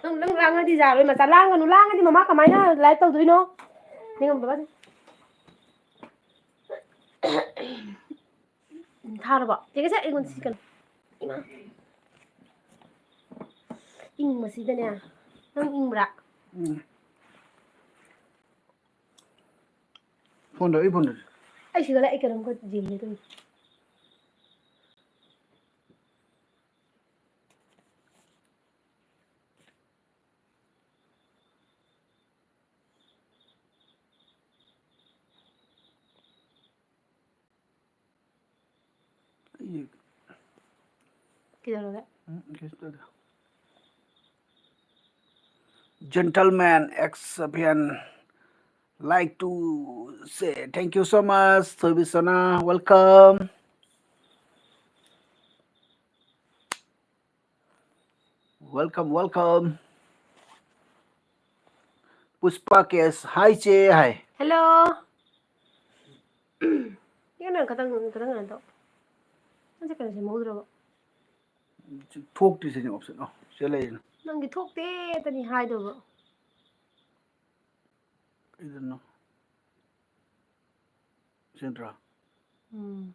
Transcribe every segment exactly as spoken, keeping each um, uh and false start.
ꯅꯪ, ꯅꯪ ꯂꯥꯡꯉꯗꯤ ꯌꯥꯔꯣꯏ, ꯃꯆꯥ꯫ ꯂꯥꯡꯒꯅꯨ, ꯂꯥꯡꯉꯗꯤ ꯃꯃꯥ ꯀꯃꯥꯏꯅ live ꯇꯧꯗꯣꯏꯅꯣ? ꯅꯤꯡꯉꯝꯗꯕꯅꯤ꯫ ꯎꯝ, ꯊꯥꯔꯕꯣ? ꯆꯦ ꯀꯩꯁꯥ, ꯑꯩꯉꯣꯟꯗ ꯁꯤ ꯀꯩꯅꯣ꯫ ꯏꯃꯥ꯫ ꯏꯪꯕꯁꯤꯗꯅꯦ꯫ ꯅꯪ ꯏꯪꯕ꯭ꯔꯥ? ꯎꯝ꯫ ꯐꯣꯟꯗꯣ, ꯑꯩ ꯐꯣꯟꯗꯣ꯫ ꯑꯩ ꯁꯤꯗ ꯂꯩ, ꯑꯩ ꯀꯩꯅꯣꯝꯈꯛ ꯌꯦꯡꯒꯦ ꯇꯧꯔꯤ꯫ ꯑꯩ ꯀꯩꯗꯧꯔꯒꯦ? ꯎꯝ, ꯀꯩꯁꯨ ꯇꯧꯗꯦ꯫ Gentleman X Avian like to say thank you so much, Thobisana. Welcome. Welcome, welcome. Pushpa Cash, hi ꯆꯦ, hi. Hello. ꯌꯦꯡꯉꯣ, ꯅꯪ ꯈꯇꯪ, ꯈꯇꯪ ꯀꯩꯅꯣ ꯇꯧ꯫ ꯅꯪꯁꯦ ꯀꯩꯅꯣ ꯁꯦꯝꯍꯧꯗ꯭ꯔꯕꯣ? ꯊꯣꯛꯇ꯭ꯔꯤ ꯁꯤꯅꯦ option꯫ ꯑꯣ, ꯁꯤꯗ ꯂꯩꯔꯦꯅꯦ꯫ ꯅꯪꯒꯤ ꯊꯣꯛꯇꯦꯇꯅꯤ ꯍꯥꯏꯗꯧꯕ꯫ ꯀꯩꯗꯅꯣ? ꯁꯤ ꯅꯠꯇ꯭ꯔꯣ? ꯎꯝ꯫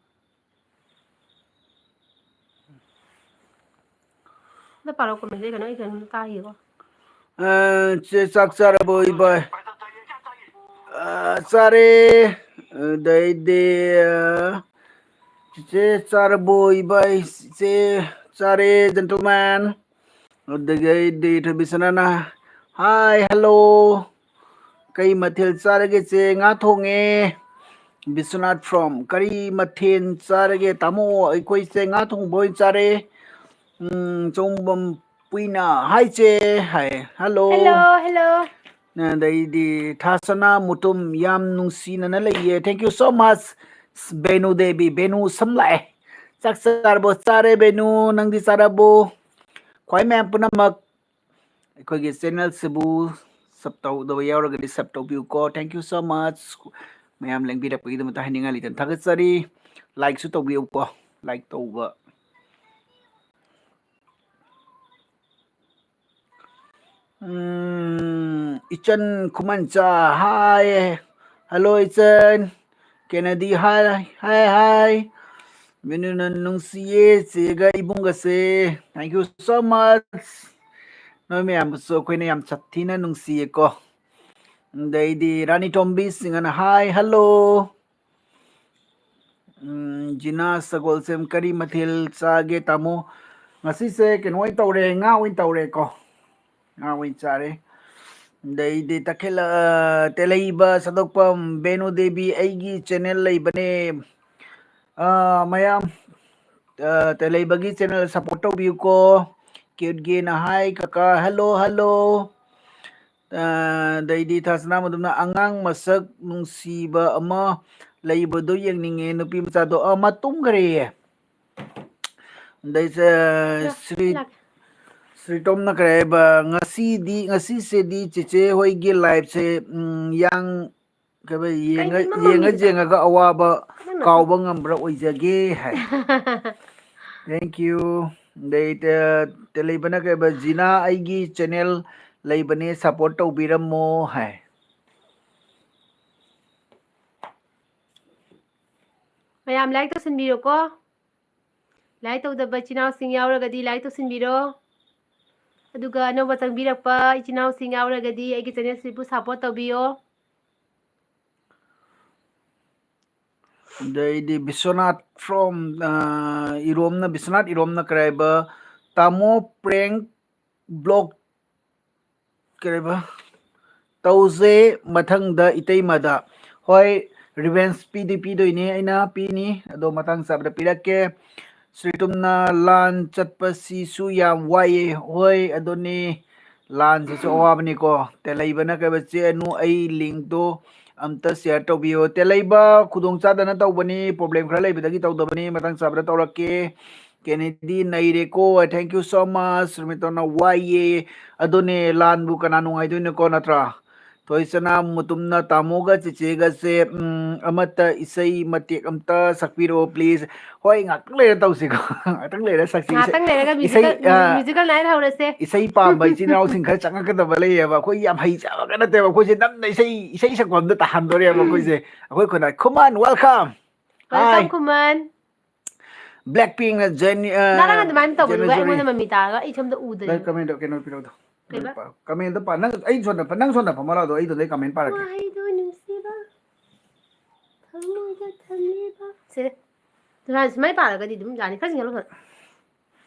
ꯑꯝꯇ ꯄꯥꯔꯛꯑꯣ, comment ꯁꯦ ꯀꯩꯅꯣ, ꯑꯩ ꯀꯩꯅꯣꯝ ꯇꯥꯈꯤꯀꯣ꯫ ꯑ, ꯆꯦ, ꯆꯥꯛ ꯆꯥꯔꯕꯣ, ꯏꯕꯥꯏ? ꯑ, ꯆꯥꯔꯦ꯫ ꯑꯗꯩꯗꯤ, ꯑ, ꯆꯤꯆꯦ ꯆꯥꯔꯕꯣ, ꯏꯕꯥꯏ? ꯆꯤꯆꯦ ꯆꯥꯔꯦ, gentleman꯫ ꯑꯗꯒꯤ ꯑꯩꯗꯤ ꯊꯣꯏꯕꯤꯁꯅꯥꯅ, hi, hello꯫ ꯀꯩ ꯃꯊꯦꯜ ꯆꯥꯔꯒꯦ, ꯆꯦ? ꯉꯥ ꯊꯣꯡꯉꯦ꯫ ꯕꯤꯁ꯭ꯋꯥꯅꯥꯊ from, ꯀꯔꯤ ꯃꯊꯦꯜ ꯆꯥꯔꯒꯦ, ꯇꯥꯃꯣ? ꯑꯩꯈꯣꯏꯁꯦ ꯉꯥ ꯊꯣꯡꯕ ꯑꯣꯏꯅ ꯆꯥꯔꯦ꯫ ꯎꯝ, ꯆꯣꯡꯕꯝ ꯄꯨꯏꯅ, hi ꯆꯦ, hi, hello꯫ Hello, hello꯫ ꯑꯗꯩꯗꯤ ꯊꯥꯁꯅꯥ ꯃꯨꯇꯨꯝ, ꯌꯥꯝ ꯅꯨꯡꯁꯤꯅꯅ ꯂꯩꯌꯦ, thank you so much꯫ Venu Devi, Venu ꯁꯝ ꯂꯥꯛꯑꯦ꯫ ꯆꯥꯛ ꯆꯥꯔꯕꯣ? ꯆꯥꯔꯦ ꯕꯦꯅꯨ, ꯅꯪꯗꯤ ꯆꯥꯔꯕꯣ? ꯈ꯭ꯋꯥꯏ ꯃꯌꯥꯝ ꯄꯨꯝꯅꯃꯛ ꯑꯩꯈꯣꯏꯒꯤ channel ꯁꯤꯕꯨ sub ꯇꯧꯗꯕ ꯌꯥꯎꯔꯒꯗꯤ sub ꯇꯧꯕꯤꯌꯨꯀꯣ, thank you so much꯫ ꯃꯌꯥꯝ ꯂꯦꯡꯕꯤꯔꯛꯄꯒꯤꯗꯃꯛꯇ ꯍꯥꯏꯅꯤꯡꯉꯥꯏ ꯂꯩꯇꯅ ꯊꯥꯒꯠꯆꯔꯤ꯫ Like ꯁꯨ ꯇꯧꯕꯤꯌꯨꯀꯣ, like ꯇꯧꯕ꯫ ꯎꯝ, ꯏꯆꯟ ꯈꯨꯃꯟꯆꯥ, hi꯫ Hello ꯏꯆꯟ꯫ ꯀꯦꯅꯗꯤ, hi, hi, hi꯫ ꯃꯤꯅꯨꯅ ꯅꯨꯡꯁꯤꯌꯦ ꯆꯦꯒ ꯏꯕꯨꯡꯒꯁꯦ꯫ Thank you so much꯫ ꯅꯣꯏ ꯃꯌꯥꯝꯕꯨꯁꯨ ꯑꯩꯈꯣꯏꯅ ꯌꯥꯝ ꯁꯥꯊꯤꯅ ꯅꯨꯡꯁꯤꯌꯦꯀꯣ꯫ ꯑꯗꯩꯗꯤ ꯔꯥꯅꯤ ꯇꯣꯝꯕꯤ ꯁꯤꯡꯍꯅ, hi, hello꯫ ꯎꯝ, ꯖꯤꯅꯥ ꯁꯒꯣꯜꯁꯦꯝ, ꯀꯔꯤ ꯃꯊꯦꯜ ꯆꯥꯒꯦ ꯇꯥꯃꯣ? ꯉꯁꯤꯁꯦ ꯀꯩꯅꯣ ꯑꯣꯏꯅ ꯇꯧꯔꯦ, ꯉꯥ ꯑꯣꯏꯅ ꯇꯧꯔꯦꯀꯣ꯫ ꯉꯥ ꯑꯣꯏꯅ ꯆꯥꯔꯦ꯫ ꯑꯗꯩꯗꯤ ꯇꯈꯦꯜ, ꯑ, ꯇꯦꯂꯩꯕ ꯁꯥꯗꯣꯛꯄꯝ, ꯕꯦꯅꯨ ꯗꯦꯕꯤ, ꯑꯩꯒꯤ channel ꯂꯩꯕꯅꯦ꯫ ꯑ, ꯃꯌꯥꯝ, ꯑ, ꯇꯦꯂꯩꯕꯒꯤ channel support ꯇꯧꯕꯤꯌꯨꯀꯣ꯫ Cute ꯒꯦꯅ, hi ꯀꯀꯥ, hello, hello꯫ ꯑ, ꯑꯗꯩꯗꯤ ꯊꯥꯁꯅꯥ ꯃꯗꯨꯝꯅ, ꯑꯉꯥꯡ ꯃꯁꯛ ꯅꯨꯡꯁꯤꯕ ꯑꯃ ꯂꯩꯕꯗꯣ ꯌꯦꯡꯅꯤꯡꯉꯦ, ꯅꯨꯄꯤ ꯃꯆꯥꯗꯣ꯫ ꯑ, ꯃꯥ ꯇꯨꯝꯈ꯭ꯔꯦꯌꯦ꯫ ꯑꯗꯩꯁꯦ ꯂꯥꯛ-, ꯁ꯭ꯔꯤ-, ꯂꯥꯛ-, ꯁ꯭ꯔꯤꯇꯣꯝꯅ ꯀꯔꯤ ꯍꯥꯏꯕ, "ꯉꯁꯤꯗꯤ, ꯉꯁꯤꯁꯤꯗꯤ ꯆꯦꯆꯦ ꯍꯣꯏꯒꯤ live ꯁꯦ, ꯎꯝ, ꯌꯥꯡ-, ꯀꯩ ꯍꯥꯏꯕ, ꯌꯦꯡꯉ-, ꯀꯩꯅꯣ ꯌꯦꯡꯉ ꯃꯝꯃꯤꯗꯨꯅ? ꯌꯦꯡꯉꯒ ꯑꯋꯥꯕ ꯅꯪꯅ ꯀꯥꯎꯕ ꯉꯝꯕ꯭ꯔꯥ ꯑꯣꯏꯖꯒꯦ" ꯍꯥꯏ꯫ Thank you꯫ ꯑꯗꯩ ꯇꯦ-, ꯇꯦꯂꯩꯕꯅ ꯀꯩ ꯍꯥꯏꯕ, "ꯖꯤꯅꯥ, ꯑꯩꯒꯤ channel ꯂꯩꯕꯅꯦ, support ꯇꯧꯕꯤꯔꯝꯃꯣ" ꯍꯥꯏ꯫ ꯃꯌꯥꯝ like ꯇꯧꯁꯤꯟꯕꯤꯔꯣꯀꯣ꯫ Like ꯇꯧꯗꯕ ꯏꯆꯤꯟ ꯏꯅꯥꯎꯁꯤꯡ ꯌꯥꯎꯔꯒꯗꯤ like ꯇꯧꯁꯤꯟꯕꯤꯔꯣ꯫ ꯑꯗꯨꯒ ꯑꯅꯧꯕ ꯆꯪꯕꯤꯔꯛꯄ ꯏꯆꯤꯟ ꯏꯅꯥꯎꯁꯤꯡ ꯌꯥꯎꯔꯒꯗꯤ ꯑꯩꯒꯤ channel ꯁꯤꯕꯨ support ꯇꯧꯕꯤꯌꯣ꯫ ꯑꯗꯩꯗꯤ ꯕꯤꯁ꯭ꯋꯅꯥꯊ from, ꯑ, ꯏꯔꯣꯝꯅ, ꯕꯤꯁ꯭ꯋꯅꯥꯊ ꯏꯔꯣꯝꯅ ꯀꯔꯤ ꯍꯥꯏꯕ, "ꯇꯥꯃꯣ prank vlog ꯀꯔꯤꯕ? ꯇꯧꯁꯦ ꯃꯊꯪꯗ ꯏꯇꯩꯃꯗ"꯫ ꯍꯣꯏ, revenge ꯄꯤꯗꯤ ꯄꯤꯗꯣꯏꯅꯦ, ꯑꯩꯅ ꯄꯤꯅꯤ, ꯑꯗꯣ ꯃꯇꯥꯡ ꯆꯥꯕꯗ ꯄꯤꯔꯛꯀꯦ꯫ ꯁ꯭ꯔꯤꯇꯨꯝꯅ, "ꯂꯥꯟ ꯆꯠꯄꯁꯤꯁꯨ ꯌꯥꯝ ꯋꯥꯏꯌꯦ"꯫ ꯍꯣꯏ, ꯑꯗꯨꯅꯤ, ꯂꯥꯟꯁꯤꯁꯨ ꯑꯋꯥꯕꯅꯤꯀꯣ꯫ ꯇꯦꯂꯩꯕꯅ ꯀꯩꯕ, "ꯆꯦ ꯑꯅꯨ, ꯑꯩ link ꯇꯣ ꯑꯝꯇ share ꯇꯧꯕꯤꯌꯣ"꯫ ꯇꯦꯂꯩꯕ, ꯈꯨꯗꯣꯡ ꯆꯥꯗꯅ ꯇꯧꯕꯅꯤ, problem ꯈꯔ ꯂꯩꯕꯗꯒꯤ ꯇꯧꯗꯕꯅꯤ, ꯃꯇꯥꯡ ꯆꯥꯕꯗ ꯇꯧꯔꯛꯀꯦ꯫ ꯀꯦꯅꯦꯗꯤ ꯅꯩꯔꯦꯀꯣ, thank you so much꯫ ꯔꯨꯃꯤꯇꯣꯅ, "ꯋꯥꯏꯌꯦ"꯫ ꯑꯗꯨꯅꯦ, ꯂꯥꯟꯕꯨ ꯀꯅꯥ ꯅꯨꯡꯉꯥꯏꯗꯣꯏꯅꯣꯀꯣ, ꯅꯠꯇ꯭ꯔꯥ? ꯊꯣꯏꯁꯅꯥ ꯃꯨꯇꯨꯝꯅ ꯇꯥꯃꯣꯒ ꯆꯤꯆꯦꯒꯁꯦ, ꯎꯝ, ꯑꯃꯠꯇ ꯏꯁꯩ ꯃꯇꯦꯛ ꯑꯝꯇ ꯁꯛꯄꯤꯔꯛꯑꯣ, please꯫ ꯍꯣꯏ, ꯉꯥꯛꯇꯪ ꯂꯩꯔ ꯇꯧꯁꯤꯀꯣ꯫ ꯉꯥꯛꯇꯪ ꯂꯩꯔ ꯁꯛꯁꯤ꯫ ꯏꯁꯩ, ꯉꯥꯛꯇꯪ ꯂꯩꯔꯒ ꯏꯁꯩ, ꯃ꯭ꯌꯨꯖꯤꯀꯦꯜ ꯑ, ꯃ꯭ꯌꯨꯖꯤꯀꯦꯜ ꯅꯥꯏꯠ ꯍꯧꯔꯁꯦ꯫ ꯏꯁꯩ ꯄꯥꯝꯕ ꯏꯆꯤꯟ ꯏꯅꯥꯎꯁꯤꯡ ꯈꯔ ꯆꯪꯉꯛꯀꯗꯕ ꯂꯩꯌꯦꯕ꯫ ꯑꯩꯈꯣꯏ ꯌꯥꯝ ꯍꯩꯖꯕꯒ ꯅꯠꯇꯦꯕ꯫ ꯑꯩꯈꯣꯏꯁꯦ ꯅꯝꯅ ꯏꯁꯩ, ꯏꯁꯩ ꯁꯛꯄ ꯑꯝꯗ ꯇꯥꯍꯟꯗꯣꯔꯦꯕ ꯑꯩꯈꯣꯏꯁꯦ꯫ ꯑꯩꯈꯣꯏ ꯈꯨꯟꯅ, ꯈꯨꯃꯟ, welcome꯫ Welcome, Hi꯫ ꯈꯨꯃꯟ꯫ Blackpink, ꯖꯦꯅꯤ-, ꯑ, ꯅꯪ ꯑꯗꯨꯃꯥꯏꯅ ꯇꯧꯒꯅꯨ, ꯖꯦꯅꯤꯖꯔꯤ꯫ ꯑꯩꯉꯣꯟꯗ ꯃꯃꯤ ꯇꯥꯔꯒ ꯑꯩ ꯁꯣꯝꯗ ꯎꯗ꯭ꯔꯦ꯫ ꯅꯪ comment ꯀꯩꯅꯣ ꯄꯤꯔꯛꯎꯗꯣ꯫ ꯀꯩꯕ? Comment ꯄꯥ-, ꯅꯪ, ꯑꯩ ꯁꯣꯝꯗ, ꯅꯪ ꯁꯣꯝꯗ ꯐꯝꯃ ꯂꯥꯛꯑꯣ, ꯑꯩ ꯁꯣꯝꯗ comment ꯄꯥꯔꯛꯀꯦ꯫ ꯋꯥꯍꯩꯗꯣ ꯅꯨꯡꯁꯤꯕ, ꯊꯃꯣꯏꯗ ꯊꯝꯂꯤꯕ꯫ ꯁꯦ, ꯁꯨꯃꯥꯏꯅ, ꯁꯨꯃꯥꯏꯅ ꯄꯥꯔꯒꯗꯤ ꯑꯗꯨꯝ ꯌꯥꯅꯤ꯫ ꯈꯔ ꯆꯤꯡꯈꯠꯂꯣ, ꯈꯔ꯫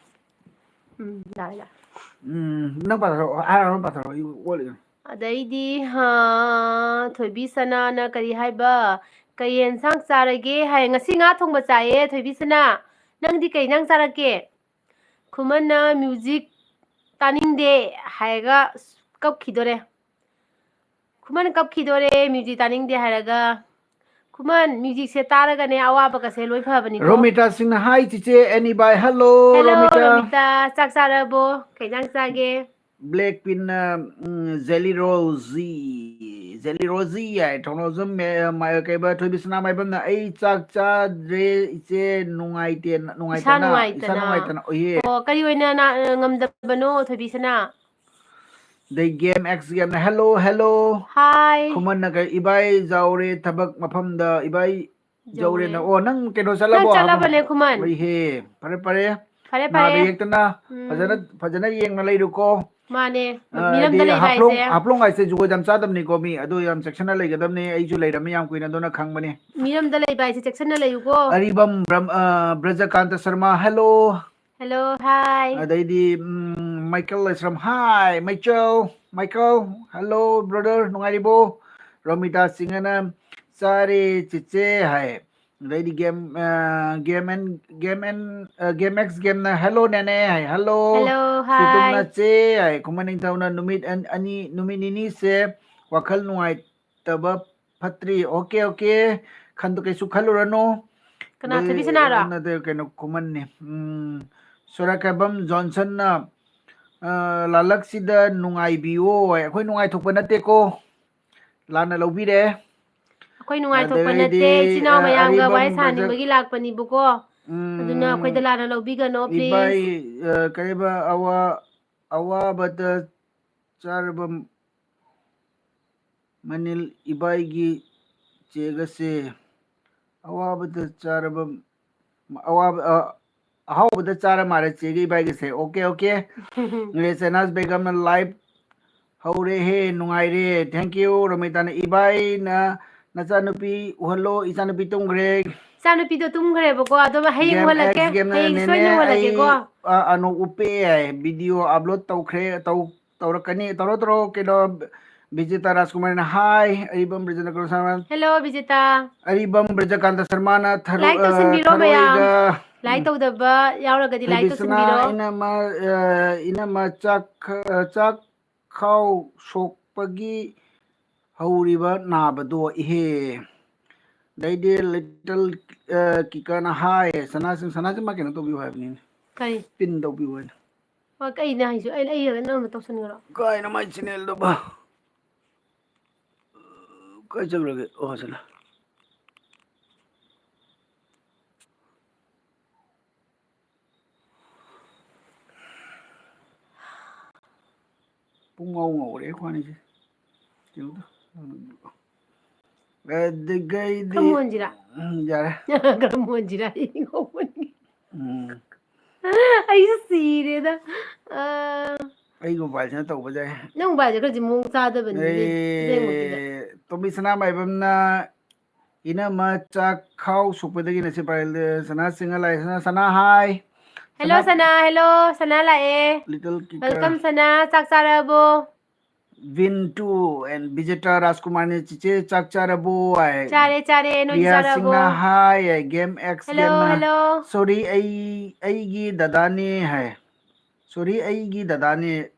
ꯎꯝ, ꯌꯥꯔꯦ, ꯌꯥꯔꯦ꯫ ꯎꯝ, ꯅꯪ ꯄꯥꯊꯔꯛꯑꯣ, ꯑꯍꯥꯟꯕ ꯑꯃ ꯄꯥꯊꯔꯛꯑꯣ, ꯑꯩ ꯑꯣꯠꯂꯤꯒꯦ꯫ ꯑꯗꯩꯗꯤ, ꯍꯥ, ꯊꯣꯏꯕꯤ ꯁꯅꯥꯅ ꯀꯔꯤ ꯍꯥꯏꯕ? "ꯀꯩ ꯌꯦꯟꯁꯥꯡ ꯆꯥꯔꯒꯦ?" ꯍꯥꯏ꯫ "ꯉꯁꯤ ꯉꯥ ꯊꯣꯡꯕ ꯆꯥꯏꯌꯦ, ꯊꯣꯏꯕꯤ ꯁꯅꯥ꯫ ꯅꯪꯗꯤ ꯀꯩ ꯏꯟꯁꯥꯡ ꯆꯥꯔꯛꯀꯦ?" ꯈꯨꯃꯟꯅ "ꯃ꯭ꯌꯨꯖꯤꯛ ꯇꯥꯅꯤꯡꯗꯦ" ꯍꯥꯏꯔꯒ ꯀꯞꯈꯤꯗꯣꯔꯦ꯫ ꯈꯨꯃꯟ ꯀꯞꯈꯤꯗꯣꯔꯦ, ꯃ꯭ꯌꯨꯖꯤꯛ ꯇꯥꯅꯤꯡꯗꯦ ꯍꯥꯏꯔꯒ꯫ ꯈꯨꯃꯟ, ꯃ꯭ꯌꯨꯖꯤꯛꯁꯦ ꯇꯥꯔꯒꯅꯦ ꯑꯋꯥꯕꯒꯁꯦ ꯂꯣꯏ ꯐꯕꯅꯤꯀꯣ꯫ ꯔꯣꯃꯤꯇꯥ ꯁꯤꯡꯅ, "Hi ꯆꯤꯆꯦ ꯑꯦꯅꯤ ꯕꯥꯏ, hello, hello, ꯔꯣꯃꯤꯇꯥ꯫ ꯔꯣꯃꯤꯇꯥ, ꯆꯥꯛ ꯆꯥꯔꯕꯣ? ꯀꯩ ꯏꯟꯖꯥꯡ ꯆꯥꯒꯦ?" Blackpinkꯅ, ꯎꯝ, ꯖꯦꯂꯤ ꯔꯣꯖꯤ, ꯖꯦꯂꯤ ꯔꯣꯖꯤ ꯍꯥꯏ, ꯊꯧꯅꯥꯎꯖꯝ ꯃꯦ-, ꯃꯥ-, ꯀꯩꯕ, ꯊꯣꯏꯕꯤꯁꯅꯥ ꯃꯥꯏꯕꯝꯅ, "ꯑꯩ ꯆꯥꯛ ꯆꯥꯗ꯭ꯔꯦ ꯏꯆꯦ, ꯅꯨꯡꯉꯥꯏꯇꯦꯅ, ꯏꯁꯥ ꯅꯨꯡꯉꯥꯏꯇꯅ, ꯏꯁꯥ ꯅꯨꯡꯉꯥꯏꯇꯅ꯫ ꯅꯨꯡꯉꯥꯏꯇꯅ, ꯑꯣꯏꯌꯦ꯫" ꯑꯣ, ꯀꯔꯤ ꯑꯣꯏꯅ ꯅꯥ-, ꯉꯝꯗꯕꯅꯣ, ꯊꯣꯏꯕꯤꯁꯅꯥ? ꯑꯗꯩ Game X Gameꯅ, "Hello, hello꯫ Hi꯫ ꯈꯨꯃꯟꯅ ꯀꯩ, ꯏꯕꯥꯏ ꯖꯥꯎꯔꯦ ꯊꯕꯛ ꯃꯐꯝꯗ, ꯏꯕꯥꯏ ꯖꯧꯔꯦꯅ꯫" ꯖꯧꯔꯦ꯫ ꯑꯣ, ꯅꯪ ꯀꯩꯅꯣ ꯅꯪ ꯆꯠꯂꯕꯣ? ꯆꯠꯂꯕꯅꯦ, ꯈꯨꯃꯟ꯫ ꯍꯣꯏꯍꯦ, ꯐꯔꯦ, ꯐꯔꯦ꯫ ꯐꯔꯦ, ꯐꯔꯦ꯫ ꯅꯥꯗ ꯌꯦꯛꯇꯅ ꯎꯝ꯫ ꯐꯖꯅ, ꯐꯖꯅ ꯌꯦꯡꯅ ꯂꯩꯔꯨꯀꯣ꯫ ꯃꯥꯅꯦ꯫ ꯑ, ꯃꯤꯔꯝꯗ ꯍꯥꯏꯗꯤ ꯂꯩꯕ ꯍꯥꯞꯂꯣꯡ, ꯍꯥꯏꯁꯦ꯫ ꯍꯥꯞꯂꯣꯡ ꯍꯥꯏꯁꯦ ꯖꯨꯒꯣꯠ ꯌꯥꯝ ꯆꯥꯗꯕꯅꯤꯀꯣ, ꯃꯤ꯫ ꯑꯗꯨ ꯌꯥꯝ ꯆꯦꯛꯁꯤꯟꯅ ꯂꯩꯒꯗꯕꯅꯤ꯫ ꯑꯩꯁꯨ ꯂꯩꯔꯝꯃꯤ ꯌꯥꯝ ꯀꯨꯏꯅ, ꯑꯗꯨꯅ ꯈꯪꯕꯅꯤ꯫ ꯃꯤꯔꯝꯗ ꯂꯩꯕ ꯍꯥꯏꯁꯦ ꯆꯦꯛꯁꯤꯟꯅ ꯂꯩꯌꯨꯀꯣ꯫ ꯑꯔꯤꯕꯝ ꯕ꯭ꯔꯝ-, ꯑ, ꯕ꯭ꯔꯖꯀꯥꯟꯇ ꯁꯔꯃ, hello꯫ Hello, hi꯫ ꯑꯗꯩꯗꯤ, um, Michael Leishram, hi, Michael, Michael, hello, brother, ꯅꯨꯡꯉꯥꯏꯔꯤꯕꯣ? ꯔꯣꯃꯤꯇꯥ ꯁꯤꯡꯍꯅ, "ꯆꯥꯔꯦ, ꯆꯤꯆꯦ" ꯍꯥꯏ꯫ ꯑꯗꯩꯗꯤ Game, ꯑ, Game and, Game and, ꯑ, Game X Gameꯅ, "Hello, ꯅꯦꯅꯦ" ꯍꯥꯏ, "Hello"꯫ Hello, hi꯫ ꯁꯤꯇꯨꯝꯅ, "ꯆꯦ" ꯍꯥꯏ꯫ ꯈꯨꯃꯟ ꯅꯤꯡꯊꯧꯅ, "ꯅꯨꯃꯤꯠ ꯑꯟ-, ꯑꯅꯤ, ꯅꯨꯃꯤꯠ ꯅꯤꯅꯤꯁꯦ ꯋꯥꯈꯜ ꯅꯨꯡꯉꯥꯏꯇꯕ ꯐꯠꯇ꯭ꯔꯤ꯫" Okay, okay꯫ ꯈꯟꯗ-, ꯀꯩꯁꯨ ꯈꯜꯂꯨꯔꯅꯨ꯫ ꯀꯅꯥ, ꯑꯗꯩ, ꯊꯣꯏꯕꯤꯁꯅꯥꯔꯣ? ꯅꯠꯇꯦ, ꯀꯩꯅꯣ, ꯈꯨꯃꯟꯅꯤ꯫ ꯎꯝ, ꯁꯣꯔꯥꯀꯥꯏꯕꯝ ꯖꯣꯟꯁꯟꯅ, ꯑ, "ꯂꯥꯂꯛꯁꯤꯗ ꯅꯨꯡꯉꯥꯏꯕꯤꯌꯣ" ꯍꯥꯏ꯫ ꯑꯩꯈꯣꯏ ꯅꯨꯡꯉꯥꯏꯊꯣꯛꯄ ꯅꯠꯇꯦꯀꯣ꯫ ꯂꯥꯟꯅ ꯂꯧꯕꯤꯔꯦ꯫ ꯑꯩꯈꯣꯏ ꯅꯨꯡꯉꯥꯏꯊꯣꯛꯄ ꯑꯗꯩꯗꯤ, ꯅꯠꯇꯦ, ꯏꯆꯤꯟ ꯏꯅꯥꯎ ꯑ, ꯃꯌꯥꯝꯒ ꯑꯔꯤꯕꯝ ꯋꯥꯔꯤ ꯕ꯭ꯔꯖ-, ꯁꯥꯍꯟꯅꯤꯡꯕꯒꯤ ꯂꯥꯛꯄꯅꯤꯕꯀꯣ꯫ ꯑꯗꯨꯅ ꯎꯝ, ꯑꯩꯈꯣꯏꯗ ꯂꯥꯟꯅ ꯂꯧꯕꯤꯒꯅꯣ, ꯏꯕꯥꯏ, please꯫ ꯑ, ꯀꯔꯤꯕ, ꯑꯋꯥ-, ꯑꯋꯥꯕꯗ ꯆꯥꯔꯕ ꯃꯅꯤꯜ ꯏꯕꯥꯏꯒꯤ ꯆꯦꯒꯁꯦ꯫ ꯑꯋꯥꯕꯗ ꯆꯥꯔꯕ, ꯑꯋꯥꯕ, ꯑ, ꯑꯍꯥꯎꯕꯗ ꯆꯥꯔ ꯃꯥꯜꯂꯦ ꯆꯦꯒ ꯏꯕꯥꯏꯒꯁꯦ꯫ OK, OK꯫ ꯔꯦꯆꯅꯥꯖ ꯕꯦꯒꯝꯅ live ꯍꯧꯔꯦꯍꯦ, ꯅꯨꯡꯉꯥꯏꯔꯦ꯫ Thank you, ꯔꯣꯃꯤꯇꯥꯅ꯫ ꯏꯕꯥꯏꯅ ꯅꯆꯥꯅꯨꯄꯤ ꯎꯍꯜꯂꯣ, ꯏꯆꯥꯅꯨꯄꯤ ꯇꯨꯝꯈ꯭ꯔꯦ꯫ ꯏꯆꯥꯅꯨꯄꯤꯗꯣ ꯇꯨꯝꯈ꯭ꯔꯦꯕꯀꯣ, ꯑꯗꯣ ꯍꯌꯦꯡ ꯒꯦꯝ ꯎꯍꯜꯂꯛꯀꯦ꯫ ꯑꯦꯛꯁ ꯒꯦꯝꯅ, ꯍꯌꯦꯡ ꯅꯦꯅꯦ, ꯁꯣꯏꯗꯅ ꯑꯩ, ꯎꯍꯜꯂꯛꯀꯦꯀꯣ꯫ ꯑ, ꯑꯅꯣꯛ ꯎꯞꯄꯦ ꯍꯥꯏ, video upload ꯇꯧꯈ꯭ꯔꯦ, ꯇꯧ-, ꯇꯧꯔꯛꯀꯅꯤ꯫ ꯇꯧꯔꯣ, ꯇꯧꯔꯣ, ꯀꯩꯅꯣ, ꯕꯤꯖꯦꯇꯥ ꯔꯥꯖꯀꯨꯃꯥꯔꯅ, hi꯫ ꯑꯔꯤꯕꯝ ꯕ꯭ꯔꯖꯀꯥꯟꯇ ꯁꯔꯃ꯫ Hello, ꯕꯤꯖꯦꯇꯥ꯫ ꯑꯔꯤꯕꯝ ꯕ꯭ꯔꯖꯀꯥꯟꯇ ꯁꯔꯃꯅ ꯊꯔꯣ-, like ꯑ, ꯇꯧꯁꯟꯕꯤꯔꯣ ꯃꯌꯥꯝ꯫ ꯊꯔꯣꯏꯒ, Like ꯎꯝ꯫ ꯇꯧꯗꯕ ꯌꯥꯎꯔꯒꯗꯤ like ꯊꯣꯏꯕꯤꯁꯅꯥ, ꯇꯧꯁꯟꯕꯤꯔꯣ꯫ ꯏꯅꯝꯃ, ꯑ, ꯏꯅꯝꯃ ꯆꯥꯛ, ꯑ, ꯆꯥꯛ ꯈꯥꯎ ꯁꯣꯛꯄꯒꯤ ꯍꯧꯔꯤꯕ ꯅꯥꯕꯗꯣ ꯏꯍꯦ꯫ ꯑꯗꯩꯗꯤ Little, ꯑ, ꯀꯤꯀꯅ, hi꯫ ꯁꯅꯥꯁꯤꯡ, ꯁꯅꯥꯁꯤꯡ ꯃꯥ ꯀꯩꯅꯣ ꯇꯧꯕꯤꯌꯨ ꯍꯥꯏꯕꯅꯤꯅꯦ꯫ ꯀꯔꯤ? Pin ꯇꯧꯕꯤꯌꯨ ꯍꯥꯏꯅ꯫ ꯍꯣꯏ, ꯀꯩꯅꯣ ꯍꯥꯏꯁꯨ? ꯑꯩ, ꯑꯩ ꯅꯪꯅ ꯇꯧꯁꯟꯈ꯭ꯔꯣ꯫ ꯀꯥꯏꯅ ꯃꯥꯏ channelꯗꯨꯕ? ꯀꯥꯏ ꯆꯠꯈ꯭ꯔꯒꯦ? ꯑꯣ, ꯁꯤꯗ꯫ ꯄꯨꯡ ꯉꯧ ꯉꯧꯔꯦ ꯑꯩꯈꯣꯏꯅꯤꯁꯦ꯫ ꯌꯦꯡꯉꯨꯗ꯫ ꯑꯗꯨꯒꯩꯗꯤ ꯈꯔ ꯃꯨꯍꯟꯁꯤꯔꯥ? ꯎꯝ, ꯌꯥꯔꯦ꯫ ꯈꯔ ꯃꯨꯍꯟꯁꯤꯔꯥ? ꯑꯩ ꯉꯧꯃꯟꯒꯤ꯫ ꯎꯝ꯫ ꯑꯩꯁꯨ ꯁꯤꯔꯦꯗ꯫ ꯑ꯫ ꯑꯩꯒꯤ mobileꯁꯤꯅ ꯇꯧꯕꯁꯦ꯫ ꯅꯪ mobileꯁꯦ ꯈꯔꯗꯤ ꯃꯑꯣꯡ ꯆꯥꯗꯕꯅꯤꯅꯦ, ꯑꯦ, ꯑꯁꯦꯡꯕꯒꯤꯗ꯫ ꯇꯣꯝꯕꯤ ꯁꯅꯥꯃꯥꯏꯕꯝꯅ ꯏꯅꯝꯃ ꯆꯥꯛ ꯈꯥꯎ ꯁꯣꯛꯄꯗꯒꯤ ꯅꯁꯤ ꯄꯥꯏꯔꯦꯜ ꯁꯅꯥ ꯁꯤꯡꯍ ꯂꯥꯛꯑꯦ꯫ ꯁꯅꯥ, ꯁꯅꯥ, hi꯫ Hello, ꯁꯅꯥ꯫ ꯁꯅꯥ, hello, ꯁꯅꯥ ꯂꯥꯛꯑꯦ꯫ Little Kicker꯫ Welcome, ꯁꯅꯥ, ꯆꯥꯛ ꯆꯥꯔꯕꯣ? Vintu and ꯕꯤꯖꯦꯇꯥ ꯔꯥꯖꯀꯨꯃꯥꯔꯅ, "ꯆꯤꯆꯦ, ꯆꯥꯛ ꯆꯥꯔꯕꯣ?" ꯍꯥꯏ꯫ ꯆꯥꯔꯦ, ꯆꯥꯔꯦ, ꯅꯣꯏꯗꯤ ꯄ꯭ꯔꯤꯌꯥ ꯆꯥꯔꯕꯣ? ꯁꯤꯡꯅ, hi, hi, game X hello, ꯒꯦꯝꯅ, hello꯫ "Sorry, ꯑꯩ, ꯑꯩꯒꯤ ꯗꯗꯥꯅꯦ" ꯍꯥꯏ꯫ "Sorry, ꯑꯩꯒꯤ ꯗꯗꯥꯅꯦ",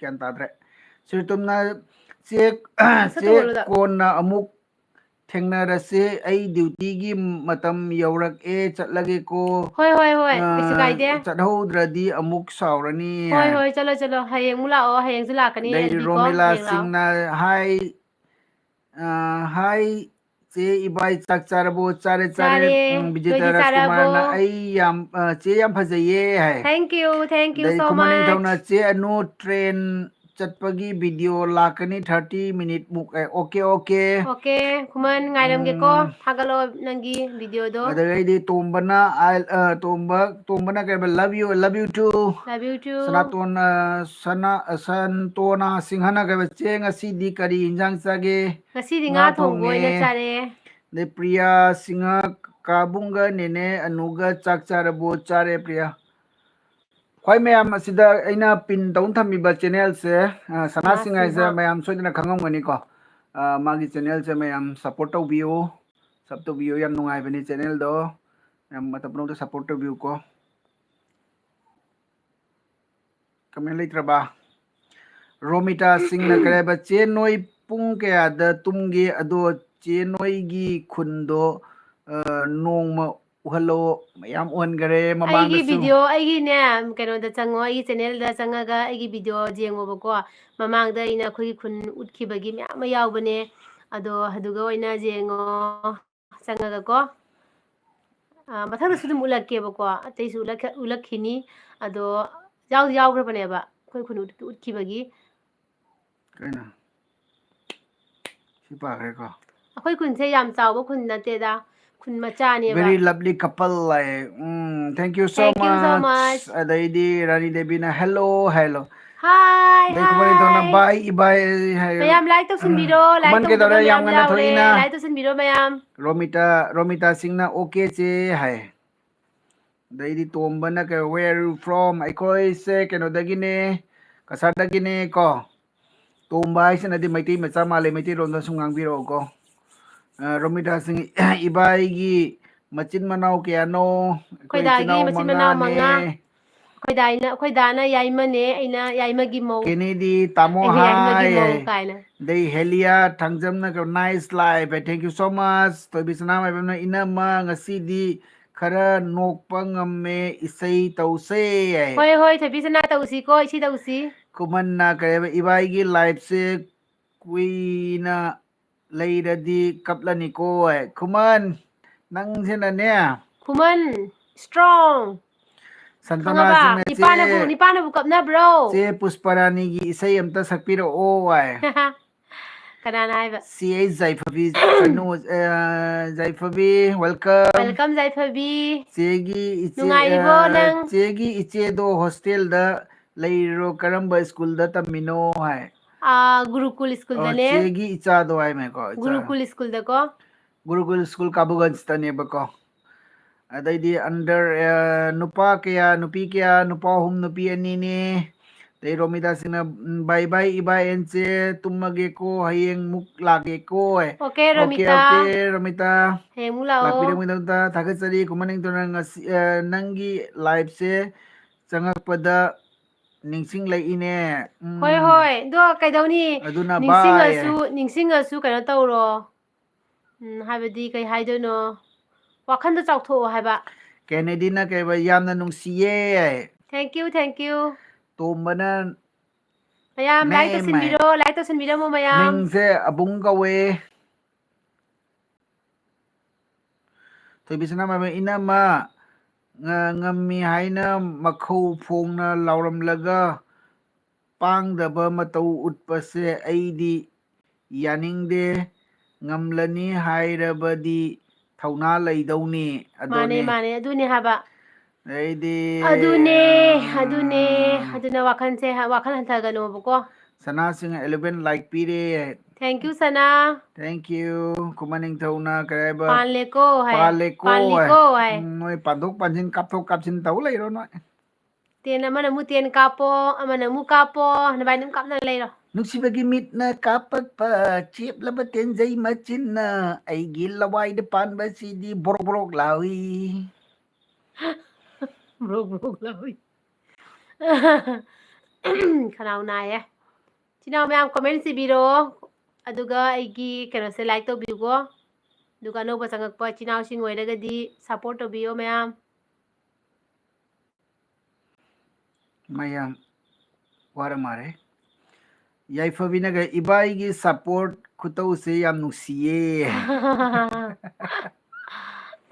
ꯒ꯭ꯌꯥꯟ ꯇꯥꯗ꯭ꯔꯦ꯫ ꯁꯤꯔꯇꯨꯝꯅ, "ꯆꯦ, ꯃꯁꯛꯇꯣ ꯆꯦ, ꯎꯠꯂꯨꯗ꯫ ꯀꯣꯟꯅ ꯑꯃꯨꯛ ꯊꯦꯡꯅꯔꯁꯦ, ꯑꯩ dutyꯒꯤ ꯃꯇꯝ ꯌꯧꯔꯛꯑꯦ, ꯆꯠꯂꯒꯦꯀꯣ꯫ ꯍꯣꯏ, ꯍꯣꯏ, ꯍꯣꯏ, ꯀꯩꯁꯨ ꯑ, ꯀꯥꯏꯗꯦ꯫ ꯆꯠꯍꯧꯗ꯭ꯔꯗꯤ ꯑꯃꯨꯛ ꯁꯥꯎꯔꯅꯤ" ꯍꯣꯏ, ꯍꯥꯏ꯫ ꯍꯣꯏ, ꯆꯠꯂꯣ, ꯆꯠꯂꯣ, ꯍꯌꯦꯡ ꯑꯃꯨꯛ ꯂꯥꯛꯑꯣ, ꯍꯌꯦꯡꯁꯨ ꯂꯥꯛꯀꯅꯤ ꯑꯗꯩꯗꯤ ꯑꯗꯨꯗꯤꯀꯣ, ꯔꯣꯃꯤꯂꯥ ꯍꯌꯦꯡ ꯂꯥꯛꯑꯣ꯫ ꯁꯤꯡꯅ, hi, ꯑ, ꯍꯥꯏ, ꯆꯦ ꯏꯕꯥꯏ, ꯆꯥꯛ ꯆꯥꯔꯕꯣ? ꯆꯥꯔꯦ, ꯆꯥꯔꯦ꯫ ꯆꯥꯔꯦ꯫ ꯎꯝ, ꯅꯣꯏꯗꯤ ꯕꯤꯖꯦꯇꯥ ꯔꯥꯖꯀꯨꯃꯥꯔꯅ, ꯆꯥꯔꯕꯣ? "ꯑꯩ ꯌꯥꯝ, ꯑ, ꯆꯦ ꯌꯥꯝ ꯐꯖꯩꯌꯦ" ꯍꯥꯏ꯫ Thank you, thank you ꯑꯗꯩ so ꯈꯨꯃꯟ much. ꯅꯤꯡꯊꯧꯅ, "ꯆꯦ ꯑꯅꯨ, train ꯆꯠꯄꯒꯤ video ꯂꯥꯛꯀꯅꯤ, thirty minute ꯃꯨꯛ"꯫ ꯑꯦ, okay, okay꯫ Okay, ꯈꯨꯃꯟ, ꯉꯥꯏꯔꯝꯒꯦꯀꯣ꯫ ꯎꯝ꯫ ꯊꯥꯒꯠꯂꯣ ꯅꯪꯒꯤ videoꯗꯣ꯫ ꯑꯗꯒꯤꯗꯤ ꯇꯣꯝꯕꯅ, I, ꯑ, ꯇꯣꯝꯕ, ꯇꯣꯝꯕꯅ ꯀꯩ ꯍꯥꯏꯕ? "Love you, love you too"꯫ Love you too. ꯁꯅꯥꯇꯣꯟ, ꯑ, ꯁꯅꯥ-, ꯑ, ꯁꯟꯇꯣꯅꯥ ꯁꯤꯡꯍꯅ ꯀꯩ ꯍꯥꯏꯕ? "ꯆꯦ, ꯉꯁꯤꯗꯤ ꯀꯔꯤ ꯏꯟꯖꯥꯡ ꯆꯥꯒꯦ?" ꯉꯁꯤꯗꯤ ꯉꯥ ꯉꯥ ꯊꯣꯡꯕ ꯑꯣꯏꯅ ꯊꯣꯡꯉꯦ꯫ ꯆꯥꯔꯦ꯫ ꯑꯗꯩ ꯄ꯭ꯔꯤꯌꯥ ꯁꯤꯡꯍ, "ꯀꯥꯕꯨꯡꯒ ꯅꯦꯅꯦ ꯑꯅꯨꯒ ꯆꯥꯛ ꯆꯥꯔꯕꯣ?" "ꯆꯥꯔꯦ, ꯄ꯭ꯔꯤꯌꯥ"꯫ ꯍꯣꯏ ꯃꯌꯥꯝ, ꯑꯁꯤꯗ ꯑꯩꯅ pin ꯇꯧ ꯊꯝꯃꯤꯕ channelꯁꯦ, ꯑ, ꯁꯅꯥ ꯁꯅꯥ ꯁꯤꯡꯍ ꯍꯥꯏꯁꯦ ꯁꯤꯡꯍ꯫ ꯃꯌꯥꯝ ꯁꯣꯏꯗꯅ ꯈꯪꯉꯝꯒꯅꯤꯀꯣ꯫ ꯑ, ꯃꯥꯒꯤ channelꯁꯦ ꯃꯌꯥꯝ support ꯇꯧꯕꯤꯌꯨ, sub ꯇꯧꯕꯤꯌꯨ, ꯌꯥꯝ ꯅꯨꯡꯉꯥꯏꯕꯅꯤ channelꯗꯣ꯫ ꯌꯥꯝ ꯃꯇꯝ ꯄꯨꯝꯅꯃꯛꯇ support ꯇꯧꯕꯤꯌꯨꯀꯣ꯫ Comment ꯂꯩꯇ꯭ꯔꯕ? ꯔꯣꯃꯤꯇꯥ ꯁꯤꯡꯅ ꯀꯔꯤ ꯍꯥꯏꯕ? "ꯆꯦ, ꯅꯣꯏ ꯄꯨꯡ ꯀꯌꯥꯗ ꯇꯨꯝꯒꯦ? ꯑꯗꯣ ꯆꯦ, ꯅꯣꯏꯒꯤ ꯈꯨꯟꯗꯣ, ꯑ, ꯅꯣꯡꯃ ꯎꯍꯜꯂꯣ"꯫ ꯃꯌꯥꯝ ꯎꯍꯟꯈꯔꯦ ꯑꯩꯒꯤ ꯃꯃꯥꯡꯗꯁꯨ꯫ Video, ꯑꯩꯒꯤꯅꯦ, ꯀꯩꯅꯣꯗ ꯆꯪꯉꯣ, ꯑꯩꯒꯤ channelꯗ ꯆꯪꯉꯒ ꯑꯩꯒꯤ video ꯌꯦꯡꯉꯣꯕꯀꯣ꯫ ꯃꯃꯥꯡꯗ ꯑꯩꯅ ꯑꯩꯈꯣꯏꯒꯤ ꯈꯨꯟ ꯎꯠꯈꯤꯕꯒꯤ ꯃꯌꯥꯝ ꯑꯃ ꯌꯥꯎꯕꯅꯦ꯫ ꯑꯗꯣ ꯑꯗꯨꯒ ꯑꯣꯏꯅ ꯌꯦꯡꯉꯣ, ꯆꯪꯉꯒꯀꯣ꯫ ꯑ, ꯃꯊꯪꯗꯁꯨ ꯑꯗꯨꯝ ꯎꯠꯂꯛꯀꯦꯕꯀꯣ, ꯑꯇꯩꯁꯨ ꯎꯠꯂꯛꯈ-, ꯎꯠꯂꯛꯈꯤꯅꯤ꯫ ꯑꯗꯣ ꯌꯥꯎꯗꯤ ꯌꯥꯎꯈ꯭ꯔꯕꯅꯦꯕ, ꯑꯩꯈꯣꯏ ꯈꯨꯟ ꯎꯠ-, ꯎꯠꯈꯤꯕꯒꯤ꯫ ꯀꯩꯅꯣ? ꯁꯤ ꯄꯥꯈ꯭ꯔꯦꯀꯣ꯫ ꯑꯩꯈꯣꯏ ꯈꯨꯟꯁꯦ ꯌꯥꯝ ꯆꯥꯎꯕ ꯈꯨꯟ ꯅꯠꯇꯦꯗ, ꯈꯨꯟ ꯃꯆꯥꯅꯦꯕ꯫ Very lovely couple high. Um, thank you so Thank you so much꯫ much. ꯑꯗꯩꯗꯤ ꯔꯥꯅꯤ ꯗꯦꯕꯤꯅ, "Hello" ꯍꯥꯏꯂꯣ꯫ Hi, ꯑꯗꯩ ꯈꯨꯃꯟ ꯅꯤꯡꯊꯧꯅ, hi꯫ "Bye, bye" ꯍꯥꯏ꯫ ꯃꯌꯥꯝ like ꯇꯧꯁꯤꯟꯕꯤꯔꯣ, like ꯈꯨꯃꯟ ꯇꯧꯗꯕ ꯀꯩꯗꯧꯔꯦ? ꯌꯥꯝ ꯃꯌꯥꯝ ꯉꯟꯅ ꯌꯥꯎꯔꯦ, ꯊꯣꯛꯏꯅ꯫ Like ꯇꯧꯁꯤꯟꯕꯤꯔꯣ ꯃꯌꯥꯝ꯫ ꯔꯣꯃꯤꯇꯥ, ꯔꯣꯃꯤꯇꯥ ꯁꯤꯡꯅ, "Okay ꯆꯦ" ꯍꯥꯏ꯫ ꯑꯗꯩꯗꯤ ꯇꯣꯝꯕꯅ ꯀꯩ, "Where you from?" ꯑꯩꯈꯣꯏꯁꯦ ꯀꯩꯅꯣꯗꯒꯤꯅꯦ, ꯀꯁꯥꯔꯗꯒꯤꯅꯦ ꯀꯣ꯫ ꯇꯣꯝꯕ ꯍꯥꯏꯁꯤꯅꯗꯤ ꯃꯩꯇꯩ ꯃꯆꯥ ꯃꯥꯜꯂꯦ, ꯃꯩꯇꯩꯂꯣꯟꯗ ꯁꯨꯝ ꯉꯥꯡꯕꯤꯔꯛꯑꯣꯀꯣ꯫ ꯑ, ꯔꯣꯃꯤꯇꯥ ꯁꯤꯡ, "ꯏꯕꯥꯏꯒꯤ ꯃꯆꯤꯟ ꯃꯅꯥꯎ ꯀꯌꯥꯅꯣ?" "ꯑꯩꯈꯣꯏ ꯏꯆꯤꯟ ꯑꯩꯈꯣꯏꯗꯥꯒꯤ ꯏꯅꯥꯎ ꯃꯆꯤꯟ ꯃꯅꯥꯎ ꯃꯉꯥꯅꯦ꯫ ꯃꯉꯥ꯫ ꯑꯩꯈꯣꯏꯗꯥꯏꯅ-, ꯑꯩꯈꯣꯏꯗꯥꯅ ꯌꯥꯏꯃꯅꯦ, ꯑꯩꯅ ꯌꯥꯏꯃꯒꯤ ꯃꯧ꯫ ꯀꯦꯅꯦꯗꯤ, ꯇꯥꯃꯣ ꯑꯩꯅ ꯌꯥꯏꯃꯒꯤ ꯍꯥꯏ ꯃꯧ ꯍꯥꯏ꯫ ꯀꯥꯏꯅ꯫ ꯑꯗꯩ ꯍꯦꯂꯤꯌꯥ ꯊꯥꯡꯖꯝꯅ, "Nice live high, thank you so much"꯫ ꯊꯣꯏꯕꯤ ꯁꯅꯥꯃꯥꯏꯕꯝꯅ, "ꯏꯅꯝꯃ, ꯉꯁꯤꯗꯤ ꯈꯔ ꯅꯣꯛꯄ ꯉꯝꯃꯦ, ꯏꯁꯩ ꯇꯧꯁꯦ" ꯍꯥꯏ꯫ ꯍꯣꯏ, ꯍꯣꯏ, ꯊꯣꯏꯕꯤ ꯁꯅꯥ, ꯇꯧꯁꯤꯀꯣ, ꯏꯁꯩ ꯇꯧꯁꯤ꯫ ꯈꯨꯃꯟꯅ ꯀꯩ ꯍꯥꯏꯕ, "ꯏꯕꯥꯏꯒꯤ liveꯁꯦ ꯀꯨꯏꯅ ꯂꯩꯔꯗꯤ ꯀꯞꯂꯅꯤꯀꯣ꯫ ꯈꯨꯃꯟ, ꯅꯪꯁꯤꯅꯅꯦ꯫ ꯈꯨꯃꯟ, strong꯫ ꯈꯪꯉꯕ? ꯁꯟꯇꯣꯅꯥꯁꯤꯡꯅ ꯅꯤꯄꯥꯅꯕꯨ ꯆꯦ, ꯅꯤꯄꯥꯅꯕꯨ ꯀꯞꯅꯕ꯭ꯔꯣ? ꯆꯦ ꯄꯨꯁꯄꯔꯥꯅꯤꯒꯤ ꯏꯁꯩ ꯑꯝꯇ ꯁꯛꯄꯤꯔꯛꯑꯣ ꯍꯥꯏ꯫ ꯀꯅꯥꯅ ꯍꯥꯏꯕ? ꯆꯦ ꯌꯥꯏꯐꯕꯤ ꯆꯅꯨ, ꯑ, ꯌꯥꯏꯐꯕꯤ, welcome꯫ Welcome ꯌꯥꯏꯐꯕꯤ꯫ ꯆꯦꯒꯤ ꯏꯆꯦ, ꯅꯨꯡꯉꯥꯏꯔꯤꯕꯣ ꯑ, ꯅꯪ? ꯆꯦꯒꯤ ꯏꯆꯦꯗꯣ ꯍꯣꯁꯇꯦꯜꯗ ꯂꯩꯔꯤꯔꯣ, ꯀꯔꯝꯕ ꯁ꯭ꯀꯨꯜꯗ ꯇꯝꯃꯤꯅꯣ ꯍꯥꯏ꯫ ꯑ, ꯒꯨꯔꯨꯀꯨꯜ ꯑꯣ, ꯁ꯭ꯀꯨꯜꯗꯅꯦ꯫ ꯆꯦꯒꯤ ꯏꯆꯥꯗꯣ ꯍꯥꯏꯃꯦꯀꯣ, ꯏꯆꯥ꯫ ꯒꯨꯔꯨꯀꯨꯜ ꯁ꯭ꯀꯨꯜꯗꯀꯣ꯫ ꯒꯨꯔꯨꯀꯨꯜ ꯁ꯭ꯀꯨꯜ ꯀꯥꯕꯨꯒꯟꯖꯇꯅꯦꯕꯀꯣ꯫ ꯑꯗꯩꯗꯤ under, ꯑ, ꯅꯨꯄꯥ ꯀꯌꯥ, ꯅꯨꯄꯤ ꯀꯌꯥ? ꯅꯨꯄꯥ ꯑꯍꯨꯝ, ꯅꯨꯄꯤ ꯑꯅꯤꯅꯦ꯫ ꯑꯗꯩ ꯔꯣꯃꯤꯇꯥꯁꯤꯡꯅ, ꯎꯝ, "Bye bye ꯏꯕꯥ ꯑꯦꯟꯁꯦ, ꯇꯨꯝꯃꯒꯦꯀꯣ, ꯍꯌꯦꯡ ꯃꯨꯛ ꯂꯥꯛꯀꯦꯀꯣ" ꯍꯥꯏ꯫ Okay, Okay, Romita. okay, Romita. ꯍꯌꯦꯡ ꯑꯃꯨꯛ ꯂꯥꯛꯑꯣ꯫ ꯂꯥꯛꯄꯤꯔꯝꯒꯗꯕꯗ ꯊꯥꯒꯠꯆꯔꯤ꯫ ꯈꯨꯃꯟ ꯅꯤꯡꯊꯧꯅ ꯉꯁꯤ, ꯑ, ꯅꯪꯒꯤ liveꯁꯦ ꯆꯪꯉꯛꯄꯗ ꯅꯤꯡꯁꯤꯡꯂꯛꯏꯅꯦ꯫ ꯎꯝ꯫ ꯍꯣꯏ, ꯍꯣꯏ꯫ ꯑꯗꯣ ꯀꯩꯗꯧꯅꯤ? ꯑꯗꯨꯅ ꯅꯤꯡꯁꯤꯡꯉꯁꯨ, bye꯫ ꯅꯤꯡꯁꯤꯡꯉꯁꯨ ꯀꯩꯅꯣ ꯇꯧꯔꯣ꯫ ꯎꯝ, ꯍꯥꯏꯕꯗꯤ ꯀꯩ ꯍꯥꯏꯗꯣꯏꯅꯣ? ꯋꯥꯈꯟꯗꯣ ꯆꯥꯎꯊꯣꯛꯑꯣ ꯍꯥꯏꯕ꯫ ꯀꯦꯅꯦꯗꯤꯅ ꯀꯩꯕ? "ꯌꯥꯝꯅ ꯅꯨꯡꯁꯤꯌꯦ"꯫ Thank you, thank you꯫ ꯇꯣꯝꯕꯅ ꯃꯌꯥꯝ like ꯃꯦ, ꯃꯦ꯫ ꯇꯧꯁꯤꯟꯕꯤꯔꯣ, like ꯇꯧꯁꯤꯟꯕꯤꯔꯝꯃꯣ ꯃꯌꯥꯝ꯫ ꯃꯤꯡꯁꯦ ꯑꯕꯨꯡ ꯀꯧꯋꯦ꯫ ꯊꯣꯏꯕꯤꯁꯅꯥ ꯃꯥꯏꯕꯝ, "ꯏꯅꯝꯃ, ꯉ-, ꯉꯝꯃꯤ ꯍꯥꯏꯅ ꯃꯈꯧ ꯐꯣꯡꯅ ꯂꯥꯎꯔꯝꯂꯒ ꯄꯥꯡꯗꯕ ꯃꯇꯧ ꯎꯠꯄꯁꯦ ꯑꯩꯗꯤ ꯌꯥꯅꯤꯡꯗꯦ꯫ ꯉꯝꯂꯅꯤ ꯍꯥꯏꯔꯕꯗꯤ ꯊꯧꯅꯥ ꯂꯩꯗꯧꯅꯤ"꯫ ꯃꯥꯅꯦ, ꯑꯗꯨꯅꯤ꯫ ꯃꯥꯅꯦ, ꯑꯗꯨꯅꯦ ꯍꯥꯏꯕ꯫ ꯑꯩꯗꯤ, ꯑꯗꯨꯅꯦ, ꯑꯗꯨꯅꯦ, ꯎꯝ꯫ ꯑꯗꯨꯅ ꯋꯥꯈꯜꯁꯦ, ꯋꯥꯈꯜ ꯍꯟꯊꯒꯅꯣꯕꯀꯣ꯫ ꯁꯅꯥꯁꯤꯡ eleven like ꯄꯤꯔꯦ꯫ Thank you, ꯁꯅꯥ꯫ Thank you꯫ ꯈꯨꯃꯟ ꯅꯤꯡꯊꯧꯅ ꯀꯔꯤ ꯍꯥꯏꯕ? ꯄꯥꯜꯂꯦꯀꯣ ꯍꯥꯏ꯫ ꯄꯥꯜꯂꯦꯀꯣ ꯍꯥꯏ꯫ ꯄꯥꯜꯂꯤꯀꯣ ꯍꯥꯏ꯫ ꯎꯝ, ꯅꯣꯏ ꯄꯥꯟꯊꯣꯛ ꯄꯥꯟꯁꯤꯟ, ꯀꯥꯞꯊꯣꯛ ꯀꯥꯞꯁꯤꯟ ꯇꯧ ꯂꯩꯔꯣ ꯅꯣꯏ꯫ ꯇꯦꯟ ꯑꯃꯅ ꯑꯃꯨꯛ ꯇꯦꯟ ꯀꯥꯞꯄꯣ, ꯑꯃꯅ ꯑꯃꯨꯛ ꯀꯥꯞꯄꯣ, ꯅꯕꯥꯏꯅꯤ ꯑꯗꯨꯝ ꯀꯥꯞꯅ ꯂꯩꯔꯣ꯫ ꯅꯨꯡꯁꯤꯕꯒꯤ ꯃꯤꯠꯅ ꯀꯥꯞꯄꯛꯄ ꯆꯦꯞꯂꯕ ꯇꯦꯟꯖꯩ ꯃꯆꯤꯟꯅ ꯑꯩꯒꯤ ꯂꯋꯥꯏꯗ ꯄꯥꯟꯕꯁꯤꯗꯤ ꯕ꯭ꯔꯣꯛ ꯕ꯭ꯔꯣꯛ ꯂꯥꯎꯏ꯫ ꯕ꯭ꯔꯣꯛ ꯕ꯭ꯔꯣꯛ ꯂꯥꯎꯏ꯫ ꯈꯅꯥꯎ ꯅꯥꯏꯌꯦ꯫ ꯏꯆꯤꯟ ꯏꯅꯥꯎ ꯃꯌꯥꯝ comment ꯏꯕꯤꯔꯣ꯫ ꯑꯗꯨꯒ ꯑꯩꯒꯤ ꯀꯩꯅꯣꯁꯦ like ꯇꯧꯕꯤꯌꯨꯀꯣ꯫ ꯑꯗꯨꯒ ꯑꯅꯧꯕ ꯆꯪꯉꯛꯄ ꯏꯆꯤꯟ ꯏꯅꯥꯎꯁꯤꯡ ꯑꯣꯏꯔꯒꯗꯤ support ꯇꯧꯕꯤꯌꯣ ꯃꯌꯥꯝ꯫ ꯃꯌꯥꯝ ꯋꯥꯔ ꯃꯥꯜꯂꯦ꯫ ꯌꯥꯏꯐꯕꯤꯅꯒ ꯏꯕꯥꯏꯒꯤ support ꯈꯨꯇꯧꯁꯦ ꯌꯥꯝ ꯅꯨꯡꯁꯤꯌꯦ꯫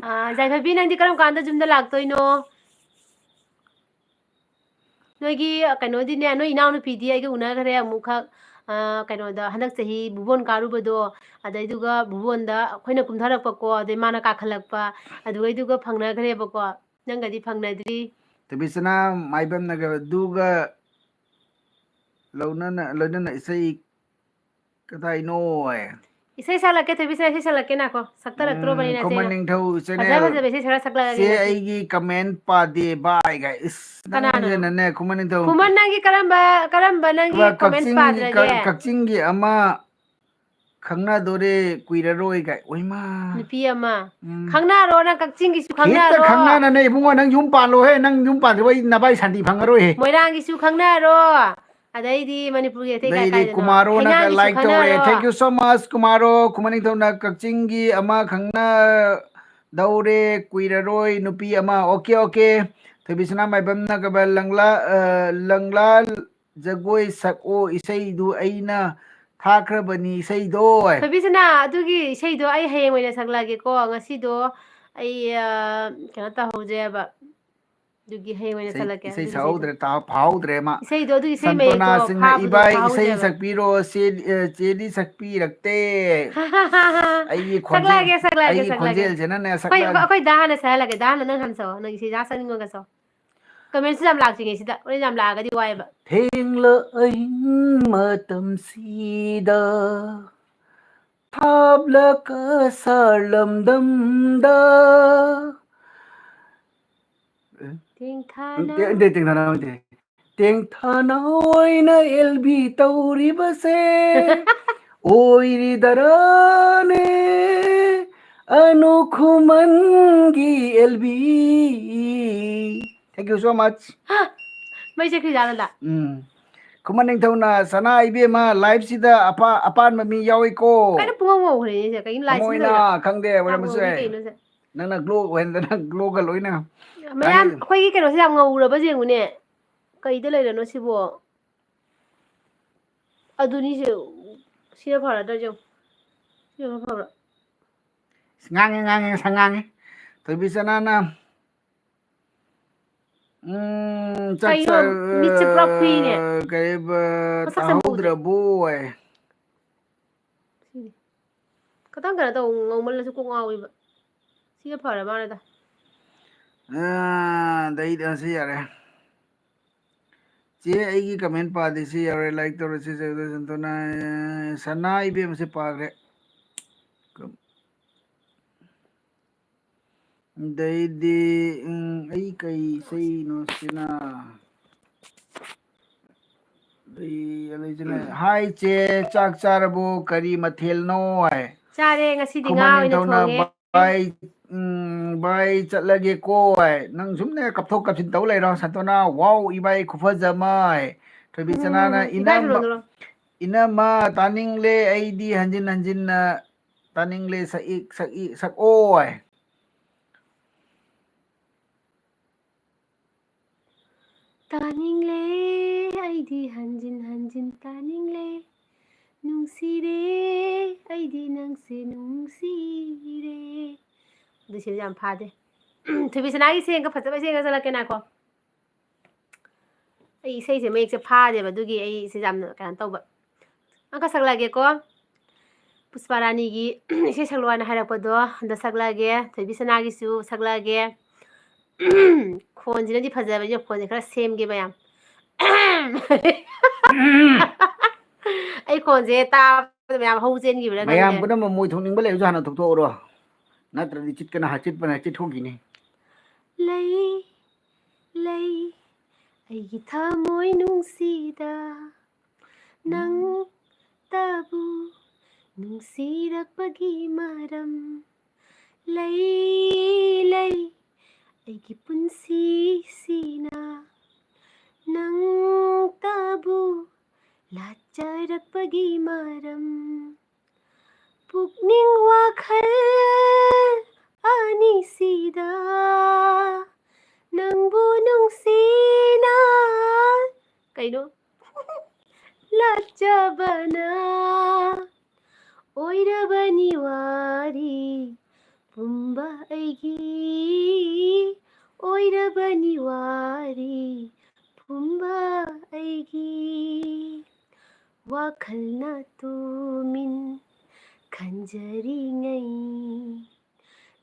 ꯑꯥ, ꯌꯥꯏꯐꯕꯤ, ꯅꯪꯗꯤ ꯀꯔꯝ ꯀꯥꯟꯗ ꯌꯨꯝꯗ ꯂꯥꯛꯇꯣꯏꯅꯣ? ꯅꯣꯏꯒꯤ, ꯑ, ꯀꯩꯅꯣꯗꯤꯅꯦ, ꯅꯣꯏ ꯏꯅꯥꯎꯅꯨꯄꯤꯗꯤ ꯑꯩꯒ ꯎꯅꯈ꯭ꯔꯦ ꯑꯃꯨꯛꯈꯛ, ꯑ, ꯀꯩꯅꯣꯗ, ꯍꯟꯗꯛ ꯆꯍꯤ ꯚꯨꯕꯣꯟ ꯀꯥꯔꯨꯕꯗꯣ, ꯑꯗꯩꯗꯨꯒ ꯚꯨꯕꯣꯟꯗ ꯑꯩꯈꯣꯏꯅ ꯀꯨꯝꯊꯔꯛꯄꯀꯣ, ꯑꯗꯩ ꯃꯥꯅ ꯀꯥꯈꯠꯂꯛꯄ, ꯑꯗꯨꯒꯩꯗꯨꯒ ꯐꯪꯅꯈ꯭ꯔꯦꯕꯀꯣ꯫ ꯅꯪꯒꯗꯤ ꯐꯪꯅꯗ꯭ꯔꯤ꯫ ꯊꯣꯏꯕꯤꯁꯅꯥ ꯃꯥꯏꯕꯝꯅꯒ ꯑꯗꯨꯒ ꯂꯧꯅꯅ, ꯂꯣꯏꯅꯅ ꯏꯁꯩ ꯀꯗꯥꯏꯅꯣ? ꯏꯁꯩ ꯁꯛꯂꯛꯀꯦ, ꯊꯣꯏꯕꯤꯁꯅꯥ, ꯏꯁꯩ ꯁꯛꯂꯛꯀꯦ, ꯉꯥꯏꯈꯣ꯫ ꯁꯛꯇꯔꯛꯇ꯭ꯔꯣ, ꯎꯝ, ꯕꯅꯤꯅ ꯈꯨꯃꯟ ꯆꯦꯅ? ꯅꯤꯡꯊꯧ ꯐꯖ channel ꯐꯖꯕ ꯏꯁꯩ ꯈꯔ ꯁꯛꯂꯛꯑꯒꯦ ꯁꯦ ꯉꯁꯤ꯫ ꯑꯩꯒꯤ comment ꯄꯥꯗꯦ ꯚꯥꯏ ꯒꯥꯏ꯫ ꯏꯁ, ꯀꯅꯥꯅꯣ? ꯅꯪꯁꯤꯅꯅꯦ, ꯈꯨꯃꯟ ꯅꯤꯡꯊꯧ꯫ ꯈꯨꯃꯟ, ꯅꯪꯒꯤ ꯀꯔꯝꯕ, ꯀꯔꯝꯕ ꯅꯪꯒꯤ ꯑꯗꯨꯒ comment ꯀꯛꯆꯤꯡꯒꯤ, ꯄꯥꯗ꯭ꯔꯒꯦ? ꯀꯛ-, ꯀꯛꯆꯤꯡꯒꯤ ꯑꯃ ꯈꯪꯅꯗꯣꯔꯦ ꯀꯨꯏꯔꯔꯣꯏ ꯒꯥꯏ꯫ ꯑꯣꯏꯃꯥ꯫ ꯅꯨꯄꯤ ꯑꯃ꯫ ꯎꯝ꯫ ꯈꯪꯅꯔꯣ, ꯅꯪ ꯀꯛꯆꯤꯡꯒꯤꯁꯨ ꯍꯦꯛꯇ ꯈꯪꯅꯔꯣ꯫ ꯈꯪꯅꯅꯅꯦ ꯏꯕꯨꯡꯉꯣ, ꯅꯪ ꯌꯨꯝ ꯄꯥꯜꯂꯣꯍꯦ, ꯅꯪ ꯌꯨꯝ ꯄꯥꯟꯗ꯭ꯔꯤꯕ ꯑꯩ ꯅꯕꯥꯏ ꯁꯥꯟꯇꯤ ꯐꯪꯉꯔꯣꯏꯍꯦ꯫ ꯃꯣꯏꯔꯥꯡꯒꯤꯁꯨ ꯈꯪꯅꯔꯣ꯫ ꯑꯗꯩꯗꯤ ꯃꯅꯤꯄꯨꯔꯒꯤ ꯑꯇꯩ ꯀꯥꯏ ꯑꯗꯩꯗꯤ ꯀꯥꯏꯗꯅꯣ? ꯀꯨꯃꯥꯔꯣꯅꯒ ꯍꯩꯉꯥꯡꯒꯤꯁꯨ like ꯇꯧꯔꯦ꯫ ꯈꯪꯅꯔꯣ꯫ Thank you so much, ꯀꯨꯃꯥꯔꯣ꯫ ꯈꯨꯃꯟ ꯅꯤꯡꯊꯧꯅ ꯀꯛꯆꯤꯡꯒꯤ ꯑꯃ ꯈꯪꯅꯗꯧꯔꯦ ꯀꯨꯏꯔꯔꯣꯏ ꯅꯨꯄꯤ ꯑꯃ꯫ Okay, okay꯫ ꯊꯣꯏꯕꯤꯁꯅꯥ ꯃꯥꯏꯕꯝꯅ ꯀꯕ ꯂꯪꯂꯥ, ꯑ, ꯂꯪꯂꯥ ꯖꯒꯣꯏ ꯁꯛꯑꯣ ꯏꯁꯩꯗꯨ ꯑꯩꯅ ꯊꯥꯈ꯭ꯔꯕꯅꯤ ꯏꯁꯩꯗꯣ꯫ ꯊꯣꯏꯕꯤꯁꯅꯥ, ꯑꯗꯨꯒꯤ ꯏꯁꯩꯗꯣ ꯑꯩ ꯍꯌꯦꯡ ꯑꯣꯏꯅ ꯁꯛꯂꯛꯑꯒꯦꯀꯣ꯫ ꯉꯁꯤꯗꯣ ꯑꯩ, ꯑ, ꯀꯩꯅꯣ ꯇꯧꯍꯧꯗ꯭ꯔꯦꯕ꯫ ꯑꯗꯨꯒꯤ ꯍꯌꯦꯡ ꯑꯣꯏꯅ ꯏꯁꯩ, ꯁꯛꯂꯛꯀꯦ ꯏꯁꯩ ꯑꯗꯨꯒꯤ ꯏꯁꯩꯗꯣ꯫ ꯁꯛꯍꯧꯗ꯭ꯔꯦ, ꯇꯥ-, ꯐꯥꯍꯧꯗ꯭ꯔꯦ ꯃꯥ꯫ ꯏꯁꯩꯗꯣ, ꯑꯗꯨꯒꯤ ꯏꯁꯩ ꯃꯌꯦꯛꯇꯣ ꯁꯟꯇꯣꯅꯥ ꯁꯤꯡꯅ, ꯐꯥꯕꯗꯣ "ꯏꯕꯥꯏ ꯏꯁꯩ ꯐꯥꯍꯧꯗ꯭ꯔꯦꯕ꯫ ꯁꯛꯄꯤꯔꯣ, ꯆꯦ-, ꯑ, ꯆꯦꯗꯤ ꯁꯛꯄꯤꯔꯛꯇꯦ꯫ ꯑꯩꯒꯤ ꯈꯣꯟꯖꯦꯜ, ꯁꯛꯂꯛꯑꯒꯦ, ꯁꯛꯂꯛꯑꯒꯦ, ꯑꯩꯒꯤ ꯁꯛꯂꯛꯑꯒꯦ꯫ ꯈꯣꯟꯖꯦꯜꯁꯤꯅꯅꯦ ꯑꯩꯈꯣꯏ, ꯁꯛꯂꯛꯑꯒꯦ꯫ ꯑꯩꯈꯣꯏ ꯗꯥ ꯍꯥꯟꯅ ꯁꯛꯍꯜꯂꯒꯦ꯫ ꯗꯥ ꯍꯥꯟꯅ ꯅꯪ ꯍꯥꯟꯅ ꯁꯛꯑꯣ꯫ ꯅꯪ ꯏꯁꯩ ꯁꯛꯆꯅꯤꯡꯉꯒꯁꯨ꯫ Comment ꯁꯨ ꯌꯥꯝ ꯂꯥꯛꯇ꯭ꯔꯤꯉꯩꯁꯤꯗ꯫ ꯍꯣꯔꯦꯟ ꯌꯥꯝ ꯂꯥꯛꯑꯒꯗꯤ ꯋꯥꯏꯑꯦꯕ꯫ ꯊꯦꯡꯂ ꯑꯍꯤꯡ ꯃꯇꯝꯁꯤꯗ ꯊꯥꯞꯂ ꯀꯁꯥꯔ ꯂꯝꯗꯝꯗ꯫ ꯑꯦ? ꯇꯦꯡꯊꯥꯅ꯫ ꯇꯦ-, ꯇꯦ-, ꯇꯦꯡꯊꯥꯅ ꯅꯠꯇꯦ꯫ ꯇꯦꯡꯊꯥꯅ ꯑꯣꯏꯅ ꯑꯦꯜ ꯕꯤ ꯇꯧꯔꯤꯕꯁꯦ ꯑꯣꯏꯔꯤꯗꯔꯥꯅꯦ ꯑꯅꯨ ꯈꯨꯃꯟꯒꯤ L B. Thank you so much꯫ ꯃꯩ ꯆꯠꯈ꯭ꯔꯤꯖꯥꯠꯂ? ꯎꯝ꯫ ꯈꯨꯃꯟ ꯅꯤꯡꯊꯧꯅ, "ꯁꯅꯥ ꯏꯕꯦꯝꯃ, live ꯁꯤꯗ ꯑꯄꯥ-, ꯑꯄꯥꯟꯕ ꯃꯤ ꯌꯥꯎꯏꯀꯣ"꯫ ꯀꯩꯅꯣ ꯄꯨꯡꯉꯧ ꯉꯧꯈ꯭ꯔꯦꯅꯦ ꯁꯦ? ꯀꯩꯅꯣ ꯂꯥꯏꯠꯁꯤꯅ? ꯊꯃꯣꯏꯅ ꯈꯪꯗꯦ, ꯌꯥꯝ ꯑꯣꯏꯔꯝꯕꯁꯨ ꯉꯧꯔꯤ ꯌꯥꯏ꯫ ꯀꯩꯅꯣ ꯁꯦ? ꯅꯪꯅ glow ꯑꯣꯏꯍꯟꯗꯅ glow ꯒ ꯂꯣꯏꯅ꯫ ꯃꯌꯥꯝ ꯀꯥꯟꯅꯩ꯫ ꯑꯩꯈꯣꯏꯒꯤ ꯀꯩꯅꯣꯁꯦ ꯌꯥꯝ ꯉꯧꯔꯕ ꯌꯦꯡꯉꯨꯅꯦ꯫ ꯀꯩꯗ ꯂꯩꯔꯅꯣ ꯁꯤꯕꯣ? ꯑꯗꯨꯅꯤꯁꯦ, ꯁꯤꯅ ꯐꯔꯗ꯭ꯔꯥ ꯌꯦꯡꯉꯨ꯫ ꯁꯤꯅ ꯈꯔ ꯐꯕ꯭ꯔꯥ? ꯉꯥꯡꯉꯦ, ꯉꯥꯡꯉꯦ, ꯉꯁꯥꯏ ꯉꯥꯡꯉꯦ꯫ ꯊꯣꯏꯕꯤ ꯆꯅꯥꯅ, ꯎꯝ, ꯆꯥꯛ ꯀꯩꯅꯣ, ꯆꯥ-, ꯃꯤꯠꯁꯦ ꯄꯨꯔꯥ ꯐ꯭ꯔꯤꯅꯦ꯫ ꯀꯩꯕ, ꯃꯁꯛꯁꯦ ꯑꯃꯨꯛ ꯎꯗ꯭ꯔꯦ꯫ ꯇꯥꯍꯧꯗ꯭ꯔꯕꯣ ꯍꯥꯏ꯫ ꯁꯤꯅꯤ꯫ ꯈꯤꯇꯪ ꯀꯩꯅꯣ ꯇꯧ, ꯉꯧꯃꯜꯂꯁꯨ ꯀꯣꯛ ꯉꯥꯎꯋꯦꯕ꯫ ꯁꯤꯅ ꯐꯔ ꯃꯥꯜꯂꯦꯗ꯫ ꯑꯥ, ꯑꯗꯩꯗꯤ ꯑꯁꯤ ꯌꯥꯔꯦ꯫ ꯆꯦ, ꯑꯩꯒꯤ comment ꯄꯥꯗꯦ, ꯁꯤ ꯌꯥꯎꯔꯦ, like ꯇꯧꯔꯁꯤ, ꯁꯦ, ꯁꯟꯇꯣꯅꯥ, ꯁꯅꯥ ꯏꯕꯦꯝꯃꯁꯦ ꯄꯥꯈ꯭ꯔꯦ꯫ ꯑꯗꯩꯗꯤ, ꯎꯝ, ꯑꯩ ꯀꯩ ꯏꯁꯩꯅꯣ ꯁꯤꯅ? ꯑꯩ, ꯑꯗꯩꯁꯤꯅ, "ꯍꯥꯏ ꯆꯦ, ꯆꯥꯛ ꯆꯥꯔꯕꯣ? ꯀꯔꯤ ꯃꯊꯦꯜꯅꯣ?" ꯍꯥꯏ꯫ ꯆꯥꯔꯦ, ꯉꯁꯤꯗꯤ ꯉꯥ ꯈꯨꯃꯟ ꯑꯣꯏꯅ ꯅꯤꯡꯊꯧꯅ, ꯊꯣꯡꯉꯦ꯫ "ꯚꯥꯏ, ꯎꯝ, ꯚꯥꯏ, ꯆꯠꯂꯒꯦꯀꯣ" ꯍꯥꯏ꯫ ꯅꯪ ꯁꯨꯝꯅꯦ ꯀꯞꯊꯣꯛ ꯀꯞꯁꯤꯟ ꯇꯧ ꯂꯩꯔꯣ, ꯁꯟꯇꯣꯅꯥ꯫ "ꯋꯥꯎ, ꯏꯕꯥꯏ, ꯈꯨꯐꯖ ꯑꯃ" ꯍꯥꯏ꯫ ꯊꯣꯏꯕꯤ ꯆꯅꯥꯅ, ꯎꯝ, ꯏꯀꯥꯏ "ꯏꯅꯝꯃ, ꯈꯨꯔꯣꯟꯗꯨꯔꯣ? ꯏꯅꯝꯃ, ꯇꯥꯅꯤꯡꯂꯦ, ꯑꯩꯗꯤ ꯍꯟꯖꯤꯟ ꯍꯟꯖꯤꯟꯅ ꯇꯥꯅꯤꯡꯂꯦ, ꯁꯛꯏ, ꯁꯛꯏ, ꯁꯛꯑꯣ" ꯍꯥꯏ꯫ ꯇꯥꯅꯤꯡꯂꯦ, ꯑꯩꯗꯤ ꯍꯟꯖꯤꯟ ꯍꯟꯖꯤꯟ ꯇꯥꯅꯤꯡꯂꯦ꯫ ꯅꯨꯡꯁꯤꯔꯦ, ꯑꯩꯗꯤ ꯅꯪꯁꯦ ꯅꯨꯡꯁꯤꯔꯦ꯫ ꯑꯗꯨ ꯁꯤꯁꯨ ꯌꯥꯝ ꯐꯥꯗꯦ꯫ ꯊꯣꯏꯕꯤ ꯁꯅꯥꯒꯤ ꯁꯦꯡꯒ ꯐꯖꯕ ꯁꯦꯡꯒ ꯆꯠꯂꯛꯀꯦ ꯅꯥꯀꯣ꯫ ꯑꯩ ꯏꯁꯩꯁꯦ ꯃꯌꯦꯛꯁꯦ ꯐꯥꯗꯦꯕ, ꯑꯗꯨꯒꯤ ꯑꯩ ꯁꯤ ꯌꯥꯝꯅ ꯀꯩꯅꯣ ꯇꯧꯕ꯫ ꯑꯪꯀ ꯁꯛꯂꯛꯑꯒꯦꯀꯣ꯫ ꯄꯨꯁꯄꯥ ꯔꯥꯅꯤꯒꯤ ꯏꯁꯩ ꯁꯛꯂꯣ ꯍꯥꯏꯅ ꯍꯥꯏꯔꯛꯄꯗꯣ ꯑꯝꯇ ꯁꯛꯂꯛꯑꯒꯦ꯫ ꯊꯣꯏꯕꯤ ꯁꯅꯥꯒꯤꯁꯨ ꯁꯛꯂꯛꯑꯒꯦ꯫ ꯈꯣꯟꯁꯤꯅꯗꯤ ꯐꯖꯕꯅꯤꯅ ꯈꯣꯟꯁꯦ ꯈꯔ ꯁꯦꯝꯒꯦ ꯃꯌꯥꯝ꯫ ꯑꯩ ꯈꯣꯟꯁꯦ ꯇꯥꯕꯗ ꯃꯌꯥꯝ ꯍꯧ ꯆꯦꯟꯈꯤꯕ꯭ꯔꯥ ꯈꯪꯗꯦ꯫ ꯃꯌꯥꯝ ꯄꯨꯝꯅꯃꯛ ꯃꯣꯏ ꯊꯣꯛꯅꯤꯡꯕ ꯂꯩꯔꯁꯨ ꯍꯥꯟꯅ ꯊꯣꯛꯊꯣꯛꯎꯔꯣ, ꯅꯠꯇ꯭ꯔꯗꯤ ꯆꯤꯠꯀꯅ ꯆꯤꯠꯄꯅ ꯆꯤꯠꯊꯣꯛꯈꯤꯅꯤ꯫ ꯂꯩ, ꯂꯩ, ꯑꯩꯒꯤ ꯊꯃꯣꯏ ꯅꯨꯡꯁꯤꯗ ꯅꯪꯇꯕꯨ ꯅꯨꯡꯁꯤꯔꯛꯄꯒꯤ ꯃꯔꯝ꯫ ꯂꯩ, ꯂꯩ, ꯑꯩꯒꯤ ꯄꯨꯟꯁꯤꯁꯤꯅ ꯅꯪꯇꯕꯨ ꯂꯥꯠꯆꯔꯛꯄꯒꯤ ꯃꯔꯝ꯫ ꯄꯨꯛꯅꯤꯡ ꯋꯥꯈꯜ ꯑꯅꯤꯁꯤꯗ ꯅꯪꯕꯨ ꯅꯨꯡꯁꯤꯅ, ꯀꯩꯅꯣ? ꯆꯠꯆꯕꯅ ꯑꯣꯏꯔꯕꯅꯤ ꯋꯥꯔꯤ ꯄꯨꯝꯕ ꯑꯩꯒꯤ, ꯑꯣꯏꯔꯕꯅꯤ ꯋꯥꯔꯤ ꯄꯨꯝꯕ ꯑꯩꯒꯤ꯫ ꯋꯥꯈꯜꯅ ꯇꯨꯃꯤꯟ ꯈꯟꯖꯔꯤꯉꯩ,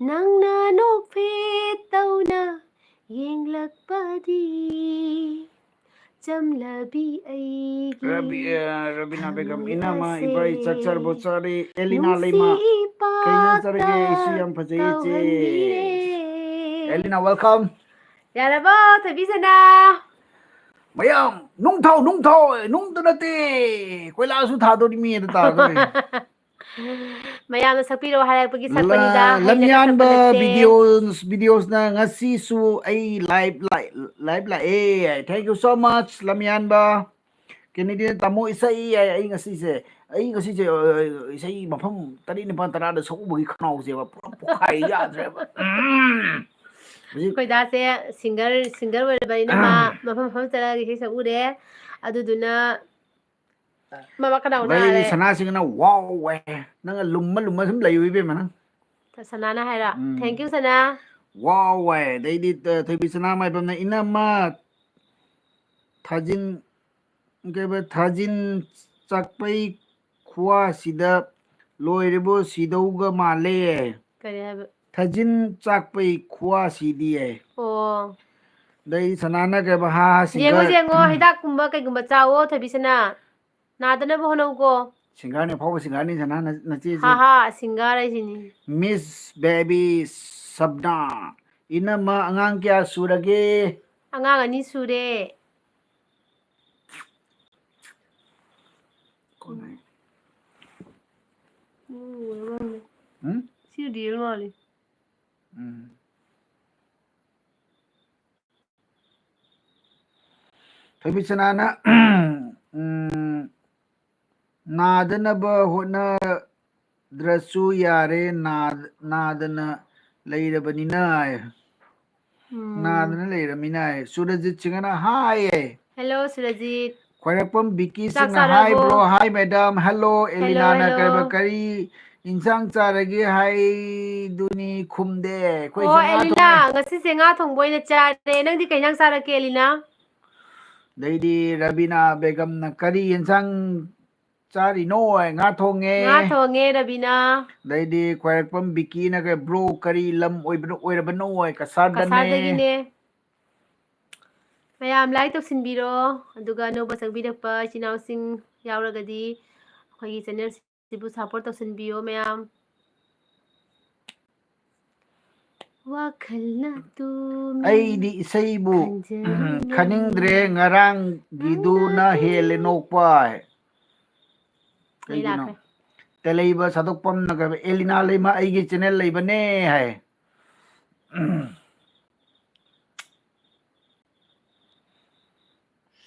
ꯅꯪꯅ ꯅꯣꯛꯐꯦꯠ ꯇꯧꯅ ꯌꯦꯡꯂꯛꯄꯗꯤ, ꯆꯝꯂꯕꯤ ꯑꯩꯒꯤ ꯔꯕꯤ-, ꯑ, ꯔꯕꯤꯅꯥ ꯕꯦꯒꯝ, ꯊꯃꯣꯏ ꯏꯅꯝꯃ, ꯑꯁꯦ ꯏꯕꯥꯏ, ꯆꯥꯛ ꯆꯥꯔꯕꯣ? ꯆꯥꯔꯦ꯫ ꯑꯦꯂꯤꯅꯥ ꯂꯩꯃ, ꯅꯨꯡꯁꯤ ꯀꯩ ꯏꯟꯖꯥꯡ ꯆꯥꯔꯒꯦ? ꯄꯥꯛꯇ ꯏꯁꯨ ꯌꯥꯝ ꯐꯖꯩ, ꯏꯆꯦ꯫ ꯇꯧꯍꯟꯕꯤꯔꯦ꯫ ꯑꯦꯂꯤꯅꯥ, welcome꯫ ꯌꯥꯔꯕꯣ, ꯊꯣꯏꯕꯤ ꯁꯅꯥ? ꯃꯌꯥꯝ, ꯅꯨꯡ ꯊꯥꯎ, ꯅꯨꯡ ꯊꯥꯎ, ꯅꯨꯡꯗ ꯅꯠꯇꯦ, ꯀꯣꯏꯂꯥꯁꯨ ꯊꯥꯗꯣꯔꯤꯃꯤ ꯑꯗꯨ ꯇꯥꯗꯣꯔꯤ꯫ ꯃꯌꯥꯝꯅ ꯁꯛꯄꯤꯔꯣ ꯍꯥꯏꯔꯛꯄꯒꯤ ꯁꯛꯄꯅꯤꯗ, ꯂ-, ꯍꯩꯅꯒ ꯁꯛꯄ ꯂꯝꯌꯥꯟꯕ ꯅꯠꯇꯦ꯫ Videos, videosꯅ ꯉꯁꯤꯁꯨ ꯑꯩ live ꯂꯥꯛ-, live ꯂꯥꯛꯑꯦ꯫ Thank you so much, ꯂꯝꯌꯥꯟꯕ꯫ ꯀꯦꯅꯦꯗꯤꯌꯟ ꯇꯥꯃꯣ ꯏꯁꯩ ꯍꯥꯏ, ꯑꯩ ꯉꯁꯤꯁꯦ, ꯑꯩ ꯉꯁꯤꯁꯦ, ꯑ, ꯏꯁꯩ ꯃꯐꯝ ꯇꯔꯦꯠ, ꯅꯤꯄꯥꯜ, ꯇꯔꯥꯗ ꯁꯛꯎꯕꯒꯤ ꯈꯅꯥꯎꯁꯦꯕ ꯄꯨꯔꯥ ꯄꯣꯛꯈꯥꯏ ꯌꯥꯗ꯭ꯔꯦꯕ꯫ ꯎꯝ꯫ ꯍꯧꯖꯤꯛ ꯑꯩꯈꯣꯏ ꯗꯥꯁꯦ singer, singer ꯑꯣꯏꯔꯕꯅꯤꯅ ꯃꯥ ꯃꯐꯝ ꯃꯐꯝ ꯆꯠꯂꯒ ꯏꯁꯩ ꯁꯛꯎꯔꯦ꯫ ꯑꯗꯨꯗꯨꯅ ꯃꯃꯥ ꯈꯅꯥꯎ ꯂꯩ, ꯅꯥꯔꯦ꯫ ꯁꯅꯥꯁꯤꯡꯅ wow ꯍꯥꯏ꯫ ꯅꯪꯅ ꯂꯨꯝꯃ ꯂꯨꯝꯃ ꯁꯨꯝ ꯂꯩꯌꯨ ꯏꯕꯦꯝꯃ ꯅꯪ꯫ ꯁꯅꯥꯅ ꯍꯥꯏꯔꯣ? ꯎꯝ꯫ Thank you, ꯁꯅꯥ꯫ Wow ꯍꯥꯏ꯫ ꯑꯗꯩꯗꯤ, ꯑ, ꯊꯣꯏꯕꯤ ꯁꯅꯥ ꯃꯥꯏꯕꯝꯅ, "ꯏꯅꯝꯃ ꯊꯥꯖꯤꯟ, ꯀꯩꯕ, ꯊꯥꯖꯤꯟ ꯆꯥꯛꯄꯩ ꯈꯨꯋꯥꯁꯤꯗ ꯂꯣꯏꯔꯦꯕꯣ, ꯁꯤꯗꯧꯒ ꯃꯥꯜꯂꯦ"꯫ ꯀꯔꯤ ꯍꯥꯏꯕ? ꯊꯥꯖꯤꯟ ꯆꯥꯛꯄꯩ ꯈꯨꯋꯥꯁꯤꯗꯤ ꯍꯥꯏ꯫ ꯑꯣ꯫ ꯑꯗꯩ ꯁꯅꯥꯅ ꯀꯩꯕ, ꯍꯥ, ꯍꯥ, ꯌꯦꯡꯉꯣ, singer꯫ ꯌꯦꯡꯉꯣ, ꯍꯤꯗꯥꯛꯀꯨꯝꯕ ꯀꯩꯒꯨꯝꯕ ꯆꯥꯋꯣ, ꯊꯣꯏꯕꯤ ꯁꯅꯥ꯫ ꯅꯥꯗꯅꯕ ꯍꯣꯠꯅꯧꯀꯣ꯫ Singerꯅꯤ, ꯑꯐꯥꯎꯕ singerꯅꯤ ꯁꯅꯥ, ꯅ-, ꯅꯆꯦꯁꯦ꯫ ꯍꯥ ꯍꯥ, singer ꯍꯥꯏꯁꯤꯅꯤ꯫ Miss Baby ꯁꯕꯅꯥ, ꯏꯅꯝꯃ ꯑꯉꯥꯡ ꯀꯌꯥ ꯁꯨꯔꯒꯦ? ꯑꯉꯥꯡ ꯑꯅꯤ ꯁꯨꯔꯦ꯫ ꯀꯣꯟꯅ꯫ ꯎꯝ, ꯎꯔꯕ ꯃꯥꯜꯂꯦ꯫ ꯎꯝ? ꯁꯤ real ꯃꯥꯜꯂꯦ꯫ ꯎꯝ꯫ ꯊꯣꯏꯕꯤ ꯁꯅꯥꯅ, ꯎꯝ, ꯅꯥꯗꯅꯕ ꯍꯣꯠꯅꯗ꯭ꯔꯁꯨ ꯌꯥꯔꯦ, ꯅꯥ-, ꯅꯥꯗꯅ ꯂꯩꯔꯕꯅꯤꯅ꯫ ꯎꯝ꯫ ꯅꯥꯗꯅ ꯂꯩꯔꯕꯅꯤꯅ꯫ ꯁꯨꯔꯖꯤꯠ ꯁꯤꯡꯍꯅ ꯍꯥꯏꯌꯦ꯫ Hello, ꯁꯨꯔꯖꯤꯠ꯫ ꯈ꯭ꯋꯥꯏꯔꯥꯛꯄꯝ ꯕꯤꯀꯤ ꯆꯥꯛ ꯁꯤꯡꯅ, "ꯍꯥꯏ ꯆꯥꯔꯕꯣ? ꯕ꯭ꯔꯣ, ꯍꯥꯏ ꯃꯦꯗꯥꯝ, ꯍꯦꯜꯂꯣ, ꯍꯦꯜꯂꯣ, ꯑꯦꯂꯤꯅꯥꯅ ꯍꯦꯜꯂꯣ꯫ ꯀꯩꯕ ꯀꯔꯤ ꯏꯟꯁꯥꯡ ꯆꯥꯔꯒꯦ ꯍꯥꯏꯗꯨꯅꯤ ꯈꯨꯝꯗꯦ꯫ ꯑꯩꯈꯣꯏꯁꯦ ꯑꯣ, ꯉꯥ ꯑꯦꯂꯤꯅꯥ, ꯊꯣꯡꯉꯦ꯫ ꯉꯁꯤꯁꯦ ꯉꯥ ꯊꯣꯡꯕ ꯑꯣꯏꯅ ꯆꯥꯔꯦ꯫ ꯅꯪꯗꯤ ꯀꯩ ꯏꯟꯁꯥꯡ ꯆꯥꯔꯛꯀꯦ, ꯑꯦꯂꯤꯅꯥ? ꯑꯗꯩꯗꯤ ꯔꯕꯤꯅꯥ ꯕꯦꯒꯝꯅ, "ꯀꯔꯤ ꯏꯟꯁꯥꯡ ꯆꯥꯔꯤꯅꯣ?" ꯉꯥ ꯊꯣꯡꯉꯦ꯫ ꯉꯥ ꯊꯣꯡꯉꯦ, ꯔꯕꯤꯅꯥ꯫ ꯑꯗꯩꯗꯤ ꯈ꯭ꯋꯥꯏꯔꯥꯛꯄꯝ ꯕꯤꯀꯤꯅ, "ꯕ꯭ꯔꯣ, ꯀꯔꯤ ꯂꯝ ꯑꯣꯏꯕꯅꯣ, ꯑꯣꯏꯔꯕꯅꯣ?" ꯀꯁꯥꯔꯗꯅꯦ꯫ ꯀꯁꯥꯔꯗꯒꯤꯅꯦ꯫ ꯃꯌꯥꯝ like ꯇꯧꯁꯤꯟꯕꯤꯔꯣ, ꯑꯗꯨꯒ ꯑꯅꯧꯕ ꯆꯪꯕꯤꯔꯛꯄ ꯏꯆꯤꯟ ꯏꯅꯥꯎꯁꯤꯡ ꯌꯥꯎꯔꯒꯗꯤ ꯑꯩꯈꯣꯏꯒꯤ channel ꯁꯤꯕꯨ support ꯇꯧꯁꯤꯟꯕꯤꯌꯣ ꯃꯌꯥꯝ꯫ ꯋꯥꯈꯜꯅ ꯇꯨꯝꯃꯤ ꯑꯩꯗꯤ ꯏꯁꯩꯕꯨ ꯈꯟꯖꯔꯝꯕꯅꯤ꯫ ꯈꯟꯅꯤꯡꯗ꯭ꯔꯦ, ꯉꯔꯥꯡꯒꯤꯗꯨꯅ ꯍꯦꯜꯂꯦ ꯅꯣꯛꯄ ꯍꯥꯏ꯫ ꯃꯩ ꯀꯩꯒꯤꯅꯣ? ꯂꯥꯛꯈ꯭ꯔꯦ꯫ ꯇꯦꯂꯩꯕ ꯁꯥꯗꯣꯛꯄꯝꯅ ꯀꯩꯕ, "ꯑꯦꯂꯤꯅꯥ ꯂꯩꯃ ꯑꯩꯒꯤ channel ꯂꯩꯕꯅꯦ" ꯍꯥꯏ꯫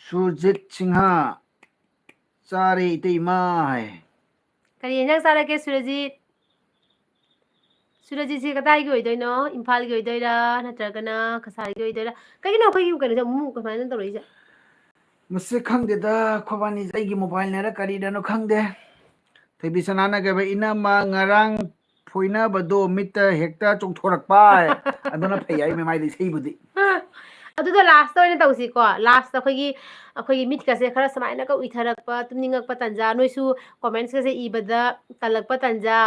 ꯁꯨꯔꯖꯤꯠ ꯁꯤꯡꯍ, "ꯆꯥꯔꯦ ꯏꯇꯩꯃ" ꯍꯥꯏ꯫ ꯀꯔꯤ ꯌꯦꯟꯖꯥꯡ ꯆꯥꯔꯒꯦ, ꯁꯨꯔꯖꯤꯠ? ꯁꯨꯔꯖꯤꯠꯁꯤ ꯀꯗꯥꯏꯒꯤ ꯑꯣꯏꯗꯣꯏꯅꯣ? ꯏꯝꯐꯥꯜꯒꯤ ꯑꯣꯏꯗꯣꯏꯔꯥ, ꯅꯠꯇ꯭ꯔꯒꯅ ꯀꯁꯥꯔꯒꯤ ꯑꯣꯏꯗꯣꯏꯔꯥ? ꯀꯩꯒꯤꯅꯣ ꯑꯩꯈꯣꯏꯒꯤ ꯀꯩꯅꯣꯁꯦ ꯑꯃꯨꯛ ꯀꯃꯥꯏꯅ ꯇꯧꯔꯛꯏꯁꯦ? ꯃꯁꯤ ꯈꯪꯗꯦꯗ, ꯑꯩꯈꯣꯏꯕꯥꯅꯤꯁꯦ, ꯑꯩꯒꯤ mobileꯅꯔ ꯀꯔꯤꯅꯔꯣ ꯈꯪꯗꯦ꯫ ꯊꯣꯏꯕꯤꯁꯅꯥꯅ ꯀꯩꯕ, "ꯏꯅꯝꯃ, ꯉꯔꯥꯡ ꯐꯣꯏꯅꯕꯗꯣ ꯃꯤꯠꯇ ꯍꯦꯛꯇ ꯆꯣꯡꯊꯣꯔꯛꯄ" ꯍꯥꯏ꯫ ꯑꯗꯨꯅ ꯐꯩ ꯍꯥꯏ ꯃꯃꯥꯏꯗ ꯏꯁꯩꯕꯨꯗꯤ꯫ ꯑꯗꯨꯗꯣ lastꯇ ꯑꯣꯏꯅ ꯇꯧꯁꯤꯀꯣ꯫ Lastꯇ ꯑꯩꯈꯣꯏꯒꯤ, ꯑꯩꯈꯣꯏꯒꯤ ꯃꯤꯠꯀꯁꯦ ꯈꯔ ꯁꯨꯃꯥꯏꯅꯒ ꯎꯏꯊꯔꯛꯄ, ꯇꯨꯝꯅꯤꯡꯉꯛꯄ ꯇꯟꯖꯥ, ꯅꯣꯏꯁꯨ commentsꯀꯁꯦ ꯏꯕꯗ ꯇꯜꯂꯛꯄ ꯇꯟꯖꯥ,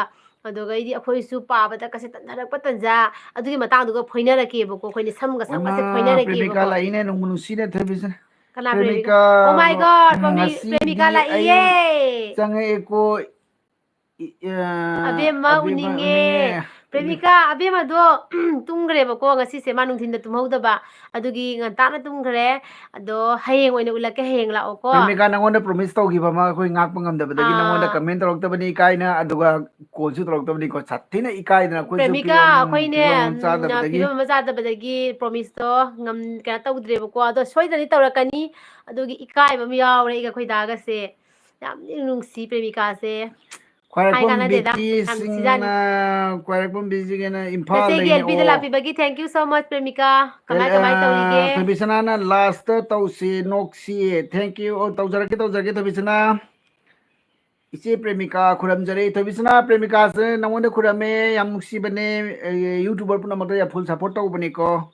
ꯑꯗꯨꯒ ꯑꯩꯗꯤ ꯑꯩꯈꯣꯏꯁꯨ ꯄꯥꯕꯗ ꯀꯁꯦ ꯇꯟꯊꯔꯛꯄ ꯇꯟꯖꯥ, ꯑꯗꯨꯒꯤ ꯃꯇꯥꯡꯗꯨꯒ ꯐꯣꯏꯅꯔꯛꯀꯦꯕꯀꯣ꯫ ꯑꯩꯈꯣꯏꯅ ꯁꯝꯒ ꯁꯝꯒꯁꯦ ꯏꯃꯥ, ꯐꯣꯏꯅꯔꯛꯀꯦꯕꯀꯣ꯫ ꯄ꯭ꯔꯦꯃꯤꯀꯥ ꯂꯥꯛꯏꯅꯦ, ꯅꯨꯡꯕꯨ ꯅꯨꯡꯁꯤꯅꯦ ꯊꯣꯏꯕꯤꯁꯅꯥ꯫ ꯀꯅꯥ ꯄ꯭ꯔꯦꯃꯤꯀꯥ? ꯄ꯭ꯔꯦꯃꯤꯀꯥ, Oh my God, ꯄ꯭ꯔꯃꯤ-, ꯉꯁꯤꯗꯤ ꯄ꯭ꯔꯦꯃꯤꯀꯥ ꯑꯩ ꯂꯥꯛꯏꯌꯦ! ꯆꯪꯉꯛꯑꯦꯀꯣ꯫ ꯏ-, ꯑ, ꯑꯕꯦꯝꯃ ꯑꯕꯦꯝꯃ ꯎꯅꯤꯡꯉꯦ꯫ ꯎꯅꯤꯡꯉꯦ꯫ ꯄ꯭ꯔꯦꯃꯤꯀꯥ, ꯑꯕꯦꯝꯃꯗꯣ ꯇꯨꯝꯈ꯭ꯔꯦꯕꯀꯣ, ꯉꯁꯤꯁꯦ ꯃꯥ ꯅꯨꯡꯊꯤꯟꯗ ꯇꯨꯝꯍꯧꯗꯕ, ꯑꯗꯨꯒꯤ ꯉꯟꯇꯥꯅ ꯇꯨꯝꯈ꯭ꯔꯦ꯫ ꯑꯗꯣ ꯍꯌꯦꯡ ꯑꯣꯏꯅ ꯎꯠꯂꯛꯀꯦ, ꯍꯌꯦꯡ ꯂꯥꯛꯑꯣꯀꯣ꯫ ꯄ꯭ꯔꯦꯃꯤꯀꯥ, ꯅꯪꯉꯣꯟꯗ promise ꯇꯧꯈꯤꯕ ꯑꯃ ꯑꯩꯈꯣꯏ ꯉꯥꯛꯄ ꯉꯝꯗꯕꯗꯒꯤ ꯅꯪꯉꯣꯟꯗ ꯑꯥ꯫ comment ꯇꯧꯔꯛꯇꯕꯅꯤ ꯏꯀꯥꯏꯅ, ꯑꯗꯨꯒ callꯁꯨ ꯇꯧꯔꯛꯇꯕꯅꯤꯀꯣ, ꯁꯥꯊꯤꯅ ꯏꯀꯥꯏꯗꯅ ꯑꯩꯈꯣꯏꯁꯨ ꯄ꯭ꯔꯦꯃꯤꯀꯥ, ꯐꯤꯕꯝ, ꯑꯩꯈꯣꯏꯅꯦ, ꯐꯤꯕꯝ ꯑꯃ ꯎꯝ, ꯆꯥꯗꯕꯗꯒꯤ꯫ ꯐꯤꯕꯝ ꯑꯃ ꯆꯥꯗꯕꯗꯒꯤ promiseꯇꯣ ꯉꯝ-, ꯀꯩꯅꯣ ꯇꯧꯗ꯭ꯔꯦꯕꯀꯣ꯫ ꯑꯗꯣ ꯁꯣꯏꯗꯅꯗꯤ ꯇꯧꯔꯛꯀꯅꯤ꯫ ꯑꯗꯨꯒꯤ ꯏꯀꯥꯏꯕ ꯑꯃ ꯌꯥꯎꯔꯦ ꯑꯩꯒ ꯑꯩꯈꯣꯏ ꯗꯥꯒꯁꯦ꯫ ꯌꯥꯝ ꯅꯨꯡꯁꯤ ꯄ꯭ꯔꯦꯃꯤꯀꯥꯁꯦ꯫ ꯈ꯭ꯋꯥꯏꯔꯥꯛꯄꯝ ꯕꯤꯀꯤꯁꯤꯡꯅ, ꯈ꯭ꯋꯥꯏꯔꯥꯛꯄꯝ ꯕꯤꯀꯤꯁꯤꯡꯅ ꯏꯝꯐꯥꯜꯗꯒꯤꯅꯦ꯫ ꯑꯦꯜꯕꯤꯗ ꯂꯥꯛꯄꯤꯕꯒꯤ thank you so much, ꯄ꯭ꯔꯦꯃꯤꯀꯥ꯫ ꯀꯃꯥꯏ, ꯀꯃꯥꯏ ꯇꯧꯔꯤꯒꯦ? ꯊꯣꯏꯕꯤꯁꯅꯥꯅ last ꯇꯧꯁꯤ, ꯅꯣꯛꯁꯤ꯫ Thank you꯫ ꯑꯣ, ꯇꯧꯖꯔꯛꯀꯦ, ꯇꯧꯖꯔꯛꯀꯦ, ꯊꯣꯏꯕꯤꯁꯅꯥ꯫ ꯏꯆꯦ ꯄ꯭ꯔꯦꯃꯤꯀꯥ ꯈꯨꯔꯝꯖꯔꯤ꯫ ꯊꯣꯏꯕꯤꯁꯅꯥ, ꯄ꯭ꯔꯦꯃꯤꯀꯥꯁꯦ ꯅꯉꯣꯟꯗ ꯈꯨꯔꯝꯃꯦ, ꯌꯥꯝ ꯅꯨꯡꯁꯤꯕꯅꯦ꯫ ꯑꯦ, YouTuber ꯄꯨꯝꯅꯃꯛꯇ ꯌꯥꯝ full support ꯇꯧꯕꯅꯤꯀꯣ꯫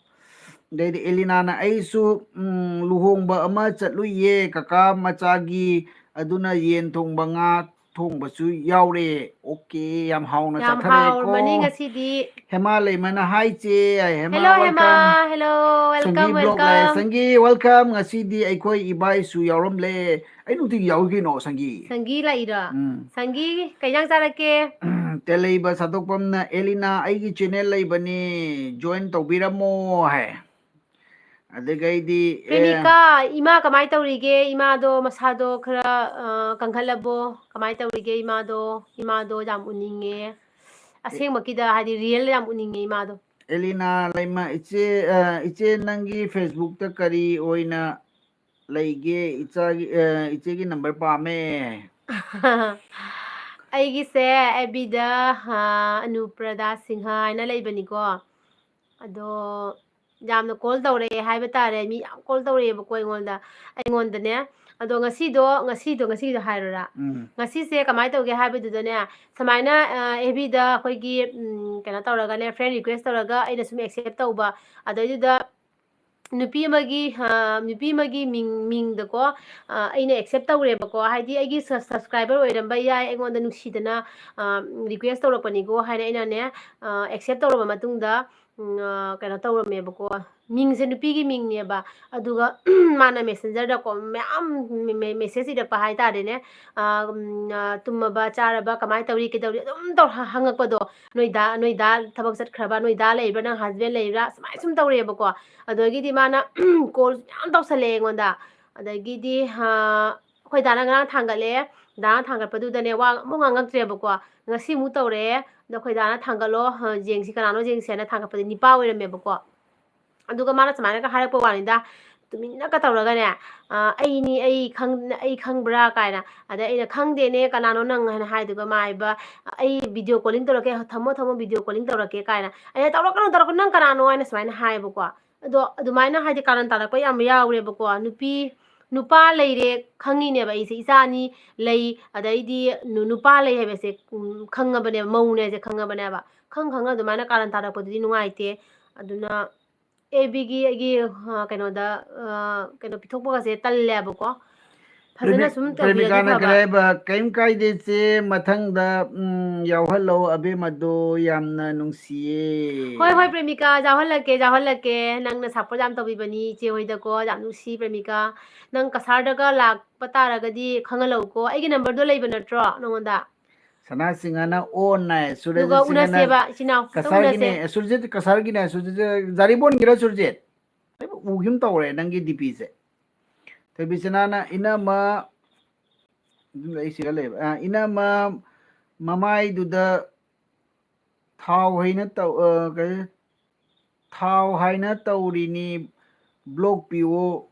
ꯑꯗꯩꯗꯤ ꯑꯦꯂꯤꯅꯥꯅ, "ꯑꯩꯁꯨ, ꯎꯝ, ꯂꯨꯍꯣꯡꯕ ꯑꯃ ꯆꯠꯂꯨꯏꯌꯦ ꯀꯀꯥ ꯃꯆꯥꯒꯤ, ꯑꯗꯨꯅ ꯌꯦꯟ ꯊꯣꯡꯕ, ꯉꯥ ꯊꯣꯡꯕꯁꯨ ꯌꯥꯎꯔꯦ꯫ ꯑꯣꯀꯦ, ꯌꯥꯝ ꯍꯥꯎꯅ ꯆꯥꯊꯔꯦꯀꯣ꯫ ꯌꯥꯝ ꯍꯥꯎꯔꯝꯃꯅꯤ ꯉꯁꯤꯗꯤ꯫ ꯍꯦꯃꯥ ꯂꯩꯃꯅ, "Hi ꯆꯦ", ꯍꯥꯏ꯫ Hema, hello, Hema, welcome꯫ Hello, ꯁꯪꯒꯤ welcome, vlog ꯂꯥꯛꯑꯦ꯫ Welcome꯫ ꯁꯪꯒꯤ, welcome꯫ ꯉꯁꯤꯗꯤ ꯑꯩꯈꯣꯏ ꯏꯕꯥꯏꯁꯨ ꯌꯥꯎꯔꯝꯂꯦ꯫ ꯑꯩ ꯅꯨꯡꯇꯤꯒꯤ ꯌꯥꯎꯏ ꯀꯩꯅꯣ, ꯁꯪꯒꯤ꯫ ꯁꯪꯒꯤ ꯂꯥꯛꯏꯔꯣ? ꯎꯝ꯫ ꯁꯪꯒꯤ, ꯀꯩ ꯏꯟꯖꯥꯡ ꯆꯥꯔꯛꯀꯦ? ꯇꯦꯜꯂꯩꯕ ꯁꯥꯗꯣꯛꯄꯝꯅ, "ꯑꯦꯂꯤꯅꯥ, ꯑꯩꯒꯤ channel ꯂꯩꯕꯅꯦ, join ꯇꯧꯕꯤꯔꯝꯃꯣ", ꯍꯥꯏ꯫ ꯑꯗꯨꯒꯩꯗꯤ, ꯑꯦ, ꯄ꯭ꯔꯦꯃꯤꯀꯥ, ꯏꯃꯥ ꯀꯃꯥꯏ ꯇꯧꯔꯤꯒꯦ? ꯏꯃꯥꯗꯣ ꯃꯁꯥꯗꯣ ꯈꯔ, ꯑ, ꯀꯟꯈꯠꯂꯕꯣ? ꯀꯃꯥꯏ ꯇꯧꯔꯤꯒꯦ ꯏꯃꯥꯗꯣ? ꯏꯃꯥꯗꯣ ꯌꯥꯝ ꯎꯅꯤꯡꯉꯦ꯫ ꯑꯦ, ꯑꯁꯦꯡꯕꯀꯤꯗ, ꯍꯥꯏꯗꯤ, real ꯌꯥꯝ ꯎꯅꯤꯡꯉꯦ ꯏꯃꯥꯗꯣ꯫ ꯑꯦꯂꯤꯅꯥ ꯂꯩꯃ, ꯏꯆꯦ, ꯑ, ꯏꯆꯦ, ꯅꯪꯒꯤ Facebook ꯇ ꯀꯔꯤ ꯑꯣꯏꯅ ꯂꯩꯒꯦ? ꯏꯆꯥꯒꯤ, ꯑ, ꯏꯆꯦꯒꯤ number ꯄꯥꯝꯃꯦ꯫ ꯑꯩꯒꯤꯁꯦ FB ꯗ, ꯑ, ꯑꯅꯨꯄ꯭ꯔꯗꯥ ꯁꯤꯡꯍ ꯍꯥꯏꯅ ꯂꯩꯕꯅꯤꯀꯣ꯫ ꯑꯗꯣ ꯌꯥꯝꯅ call ꯇꯧꯔꯛꯑꯦ ꯍꯥꯏꯕ ꯇꯥꯔꯦ, ꯃꯤ ꯌꯥꯝ call ꯇꯧꯔꯛꯑꯦꯕꯀꯣ ꯑꯩꯉꯣꯟꯗ, ꯑꯩꯉꯣꯟꯗꯅꯦ꯫ ꯑꯗꯣ ꯉꯁꯤꯗꯣ, ꯉꯁꯤꯗꯣ, ꯉꯁꯤꯒꯤꯗꯣ ꯍꯥꯏꯔꯣꯔꯥ? ꯎꯝ꯫ ꯉꯁꯤꯁꯦ ꯀꯃꯥꯏꯅ ꯇꯧꯒꯦ ꯍꯥꯏꯕꯗꯨꯗꯅꯦ, ꯁꯨꯃꯥꯏꯅ, ꯑ, FB ꯗ ꯑꯩꯈꯣꯏꯒꯤ, ꯎꯝ, ꯀꯩꯅꯣ ꯇꯧꯔꯒꯅꯦ, friend request ꯇꯧꯔꯒ ꯑꯩꯅ ꯁꯨꯝ accept ꯇꯧꯕ꯫ ꯑꯗꯩꯗꯨꯗ ꯅꯨꯄꯤ ꯑꯃꯒꯤ, ꯑ, ꯅꯨꯄꯤ ꯑꯃꯒꯤ ꯃꯤꯡ, ꯃꯤꯡꯗꯀꯣ, ꯑ, ꯑꯩꯅ accept ꯇꯧꯔꯦꯕꯀꯣ꯫ ꯍꯥꯏꯗꯤ ꯑꯩꯒꯤ ꯁ-, subscriber ꯑꯣꯏꯔꯝꯕ ꯌꯥꯏ, ꯑꯩꯉꯣꯟꯗ ꯅꯨꯡꯁꯤꯗꯅ, ꯑ, request ꯇꯧꯔꯛꯄꯅꯤꯀꯣ ꯍꯥꯏꯅ ꯑꯩꯅꯅꯦ, ꯑ, accept ꯇꯧꯔꯕ ꯃꯇꯨꯡꯗ, ꯎꯝ, ꯑ, ꯀꯩꯅꯣ ꯇꯧꯔꯝꯃꯦꯕꯀꯣ꯫ ꯃꯤꯡꯁꯦ ꯅꯨꯄꯤꯒꯤ ꯃꯤꯡꯅꯦꯕ꯫ ꯑꯗꯨꯒ ꯃꯥꯅ Messenger ꯗꯀꯣ ꯃꯌꯥꯝ ꯃꯦ-, ꯃꯦ-, message ꯏꯔꯛꯄ ꯍꯥꯏꯇꯥꯔꯦꯅꯦ꯫ ꯑ, ꯎꯝ, ꯑ, "ꯇꯨꯝꯃꯕ, ꯆꯥꯔꯕ, ꯀꯃꯥꯏꯅ ꯇꯧꯔꯤ, ꯀꯩꯗꯧꯔꯤ?" ꯑꯗꯨꯝ ꯇꯧꯔ ꯍ-, ꯍꯪꯉꯛꯄꯗꯣ꯫ "ꯅꯣꯏ ꯗꯥ, ꯅꯣꯏ ꯗꯥ ꯊꯕꯛ ꯆꯠꯈ꯭ꯔꯕ? ꯅꯣꯏ ꯗꯥ ꯂꯩꯕ꯭ꯔꯥ? ꯅꯪ husband ꯂꯩꯕ꯭ꯔꯥ?" ꯁꯨꯃꯥꯏꯅ ꯁꯨꯝ ꯇꯧꯔꯛꯑꯦꯕꯀꯣ꯫ ꯑꯗꯒꯤꯗꯤ ꯃꯥꯅ call ꯃꯌꯥꯝ ꯇꯧꯁꯜꯂꯛꯑꯦ ꯑꯩꯉꯣꯟꯗ꯫ ꯑꯗꯒꯤꯗꯤ, ꯑ, ꯑꯩꯈꯣꯏ ꯗꯥꯅ ꯉꯔꯥꯡ ꯊꯥꯡꯒꯠꯂꯦ꯫ ꯗꯥꯅ ꯊꯥꯡꯒꯠꯄꯗꯨꯗꯅꯦ, ꯋꯥ ꯑꯃꯨꯛ ꯉꯥꯡꯉꯛꯇ꯭ꯔꯦꯕꯀꯣ꯫ ꯉꯁꯤ ꯑꯃꯨꯛ ꯇꯧꯔꯛꯑꯦ꯫ ꯑꯗꯣ ꯑꯩꯈꯣꯏ ꯗꯥꯅ ꯊꯥꯡꯒꯠꯂꯣ, ꯑ, ꯌꯦꯡꯁꯤ ꯀꯅꯥꯅꯣ ꯌꯦꯡꯁꯤ ꯍꯥꯏꯅ ꯊꯥꯡꯒꯠꯄꯗꯤ ꯅꯤꯄꯥ ꯑꯣꯏꯔꯝꯃꯦꯕꯀꯣ꯫ ꯑꯗꯨꯒ ꯃꯥꯅ ꯁꯨꯃꯥꯏꯅꯒ ꯍꯥꯏꯔꯛꯄ ꯋꯥꯅꯤꯗ, ꯇꯨꯃꯤꯟꯅꯒ ꯇꯧꯔꯒꯅꯦ, ꯑ, "ꯑꯩꯅꯤ, ꯑꯩ ꯈꯪ-, ꯑꯩ ꯈꯪꯕ꯭ꯔꯥ?" ꯀꯥꯏꯅ꯫ ꯑꯗꯩ ꯑꯩꯅ, "ꯈꯪꯗꯦꯅꯦ, ꯀꯅꯥꯅꯣ ꯅꯪ?" ꯍꯥꯏꯅ ꯍꯥꯏꯗꯨꯒ, ꯃꯥ ꯍꯥꯏꯕ, "ꯑꯩ video calling ꯇꯧꯔꯛꯀꯦ, ꯊꯝꯃꯣ, ꯊꯝꯃꯣ, video calling ꯇꯧꯔꯛꯀꯦ" ꯀꯥꯏꯅ꯫ ꯑꯩꯅ, "ꯇꯧꯔꯛꯀꯅꯨ, ꯇꯧꯔꯛꯀꯅꯨ, ꯅꯪ ꯀꯅꯥꯅꯣ?" ꯍꯥꯏꯅ ꯁꯨꯃꯥꯏꯅ ꯍꯥꯏꯌꯦꯕꯀꯣ꯫ ꯑꯗꯣ ꯑꯗꯨꯃꯥꯏꯅ ꯍꯥꯏꯗꯤ ꯀꯥꯔꯟ ꯇꯥꯔꯛꯄ ꯌꯥꯝ ꯌꯥꯎꯔꯦꯕꯀꯣ꯫ ꯅꯨꯄꯤ, ꯅꯨꯄꯥ ꯂꯩꯔꯦ ꯈꯪꯉꯤꯅꯦꯕ ꯑꯩꯁꯦ, ꯏꯆꯥ ꯑꯅꯤ ꯂꯩ, ꯑꯗꯩꯗꯤ ꯅꯨ-, ꯅꯨꯄꯥ ꯂꯩ ꯍꯥꯏꯕꯁꯦ, ꯎꯝ, ꯈꯪꯉꯕꯅꯦꯕ, ꯃꯧꯅꯦ ꯍꯥꯏꯁꯦ ꯈꯪꯉꯕꯅꯦꯕ꯫ ꯈꯪ ꯈꯪꯅ ꯑꯗꯨꯃꯥꯏꯅ ꯀꯥꯔꯟ ꯇꯥꯔꯛꯄꯗꯨꯗꯤ ꯅꯨꯡꯉꯥꯏꯇꯦ꯫ ꯑꯗꯨꯅ ꯑꯦ ꯕꯤꯒꯤ ꯑꯩꯒꯤ, ꯑ, ꯀꯩꯅꯣꯗ, ꯑ, ꯀꯩꯅꯣ ꯄꯤꯊꯣꯛꯄꯒꯁꯦ ꯇꯜꯂꯦꯕꯀꯣ꯫ ꯐꯖꯅ ꯄ꯭ꯔꯦꯃꯤ-, ꯁꯨꯝ ꯇꯧꯕꯤꯔꯗꯤ ꯄ꯭ꯔꯦꯃꯤꯀꯥꯅ ꯐꯕ꯫ ꯀꯔꯤ ꯍꯥꯏꯕ? "ꯀꯩꯝ ꯀꯥꯏꯗꯦ ꯆꯦ, ꯃꯊꯪꯗ, ꯎꯝ, ꯌꯥꯎꯍꯜꯂꯣ ꯑꯕꯦꯝꯃꯗꯣ, ꯌꯥꯝꯅ ꯅꯨꯡꯁꯤꯌꯦ"꯫ ꯍꯣꯏ, ꯍꯣꯏ, ꯄ꯭ꯔꯦꯃꯤꯀꯥ, ꯌꯥꯎꯍꯜꯂꯛꯀꯦ, ꯌꯥꯎꯍꯜꯂꯛꯀꯦ꯫ ꯅꯪꯅ support ꯌꯥꯝ ꯇꯧꯕꯤꯕꯅꯤ ꯏꯆꯦ ꯍꯣꯏꯗꯀꯣ, ꯌꯥꯝ ꯅꯨꯡꯁꯤ ꯄ꯭ꯔꯦꯃꯤꯀꯥ꯫ ꯅꯪ ꯀꯁꯥꯔꯗꯒ ꯂꯥꯛꯄ ꯇꯥꯔꯒꯗꯤ ꯈꯪꯍꯜꯂꯛꯎꯀꯣ꯫ ꯑꯩꯒꯤ numberꯗꯣ ꯂꯩꯕ ꯅꯠꯇ꯭ꯔꯣ ꯅꯉꯣꯟꯗ? ꯁꯅꯥ ꯁꯤꯡꯍꯅ ꯑꯣꯟ ꯍꯥꯏ, ꯁꯨꯔꯖꯤꯠ ꯑꯗꯨꯒ ꯁꯤꯡꯍꯅ ꯎꯅꯁꯦꯕ, ꯏꯆꯤꯟ ꯏꯅꯥꯎ, ꯑꯝꯇ ꯀꯁꯥꯔꯒꯤꯅꯦ, ꯎꯅꯁꯦ꯫ ꯁꯨꯔꯖꯤꯠ ꯀꯁꯥꯔꯒꯤꯅꯦ, ꯁꯨꯔꯖꯤꯠ ꯖꯥꯔꯤꯕꯣꯟꯒꯤꯔ ꯁꯨꯔꯖꯤꯠ? ꯑꯩꯕꯨ ꯎꯈꯤꯒꯨꯝ ꯇꯧꯔꯦ ꯅꯪꯒꯤ DPꯁꯦ꯫ ꯊꯣꯏꯕꯤꯁꯅꯥꯅ ꯏꯅꯝꯃ, ꯑꯗꯨꯝ ꯑꯩ ꯁꯤꯗ ꯂꯩꯕ, ꯑ, ꯏꯅꯝꯃ ꯃꯃꯥꯏꯗꯨꯗ ꯊꯥꯎ ꯍꯩꯅ ꯇꯧ-, ꯑ, ꯀꯩ, ꯊꯥꯎ ꯍꯥꯏꯅ ꯇꯧꯔꯤꯅꯤ, block ꯄꯤꯌꯣ꯫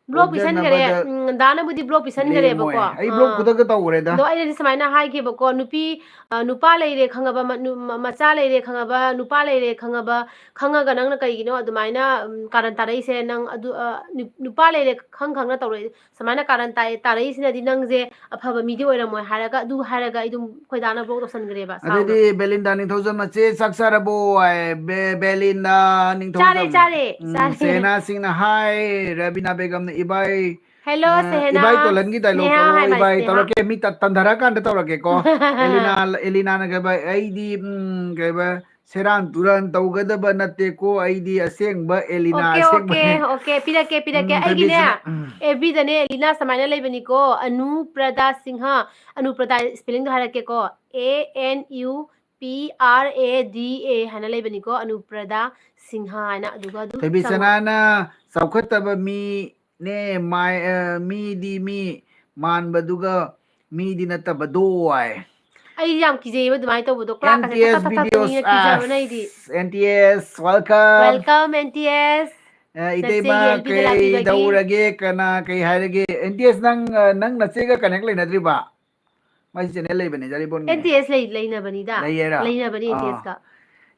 Block ꯄꯤꯁꯟꯈꯔꯦ꯫ ꯑꯣꯟꯖꯅꯕꯗ ꯎꯝ, ꯗꯥꯅꯕꯨꯗꯤ block ꯂꯦꯝꯃꯣꯏ꯫ ꯄꯤꯁꯟꯈꯔꯦꯕꯀꯣ꯫ ꯑꯩ block ꯑꯥ꯫ ꯈꯨꯗꯛꯇ ꯇꯧꯈ꯭ꯔꯦꯗ꯫ ꯑꯗꯣ ꯑꯩꯅꯗꯤ ꯁꯨꯃꯥꯏꯅ ꯍꯥꯏꯈꯤꯕꯀꯣ, ꯅꯨꯄꯤ, ꯑ, ꯅꯨꯄꯥ ꯂꯩꯔꯦ ꯈꯪꯉꯕ, ꯃ-, ꯅꯨ-, ꯃ-, ꯃꯆꯥ ꯂꯩꯔꯦ ꯈꯪꯉꯕ, ꯅꯨꯄꯥ ꯂꯩꯔꯦ ꯈꯪꯉꯕ, ꯈꯪꯉꯒ ꯅꯪꯅ ꯀꯩꯒꯤꯅꯣ ꯑꯗꯨꯃꯥꯏꯅ, ꯎꯝ, ꯀꯥꯔꯟ ꯇꯥꯔꯛꯏꯁꯦ? ꯅꯪ ꯑꯗꯨ, ꯑ, ꯅꯨ-, ꯅꯨꯄꯥ ꯂꯩꯔꯦ ꯈꯪ ꯈꯪꯅ ꯇꯧꯔꯛꯏ, ꯁꯨꯃꯥꯏꯅ ꯀꯥꯔꯟ ꯇꯥꯏ-, ꯇꯥꯔꯛꯏꯁꯤꯅꯗꯤ ꯅꯪꯁꯦ ꯑꯐꯕ ꯃꯤꯗꯤ ꯑꯣꯏꯔꯝꯃꯣꯏ ꯍꯥꯏꯔꯒ, ꯑꯗꯨ ꯍꯥꯏꯔꯒ ꯑꯩ ꯑꯗꯨꯝ ꯑꯩꯈꯣꯏ ꯗꯥꯅ block ꯇꯧꯁꯟꯈ꯭ꯔꯦꯕ, ꯁꯥꯎꯅ꯫ ꯑꯗꯩꯗꯤ ꯕꯦꯂꯤꯟꯗꯥ ꯅꯤꯡꯊꯧꯖꯝ, "ꯃꯆꯦ ꯆꯥꯛ ꯆꯥꯔꯕꯣ?" ꯍꯥꯏ, ꯕꯦ-, ꯕꯦꯂꯤꯟꯗꯥ ꯅꯤꯡꯊꯧꯖꯝ꯫ ꯆꯥꯔꯦ, ꯆꯥꯔꯦ, ꯎꯝ, ꯆꯥꯔꯦ꯫ ꯁꯦꯍꯦꯅꯥ ꯁꯤꯡꯅ, "ꯍꯥꯏ, ꯔꯕꯤꯅꯥ ꯕꯦꯒꯝꯅ ꯏꯕꯥꯏ, ꯍꯦꯜꯂꯣ, ꯑ, ꯁꯦꯍꯦꯅꯥ꯫ ꯏꯕꯥꯏ ꯇꯣꯂꯟꯒꯤ dialogue ꯁ꯭ꯅꯦꯍꯥ ꯇꯧꯔꯛꯑꯣ, ꯍꯥꯏꯕ, ꯏꯕꯥꯏ ꯁ꯭ꯅꯦꯍꯥ꯫ ꯇꯧꯔꯛꯀꯦ, ꯃꯤ ꯇ-, ꯇꯟꯊꯔꯀꯥꯟꯗ ꯇꯧꯔꯛꯀꯦꯀꯣ꯫" ꯑꯦꯂꯤꯅꯥ, ꯑꯦꯂꯤꯅꯥꯅ ꯀꯩꯕ, "ꯑꯩꯗꯤ, ꯎꯝ, ꯀꯩꯕ, ꯁꯦꯔꯥꯟ ꯇꯨꯔꯥꯟ ꯇꯧꯒꯗꯕ ꯅꯠꯇꯦꯀꯣ, ꯑꯩꯗꯤ ꯑꯁꯦꯡꯕ ꯑꯦꯂꯤꯅꯥ ꯑꯣꯀꯦ, ꯑꯣꯀꯦ, ꯑꯁꯦꯡꯕꯅꯦ꯫" ꯑꯣꯀꯦ, ꯄꯤꯔꯛꯀꯦ, ꯄꯤꯔꯛꯀꯦ꯫ ꯎꯝ, ꯑꯩꯒꯤꯅꯦ, ꯊꯣꯏꯕꯤꯁꯅꯥ, ꯎꯝ꯫ ꯑꯦꯐ ꯕꯤꯗꯅꯦ ꯑꯦꯂꯤꯅꯥ ꯁꯨꯃꯥꯏꯅ ꯂꯩꯕꯅꯤꯀꯣ, ꯑꯅꯨꯄ꯭ꯔꯗꯥ Singh, ꯑꯅꯨꯄ꯭ꯔꯗꯥ spellingꯗꯣ ꯍꯥꯏꯔꯛꯀꯦꯀꯣ, A N U P R A D A ꯍꯥꯏꯅ ꯂꯩꯕꯅꯤꯀꯣ, ꯑꯅꯨꯄ꯭ꯔꯗꯥ ꯁꯤꯡꯍ ꯍꯥꯏꯅ, ꯑꯗꯨꯒ ꯑꯗꯨꯝ ꯊꯣꯏꯕꯤ ꯆꯪꯉꯣ꯫ ꯁꯅꯥꯅ ꯆꯥꯎꯈꯠꯇꯕ ꯃꯤꯅꯦ, ꯃꯥꯏ-, ꯑ, ꯃꯤꯗꯤ ꯃꯤ ꯃꯥꯟꯕꯗꯨꯒ ꯃꯤꯗꯤ ꯅꯠꯇꯕꯗꯣ ꯍꯥꯏ꯫ ꯑꯩꯗꯤ ꯌꯥꯝ ꯀꯤꯖꯩꯌꯦꯕ ꯑꯗꯨꯃꯥꯏꯅ ꯇꯧꯕꯗꯣ, ꯀ꯭ꯂꯥꯛꯀꯁꯦ ꯊꯛ ꯊꯛ ꯊꯛ ꯊꯛ ꯇꯧꯅꯤꯡꯉꯦ, ꯀꯤꯖꯕꯅ ꯑꯩꯗꯤ꯫ N T S, welcome. Welcome, N T S꯫ ꯑ, ꯏꯇꯩꯃ, ꯅꯆꯦꯒꯤ ꯑꯦꯜ ꯕꯤꯗ ꯂꯥꯛꯄꯤꯕꯒꯤ꯫ ꯀꯩꯗꯧꯔꯒꯦ? ꯀꯅꯥ, ꯀꯩ ꯍꯥꯏꯔꯒꯦ? ꯑꯦꯟ ꯇꯤ ꯑꯦꯁ, ꯅꯪ, ꯑ, ꯅꯪ ꯅꯆꯦꯒ ꯀꯅꯦꯛ ꯂꯩꯅꯗ꯭ꯔꯤꯕ? ꯃꯥꯏꯁꯤ ꯆꯦꯅꯦꯜ ꯂꯩꯕꯅꯦ, ꯖꯥꯔꯤꯕꯣꯟꯒꯤꯅꯦ꯫ ꯑꯦꯟ ꯇꯤ ꯑꯦꯁ ꯂꯩ-, ꯂꯩꯅꯕꯅꯤꯗ꯫ ꯂꯩꯌꯦꯔꯥ? ꯂꯩꯅꯕꯅꯤ ꯑꯥ꯫ ꯑꯦꯟ ꯇꯤ ꯑꯦꯁꯀ꯫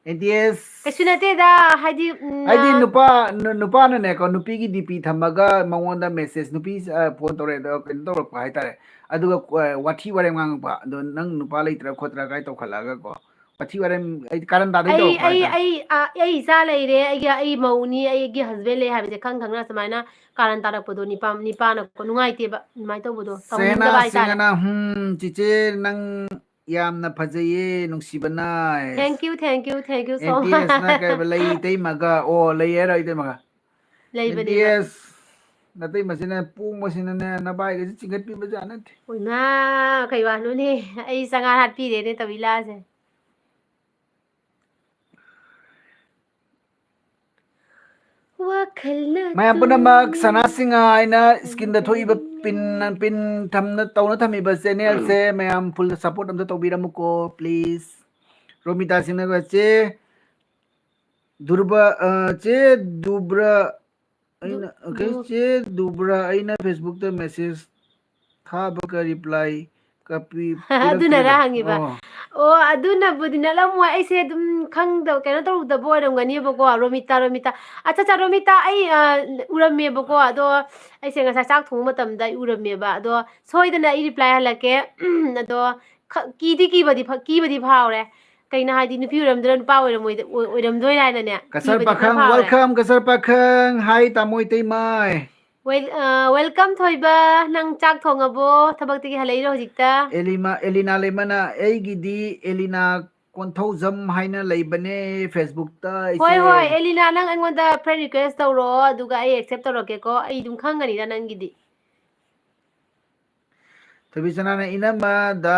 N T S. ꯀꯩꯁꯨ ꯅꯠꯇꯦꯗ, ꯍꯥꯏꯗꯤ, ꯎꯝ, ꯍꯥꯏꯗꯤ ꯑ, ꯅꯨꯄꯥ, ꯅꯨ-, ꯅꯨꯄꯥꯅꯅꯦꯀꯣ, ꯅꯨꯄꯤꯒꯤ ꯗꯤ ꯄꯤ ꯊꯝꯃꯒ ꯃꯉꯣꯟꯗ ꯃꯦꯁꯦꯖ, ꯅꯨꯄꯤ, ꯑ, ꯐꯣꯟ ꯇꯧꯔꯛꯑꯦ, ꯑꯗꯣ ꯀꯩꯅꯣ ꯇꯧꯔꯛꯄ ꯍꯥꯏꯇꯥꯔꯦ꯫ ꯑꯗꯨꯒ, ꯑ, ꯋꯥꯊꯤ ꯋꯥꯔꯦꯝ ꯉꯥꯡꯉꯛꯄ꯫ ꯑꯗꯣ ꯅꯪ ꯅꯨꯄꯥ ꯂꯩꯇ꯭ꯔꯥ ꯈꯣꯠꯇ꯭ꯔꯥ ꯀꯥꯏ ꯇꯧꯈꯠꯂꯛꯑꯒꯀꯣ꯫ ꯋꯥꯊꯤ ꯋꯥꯔꯦꯝ, ꯑꯩ ꯀꯥꯔꯟ ꯇꯥꯗꯣꯏ ꯑꯩ, ꯇꯧꯔꯛꯄ ꯑꯩ, ꯍꯥꯏꯇꯥꯔꯦ꯫ ꯑꯩ, ꯑ, ꯑꯩ ꯏꯆꯥ ꯂꯩꯔꯦ, ꯑꯩꯒꯤ, ꯑꯩ ꯃꯧꯅꯤ, ꯑꯩꯒꯤ ꯍꯁꯕꯦꯟ ꯂꯩ ꯍꯥꯏꯕꯁꯦ ꯈꯪ ꯈꯪꯅ ꯁꯨꯃꯥꯏꯅ ꯀꯥꯔꯟ ꯇꯥꯔꯛꯄꯗꯣ ꯅꯤꯄꯥ-, ꯅꯤꯄꯥꯅꯀꯣ ꯅꯨꯡꯉꯥꯏꯇꯦꯕ, ꯑꯗꯨꯃꯥꯏꯅ ꯇꯧꯕꯗꯣ ꯁꯦꯅꯥ ꯇꯧꯅꯤꯡꯗꯕ ꯍꯥꯏꯇꯥꯔꯦ꯫ ꯁꯤꯡꯉꯅ, "ꯍꯨꯝ, ꯆꯤꯆꯦ ꯅꯪ ꯌꯥꯝꯅ ꯐꯖꯩꯌꯦ, ꯅꯨꯡꯁꯤꯕꯅ"꯫ Thank you, thank you, thank you so N T ꯑꯦꯁꯅ much꯫ ꯀꯩꯕ, ꯂꯩ ꯏꯇꯩꯃꯒ, ꯑꯣ, ꯂꯩ ꯍꯥꯏꯔꯣ ꯏꯇꯩꯃꯒ? ꯂꯩꯕꯅꯦꯕ꯫ ꯑꯦꯟ ꯇꯤ ꯑꯦꯁ ꯅꯇꯩꯃꯁꯤꯅ ꯄꯣꯡꯕꯁꯤꯅꯅꯦ, ꯅꯕꯥꯏꯒꯁꯦ ꯆꯤꯡꯈꯠꯄꯤꯕ ꯖꯥꯠ ꯅꯠꯇꯦ꯫ ꯎꯏꯃꯥ, ꯀꯩ ꯋꯥꯅꯣꯅꯦ? ꯑꯩ ꯆꯉꯥ ꯍꯥꯠꯄꯤꯔꯦꯅꯦ ꯇꯧꯕꯤ ꯂꯥꯁꯦ꯫ ꯋꯥꯈꯜꯅ ꯃꯌꯥꯝ ꯄꯨꯝꯅꯃꯛ ꯊꯨꯡꯅ ꯁꯅꯥ ꯁꯤꯡꯍꯥ ꯍꯥꯏꯅ screenꯗ ꯊꯣꯛꯏꯕ pin, pin ꯊꯝꯅ, ꯇꯧꯅ ꯊꯝꯃꯤꯕ channelꯁꯦ ꯃꯌꯥꯝ full support ꯑꯝꯇ ꯇꯧꯕꯤꯔꯝꯃꯨꯀꯣ, please꯫ ꯔꯣꯃꯤꯇꯥ ꯁꯤꯡꯅꯒ, "ꯆꯦ ꯗꯨꯔꯕ-, ꯑ, ꯆꯦ ꯗꯨꯕ꯭ꯔ, ꯑꯩꯅ, ꯗꯨ-, okay, ꯗꯨ-, ꯆꯦ ꯗꯨꯕ꯭ꯔ, ꯑꯩꯅ Facebookꯇ message ꯊꯥꯕꯒ reply ꯀꯥꯄꯤ-, ꯑꯗꯨꯅꯔ ꯄꯤꯔꯛꯇ꯭ꯔꯦꯗ"꯫ ꯍꯪꯉꯤꯕ? ꯑꯣ꯫ ꯑꯣ, ꯑꯗꯨꯅꯕꯨꯗꯤ ꯅꯠꯂꯝꯃꯣꯏ꯫ ꯑꯩꯁꯦ ꯑꯗꯨꯝ ꯈꯪꯗꯕ, ꯀꯩꯅꯣ ꯇꯧꯗꯕ ꯑꯣꯏꯔꯝꯒꯅꯦꯕꯀꯣ꯫ ꯔꯣꯃꯤꯇꯥ, ꯔꯣꯃꯤꯇꯥ꯫ ꯑꯠꯆꯥ, ꯑꯠꯆꯥ, ꯔꯣꯃꯤꯇꯥ, ꯑꯩ, ꯑ, ꯎꯔꯝꯃꯦꯕꯀꯣ꯫ ꯑꯗꯣ ꯑꯩꯁꯦ ꯉꯁꯥꯏ ꯆꯥꯛ ꯊꯣꯡꯕ ꯃꯇꯝꯗ ꯑꯩ ꯎꯔꯝꯃꯦꯕ꯫ ꯑꯗꯣ ꯁꯣꯏꯗꯅ ꯑꯩ reply ꯍꯜꯂꯛꯀꯦ꯫ ꯑꯗꯣ ꯈ-, ꯀꯤꯗꯤ ꯀꯤꯕꯗꯤ ꯐ-, ꯀꯤꯕꯗꯤ ꯐꯥꯎꯔꯦ꯫ ꯀꯩꯅꯣ ꯍꯥꯏꯗꯤ, ꯅꯨꯄꯤ ꯑꯣꯏꯔꯝꯗꯣꯏꯔꯥ, ꯅꯨꯄꯥ ꯑꯣꯏꯔꯝꯃꯣꯏꯗ-, ꯑꯣꯏ-, ꯑꯣꯏꯔꯝꯗꯣꯏꯔꯥ ꯍꯥꯏꯅꯅꯦ, ꯀꯁꯔ ꯀꯤꯕꯗꯤ ꯈꯔ ꯄꯥꯈꯪ, ꯐꯥꯎꯔꯦ꯫ Welcome, ꯀꯁꯔ ꯄꯥꯈꯪ꯫ Hi, ꯇꯥꯃꯣ ꯏꯇꯩꯃꯥꯏ꯫ Wel-, ꯑ, welcome, ꯊꯣꯏꯕ꯫ ꯅꯪ ꯆꯥꯛ ꯊꯣꯡꯉꯕꯣ? ꯊꯕꯛꯇꯒꯤ ꯍꯜꯂꯛꯏꯔꯣ ꯍꯧꯖꯤꯛꯇ? ꯑꯦꯂꯤꯃ-, ꯑꯦꯂꯤꯅꯥ ꯂꯩꯃꯅ, "ꯑꯩꯒꯤꯗꯤ ꯑꯦꯂꯤꯅꯥ ꯀꯣꯟꯊꯧꯖꯝ ꯍꯥꯏꯅ ꯂꯩꯕꯅꯦ Facebookꯇ, ꯍꯣꯏ, ꯏꯆꯦ"꯫ ꯍꯣꯏ, ꯑꯦꯂꯤꯅꯥ, ꯅꯪ ꯑꯩꯉꯣꯟꯗ friend request ꯇꯧꯔꯛꯑꯣ, ꯑꯗꯨꯒ ꯑꯩ accept ꯇꯧꯔꯛꯀꯦꯀꯣ꯫ ꯑꯩ ꯑꯗꯨꯝ ꯈꯪꯒꯅꯤꯗ ꯅꯪꯒꯤꯗꯤ꯫ ꯊꯣꯏꯕꯤꯁꯅꯥꯅ, "ꯏꯅꯝꯃꯗ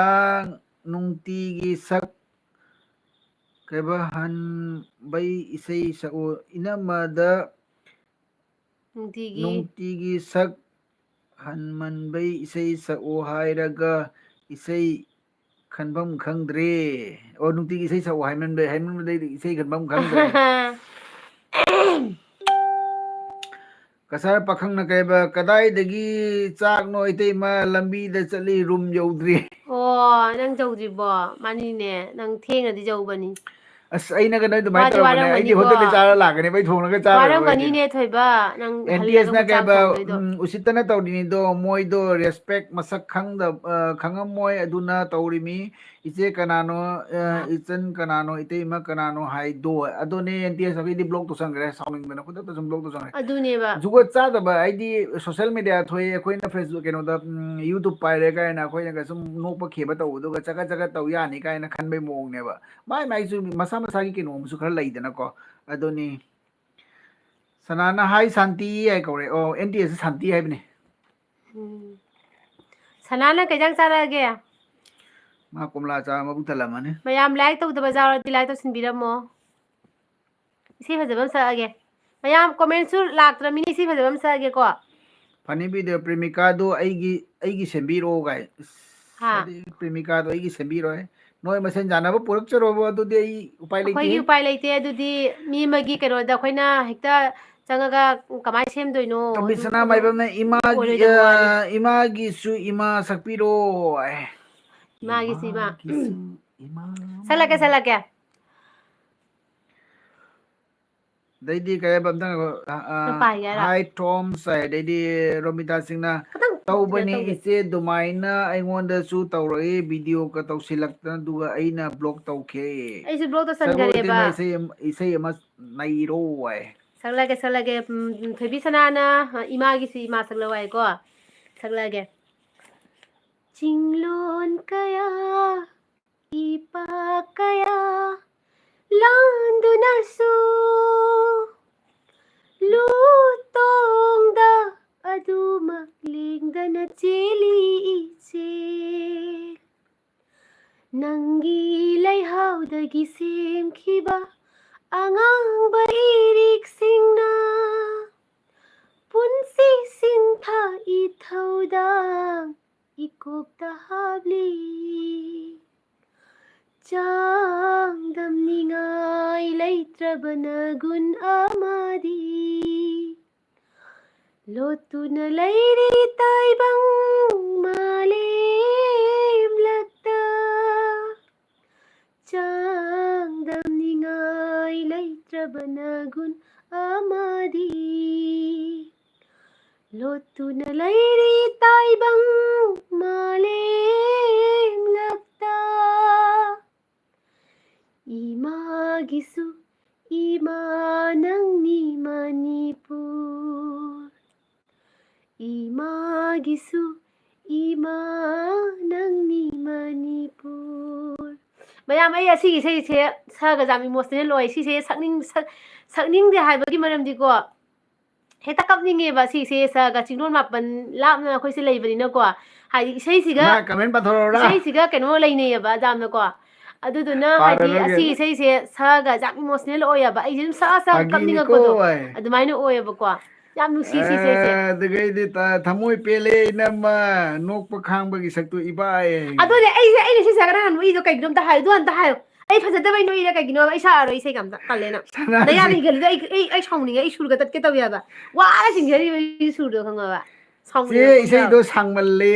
ꯅꯨꯡꯇꯤꯒꯤ ꯁꯛ-, ꯀꯩꯕ, ꯍꯟꯕꯩ ꯏꯁꯩ ꯁꯛꯎ, ꯏꯅꯝꯃꯗ ꯅꯨꯡꯇꯤꯒꯤ꯫ ꯅꯨꯡꯇꯤꯒꯤ ꯁꯛ ꯍꯟꯃꯟꯕꯩ ꯏꯁꯩ ꯁꯛꯎ ꯍꯥꯏꯔꯒ ꯏꯁꯩ ꯈꯟꯐꯝ ꯈꯪꯗ꯭ꯔꯦ"꯫ ꯑꯣ, ꯅꯨꯡꯇꯤꯒꯤ ꯏꯁꯩ ꯁꯛꯎ ꯍꯥꯏꯃꯟꯕꯩ, ꯍꯥꯏꯃꯟꯕꯗꯩꯗꯤ ꯏꯁꯩ ꯈꯟꯐꯝ ꯈꯪꯗ꯭ꯔꯦ꯫ ꯀꯁꯥꯔ ꯄꯥꯈꯪꯅ ꯀꯩꯕ, "ꯀꯗꯥꯏꯗꯒꯤ ꯆꯥꯛꯅꯣ ꯏꯇꯩꯃ, ꯂꯝꯕꯤꯗ ꯆꯠꯂꯤ, ꯔꯨꯝ ꯌꯧꯗ꯭ꯔꯤ"꯫ ꯑꯣ, ꯅꯪ ꯌꯧꯗ꯭ꯔꯤꯕꯣ? ꯃꯥꯅꯤꯅꯦ, ꯅꯪ ꯊꯦꯡꯅꯗꯤ ꯌꯧꯕꯅꯤ꯫ ꯑꯁ, ꯑꯩꯅꯒ ꯅꯣꯏ ꯑꯗꯨꯃꯥꯏꯅ ꯋꯥꯗꯤ ꯇꯧꯔꯝꯕꯅꯦ, ꯑꯩꯗꯤ ꯋꯥꯔꯝꯒꯅꯤꯀꯣ꯫ ꯍꯣꯇꯦꯜꯗ ꯆꯥꯔ ꯂꯥꯛꯀꯅꯦꯕ, ꯑꯩ ꯊꯣꯡꯉꯒ ꯆꯥꯔꯔꯣꯏ ꯑꯩꯗꯤ꯫ ꯋꯥꯔꯝꯒꯅꯤꯅꯦ, ꯊꯣꯏꯕ, ꯅꯪ ꯑꯦꯟ ꯇꯤ ꯑꯦꯁꯅ ꯍꯜꯂꯒ ꯆꯥꯛ ꯀꯩꯕ, ꯊꯣꯡꯗꯣꯏꯗꯣ꯫ ꯎꯝ, ꯎꯁꯤꯠꯇꯅ ꯇꯧꯔꯤꯅꯤꯗꯣ, ꯃꯣꯏꯗꯣ ꯔꯦꯁꯄꯦꯛ ꯃꯁꯛ ꯈꯪꯗꯕ, ꯑ, ꯈꯪꯉꯝꯃꯣꯏ, ꯑꯗꯨꯅ ꯇꯧꯔꯤꯃꯤ꯫ ꯏꯆꯦ ꯀꯅꯥꯅꯣ, ꯑ, ꯏꯆꯟ ꯀꯅꯥꯅꯣ, ꯏꯇꯩꯃ ꯀꯅꯥꯅꯣ ꯍꯥꯏꯗꯣ꯫ ꯑꯗꯨꯅꯦ ꯑꯦꯟ ꯇꯤ ꯑꯦꯁ ꯑꯩꯈꯣꯏꯗꯤ ꯕ꯭ꯂꯣꯛ ꯇꯧꯁꯟꯈ꯭ꯔꯦ, ꯁꯥꯎꯅꯤꯡꯗꯅ ꯈꯨꯗꯛꯇ ꯁꯨꯝ ꯕ꯭ꯂꯣꯛ ꯇꯧꯁꯟꯈ꯭ꯔꯦ꯫ ꯑꯗꯨꯅꯦꯕ꯫ ꯖꯨꯒꯣꯠ ꯆꯥꯗꯕ ꯍꯥꯏꯗꯤ ꯁꯣꯁꯦꯜ ꯃꯦꯗꯤꯌꯥ ꯊꯣꯛꯑꯦ, ꯑꯩꯈꯣꯏꯅ ꯐꯦꯁꯕꯨꯛ ꯀꯩꯅꯣꯗ, ꯎꯝ, ꯌꯨꯇ꯭ꯌꯨꯕ ꯄꯥꯏꯔꯦ ꯀꯥꯏꯅ ꯑꯩꯈꯣꯏꯅꯒ ꯁꯨꯝ ꯅꯣꯛꯄ ꯈꯦꯕ ꯇꯧꯕꯗꯨꯒ ꯆꯒꯠ ꯆꯒꯠ ꯇꯧ ꯌꯥꯅꯤ ꯀꯥꯏꯅ ꯈꯟꯕꯩ ꯃꯑꯣꯡꯅꯦꯕ꯫ ꯃꯥꯏ ꯃꯥꯏꯁꯨ ꯃꯁꯥ ꯃꯁꯥꯒꯤ ꯀꯩꯅꯣ ꯑꯃꯁꯨ ꯈꯔ ꯂꯩꯗꯅꯀꯣ꯫ ꯑꯗꯨꯅꯤ꯫ ꯁꯅꯥꯅ "ꯍꯥꯏ ꯁꯥꯟꯇꯤ" ꯍꯥꯏ ꯀꯧꯔꯦ꯫ ꯑꯣ, ꯑꯦꯟ ꯇꯤ ꯑꯦꯁ ꯁꯥꯟꯇꯤ ꯍꯥꯏꯕꯅꯤ꯫ ꯎꯝ꯫ ꯁꯅꯥꯅ ꯀꯩ ꯏꯟꯖꯥꯡ ꯆꯥꯔꯛꯑꯒꯦ? ꯃꯥ ꯀꯣꯝꯂꯥ ꯆꯥ ꯃꯕꯨꯛ ꯊꯜꯂꯝꯃꯅꯤ꯫ ꯃꯌꯥꯝ ꯂꯥꯏꯛ ꯇꯧꯗꯕ ꯌꯥꯎꯔꯗꯤ ꯂꯥꯏꯛ ꯇꯧꯁꯤꯟꯕꯤꯔꯝꯃꯣ꯫ ꯏꯁꯩ ꯐꯖꯕ ꯑꯃ ꯁꯛꯑꯒꯦ꯫ ꯃꯌꯥꯝ ꯀꯣꯃꯦꯟꯁꯨ ꯂꯥꯛꯇ꯭ꯔꯃꯤꯅ ꯏꯁꯩ ꯐꯖꯕ ꯑꯃ ꯁꯛꯑꯒꯦꯀꯣ꯫ ꯐꯅꯤ ꯚꯤꯗꯤꯑꯣ "ꯄ꯭ꯔꯦꯃꯤꯀꯥꯗꯣ ꯑꯩꯒꯤ, ꯑꯩꯒꯤ ꯁꯦꯝꯕꯤꯔꯣ" ꯀꯥꯏ꯫ ꯍꯥ? ꯑꯗꯨꯗꯤ "ꯄ꯭ꯔꯦꯃꯤꯀꯥꯗꯣ ꯑꯩꯒꯤ ꯁꯦꯝꯕꯤꯔꯣꯏ꯫ ꯅꯣꯏ ꯃꯁꯦꯟ ꯌꯥꯅꯕ ꯄꯨꯔꯛꯆꯔꯣꯕ, ꯑꯗꯨꯗꯤ ꯑꯩ ꯎꯄꯥꯏ ꯂꯩꯇꯦ꯫ ꯑꯩꯈꯣꯏꯒꯤ ꯎꯄꯥꯏ ꯂꯩꯇꯦ꯫ ꯑꯗꯨꯗꯤ ꯃꯤ ꯑꯃꯒꯤ ꯀꯩꯅꯣꯗ ꯑꯩꯈꯣꯏꯅ ꯍꯦꯛꯇ ꯆꯪꯉꯒ ꯀꯃꯥꯏꯅ ꯁꯦꯝꯗꯣꯏꯅꯣ? ꯇꯣꯝꯕꯤ ꯑꯗꯨ, ꯁꯅꯥ ꯑꯗꯨ ꯃꯥꯏꯕꯝꯅ "ꯏꯃꯥꯒꯤ, ꯑꯣꯏꯔꯣꯏꯗꯕ ꯋꯥꯅꯤ꯫ ꯑ, ꯏꯃꯥꯒꯤꯁꯨ ꯏꯃꯥ ꯁꯛꯄꯤꯔꯣ" ꯍꯥꯏ꯫ ꯏꯃꯥꯒꯤꯁꯨ ꯏꯃꯥ꯫ "ꯏꯃꯥꯒꯤꯁꯨ ꯏꯃꯥ"꯫ ꯁꯛꯂꯛꯀꯦ, ꯁꯛꯂꯛꯀꯦ꯫ ꯑꯗꯩꯗꯤ ꯀꯩ ꯍꯥꯏꯕ ꯑꯝꯇꯪ ꯉꯥꯏꯈꯣ꯫ ꯑ, ꯑ, ꯅꯪ ꯄꯥꯏꯒꯦ ꯍꯥꯏꯔꯣ? "ꯍꯥꯏ ꯊꯣꯝꯁ" ꯍꯥꯏ꯫ ꯑꯗꯩꯗꯤ ꯔꯣꯃꯤꯇꯥ ꯁꯤꯡꯅ ꯈꯤꯇꯪ ꯀꯩꯅꯣ "ꯇꯧꯕꯅꯤ ꯇꯧꯒꯦ꯫ ꯏꯆꯦ, ꯑꯗꯨꯃꯥꯏꯅ ꯑꯩꯉꯣꯟꯗꯁꯨ ꯇꯧꯔꯛꯏ, ꯚꯤꯗꯤꯑꯣꯒ ꯇꯧꯁꯤꯜꯂꯛꯇꯅ, ꯑꯗꯨꯒ ꯑꯩꯅ ꯕ꯭ꯂꯣꯛ ꯇꯧꯈ꯭ꯔꯦ꯫ ꯑꯩꯁꯨ ꯕ꯭ꯂꯣꯛ ꯁꯒꯣꯜ ꯇꯧꯁꯟꯈꯔꯦꯕ꯫ ꯏꯇꯩꯃ ꯏꯁꯩ ꯑꯃ, ꯏꯁꯩ ꯑꯃ ꯅꯩꯔꯣ" ꯍꯥꯏ꯫ ꯁꯛꯂꯛꯑꯒꯦ, ꯁꯛꯂꯛꯑꯒꯦ꯫ ꯎꯝ, ꯎꯝ, ꯊꯣꯏꯕꯤ ꯁꯅꯥꯅ, ꯑ, "ꯏꯃꯥꯒꯤꯁꯨ ꯏꯃꯥ ꯁꯛꯂꯧ" ꯍꯥꯏꯀꯣ꯫ ꯁꯛꯂꯛꯑꯒꯦ꯫ ꯆꯤꯡꯂꯣꯟ ꯀꯌꯥ ꯏꯄꯥꯛ ꯀꯌꯥ ꯂꯥꯟꯗꯨꯅꯁꯨ, ꯂꯨꯇꯣꯡꯗ ꯑꯗꯨꯃꯛ ꯂꯦꯡꯗꯅ ꯆꯦꯜꯂꯤ ꯏꯆꯦꯜ꯫ ꯅꯪꯒꯤ ꯂꯩꯍꯥꯎꯗꯒꯤ ꯁꯦꯝꯈꯤꯕ ꯑꯉꯥꯡꯕ ꯏꯔꯤꯛꯁꯤꯡꯅ ꯄꯨꯟꯁꯤ ꯁꯤꯟꯊꯥ ꯏꯊꯧꯗꯥꯡ ꯏꯀꯣꯛꯇ ꯍꯥꯞꯂꯤ꯫ ꯆꯥꯡꯗꯝꯅꯤꯡꯉꯥꯏ ꯂꯩꯇ꯭ꯔꯕ ꯅꯒꯨꯟ ꯑꯃꯗꯤ ꯂꯣꯠꯇꯨꯅ ꯂꯩꯔꯤ ꯇꯥꯏꯕꯪ ꯃꯥꯂꯦꯝ ꯂꯛꯇ, ꯆꯥꯡꯗꯝꯅꯤꯡꯉꯥꯏ ꯂꯩꯇ꯭ꯔꯕ ꯅꯒꯨꯟ ꯑꯃꯗꯤ꯫ ꯂꯣꯠꯇꯨꯅ ꯂꯩꯔꯤ ꯇꯥꯏꯕꯪ ꯃꯥꯂꯦꯝ ꯂꯛꯇ, ꯏꯃꯥꯒꯤꯁꯨ ꯏꯃꯥ ꯅꯪꯅꯤ ꯃꯅꯤꯄꯨꯔ, ꯏꯃꯥꯒꯤꯁꯨ ꯏꯃꯥ ꯅꯪꯅꯤ ꯃꯅꯤꯄꯨꯔ꯫ ꯃꯌꯥꯝ, ꯑꯩ ꯑꯁꯤꯒꯤ ꯏꯁꯩꯁꯦ ꯁꯛꯑꯒ ꯌꯥꯝ emotional ꯑꯣꯏ꯫ ꯁꯤꯁꯦ ꯁꯛꯅꯤꯡ-, ꯁꯛ-, ꯁꯛꯅꯤꯡꯗꯦ ꯍꯥꯏꯕꯒꯤ ꯃꯔꯝꯗꯤꯀꯣ, ꯍꯦꯛꯇ ꯀꯞꯅꯤꯡꯉꯦꯕ꯫ ꯁꯤꯁꯦ ꯁꯛꯑꯒ ꯆꯤꯡꯗꯣꯟ ꯃꯥꯄꯟ ꯂꯥꯞꯅ ꯑꯩꯈꯣꯏꯁꯦ ꯂꯩꯕꯅꯤꯅꯀꯣ, ꯍꯥꯏꯗꯤ ꯏꯁꯩꯁꯤꯒ, ꯀꯃꯥꯏ, comment ꯄꯥꯊꯣꯔꯛꯎꯔꯥ? ꯏꯁꯩꯁꯤꯒ ꯀꯩꯅꯣ ꯂꯩꯅꯩꯌꯦꯕ ꯌꯥꯝꯅꯀꯣ꯫ ꯑꯗꯨꯗꯨꯅ ꯍꯥꯏꯗꯤ ꯄꯥꯔꯔꯣꯏꯒꯦ꯫ ꯑꯁꯤ ꯏꯁꯩꯁꯦ ꯁꯛꯑꯒ ꯌꯥꯝ emotional ꯑꯣꯏꯌꯦꯕ, ꯑꯩꯁꯦ ꯑꯗꯨꯝ ꯁꯛꯑ ꯁꯛꯑ ꯐꯥꯒꯤꯅꯤꯀꯣ, ꯀꯞꯅꯤꯡꯉꯛꯄꯗꯣ ꯑꯩ꯫ ꯑꯗꯨꯃꯥꯏꯅ ꯑꯣꯏꯌꯦꯕꯀꯣ꯫ ꯌꯥꯝ ꯅꯨꯡꯁꯤ ꯁꯤ ꯏꯁꯩꯁꯦ꯫ ꯑꯦ, ꯑꯗꯨꯒꯩꯗꯤ ꯇ-, ꯊꯃꯣꯏ ꯄꯦꯜꯂꯦ ꯏꯅꯝꯃ, ꯅꯣꯛꯄ ꯈꯥꯡꯕꯒꯤ ꯁꯛꯇꯨ ꯏꯕꯥꯏ꯫ ꯑꯗꯨꯅꯦ ꯑꯩꯁꯦ, ꯑꯩꯅ ꯁꯤ ꯁꯛꯑꯒ ꯅꯍꯥꯟ ꯅꯣꯛꯏꯗꯣ ꯀꯩꯒꯤꯅꯣ ꯑꯝꯇ ꯍꯥꯏꯌꯨ, ꯑꯗꯨ ꯑꯝꯇ ꯍꯥꯏꯌꯨ꯫ ꯑꯩ ꯐꯖꯗꯕꯩ ꯅꯣꯛꯏꯔ ꯀꯩꯒꯤꯅꯣꯕ? ꯑꯩ ꯁꯛꯑꯔꯣꯏ ꯏꯁꯩꯒ ꯑꯝꯇ, ꯇꯜꯂꯦ ꯅꯪ꯫ ꯁꯅꯥꯁꯤ꯫ ꯅꯌꯥꯗ ꯍꯤꯒꯠꯂꯤꯗꯣ ꯑꯩ, ꯑꯩ, ꯑꯩ ꯁꯥꯎꯅꯤꯡꯉꯦ, ꯑꯩ ꯁꯨꯔꯒ ꯇꯠꯀꯦ ꯇꯧꯋꯦ ꯍꯥꯏꯕ꯫ ꯋꯥꯔ ꯆꯤꯡꯖꯔꯤꯕ ꯑꯩ ꯁꯨꯔꯗꯣ ꯈꯪꯉꯕ? ꯆꯦ, ꯁꯥꯎꯅꯤꯡꯉꯛꯄ ꯏꯁꯩꯗꯣ ꯌꯥꯎꯋꯦ꯫ ꯁꯥꯡꯃꯜꯂꯦ꯫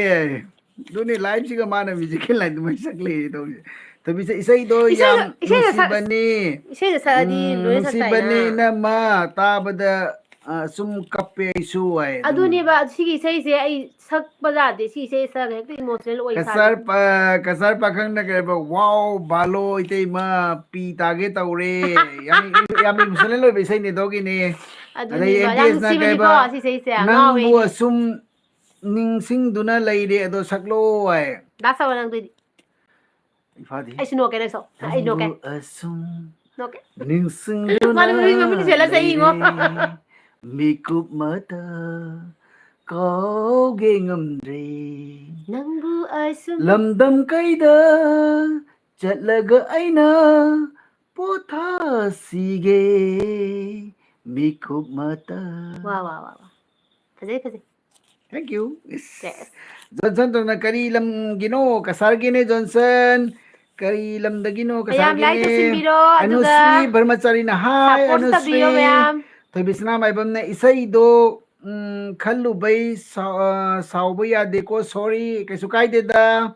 ꯑꯗꯨꯅꯦ live-ꯁꯤꯒ ꯃꯥꯅ musical line ꯑꯗꯨꯃꯥꯏꯅ ꯁꯛꯂꯛꯑꯦ ꯇꯧꯔꯤꯁꯦ꯫ ꯊꯣꯏꯕꯤꯁꯦ, ꯏꯁꯩꯗꯣ ꯏꯁꯩꯗꯣ, ꯌꯥꯝ ꯏꯁꯩꯗꯣ ꯁꯛ-, ꯅꯨꯡꯁꯤꯕꯅꯤ꯫ ꯏꯁꯩꯗꯣ ꯁꯛꯑꯗꯤ ꯎꯝ, ꯂꯣꯏꯅ ꯁꯛ ꯇꯥꯏꯅ꯫ ꯅꯨꯡꯁꯤꯕꯅꯤ ꯏꯅꯝꯃ, ꯇꯥꯕꯗ, ꯑ, ꯁꯨꯝ ꯀꯞꯄꯦ ꯑꯩꯁꯨ ꯍꯥꯏ꯫ ꯑꯗꯨꯝ ꯑꯗꯨꯅꯦꯕ, ꯁꯤꯒꯤ ꯏꯁꯩꯁꯦ ꯑꯩ ꯁꯛꯄ ꯌꯥꯗꯦ꯫ ꯁꯤ ꯏꯁꯩ ꯁꯛꯑꯒ ꯍꯦꯛꯇ emotional ꯑꯣꯏ ꯀꯆꯥꯔ ꯁꯥꯗꯣꯏꯅꯦ꯫ ꯄ-, ꯀꯆꯥꯔ ꯄꯥꯈꯪꯅ ꯀꯩ ꯍꯥꯏꯕ, "ꯋꯥꯎ, ꯕꯥꯂꯣ, ꯏꯇꯩꯃ, ꯄꯤ ꯇꯥꯒꯦ ꯇꯧꯔꯦ"꯫ ꯌꯥꯝ, ꯌꯥꯝ emotional ꯑꯣꯏꯕ ꯏꯁꯩꯅꯦ ꯑꯗꯨꯒꯤꯅꯤ꯫ ꯑꯗꯩ ꯑꯗꯨꯅꯦꯕ, ꯌꯥꯝ M T S-ꯅ ꯀꯩ ꯍꯥꯏꯕ, ꯅꯨꯡꯁꯤꯕꯅꯤꯀꯣ ꯁꯤ ꯏꯁꯩꯁꯦ, ꯉꯥꯎꯋꯦ "ꯅꯪꯕꯨ ꯑꯩꯗꯤ꯫ ꯑꯁꯨꯝ ꯅꯤꯡꯁꯤꯡꯗꯨꯅ ꯂꯩꯔꯦ" ꯑꯗꯣ ꯁꯛꯂꯣ ꯍꯥꯏ꯫ ꯗꯥ ꯁꯥꯕ ꯅꯪꯗꯣꯏꯗꯤ꯫ ꯏꯐꯥꯗꯤ꯫ ꯑꯩꯁꯨ ꯅꯣꯛꯀꯦ, ꯅꯪꯁꯨ꯫ ꯑꯩ ꯅꯣꯛꯀꯦ꯫ "ꯅꯪꯕꯨ ꯑꯁꯨꯝ ꯅꯣꯛꯀꯦ꯫ ꯅꯤꯡꯁꯤꯡꯗꯨꯅ ꯃꯥꯅ ꯃꯃꯤꯠ, ꯃꯃꯤꯠ ꯎꯏꯁꯤꯜꯂ ꯆꯍꯤ ꯌꯦꯡꯉꯣ꯫ ꯂꯩꯔꯦ, ꯃꯤꯀꯨꯞ ꯑꯃꯇ ꯀꯥꯎꯒꯦ ꯉꯝꯗ꯭ꯔꯦ꯫ ꯅꯪꯕꯨ ꯑꯁꯨꯝ ꯂꯝꯗꯝ ꯀꯩꯗ ꯆꯠꯂꯒ ꯑꯩꯅ ꯄꯣꯊꯥꯁꯤꯒꯦ ꯃꯤꯀꯨꯞ ꯑꯃꯇ"꯫ ꯋꯥ, ꯋꯥ, ꯋꯥ, ꯋꯥ꯫ ꯐꯖꯩ, ꯐꯖꯩ꯫ Thank you꯫ ꯏꯁ꯫ Yes꯫ ꯖꯣꯟꯁꯟ ꯇꯧꯅ ꯀꯔꯤ ꯂꯝꯒꯤꯅꯣ? ꯀꯁꯥꯔꯒꯤꯅꯦ ꯖꯣꯟꯁꯟ꯫ ꯀꯔꯤ ꯂꯝꯗꯒꯤꯅꯣ? ꯃꯌꯥꯝ ꯀꯁꯥꯔꯒꯤꯅꯦ꯫ Like ꯇꯧꯁꯤꯟꯕꯤꯔꯣ, ꯑꯗꯨꯒ ꯑꯅꯨꯁ꯭ꯔꯤ ꯕ꯭ꯔꯍꯃꯆꯥꯔꯤꯅ ꯍꯥꯏ, support ꯑꯅꯨꯁ꯭ꯔꯤ꯫ ꯇꯧꯕꯤꯌꯣ ꯃꯌꯥꯝ꯫ ꯊꯣꯏꯕꯤꯁꯅꯥ ꯃꯥꯏꯕꯝꯅ ꯏꯁꯩꯗꯣ ꯎꯝ, ꯈꯜꯂꯨꯕꯩ ꯁꯥꯎ-, ꯑ, ꯁꯥꯎꯕ ꯌꯥꯗꯦꯀꯣ, sorry, ꯀꯩꯁꯨ ꯀꯥꯏꯗꯦꯗ꯫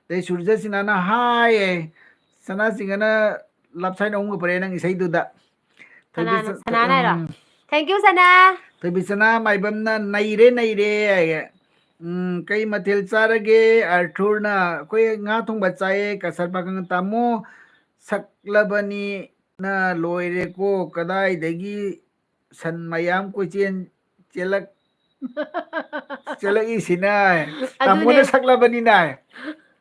ꯑꯗꯩ ꯁꯨꯔꯖ ꯁꯤꯅꯥꯅ ꯍꯥꯏꯌꯦ, ꯁꯅꯥ ꯁꯤꯡꯍꯅ love sign ꯑꯍꯨꯝꯒ ꯄꯨꯔꯛꯑꯦ ꯅꯪ ꯏꯁꯩꯗꯨꯗ꯫ ꯊꯣꯏꯕꯤ ꯀꯅꯥꯅ? ꯁ-, ꯁꯅꯥꯅ ꯍꯥꯏꯔꯣ? ꯎꯝ꯫ Thank you, ꯁꯅꯥ꯫ ꯊꯣꯏꯕꯤ ꯁꯅꯥ ꯃꯥꯏꯕꯝꯅ ꯅꯩꯔꯦ, ꯅꯩꯔꯦ ꯍꯥꯏꯌꯦ꯫ ꯎꯝ, ꯀꯩ ꯃꯊꯦꯜ ꯆꯥꯔꯒꯦ? ꯑꯥꯔꯊꯨꯔꯅ, ꯑꯩꯈꯣꯏ ꯉꯥ ꯊꯣꯡꯕ ꯆꯥꯏꯌꯦ꯫ ꯀꯁꯔ ꯄꯥꯈꯪ ꯇꯥꯃꯣ ꯁꯛꯂꯕꯅꯤꯅ ꯂꯣꯏꯔꯦꯀꯣ꯫ ꯀꯗꯥꯏꯗꯒꯤ ꯁꯟ ꯃꯌꯥꯝ ꯀꯣꯏꯆꯦꯟ ꯆꯦꯜꯂꯛ-, ꯆꯦꯜꯂꯛꯏꯁꯤꯅ? ꯑꯗꯨꯅꯦ꯫ ꯇꯥꯃꯣꯅ ꯁꯛꯂꯕꯅꯤꯅ꯫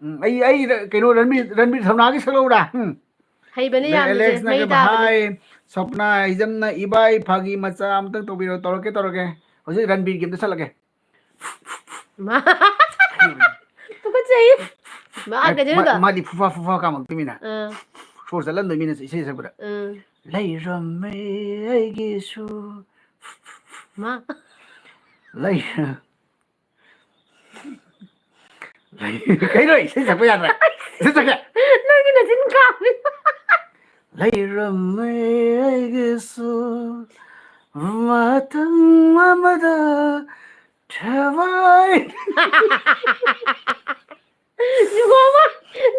ꯎꯝ, ꯑꯩ, ꯑꯩ ꯔ-, ꯀꯩꯅꯣ, ꯔꯟꯕꯤꯔ, ꯔꯟꯕꯤꯔ ꯊꯧꯅꯥꯒꯤ ꯁꯛꯂꯛꯎꯔꯥ? ꯎꯝ꯫ ꯍꯩꯕꯅꯦ ꯑꯗꯩ ꯌꯥꯝꯅ ꯑꯦꯂꯦꯛꯁꯅ ꯃꯩ ꯀꯩ ꯇꯥꯕꯅꯦ꯫ ꯍꯥꯏ, ꯁ꯭ꯋꯞꯅ ꯍꯩꯖꯝꯅ, "ꯏꯕꯥꯏ, ꯐꯥꯒꯤ ꯃꯆꯥ ꯑꯝꯇꯪ ꯇꯧꯕꯤꯔꯣ"꯫ ꯇꯧꯔꯛꯀꯦ, ꯇꯧꯔꯛꯀꯦ꯫ ꯍꯧꯖꯤꯛ ꯔꯟꯕꯤꯔꯒꯤ ꯑꯝꯇ ꯁꯛꯂꯛꯀꯦ꯫ ꯃꯥ-, ꯇꯨꯀꯠꯆꯩ꯫ ꯃꯥ, ꯃꯥ-, ꯀꯩꯗꯧꯔꯤꯅꯣ? ꯃꯥ-, ꯃꯥꯗꯤ ꯐꯨꯐꯥ ꯐꯨꯐꯥ ꯀꯥꯝꯃꯛꯇꯣꯏꯃꯤꯅ꯫ ꯑꯥ꯫ ꯁꯣꯔ ꯆꯠꯂꯝꯗꯣꯏꯃꯤꯅ ꯏꯁꯩ ꯁꯛꯄꯗ꯫ ꯑꯥ꯫ "ꯂꯩꯔꯝꯃꯦ ꯑꯩꯒꯤꯁꯨ"꯫ ꯃꯥ꯫ ꯂꯩ-, ꯂꯩ-, ꯀꯩꯅꯣ ꯏꯁꯩ ꯁꯛꯄ ꯌꯥꯗ꯭ꯔꯦ? ꯏꯁꯩ ꯁꯛꯀꯦ? ꯅꯪꯒꯤ ꯅꯆꯤꯟ ꯀꯥꯝꯃꯤ꯫ "ꯂꯩꯔꯝꯃꯦ ꯑꯩꯒꯤꯁꯨ ꯃꯇꯝ ꯑꯃꯗ ꯊꯋꯥꯏ"꯫ ꯖꯨꯒꯣ ꯑꯃ,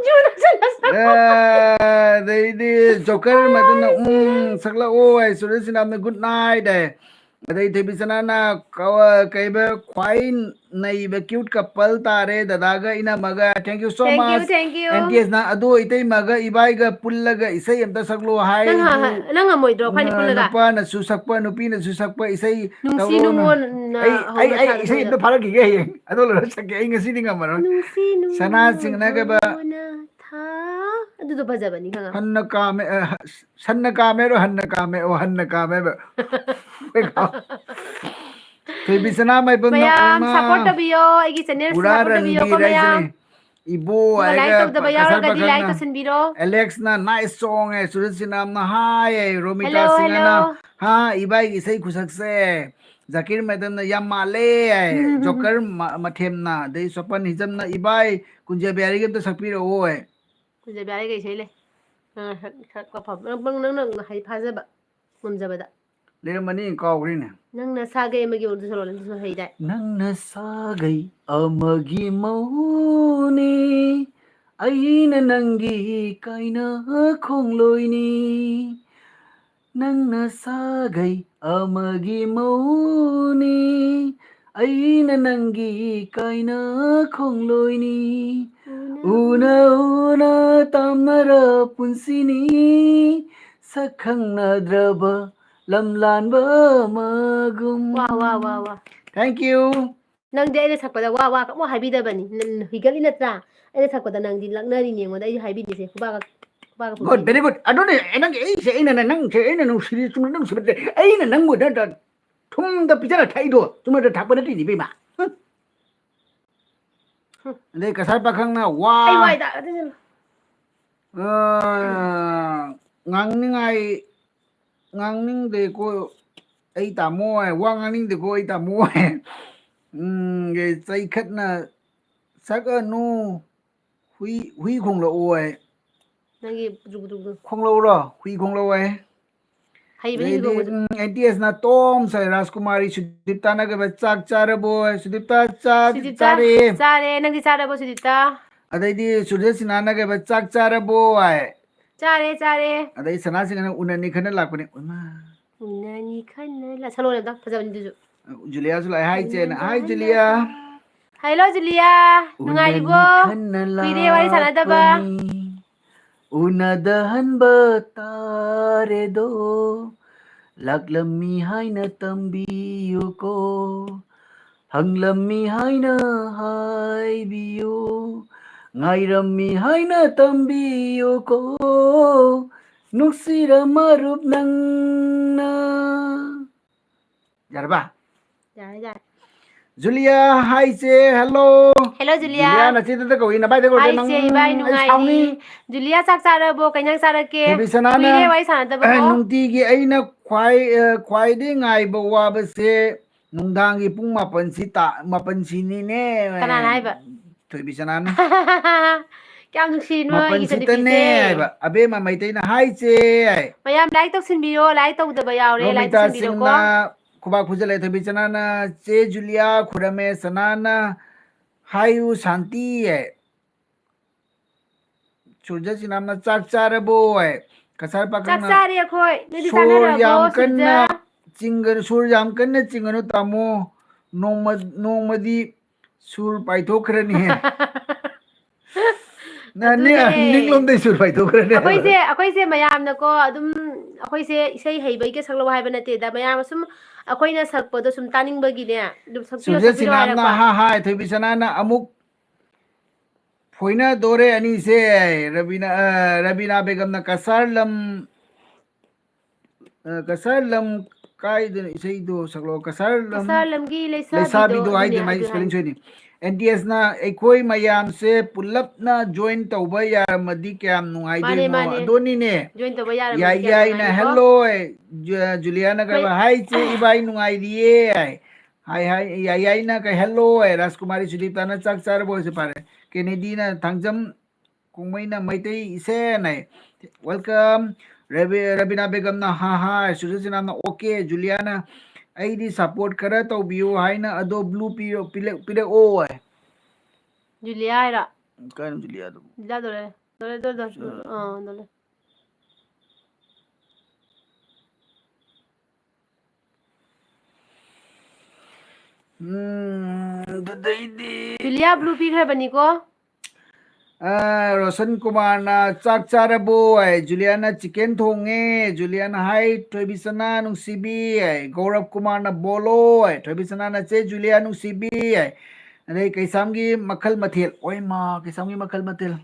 ꯖꯨꯗ ꯆꯠꯂ ꯁꯛ-꯫ ꯑꯦ, ꯑꯗꯩꯗꯤ ꯖꯣꯀꯔ ꯃꯗꯨꯅ, "ꯎꯝ, ꯁꯛꯂꯛꯑꯣ" ꯍꯥꯏ, ꯁꯨꯔꯖ ꯁꯤꯅꯥꯝꯅ "good night" ꯍꯥꯏ꯫ ꯑꯗꯩ ꯊꯣꯏꯕꯤ ꯁꯅꯥꯅ ꯀ-, ꯀꯩꯕ, "ꯈ꯭ꯋꯥꯏ ꯅꯩꯕ cute couple ꯇꯥꯔꯦ, ꯗꯗꯥꯒ ꯏꯅꯝꯃꯒ꯫ Thank you so much." Thank you, thank you. M T ꯑꯦꯁꯅ, "ꯑꯗꯣ ꯏꯇꯩꯃꯒ ꯏꯕꯥꯏꯒ ꯄꯨꯜꯂꯒ ꯏꯁꯩ ꯑꯝꯇ ꯁꯛꯂꯣ ꯍꯥꯏ"꯫ ꯅꯪ ꯍ-, ꯅꯪ ꯉꯝꯃꯣꯏꯗ꯭ꯔꯣ, ꯑꯩꯈꯣꯏꯅꯤ ꯅ-, ꯄꯨꯜꯂꯒ? ꯅꯨꯄꯥꯅꯁꯨ ꯁꯛꯄ, ꯅꯨꯄꯤꯅꯁꯨ ꯁꯛꯄ ꯏꯁꯩ ꯅꯨꯡꯁꯤ ꯇꯧꯔꯣꯅ꯫ ꯅꯨꯡꯉꯣꯟꯅ ꯑꯩ, ꯑꯩ, ꯍꯧꯅ ꯑꯩ ꯁꯥꯕ ꯏꯁꯩ ꯏꯁꯩꯗꯣ꯫ ꯑꯝꯇ ꯐꯥꯔꯛꯈꯤꯒꯦ ꯍꯌꯦꯡ꯫ ꯑꯗꯣ ꯂꯣꯏꯔ ꯁꯛꯀꯦ꯫ ꯑꯩ ꯉꯁꯤꯗꯤ ꯉꯝꯃꯔꯣꯏ꯫ ꯅꯨꯡꯁꯤ ꯁꯅꯥ ꯅꯨꯡꯉꯣꯟꯅ ꯆꯤꯡꯅꯒꯕ꯫ ꯊꯥ-, ꯑꯗꯨꯗꯣ ꯐꯖꯕꯅꯤ, ꯈꯪꯉꯕ? ꯍꯟꯅ ꯀꯥꯝꯃꯦ, ꯑ, ꯁꯟꯅ ꯀꯥꯝꯃꯦ ꯍꯥꯏꯔꯣ? ꯍꯟꯅ ꯀꯥꯝꯃꯦ꯫ ꯑꯣ, ꯍꯟꯅ ꯀꯥꯝꯃꯦ ꯍꯥꯏꯕ꯫ ꯊꯣꯏꯕꯤ ꯁꯅꯥ ꯃꯥꯏꯕꯝꯅ ꯃꯌꯥꯝ ꯎꯃꯥ support ꯇꯧꯕꯤꯌꯣ, ꯑꯩꯒꯤ channel ꯄꯨꯔꯥ support ꯇꯧꯕꯤꯌꯣꯀꯣ, ꯔꯟꯕꯤꯔ ꯃꯌꯥꯝ꯫ ꯍꯥꯏꯁꯤꯅꯤ꯫ ꯏꯕꯣ ꯑꯗꯨꯒ like ꯍꯥꯏꯔꯒ ꯇꯧꯗꯕ ꯀꯁꯥꯔ ꯌꯥꯎꯔꯒꯗꯤ like ꯄꯥꯈꯪꯅ꯫ ꯇꯧꯁꯟꯕꯤꯔꯣ꯫ ꯑꯦꯂꯦꯛꯁꯅ "nice song" ꯍꯥꯏ, ꯁꯨꯔꯖ ꯁꯤꯅꯥꯝꯅ "hi" ꯍꯥꯏ, ꯔꯣꯃꯤꯇꯥ hello, ꯁꯤꯡꯍꯅ hello꯫ "ꯍꯥ, ꯏꯕꯥꯏꯒꯤ ꯏꯁꯩ ꯈꯨꯁꯛꯁꯦ"꯫ ꯖꯥꯀꯤꯔ ꯃꯦꯗꯝꯅ "ꯌꯥꯝ ꯃꯥꯜꯂꯦ" ꯍꯥꯏ, ꯎꯝ꯫ ꯖꯣꯀꯔ ꯃ-, ꯃꯊꯦꯝꯅ, ꯑꯗꯩ ꯁꯣꯄꯟ ꯍꯤꯖꯝꯅ "ꯏꯕꯥꯏ, ꯀꯨꯟꯖꯕꯤꯍꯥꯔꯤꯒꯤ ꯑꯝꯇ ꯁꯛꯄꯤꯔꯛꯑꯣ" ꯍꯥꯏ꯫ ꯀꯨꯟꯖꯕꯤꯍꯥꯔꯤꯒ ꯏꯁꯩ ꯂꯩ꯫ ꯅꯪꯅ ꯁꯛ-, ꯁꯛꯄ ꯐꯕ꯫ ꯅꯪ, ꯅꯪ, ꯅꯪꯅ ꯍꯩ ꯐꯥꯖꯕ ꯉꯝꯖꯕꯗ꯫ ꯂꯩꯔꯝꯃꯅꯤ, ꯀꯥꯎꯈ꯭ꯔꯦꯅꯦ꯫ ꯅꯪꯅ ꯁꯥꯒꯩ ꯑꯃꯒꯤ ꯃꯧꯗꯨ ꯁꯣꯂꯣꯅꯦ, ꯑꯗꯨꯁꯨ ꯍꯩꯗꯥꯏ? ꯅꯪꯅ ꯁꯥꯒꯩ ꯑꯃꯒꯤ ꯃꯧꯅꯤ, ꯑꯩꯅ ꯅꯪꯒꯤ ꯀꯥꯏꯅ ꯈꯣꯡꯂꯣꯏꯅꯤ꯫ ꯅꯪꯅ ꯁꯥꯒꯩ ꯑꯃꯒꯤ ꯃꯧꯅꯤ, ꯑꯩꯅ ꯅꯪꯒꯤ ꯀꯥꯏꯅ ꯈꯣꯡꯂꯣꯏꯅꯤ꯫ ꯎꯅ ꯎꯅ ꯇꯥꯝꯅꯔ ꯄꯨꯟꯁꯤꯅꯤ, ꯁꯛ ꯈꯪꯅꯗ꯭ꯔꯕ ꯂꯝꯂꯥꯟꯕ ꯑꯃꯒꯨꯝ꯫ ꯋꯥ, ꯋꯥ, ꯋꯥ, ꯋꯥ꯫ Thank you. ꯅꯪꯗꯤ ꯑꯩꯅ ꯁꯛꯄꯗ ꯋꯥ, ꯋꯥ ꯀꯩꯝ ꯍꯥꯏꯕꯤꯗꯕꯅꯤ꯫ ꯅ-, ꯅ-, ꯍꯨꯏꯒꯠꯂꯤ ꯅꯠꯇ꯭ꯔꯥ? ꯑꯩꯅ ꯁꯛꯄꯗ ꯅꯪꯗꯤ ꯂꯛꯅꯔꯤꯅꯦ ꯑꯩꯉꯣꯟꯗ꯫ ꯑꯩ ꯍꯥꯏꯕꯤꯗ꯭ꯔꯤꯁꯦ ꯈꯨꯕꯥꯛꯀ, ꯈꯨꯕꯥꯛꯀ Good, very good. ꯑꯗꯨꯅꯦ, ꯅꯪꯒꯤ ꯑꯩꯁꯦ, ꯑꯩꯅ ꯅꯪꯁꯦ, ꯑꯩꯅ ꯅꯨꯡꯁꯤꯔꯤ, ꯆꯨꯝꯅ ꯅꯨꯡꯁꯤꯕ ꯅꯠꯇꯦ꯫ ꯑꯩꯅ ꯅꯪꯕꯨ ꯅꯪ ꯊꯨꯝꯗ ꯄꯤꯖꯔ ꯊꯛꯏꯗꯣ ꯆꯨꯝꯅꯗ ꯊꯛꯄ ꯅꯠꯇꯦꯅꯦ, ꯏꯕꯦꯝꯃ꯫ ꯍꯨꯝ꯫ ꯍꯨꯝ꯫ ꯑꯗꯩ ꯀꯁꯥꯔ ꯄꯥꯈꯪꯅ ꯋꯥ, ꯑꯩ ꯋꯥꯏꯗ, ꯑꯗꯨꯅ ꯑ, ꯉꯥꯡꯅꯤꯡꯉꯥꯏ, ꯉꯥꯡꯅꯤꯡꯗꯦꯀꯣ ꯑꯩ ꯇꯥꯃꯣ ꯍꯥꯏ, ꯋꯥ ꯉꯥꯡꯅꯤꯡꯗꯦꯀꯣ ꯑꯩ ꯇꯥꯃꯣ ꯍꯥꯏ꯫ ꯎꯝ, ꯆꯩꯈꯠꯅ ꯁꯛꯑꯅꯨ, ꯍꯨꯏ, ꯍꯨꯏ ꯈꯣꯡꯂꯛꯑꯣ ꯍꯥꯏ꯫ ꯅꯪꯒꯤ ꯖꯨꯒꯨ ꯖꯨꯒꯨ꯫ ꯈꯣꯡꯂꯛꯎꯔꯣ? ꯍꯨꯏ ꯈꯣꯡꯂꯛꯑꯣ ꯍꯥꯏ꯫ ꯍꯩꯕꯅꯤ ꯑꯗꯩꯗꯤ, ꯖꯨꯒꯨ ꯖꯨꯒꯨ꯫ ꯎꯝ, ꯑꯦꯟ ꯇꯤ ꯑꯦꯁꯅ ꯇꯣꯝ ꯁꯥꯏ, ꯔꯥꯖꯀꯨꯃꯥꯔꯤ ꯁꯨꯗꯤꯞꯇꯥꯅꯒ ꯆꯥꯛ ꯆꯥꯔꯕꯣ ꯍꯥꯏ꯫ ꯁꯨꯗꯤꯞꯇꯥ ꯆꯥꯛ ꯁꯨꯗꯤꯞꯇꯥ, ꯆꯥꯔꯦ꯫ ꯆꯥꯔꯦ꯫ ꯅꯪꯗꯤ ꯆꯥꯔꯕꯣ, ꯁꯨꯗꯤꯞꯇꯥ? ꯑꯗꯩꯗꯤ ꯁꯨꯔꯖꯦꯁꯤꯅꯥꯅꯒ ꯆꯥꯛ ꯆꯥꯔꯕꯣ ꯍꯥꯏ꯫ ꯆꯥꯔꯦ, ꯆꯥꯔꯦ꯫ ꯑꯗꯩ ꯁꯅꯥꯁꯤꯡꯍꯅ ꯎꯅꯅꯤ ꯈꯟꯅ ꯂꯥꯛꯄꯅꯦ꯫ ꯎꯃꯥ꯫ ꯎꯅꯅꯤ ꯈꯟꯅ ꯂꯥꯛ-, ꯁꯛꯂꯛꯑꯣꯅꯦ ꯑꯝꯇ, ꯐꯖꯕꯅꯤ ꯑꯗꯨꯁꯨ꯫ ꯖꯨꯂꯤꯌꯥꯁꯨ ꯂꯥꯛꯑꯦ꯫ ꯍꯥꯏ ꯏꯆꯦꯅ, ꯎꯅꯅꯤ ꯍꯥꯏ ꯈꯟꯅ ꯖꯨꯂꯤꯌꯥ꯫ ꯂꯥꯛ-, ꯍꯦꯜꯂꯣ ꯖꯨꯂꯤꯌꯥ, ꯅꯨꯡꯉꯥꯏꯔꯤꯕꯣ? ꯎꯅꯅꯤ ꯈꯟꯅ ꯀꯨꯏꯔꯦ ꯋꯥꯔꯤ ꯁꯥꯟꯅꯗꯕ꯫ ꯂꯥꯛꯄꯅꯤ꯫ ꯎꯅꯗꯍꯟꯕ ꯇꯥꯔꯦꯗꯣ, ꯂꯥꯛꯂꯝꯃꯤ ꯍꯥꯏꯅ ꯇꯝꯕꯤꯌꯨꯀꯣ, ꯍꯪꯂꯝꯃꯤ ꯍꯥꯏꯅ ꯍꯥꯏꯕꯤꯌꯨ, ꯉꯥꯏꯔꯝꯃꯤ ꯍꯥꯏꯅ ꯇꯝꯕꯤꯌꯨꯀꯣ, ꯅꯨꯡꯁꯤꯔ ꯃꯔꯨꯞ ꯅꯪꯅ꯫ ꯌꯥꯔꯕ? ꯌꯥꯔꯦ, ꯌꯥꯔꯦ꯫ ꯖꯨꯂꯤꯌꯥ, ꯍꯥꯏ ꯏꯆꯦ, ꯍꯦꯜꯂꯣ꯫ ꯍꯦꯜꯂꯣ, ꯖꯨꯂꯤꯌꯥ꯫ ꯖꯨꯂꯤꯌꯥ, ꯅꯆꯦꯗꯨꯗ ꯀꯧꯏ, ꯅꯚꯥꯏꯗ ꯀꯧꯗꯦ ꯍꯥꯏ ꯅꯪ꯫ ꯏꯆꯦ, ꯏꯕꯥꯏ ꯑꯩ ꯅꯨꯡꯉꯥꯏꯔꯤ꯫ ꯁꯥꯎꯅꯤ꯫ ꯖꯨꯂꯤꯌꯥ, ꯆꯥꯛ ꯆꯥꯔꯕꯣ? ꯀꯩ ꯏꯟꯖꯥꯡ ꯆꯥꯔꯛꯀꯦ? ꯊꯣꯏꯕꯤꯁꯅꯥꯅ, ꯀꯨꯏꯔꯦ ꯋꯥꯔꯤ ꯁꯥꯟꯅꯗꯕꯀꯣ꯫ ꯅꯨꯡꯇꯤꯒꯤ ꯑꯩꯅ ꯈ꯭ꯋꯥꯏ, ꯑ, ꯈ꯭ꯋꯥꯏꯗꯒꯤ ꯉꯥꯏꯕ ꯋꯥꯕꯁꯦ ꯅꯨꯡꯗꯥꯡꯒꯤ ꯄꯨꯡ ꯃꯥꯄꯟꯁꯤ ꯇꯥ-, ꯃꯥꯄꯟꯁꯤꯅꯤꯅꯦ꯫ ꯀꯅꯥꯅ ꯍꯥꯏꯕ? ꯊꯣꯏꯕꯤꯁꯅꯥꯅ꯫ ꯀꯌꯥꯝ ꯅꯨꯡꯁꯤꯔꯤꯅꯣ ꯃꯥꯄꯟ ꯑꯩꯒꯤ ꯁꯤꯠꯇꯅꯦ ꯏꯆꯟꯅꯨꯄꯤꯁꯦ꯫ ꯍꯥꯏꯕ ꯑꯕꯦꯝꯃ ꯃꯩꯇꯩꯅ ꯍꯥꯏꯁꯦ ꯍꯥꯏ꯫ ꯃꯌꯥꯝ like ꯇꯧꯁꯤꯟꯕꯤꯌꯣ, like ꯇꯧꯗꯕ ꯌꯥꯎꯔꯦ, like ꯔꯣꯃꯤꯇꯥ ꯇꯧꯁꯤꯟꯕꯤꯔꯣꯀꯣ꯫ ꯁꯤꯡꯅ ꯈꯨꯕꯥꯛ ꯈꯨꯖꯜꯂꯦ꯫ ꯊꯣꯏꯕꯤ ꯆꯅꯥꯅ ꯆꯦ ꯖꯨꯂꯤꯌꯥ ꯈꯨꯔꯝꯃꯦ꯫ ꯆꯅꯥꯅ ꯍꯥꯏꯌꯨ ꯁꯥꯟꯇꯤ ꯍꯥꯏ꯫ ꯁꯨꯔꯖ ꯆꯤꯅꯥꯝꯅ ꯆꯥꯛ ꯆꯥꯔꯕꯣ ꯍꯥꯏ꯫ ꯀꯁꯥꯔ ꯆꯥꯛ ꯄꯥꯈꯪꯅ ꯆꯥꯔꯦ ꯑꯩꯈꯣꯏ, ꯅꯣꯏꯗꯤ ꯁꯣꯔ ꯆꯥꯅꯔꯕꯣ ꯌꯥꯝ ꯁꯨꯔꯖ? ꯀꯟꯅ ꯆꯤꯡꯒꯅꯨ, ꯁꯣꯔ ꯌꯥꯝ ꯀꯟꯅ ꯆꯤꯡꯒꯅꯨ ꯇꯥꯃꯣ, ꯅꯣꯡꯃ ꯅꯣꯡꯃꯗꯤ ꯁꯨꯔ ꯄꯥꯏꯊꯣꯛꯈ꯭ꯔꯅꯤꯍꯦ꯫ ꯅ- ꯅꯤ- ꯑꯗꯨꯅꯦ꯫ ꯅꯤꯡꯂꯣꯝꯗꯩ ꯁꯨꯔ ꯄꯥꯏꯊꯣꯛꯈ꯭ꯔꯅꯤ ꯍꯥꯏꯕ꯫ ꯑꯩꯈꯣꯏꯁꯦ ꯑꯩꯈꯣꯏꯁꯦ ꯃꯌꯥꯝꯅꯀꯣ ꯑꯗꯨꯝ ꯑꯩꯈꯣꯏꯁꯦ ꯏꯁꯩ ꯍꯩꯕꯒꯤ ꯁꯛꯂꯛꯑꯣ ꯍꯥꯏꯕ ꯅꯠꯇꯦꯗ, ꯃꯌꯥꯝ ꯁꯨꯝ ꯑꯩꯈꯣꯏꯅ ꯁꯛꯄꯗꯣ ꯁꯨꯝ ꯇꯥꯅꯤꯡꯕꯒꯤꯅꯦ ꯑꯗꯨꯝ ꯁꯛꯄꯤꯔꯣ, ꯁꯨꯔꯖ ꯁꯛꯄꯤꯔꯣ ꯆꯤꯅꯥꯝꯅ ꯍꯥꯏꯔꯛꯄ꯫ ꯍꯥ ꯍꯥꯏ꯫ ꯊꯣꯏꯕꯤ ꯆꯅꯥꯅ ꯑꯃꯨꯛ ꯐꯣꯏꯅꯗꯣꯔꯦ ꯑꯅꯤꯁꯦ꯫ ꯔꯕꯤꯅꯥ ꯑ, ꯔꯕꯤꯅꯥ ꯕꯦꯒꯝꯅ ꯀꯁꯥꯔ ꯂꯝ ꯑ, ꯀꯁꯥꯔ ꯂꯝ ꯀꯥꯏꯗꯅꯣ ꯏꯁꯩꯗꯣ ꯁꯛꯂꯛꯑꯣ꯫ ꯀꯁꯥꯔ ꯂꯝ ꯀꯁꯥꯔ ꯂꯝꯒꯤ ꯂꯩꯁꯥꯕꯤꯗꯣ, ꯂꯩꯁꯥꯕꯤꯗꯣ ꯑꯗꯨꯅꯦ, ꯍꯥꯏꯗꯦ, ꯃꯥꯒꯤ ꯑꯗꯨ spelling ꯍꯥꯏꯅꯤ꯫ ꯁꯣꯏꯅꯤ꯫ ꯑꯦꯟ ꯇꯤ ꯑꯦꯁꯅ ꯑꯩꯈꯣꯏ ꯃꯌꯥꯝꯁꯦ ꯄꯨꯂꯞꯅ join ꯇꯧꯕ ꯌꯥꯔꯝꯃꯗꯤ ꯀꯌꯥꯝ ꯃꯥꯅꯦ, ꯅꯨꯡꯉꯥꯏꯗꯣꯏꯅꯣ꯫ ꯃꯥꯅꯦ꯫ ꯑꯗꯨꯅꯤꯅꯦ꯫ Join ꯇꯧꯕ ꯌꯥꯔꯝꯃꯗꯤ ꯌꯥꯏ ꯀꯌꯥꯝ ꯌꯥꯏꯅ ꯅꯨꯡꯉꯥꯏꯅꯤꯀꯣ? ꯍꯦꯜꯂꯣ ꯖꯨ- ꯖꯨꯂꯤꯌꯥꯅ ꯀꯩ ꯃꯩ- ꯍꯥꯏ ꯏꯆꯦ ꯏꯕꯥꯏ ꯅꯨꯡꯉꯥꯏꯔꯤꯌꯦ ꯍꯥꯏ꯫ ꯍꯥꯏ ꯍꯥꯏ ꯌꯥꯏ ꯌꯥꯏꯅ ꯀꯩ ꯍꯦꯜꯂꯣ ꯍꯥꯏ꯫ ꯔꯥꯖꯀꯨꯃꯥꯔꯤ ꯁꯨꯗꯤꯞꯇꯥꯅ ꯆꯥꯛ ꯆꯥꯔꯕꯣ ꯍꯥꯏꯁꯦ ꯐꯔꯦ꯫ ꯀꯦꯅꯦꯗꯤꯅ ꯊꯥꯡꯖꯝ ꯀꯣꯡꯃꯩꯅ ꯃꯩꯇꯩ ꯏꯁꯦꯟ ꯍꯥꯏ꯫ Welcome꯫ ꯔꯕꯤ- ꯔꯕꯤꯅꯥ ꯕꯦꯒꯝꯅ ꯍꯥ ꯍꯥꯏ꯫ ꯁꯨꯔꯖ ꯆꯤꯅꯥꯝꯅ okay꯫ ꯖꯨꯂꯤꯌꯥꯅ ꯑꯩꯗꯤ support ꯈꯔ ꯇꯧꯕꯤꯌꯨ ꯍꯥꯏꯅ ꯑꯗꯣ blue ꯄꯤꯔꯣ- ꯄꯤꯔꯛ- ꯄꯤꯔꯛꯑꯣ ꯍꯥꯏ꯫ ꯖꯨꯂꯤꯌꯥ ꯍꯥꯏꯔꯣ? ꯀꯥꯏꯅꯣ ꯖꯨꯂꯤꯌꯥꯗꯨꯕꯨ? ꯖꯨꯂꯤꯌꯥ ꯗꯣꯂꯦ꯫ ꯗꯣꯂꯦ, ꯗꯣꯂꯦ, ꯗꯣꯂꯦ꯫ ꯁꯨꯔ- ꯑꯥ, ꯗꯣꯂꯦ꯫ ꯎꯝ, ꯑꯗꯨꯗꯩꯗꯤ ꯖꯨꯂꯤꯌꯥ blue ꯄꯤꯈ꯭ꯔꯕꯅꯤꯀꯣ꯫ ꯑ, ꯔꯣꯁꯟ ꯀꯨꯃꯥꯔꯅ ꯆꯥꯛ ꯆꯥꯔꯕꯣ ꯍꯥꯏ꯫ ꯖꯨꯂꯤꯌꯥꯅ chicken ꯊꯣꯡꯉꯦ꯫ ꯖꯨꯂꯤꯌꯥꯅ ꯍꯥꯏ ꯊꯣꯏꯕꯤꯁꯅꯥ ꯅꯨꯡꯁꯤꯕꯤ ꯍꯥꯏ꯫ ꯒꯧꯔꯕ ꯀꯨꯃꯥꯔꯅ ꯕꯣꯂꯣ ꯍꯥꯏ꯫ ꯊꯣꯏꯕꯤꯁꯅꯥꯅ ꯆꯦ ꯖꯨꯂꯤꯌꯥ ꯅꯨꯡꯁꯤꯕꯤ ꯍꯥꯏ꯫ ꯑꯗꯩ ꯀꯩꯁꯥꯝꯒꯤ ꯃꯈꯜ ꯃꯊꯦꯜ, ꯑꯣꯏꯃꯥ, ꯀꯩꯁꯥꯝꯒꯤ ꯃꯈꯜ ꯃꯊꯦꯜ꯫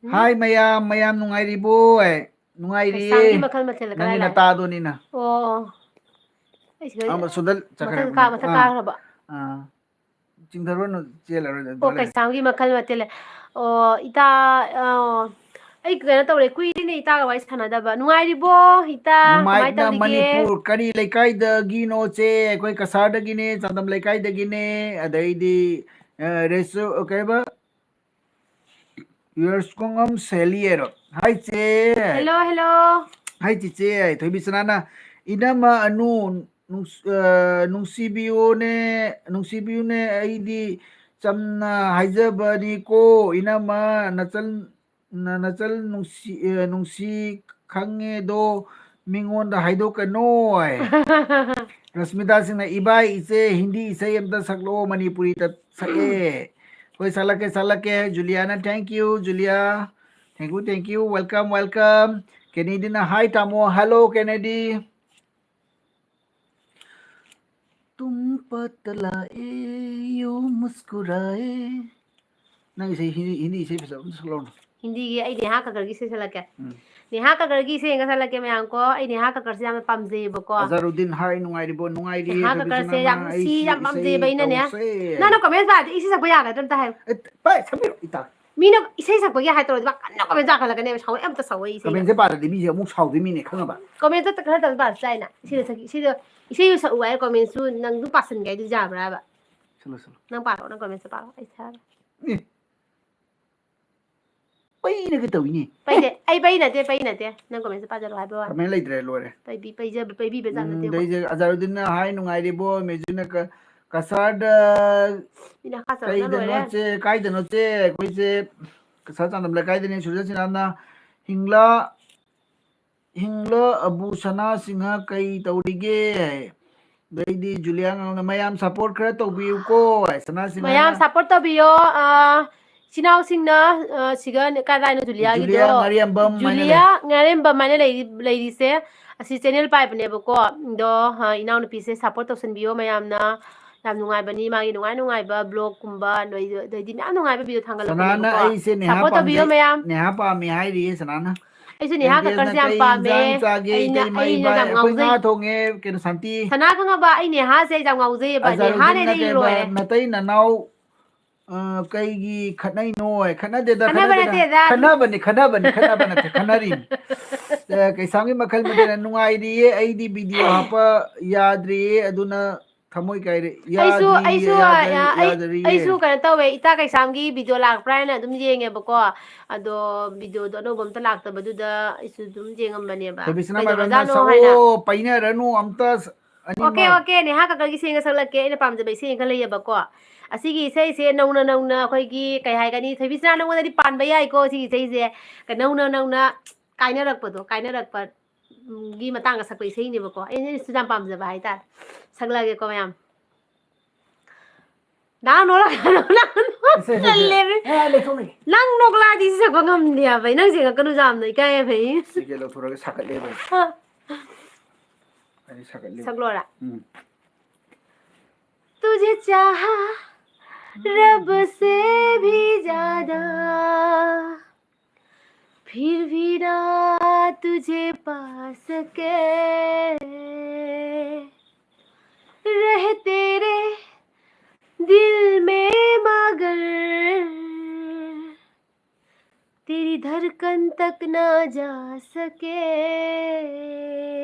ꯎꯝ? ꯍꯥꯏ ꯃꯌꯥꯝ, ꯃꯌꯥꯝ ꯅꯨꯡꯉꯥꯏꯔꯤꯕꯣ ꯍꯥꯏ꯫ ꯅꯨꯡꯉꯥꯏꯔꯤꯌꯦ꯫ ꯀꯩꯁꯥꯝꯒꯤ ꯃꯈꯜ ꯃꯊꯦꯜ ꯀꯗꯥꯏ ꯅꯪꯒꯤ ꯂꯥꯛꯑꯦ? ꯅꯇꯥꯗꯨꯅꯤꯅ꯫ ꯑꯣ, ꯑꯩ ꯁꯤꯗ ꯑꯃ ꯁꯣꯝꯗ ꯆꯠꯈ꯭ꯔꯦ꯫ ꯃꯊꯪ ꯀꯥ-, ꯃꯊꯪ ꯑꯥ꯫ ꯀꯥꯈ꯭ꯔꯕ? ꯑꯥ꯫ ꯆꯤꯡꯊꯔꯨꯔꯅꯨ, ꯆꯦꯜꯂꯔꯣꯏ, ꯑꯣ, ꯊꯣꯛꯂꯛꯑꯦ꯫ ꯀꯩꯁꯥꯝꯒꯤ ꯃꯈꯜ ꯃꯊꯦꯜ ꯂꯩ꯫ ꯑꯣ, ꯏꯇꯥ, ꯑ, ꯑꯩ ꯀꯩꯅꯣ ꯇꯧꯔꯦ, ꯀꯨꯏꯔꯦꯅꯦ ꯏꯇꯥꯒ ꯋꯥꯔꯤ ꯁꯥꯟꯅꯗꯕ꯫ ꯅꯨꯡꯉꯥꯏꯔꯤꯕꯣ, ꯏꯇꯥ? ꯀꯃꯥꯏ ꯅꯨꯡꯉꯥꯏꯅ ꯇꯧꯔꯤꯒꯦ? ꯃꯅꯤꯄꯨꯔ꯫ ꯀꯔꯤ ꯂꯩꯀꯥꯏꯗꯒꯤꯅꯣ, ꯆꯦ? ꯑꯩꯈꯣꯏ ꯀꯁꯥꯔꯗꯒꯤꯅꯦ, ꯆꯥꯟꯗꯝ ꯂꯩꯀꯥꯏꯗꯒꯤꯅꯦ꯫ ꯑꯗꯩꯗꯤ, ꯑ, ꯔꯦꯁꯨ-, ꯀꯩꯕ? ꯌꯨꯔꯁꯀꯣꯉꯝ ꯁꯦꯂꯤ ꯍꯥꯏꯔꯣ? ꯍꯥꯏ ꯆꯦ꯫ Hello, hello. ꯍꯥꯏ ꯆꯤꯆꯦ, ꯊꯣꯏꯕꯤ ꯁꯅꯥꯅ, "ꯏꯅꯝꯃ ꯑꯅꯨ, ꯅꯨꯡꯁ-, ꯑ, ꯅꯨꯡꯁꯤꯕꯤꯌꯨꯅꯦ, ꯅꯨꯡꯁꯤꯕꯤꯌꯨꯅꯦ, ꯑꯩꯗꯤ ꯆꯝꯅ ꯍꯥꯏꯖꯕꯅꯤꯀꯣ, ꯏꯅꯝꯃ ꯅꯆꯜ, ꯅ-, ꯅꯆꯜ ꯅꯨꯡꯁꯤ, ꯑ, ꯅꯨꯡꯁꯤ ꯈꯪꯉꯦꯗꯣ, ꯃꯤꯉꯣꯟꯗ ꯍꯥꯏꯗꯣꯛꯀꯅꯣ" ꯍꯥꯏ꯫ ꯔꯁꯃꯤꯇꯥ ꯁꯤꯡꯅ, "ꯏꯕꯥꯏ, ꯏꯆꯦ, ꯍꯤꯟꯗꯤ ꯏꯁꯩ ꯑꯝꯇ ꯁꯛꯂꯛꯑꯣ, ꯃꯅꯤꯄꯨꯔꯤꯗ ꯁꯛꯑꯦ"꯫ ꯍꯣꯏ, ꯁꯛꯂꯛꯀꯦ, ꯁꯛꯂꯛꯀꯦ꯫ ꯖꯨꯂꯤꯌꯥꯅ, "Thank you, Julia. Thank you, thank you. Welcome, welcome." ꯀꯦꯅꯦꯗꯤꯅ, "Hi, ꯇꯥꯃꯣ." Hello, ꯀꯦꯅꯦꯗꯤ꯫ "ꯇꯨꯝ ꯄꯠꯇ ꯂꯥꯛꯑꯦ, ꯌꯨ ꯃꯨꯁꯀꯨꯔꯥꯑꯦ"꯫ ꯅꯪ ꯏꯁꯩ, ꯍꯤꯟꯗꯤ, ꯍꯤꯟꯗꯤ ꯏꯁꯩ ꯐꯖꯕ ꯑꯝꯇ ꯁꯛꯂꯛꯑꯣꯅꯦ꯫ ꯍꯤꯟꯗꯤꯒꯤ ꯑꯩ ꯅꯦꯍꯥ ꯀꯛꯀꯔꯒꯤ ꯏꯁꯩ ꯁꯛꯂꯛꯀꯦ꯫ ꯎꯝ꯫ ꯅꯦꯍꯥ ꯀꯛꯀꯔꯒꯤ ꯏꯁꯩ ꯑꯃ ꯁꯛꯂꯛꯀꯦ, ꯃꯌꯥꯝ ꯀꯣ꯫ ꯑꯩ ꯅꯦꯍꯥ ꯀꯛꯀꯔꯁꯦ ꯌꯥꯝꯅ ꯄꯥꯝꯖꯩꯌꯦꯕꯀꯣ꯫ ꯑꯖꯥꯔꯨꯗꯤꯟ, "Hi, ꯅꯨꯡꯉꯥꯏꯔꯤꯕꯣ?" "ꯅꯨꯡꯉꯥꯏꯔꯤꯌꯦ, ꯅꯦꯍꯥ ꯊꯣꯏꯕꯤ ꯀꯛꯀꯔꯁꯦ ꯁꯅꯥꯅ, ꯌꯥꯝ ꯅꯨꯡꯁꯤ, ꯑꯩꯁꯤ ꯌꯥꯝ ꯏꯁꯩ ꯄꯥꯝꯖꯩꯌꯦꯕ ꯑꯩꯅꯅꯦ꯫ ꯇꯧꯁꯦ"꯫ ꯅꯪꯅ comment ꯄꯥꯔꯗꯤ ꯏꯁꯩ ꯁꯛꯄ ꯌꯥꯒꯗ꯭ꯔꯥ ꯑꯝꯇ ꯍꯥꯏꯌꯨ꯫ ꯑꯦ, ꯄꯥꯏ, ꯁꯛꯄꯤꯔꯣ, ꯏꯇꯥ꯫ ꯃꯤꯅ ꯏꯁꯩ ꯁꯛꯄꯒꯤ ꯍꯥꯏ ꯇꯧꯔꯗꯤ ꯃꯥ ꯀꯟꯅ comment ꯆꯥꯈꯠꯂꯛꯀꯅꯦꯕ, ꯁꯥꯎꯔꯛꯑꯦ ꯑꯝꯇ ꯁꯥꯎꯔꯛꯑꯦ ꯏꯁꯩ꯫ Commentꯁꯦ ꯄꯥꯗ꯭ꯔꯗꯤ ꯃꯤꯁꯦ ꯑꯃꯨꯛ ꯁꯥꯎꯗꯣꯏ ꯃꯤꯅꯦ, ꯈꯪꯉꯕ? Commentꯇ ꯈꯔ ꯇꯪ ꯄꯥꯔꯁꯨ ꯌꯥꯏꯅ꯫ ꯏꯁꯩꯗꯣ ꯁꯛ-, ꯏꯁꯩꯗꯣ, ꯏꯁꯩꯗꯣ ꯁꯛꯎ ꯍꯥꯏ commentꯁꯨ ꯅꯪ ꯑꯗꯨꯝ ꯄꯥꯁꯟꯒꯦ ꯍꯥꯏꯗꯨꯗꯤ ꯌꯥꯕ꯭ꯔꯥꯕ? ꯁꯛꯂꯣ, ꯁꯛꯂꯣ꯫ ꯅꯪ ꯄꯥꯔꯛꯑꯣ, ꯅꯪ commentꯁꯦ ꯄꯥꯔꯛꯑꯣ, ꯑꯩ ꯊꯥꯔꯒꯦ꯫ ꯑꯦ꯫ ꯄꯩꯅꯒ ꯇꯧꯏꯅꯦ꯫ ꯄꯩꯗꯦ, ꯑꯩ ꯄꯩ ꯅꯠꯇꯦ, ꯄꯩ ꯅꯠꯇꯦ꯫ ꯅꯪ commentꯁꯦ ꯄꯥꯖꯔꯣ ꯍꯥꯏꯕ ꯋꯥꯅꯤ꯫ Comment ꯂꯩꯇ꯭ꯔꯦ, ꯂꯣꯏꯔꯦ꯫ ꯄꯩꯕꯤ-, ꯄꯩꯖꯕ-, ꯄꯩꯕꯤꯕ ꯖꯥꯠ ꯎꯝ, ꯅꯠꯇꯦꯀꯣ꯫ ꯑꯗꯩꯁꯦ ꯑꯖꯥꯔꯨꯗꯤꯟꯅ, "Hi, ꯅꯨꯡꯉꯥꯏꯔꯤꯕꯣ?" ꯃꯦꯖꯨꯅ ꯀ-, "ꯀꯁꯥꯔꯗ ꯃꯤꯅ ꯍꯥꯀꯥ ꯆꯥꯕꯅ ꯀꯩꯗꯅꯣ ꯂꯣꯏꯔꯦ꯫ ꯆꯦ, ꯀꯥꯏꯗꯅꯣ ꯆꯦ?" ꯑꯩꯈꯣꯏꯁꯦ ꯀꯁꯥꯔ ꯆꯥꯟꯗꯝ ꯂꯩꯀꯥꯏꯗꯅꯦ꯫ ꯁꯨꯔꯖ ꯁꯤꯅꯥꯅ, "ꯍꯤꯡꯂꯥ, ꯍꯤꯡꯂꯥ ꯑꯕꯨ ꯁꯅꯥ ꯁꯤꯡꯍ ꯀꯩ ꯇꯧꯔꯤꯒꯦ?" ꯍꯥꯏ꯫ ꯑꯗꯩꯗꯤ ꯖꯨꯂꯤꯌꯥ ꯉꯥꯡꯅ, "ꯃꯌꯥꯝ support ꯈꯔ ꯇꯧꯕꯤꯌꯨꯀꯣ" ꯍꯥꯏ꯫ ꯁꯅꯥ ꯁꯤꯡꯍꯅ꯫ ꯃꯌꯥꯝ support ꯇꯧꯕꯤꯌꯣ꯫ ꯑ, ꯏꯆꯤꯟ ꯏꯅꯥꯎꯁꯤꯡꯅ, ꯑ, ꯁꯤꯒ ꯀꯗꯥꯏꯅꯣ ꯖꯨꯂꯤꯌꯥꯒꯤꯗꯣ? ꯖꯨꯂꯤꯌꯥ ꯉꯥꯔꯤꯌꯥꯝꯕꯝ ꯍꯥꯏꯅ ꯖꯨꯂꯤꯌꯥ ꯂꯩ꯫ ꯉꯥꯔꯤꯌꯥꯝꯕꯝ ꯍꯥꯏꯅ ꯂꯩꯔꯤ-, ꯂꯩꯔꯤꯁꯦ꯫ ꯑꯁꯤ channel ꯄꯥꯏꯕꯅꯦꯕꯀꯣ꯫ ꯑꯗꯣ, ꯑ, ꯏꯅꯥꯎꯅꯨꯄꯤꯁꯦ support ꯇꯧꯁꯟꯕꯤꯌꯣ ꯃꯌꯥꯝꯅ꯫ ꯌꯥꯝ ꯅꯨꯡꯉꯥꯏꯕꯅꯤ, ꯃꯥꯒꯤ ꯅꯨꯡꯉꯥꯏ ꯅꯨꯡꯉꯥꯏꯕ vlogꯀꯨꯝꯕ, ꯑꯗꯩꯗꯤ ꯃꯌꯥꯝ ꯅꯨꯡꯉꯥꯏꯕ video ꯊꯥꯡꯒꯠꯂꯛꯄꯅꯦꯕꯀꯣ꯫ ꯁꯅꯥꯅ, "ꯑꯩꯁꯦ ꯅꯦꯍꯥ support ꯇꯧꯕꯤꯌꯣ ꯄꯥꯝꯖꯩ, ꯃꯌꯥꯝ꯫ ꯅꯦꯍꯥ ꯄꯥꯝꯃꯦ" ꯍꯥꯏꯔꯤꯌꯦ ꯁꯅꯥꯅ꯫ ꯑꯩꯁꯨ ꯅꯦꯍꯥ ꯀꯛꯀꯔꯁꯦ ꯌꯥꯝ ꯄꯥꯝꯃꯦ꯫ ꯀꯩ ꯏꯟꯖꯥꯡ ꯆꯥꯒꯦ, ꯑꯩꯅ, ꯏꯇꯩꯃ, ꯑꯩꯅ ꯏꯕꯥꯏ? ꯌꯥꯝ ꯑꯩꯈꯣꯏ ꯉꯥꯎꯖꯩ꯫ ꯉꯥ ꯊꯣꯡꯉꯦ, ꯀꯩꯅꯣ, ꯁꯥꯟꯇꯤ꯫ ꯁꯅꯥ ꯈꯪꯉꯕ? ꯑꯩ ꯅꯦꯍꯥꯁꯦ ꯑꯩ ꯌꯥꯝ ꯉꯥꯎꯖꯩꯌꯦꯕ꯫ ꯑꯖꯥꯔꯨꯗꯤꯟꯅ ꯅꯦꯍꯥꯅꯦꯗꯤ ꯑꯩ ꯀꯩꯕ, ꯂꯣꯏꯔꯦ꯫ ꯅꯇꯩ ꯅꯅꯥꯎ, ꯑ, ꯀꯩꯒꯤ ꯈꯠꯅꯩꯅꯣ? ꯈꯠꯅꯗꯦꯗ, ꯈꯠꯅꯕ ꯈꯠꯅꯗꯦꯗ꯫ ꯅꯠꯇꯦꯗ꯫ ꯈꯠꯅꯕꯅꯤ, ꯈꯠꯅꯕꯅꯤ, ꯈꯠꯅꯕ ꯅꯠꯇꯦ, ꯈꯠꯅꯔꯤꯅꯤ꯫ ꯑ, ꯀꯩꯁꯥꯝꯒꯤ ꯃꯈꯜ ꯃꯊꯦꯜꯅ ꯅꯨꯡꯉꯥꯏꯔꯤꯌꯦ, ꯑꯩꯗꯤ video ꯍꯥꯞꯄ ꯌꯥꯗ꯭ꯔꯤꯌꯦ, ꯑꯗꯨꯅ ꯊꯃꯣꯏ ꯀꯥꯏꯔꯦ꯫ ꯑꯩꯁꯨ ꯌꯥꯗ꯭ꯔꯤꯌꯦ, ꯑꯩꯁꯨ ꯌꯥꯗ꯭ꯔꯤ, ꯑ, ꯑꯩ- ꯌꯥꯗ꯭ꯔꯤꯌꯦ꯫ ꯑꯩꯁꯨ ꯀꯩꯅꯣ ꯇꯧꯋꯦ, ꯏꯇꯥ ꯀꯩꯁꯥꯝꯒꯤ ꯚꯤꯗꯤꯑꯣ ꯂꯥꯛꯄ꯭ꯔꯥ ꯍꯥꯏꯅ ꯑꯗꯨꯝ ꯌꯦꯡꯉꯦꯕꯀꯣ꯫ ꯑꯗꯣ ꯚꯤꯗꯤꯑꯣꯗꯣ ꯑꯅꯧꯕ ꯑꯝꯇ ꯂꯥꯛꯇꯕꯗꯨꯗ ꯑꯩꯁꯨ ꯑꯗꯨꯝ ꯌꯦꯡꯉꯝꯕꯅꯦꯕ꯫ ꯊꯣꯏꯕꯤꯁꯅꯥ ꯀꯩꯗꯧꯔꯖꯥꯠꯅꯣ ꯃꯥꯏꯕꯝꯅ ꯍꯥꯏꯅ꯫ ꯁꯛꯑꯣ, ꯄꯥꯏꯅꯔꯅꯨ ꯑꯝꯇ꯫ ꯑꯣꯀꯦ ꯑꯣꯀꯦ, ꯅꯦꯍꯥ ꯀꯀꯔꯒꯤ ꯏꯁꯩ ꯑꯃ ꯁꯛꯂꯛꯀꯦ꯫ ꯑꯩꯅ ꯄꯥꯝꯖꯕ ꯏꯁꯩ ꯑꯃ ꯈꯔ ꯂꯩꯌꯦꯕꯀꯣ꯫ ꯑꯁꯤꯒꯤ ꯏꯁꯩꯁꯦ ꯅꯧꯅ ꯅꯧꯅ ꯑꯩꯈꯣꯏꯒꯤ ꯀꯩ ꯍꯥꯏꯒꯅꯤ, ꯊꯣꯏꯕꯤꯁꯅꯥ, ꯅꯉꯣꯟꯗꯗꯤ ꯄꯥꯟꯕ ꯌꯥꯏꯀꯣ ꯁꯤꯒꯤ ꯏꯁꯩꯁꯦ꯫ ꯀ-, ꯅꯧꯅ ꯅꯧꯅ ꯀꯥꯏꯅꯔꯛꯄꯗꯣ, ꯀꯥꯏꯅꯔꯛꯄ ꯎꯝ, ꯒꯤ ꯃꯇꯥꯡꯗ ꯁꯛꯄ ꯏꯁꯩꯅꯦꯕꯀꯣ꯫ ꯑꯩꯅ ꯑꯩꯅꯁꯨ ꯌꯥꯝ ꯄꯥꯝꯖꯕ ꯍꯥꯏꯇꯥꯔꯦ꯫ ꯁꯛꯂꯛꯑꯒꯦꯀꯣ ꯃꯌꯥꯝ꯫ ꯅꯪ ꯅꯣꯛꯂꯛꯀꯅꯨ, ꯅꯪ ꯅꯣꯛ-, ꯏꯁꯩ, ꯏꯁꯩ, ꯏꯁꯩ꯫ ꯇꯜꯂꯦꯃꯤ꯫ ꯑꯦ, ꯂꯩꯊꯣꯛꯅꯤ꯫ ꯅꯪ ꯅꯣꯛꯂꯛꯑꯗꯤ ꯁꯤ ꯁꯛꯄ ꯉꯝꯗꯦ ꯍꯥꯏꯕ ꯑꯩ꯫ ꯅꯪ ꯆꯤꯡꯉꯛꯀꯅꯨ ꯌꯥꯝꯅ, ꯏꯀꯥꯏ ꯍꯥꯏꯕ ꯑꯩ꯫ ꯁꯤꯒꯦ ꯂꯧꯊꯣꯔꯒ ꯁꯥꯒꯠꯂꯦꯕ ꯑꯩ꯫ ꯑ꯫ ꯑꯩ ꯁꯥꯒꯠꯂꯦ꯫ ꯁꯛꯂꯣꯔꯥ? ꯎꯝ꯫ तुझे चाहा रब से भी ज्यादा, फिर भी ना तुझे पा सके, रहे तेरे दिल में मगर तेरी धड़कन तक ना जा सके,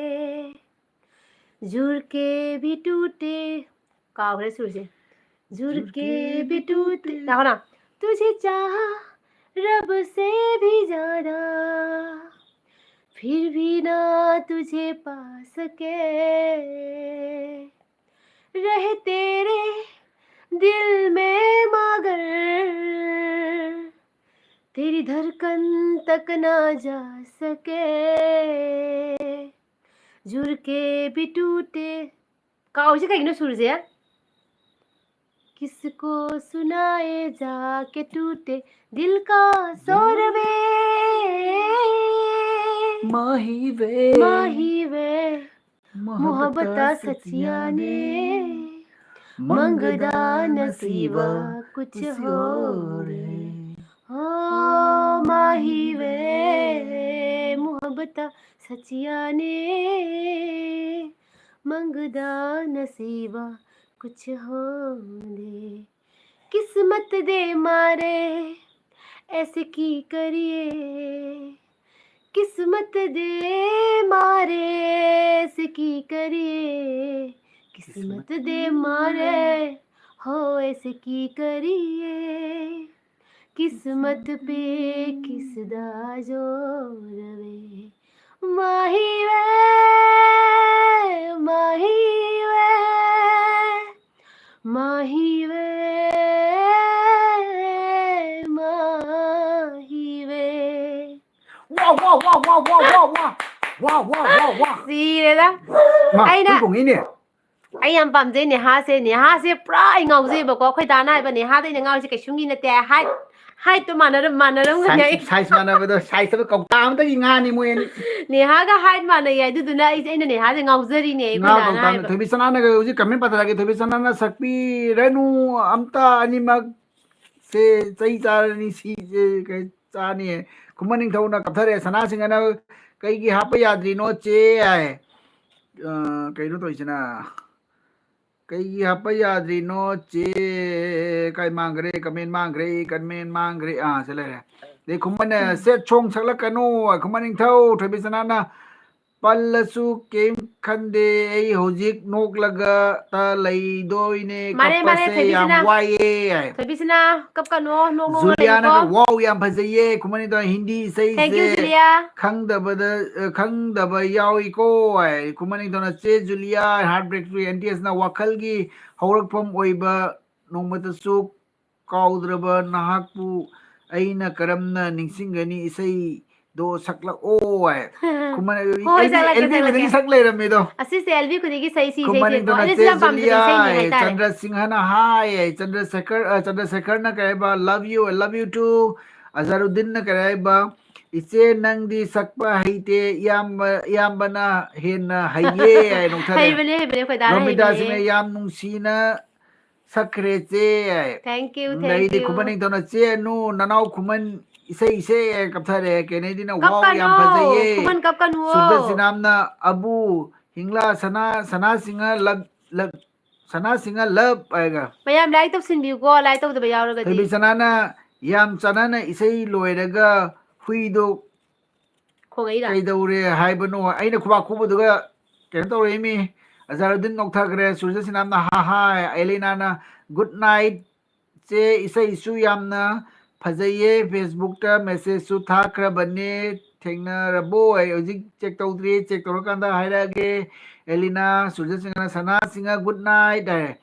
जुड़ के भी टूटे, ꯀꯥꯎꯈ꯭ꯔꯦ ꯁꯨꯔꯁꯦ꯫ जुड़ के भी टूटे, ꯉꯥꯏꯈꯣ ꯅꯪ꯫ तुझे चाहा रब से भी ज्यादा, फिर भी ना तुझे पा सके, रहे तेरे दिल में मगर तेरी धड़कन तक ना जा सके, जुड़ के भी टूटे, ꯀꯥꯎꯔꯤꯁꯦ ꯀꯩꯒꯤꯅꯣ ꯁꯨꯔꯁꯦ? किसको सुनाए जाके टूटे दिल का शोर वे, माही वे, माही वे, मोहब्बतां सच्चियां ने मंगदा नसीबा कुछ होर ऐ। हो माही वे, मोहब्बतां सच्चियां ने मंगदा नसीबा कुछ होर ऐ। किस्मत दे मारे ऐसे की करिए, किस्मत दे मारे ऐसे की करिए, किस्मत दे मारे हो ऐसे की करिए, किस्मत पे किसदा जोर वे। माही वे, माही वे, माही वे, माही वे। ꯋꯥ ꯋꯥ ꯋꯥ ꯋꯥ ꯋꯥ ꯋꯥ ꯋꯥ ꯋꯥ ꯋꯥ ꯋꯥ ꯋꯥ ꯁꯤꯔꯦꯗ꯫ ꯃꯥ, ꯑꯩꯅ ꯅꯪ ꯈꯣꯡꯉꯤꯅꯦ꯫ ꯑꯩ ꯌꯥꯝ ꯄꯥꯝꯖꯩ ꯅꯦꯍꯥꯁꯦ꯫ ꯅꯦꯍꯥꯁꯦ ꯄꯨꯔꯥ ꯑꯩ ꯉꯥꯎꯖꯩꯕꯀꯣ꯫ ꯑꯩꯈꯣꯏ ꯗꯥꯅ ꯍꯥꯏꯕ ꯅꯦꯍꯥꯗ ꯑꯩꯅ ꯉꯥꯎꯔꯤꯁꯦ ꯀꯩꯁꯨꯝꯒꯤ ꯅꯠꯇꯦ꯫ ꯍꯥꯏꯠ, ꯍꯥꯏꯠꯇꯣ ꯃꯥꯟꯅꯔꯝ ꯃꯥꯟꯅꯔꯝꯒꯅꯤ꯫ ꯑꯩ ꯁꯥꯏꯖ ꯁꯥꯏꯖ ꯃꯥꯟꯅꯕꯗꯣ, ꯁꯥꯏꯖꯇꯕꯨ ꯀꯧꯇꯥ ꯑꯃꯗꯒꯤ ꯉꯥꯅꯤ ꯃꯣꯏ ꯑꯅꯤ꯫ ꯅꯦꯍꯥꯒ ꯍꯥꯏꯠ ꯃꯥꯟꯅꯩ ꯍꯥꯏꯗꯨꯗꯨꯅ ꯑꯩꯁꯦ, ꯑꯩꯅ ꯅꯦꯍꯥꯁꯦ ꯉꯥꯎꯖꯔꯤꯅꯦ꯫ ꯑꯩꯈꯣꯏ ꯉꯥ ꯗꯥꯅ ꯀꯧꯇꯥ ꯑꯃꯗ꯫ ꯍꯥꯏꯕ꯫ ꯊꯣꯏꯕꯤ ꯁꯅꯥꯅꯒ ꯍꯧꯖꯤꯛ ꯀꯃꯦꯟ ꯄꯥꯊꯔꯛꯑꯒꯦ꯫ ꯊꯣꯏꯕꯤ ꯁꯅꯥꯅ ꯁꯛꯄꯤꯔꯅꯨ ꯑꯝꯇ ꯑꯅꯤꯃꯛ꯫ ꯁꯦ ꯆꯩ ꯆꯥꯔꯅꯤ ꯁꯤꯁꯦ ꯀꯩ ꯆꯥꯅꯤ꯫ ꯈꯨꯃꯟ ꯅꯤꯡꯊꯧꯅ ꯀꯞꯊꯔꯦ꯫ ꯁꯅꯥꯁꯤꯡꯍꯅ "ꯀꯩꯒꯤ ꯍꯥꯞꯄ ꯌꯥꯗ꯭ꯔꯤꯅꯣ ꯆꯦ?" ꯍꯥꯏ꯫ ꯑ, ꯀꯩꯅꯣ ꯇꯧꯔꯤꯁꯤꯅ꯫ "ꯀꯩꯒꯤ ꯍꯥꯞꯄ ꯌꯥꯗ꯭ꯔꯤꯅꯣ ꯆꯦ?" ꯀꯥꯏ ꯃꯥꯡꯈ꯭ꯔꯦ? ꯀꯃꯦꯟ ꯃꯥꯡꯈ꯭ꯔꯦ, ꯀꯃꯦꯟ ꯃꯥꯡꯈ꯭ꯔꯦ꯫ ꯑꯥ, ꯁꯤ ꯂꯩꯔꯦ꯫ ꯑꯗꯩ ꯈꯨꯃꯟꯅ "ꯁꯦꯠ ꯁꯣꯡ ꯁꯛꯂꯛꯀꯅꯨ, ꯈꯨꯃꯟ ꯅꯤꯡꯊꯧ", ꯊꯣꯏꯕꯤ ꯁꯅꯥꯅ "ꯄꯜꯂꯁꯨ ꯀꯩꯝ ꯈꯟꯗꯦ, ꯑꯩ ꯍꯧꯖꯤꯛ ꯅꯣꯛꯂꯒ ꯇ ꯂꯩꯗꯣꯏꯅꯦ, ꯃꯥꯅꯦ, ꯃꯥꯅꯦ, ꯀꯞꯄꯁꯦ ꯌꯥꯝ ꯊꯣꯏꯕꯤꯁꯅꯥ꯫ ꯋꯥꯏꯌꯦ" ꯍꯥꯏ꯫ ꯊꯣꯏꯕꯤꯁꯅꯥ, ꯀꯞꯀꯅꯣ, ꯅꯣꯛ ꯅꯣꯛꯅ ꯖꯨꯂꯤꯌꯥꯅ ꯂꯩꯌꯨꯀꯣ꯫ "ꯋꯥꯎ, ꯌꯥꯝ ꯐꯖꯩꯌꯦ, ꯈꯨꯃꯟ ꯅꯤꯡꯊꯧ ꯍꯤꯟꯗꯤ Thank you, ꯏꯁꯩꯁꯦ ꯖꯨꯂꯤꯌꯥ꯫ ꯈꯪꯗꯕꯗ, ꯑ, ꯈꯪꯗꯕ ꯌꯥꯎꯏꯀꯣ" ꯍꯥꯏ꯫ ꯈꯨꯃꯟ ꯅꯤꯡꯊꯧꯅ "ꯆꯦ Julia, heartbreak to N T ꯑꯦꯁꯅ ꯋꯥꯈꯜꯒꯤ ꯍꯧꯔꯛꯐꯝ ꯑꯣꯏꯕ ꯅꯣꯡꯃꯇꯁꯨ ꯀꯥꯎꯗ꯭ꯔꯕ ꯅꯍꯥꯛꯄꯨ ꯑꯩꯅ ꯀꯔꯝꯅ ꯅꯤꯡꯁꯤꯡꯒꯅꯤ ꯏꯁꯩꯗꯣ ꯁꯛꯂꯛꯑꯣ" ꯍꯥꯏ꯫ ꯈꯨꯃꯟ, ꯍꯣꯏ, ꯑꯦꯜꯕꯤ, ꯁꯛꯂꯛꯀꯦ, ꯑꯦꯜꯕꯤ ꯍꯣꯏꯗꯒꯤ ꯁꯛꯂꯛꯀꯦ꯫ ꯁꯛ ꯂꯩꯔꯝꯃꯦꯗꯣ꯫ ꯑꯁꯤꯁꯦ ꯑꯦꯜꯕꯤ ꯈꯨꯗꯤꯡꯒꯤ ꯁꯛꯏ, ꯁꯤ ꯈꯨꯃꯟ ꯏꯁꯩꯁꯦꯀꯣ꯫ ꯅꯤꯡꯊꯧꯅ ꯑꯩꯅꯁꯨ "ꯆꯦ ꯌꯥꯝ ꯄꯥꯝꯖꯕ ꯖꯨꯂꯤꯌꯥ" ꯏꯁꯩꯅꯤ ꯍꯥꯏ, ꯍꯥꯏꯇꯥꯔꯦ꯫ ꯆꯟꯗ꯭ꯔ ꯁꯤꯡꯍꯅ ꯍꯥꯏ, ꯆꯟꯗ꯭ꯔꯁꯦꯈꯔ, ꯑ, ꯆꯟꯗ꯭ꯔꯁꯦꯈꯔꯅ ꯀꯩ ꯍꯥꯏꯕ? "Love you, I love you too." ꯑꯖꯥꯔꯨꯗꯤꯟꯅ ꯀꯩ ꯍꯥꯏꯕ? "ꯏꯆꯦ ꯅꯪꯗꯤ ꯁꯛꯄ ꯍꯩꯇꯦ, ꯏꯌꯥꯝꯕ, ꯏꯌꯥꯝꯕꯅ ꯍꯦꯟꯅ ꯍꯩꯌꯦ" ꯍꯥꯏ ꯅꯣꯛꯊꯔꯦ꯫ ꯍꯩꯕꯅꯦ, ꯍꯩꯕꯅꯦ, ꯑꯩꯈꯣꯏ ꯗꯥ ꯔꯣꯃꯤꯇꯥ ꯍꯩꯕꯅꯦ꯫ ꯁꯤꯡꯅ "ꯌꯥꯝ ꯅꯨꯡꯁꯤꯅ ꯁꯛꯈ꯭ꯔꯦ ꯆꯦ" ꯍꯥꯏ꯫ Thank you, ꯎꯝ, thank ꯑꯩꯗꯤ you꯫ ꯈꯨꯃꯟ ꯅꯤꯡꯊꯧꯅ "ꯆꯦ, ꯅꯨ, ꯅꯅꯥꯎ ꯈꯨꯃꯟ ꯏꯁꯩ ꯏꯁꯩ" ꯀꯞꯊꯔꯦ꯫ ꯀꯦꯅꯦꯗꯤꯅ "ꯋꯥꯎ, ꯌꯥꯝ ꯀꯞꯀꯅꯣ! ꯐꯖꯩꯌꯦ"꯫ ꯈꯨꯃꯟ ꯀꯞꯀꯅꯨꯋꯣ! ꯁꯨꯗꯔꯁꯤꯅꯥꯝꯅ "ꯑꯕꯨ ꯍꯤꯡꯂꯥ ꯁꯅꯥ, ꯁꯅꯥ ꯁꯤꯡꯍ ꯂꯞ, ꯂꯞ, ꯁꯅꯥ ꯁꯤꯡꯍ ꯂꯞ" ꯍꯥꯏꯒ꯫ ꯃꯌꯥꯝ ꯂꯥꯏꯛ ꯇꯧꯁꯤꯟꯕꯤꯌꯨꯀꯣ, ꯂꯥꯏꯛ ꯇꯧꯗꯕ ꯌꯥꯎꯔꯒꯗꯤ꯫ ꯊꯣꯏꯕꯤ ꯁꯅꯥꯅ "ꯌꯥꯝ ꯆꯥꯟꯅꯅ ꯏꯁꯩ ꯂꯣꯏꯔꯒ ꯍꯨꯏꯗꯣ ꯈꯣꯡꯉꯛꯏꯔꯥ? ꯀꯩꯗꯧꯔꯦ ꯍꯥꯏꯕꯅꯣ?" ꯑꯩꯅ ꯈꯨꯕꯥꯛ ꯈꯨꯕꯗꯨꯒ ꯀꯩꯅꯣ ꯇꯧꯔꯛꯏꯃꯤ꯫ ꯑꯖꯥꯔꯨꯗꯤꯟ ꯅꯣꯛꯊꯈ꯭ꯔꯦ꯫ ꯁꯨꯔꯖ ꯁꯤꯅꯥꯝꯅ "ꯍꯥ ꯍꯥ"꯫ ꯑꯦꯂꯤꯅꯥꯅ "Good night ꯆꯦ, ꯏꯁꯩꯁꯨ ꯌꯥꯝꯅ ꯐꯖꯩꯌꯦ, Facebook ꯇ message ꯁꯨ ꯊꯥꯈ꯭ꯔꯕꯅꯦ, ꯊꯦꯡꯅꯔꯕꯣ?" ꯑꯩ ꯍꯧꯖꯤꯛ check ꯇꯧꯗ꯭ꯔꯤ, check ꯇꯧꯔꯀꯥꯟꯗ ꯍꯥꯏꯔꯛꯑꯒꯦ꯫ ꯑꯦꯂꯤꯅꯥ, ꯁꯨꯔꯖ ꯁꯤꯡꯍꯅ "ꯁꯅꯥ ꯁꯤꯡꯍ good night" ꯍꯥꯏ꯫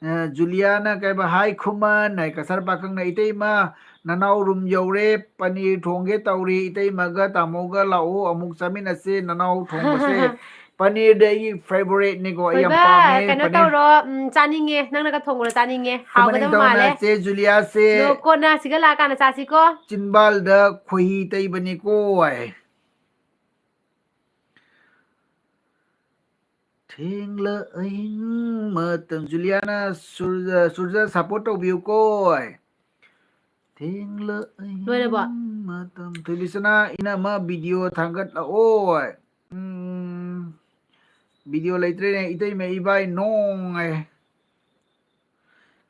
ꯑ, ꯖꯨꯂꯤꯌꯥꯅ ꯀꯩꯕ, "Hi ꯈꯨꯃꯟ" ꯍꯥꯏ꯫ ꯀꯁꯥꯔ ꯄꯥꯈꯪꯅ "ꯏꯇꯩꯃ, ꯅꯅꯥꯎ room ꯌꯧꯔꯦ, ꯄꯅꯤꯔ ꯊꯣꯡꯒꯦ ꯇꯧꯔꯤ, ꯏꯇꯩꯃꯒ ꯇꯥꯃꯣꯒ ꯂꯥꯛꯑꯣ, ꯑꯃꯨꯛ ꯆꯥꯃꯤꯟꯅꯁꯦ ꯅꯅꯥꯎ ꯊꯣꯡꯕꯁꯦ"꯫ ꯄꯅꯤꯔꯗꯤ ꯑꯩꯒꯤ favourite ꯅꯤꯀꯣ, ꯑꯩ ꯌꯥꯝ ꯊꯣꯏꯕ, ꯄꯥꯝꯃꯦ ꯀꯩꯅꯣ ꯄꯅꯤꯔ꯫ ꯇꯧꯔꯣ, ꯎꯝ, ꯆꯥꯅꯤꯡꯉꯦ, ꯅꯪꯅꯒ ꯊꯣꯡꯕꯗꯣ ꯆꯥꯅꯤꯡꯉꯦ, ꯈꯨꯃꯟ ꯍꯥꯎꯒꯗꯕ ꯅꯤꯡꯊꯧꯅ ꯃꯥꯜꯂꯦ꯫ "ꯆꯦ ꯖꯨꯂꯤꯌꯥꯁꯦ ꯑꯗꯣ ꯀꯣꯟꯅ ꯁꯤꯒ ꯂꯥꯛꯑꯀꯥꯟꯗ ꯆꯥꯁꯤꯀꯣ꯫ ꯆꯤꯟꯕꯥꯜꯗ ꯈꯣꯏꯍꯤ ꯇꯩꯕꯅꯤꯀꯣ" ꯍꯥꯏ꯫ ꯊꯦꯡꯂ ꯑꯍꯤꯡ ꯃꯇꯝ꯫ ꯖꯨꯂꯤꯌꯥꯅ ꯁꯨꯔꯖ, ꯁꯨꯔꯖ support ꯇꯧꯕꯤꯌꯨꯀꯣ꯫ ꯊꯦꯡꯂ ꯑꯍꯤꯡ ꯂꯣꯏꯔꯕꯣ? ꯃꯇꯝ꯫ ꯊꯣꯏꯕꯤꯁꯅꯥ, "ꯏꯅꯝꯃ video ꯊꯥꯒꯠꯂꯛꯑꯣ"꯫ ꯎꯝ, video ꯂꯩꯇ꯭ꯔꯦꯅꯦ꯫ "ꯏꯇꯩꯃ ꯏꯕꯥꯏ ꯅꯣꯡ" ꯍꯥꯏ꯫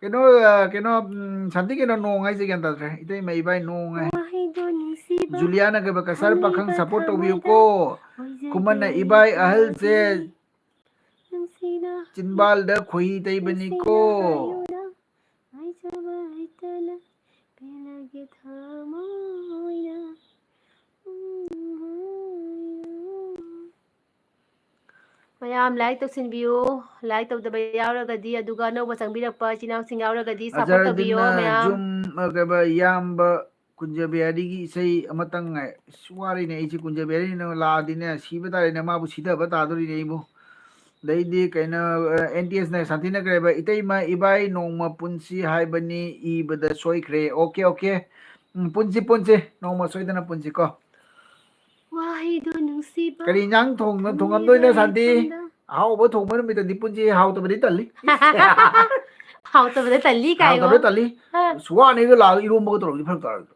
ꯀꯩꯅꯣ, ꯑ, ꯀꯩꯅꯣ, ꯎꯝ, ꯁꯥꯟꯇꯤ, ꯀꯩꯅꯣ ꯅꯣꯡ ꯍꯥꯏꯁꯦ ꯒ꯭ꯌꯥꯟ ꯇꯥꯗ꯭ꯔꯦ꯫ "ꯏꯇꯩꯃ ꯏꯕꯥꯏ ꯅꯣꯡ" ꯍꯥꯏ꯫ ꯋꯥꯍꯩꯗꯣ ꯅꯨꯡꯁꯤꯕ ꯖꯨꯂꯤꯌꯥꯅ ꯀꯩꯕ, "ꯀꯁꯥꯔ ꯄꯥꯈꯪ ꯍꯜꯂꯤꯕ support ꯊꯃꯣꯏꯗ ꯇꯧꯕꯤꯌꯨꯀꯣ꯫ ꯑꯣꯏꯖꯒꯦ ꯈꯨꯃꯟꯅ ꯏꯕꯥꯏ ꯑꯍꯜꯁꯦ ꯅꯨꯡꯁꯤꯅ ꯆꯤꯟꯕꯥꯜꯗ ꯈꯣꯏꯍꯤ ꯇꯩꯕꯅꯤꯀꯣ꯫ ꯅꯨꯡꯁꯤꯅ ꯍꯥꯏꯌꯨꯗ꯫ ꯍꯥꯏꯖꯕ ꯍꯩꯇꯅ ꯄꯦꯜꯂꯒꯦ ꯊꯃꯣꯏꯅ꯫ ꯃꯌꯥꯝ like ꯇꯧꯁꯤꯟꯕꯤꯌꯨ, like ꯇꯧꯗꯕ ꯌꯥꯎꯔꯒꯗꯤ, ꯑꯗꯨꯒ ꯑꯅꯧꯕ ꯆꯪꯕꯤꯔꯛꯄ ꯏꯆꯤꯟ ꯏꯅꯥꯎꯁꯤꯡ ꯌꯥꯎꯔꯒꯗꯤ support ꯇꯧꯕꯤꯌꯣ ꯑꯖꯔꯗꯤꯟꯅ ꯃꯌꯥꯝ꯫ ꯖꯨꯝ, ꯑ, ꯀꯩꯕ, ꯏꯌꯥꯝꯕ ꯀꯨꯟꯖꯕꯤꯍꯥꯔꯤꯒꯤ ꯏꯁꯩ ꯑꯃꯇꯪ ꯉꯥꯏ꯫ ꯑꯁ, ꯋꯥꯔꯤꯅꯦ ꯑꯩꯁꯦ, ꯀꯨꯟꯖꯕꯤꯍꯥꯔꯤꯅ ꯂꯥꯛꯑꯗꯤꯅꯦ ꯁꯤꯕ ꯇꯥꯔꯦꯅꯦ, ꯃꯥꯕꯨ ꯁꯤꯊꯕ ꯇꯥꯗꯣꯔꯤꯅꯦ ꯑꯩꯕꯨ꯫ ꯑꯗꯩꯗꯤ ꯀꯩꯅꯣ, ꯑ, NTS ꯅ ꯁꯥꯟꯇꯤꯅ ꯀꯩꯕ, "ꯏꯇꯩꯃ ꯏꯕꯥꯏ ꯅꯣꯡꯃ ꯄꯨꯟꯁꯤ ꯍꯥꯏꯕꯅꯤ, ꯏꯕꯗ ꯁꯣꯏꯈ꯭ꯔꯦ"꯫ Okay, okay꯫ ꯎꯝ, ꯄꯨꯟꯁꯤ, ꯄꯨꯟꯁꯤ꯫ ꯅꯣꯡꯃ ꯁꯣꯏꯗꯅ ꯄꯨꯟꯁꯤꯀꯣ꯫ ꯋꯥꯍꯩꯗꯣ ꯅꯨꯡꯁꯤꯕ ꯀꯔꯤ ꯏꯟꯖꯥꯡ ꯊꯣꯡꯅ-, ꯊꯣꯡꯉꯝꯗꯣꯏꯅꯣ, ꯁꯥꯟꯇꯤ? ꯊꯃꯣꯏꯗ ꯑꯍꯥꯎꯕ ꯊꯣꯡꯕ ꯅꯨꯃꯤꯠꯇꯗꯤ ꯄꯨꯟꯁꯤ ꯍꯥꯎꯇꯕꯗꯤ ꯇꯜꯂꯤ꯫ ꯍꯥꯎꯇꯕꯗ ꯇꯜꯂꯤ ꯀꯥꯏꯉꯣ꯫ ꯍꯥꯎꯇꯕꯗ ꯇꯜꯂꯤ꯫ ꯑ꯫ ꯁꯨ ꯋꯥꯅꯤꯒ ꯂꯥꯛꯑꯒ ꯏꯔꯣꯝꯕꯒ ꯇꯧꯔꯝꯗꯤ ꯐꯔꯛ ꯇꯥꯔꯣꯏꯗ꯭ꯔꯣ?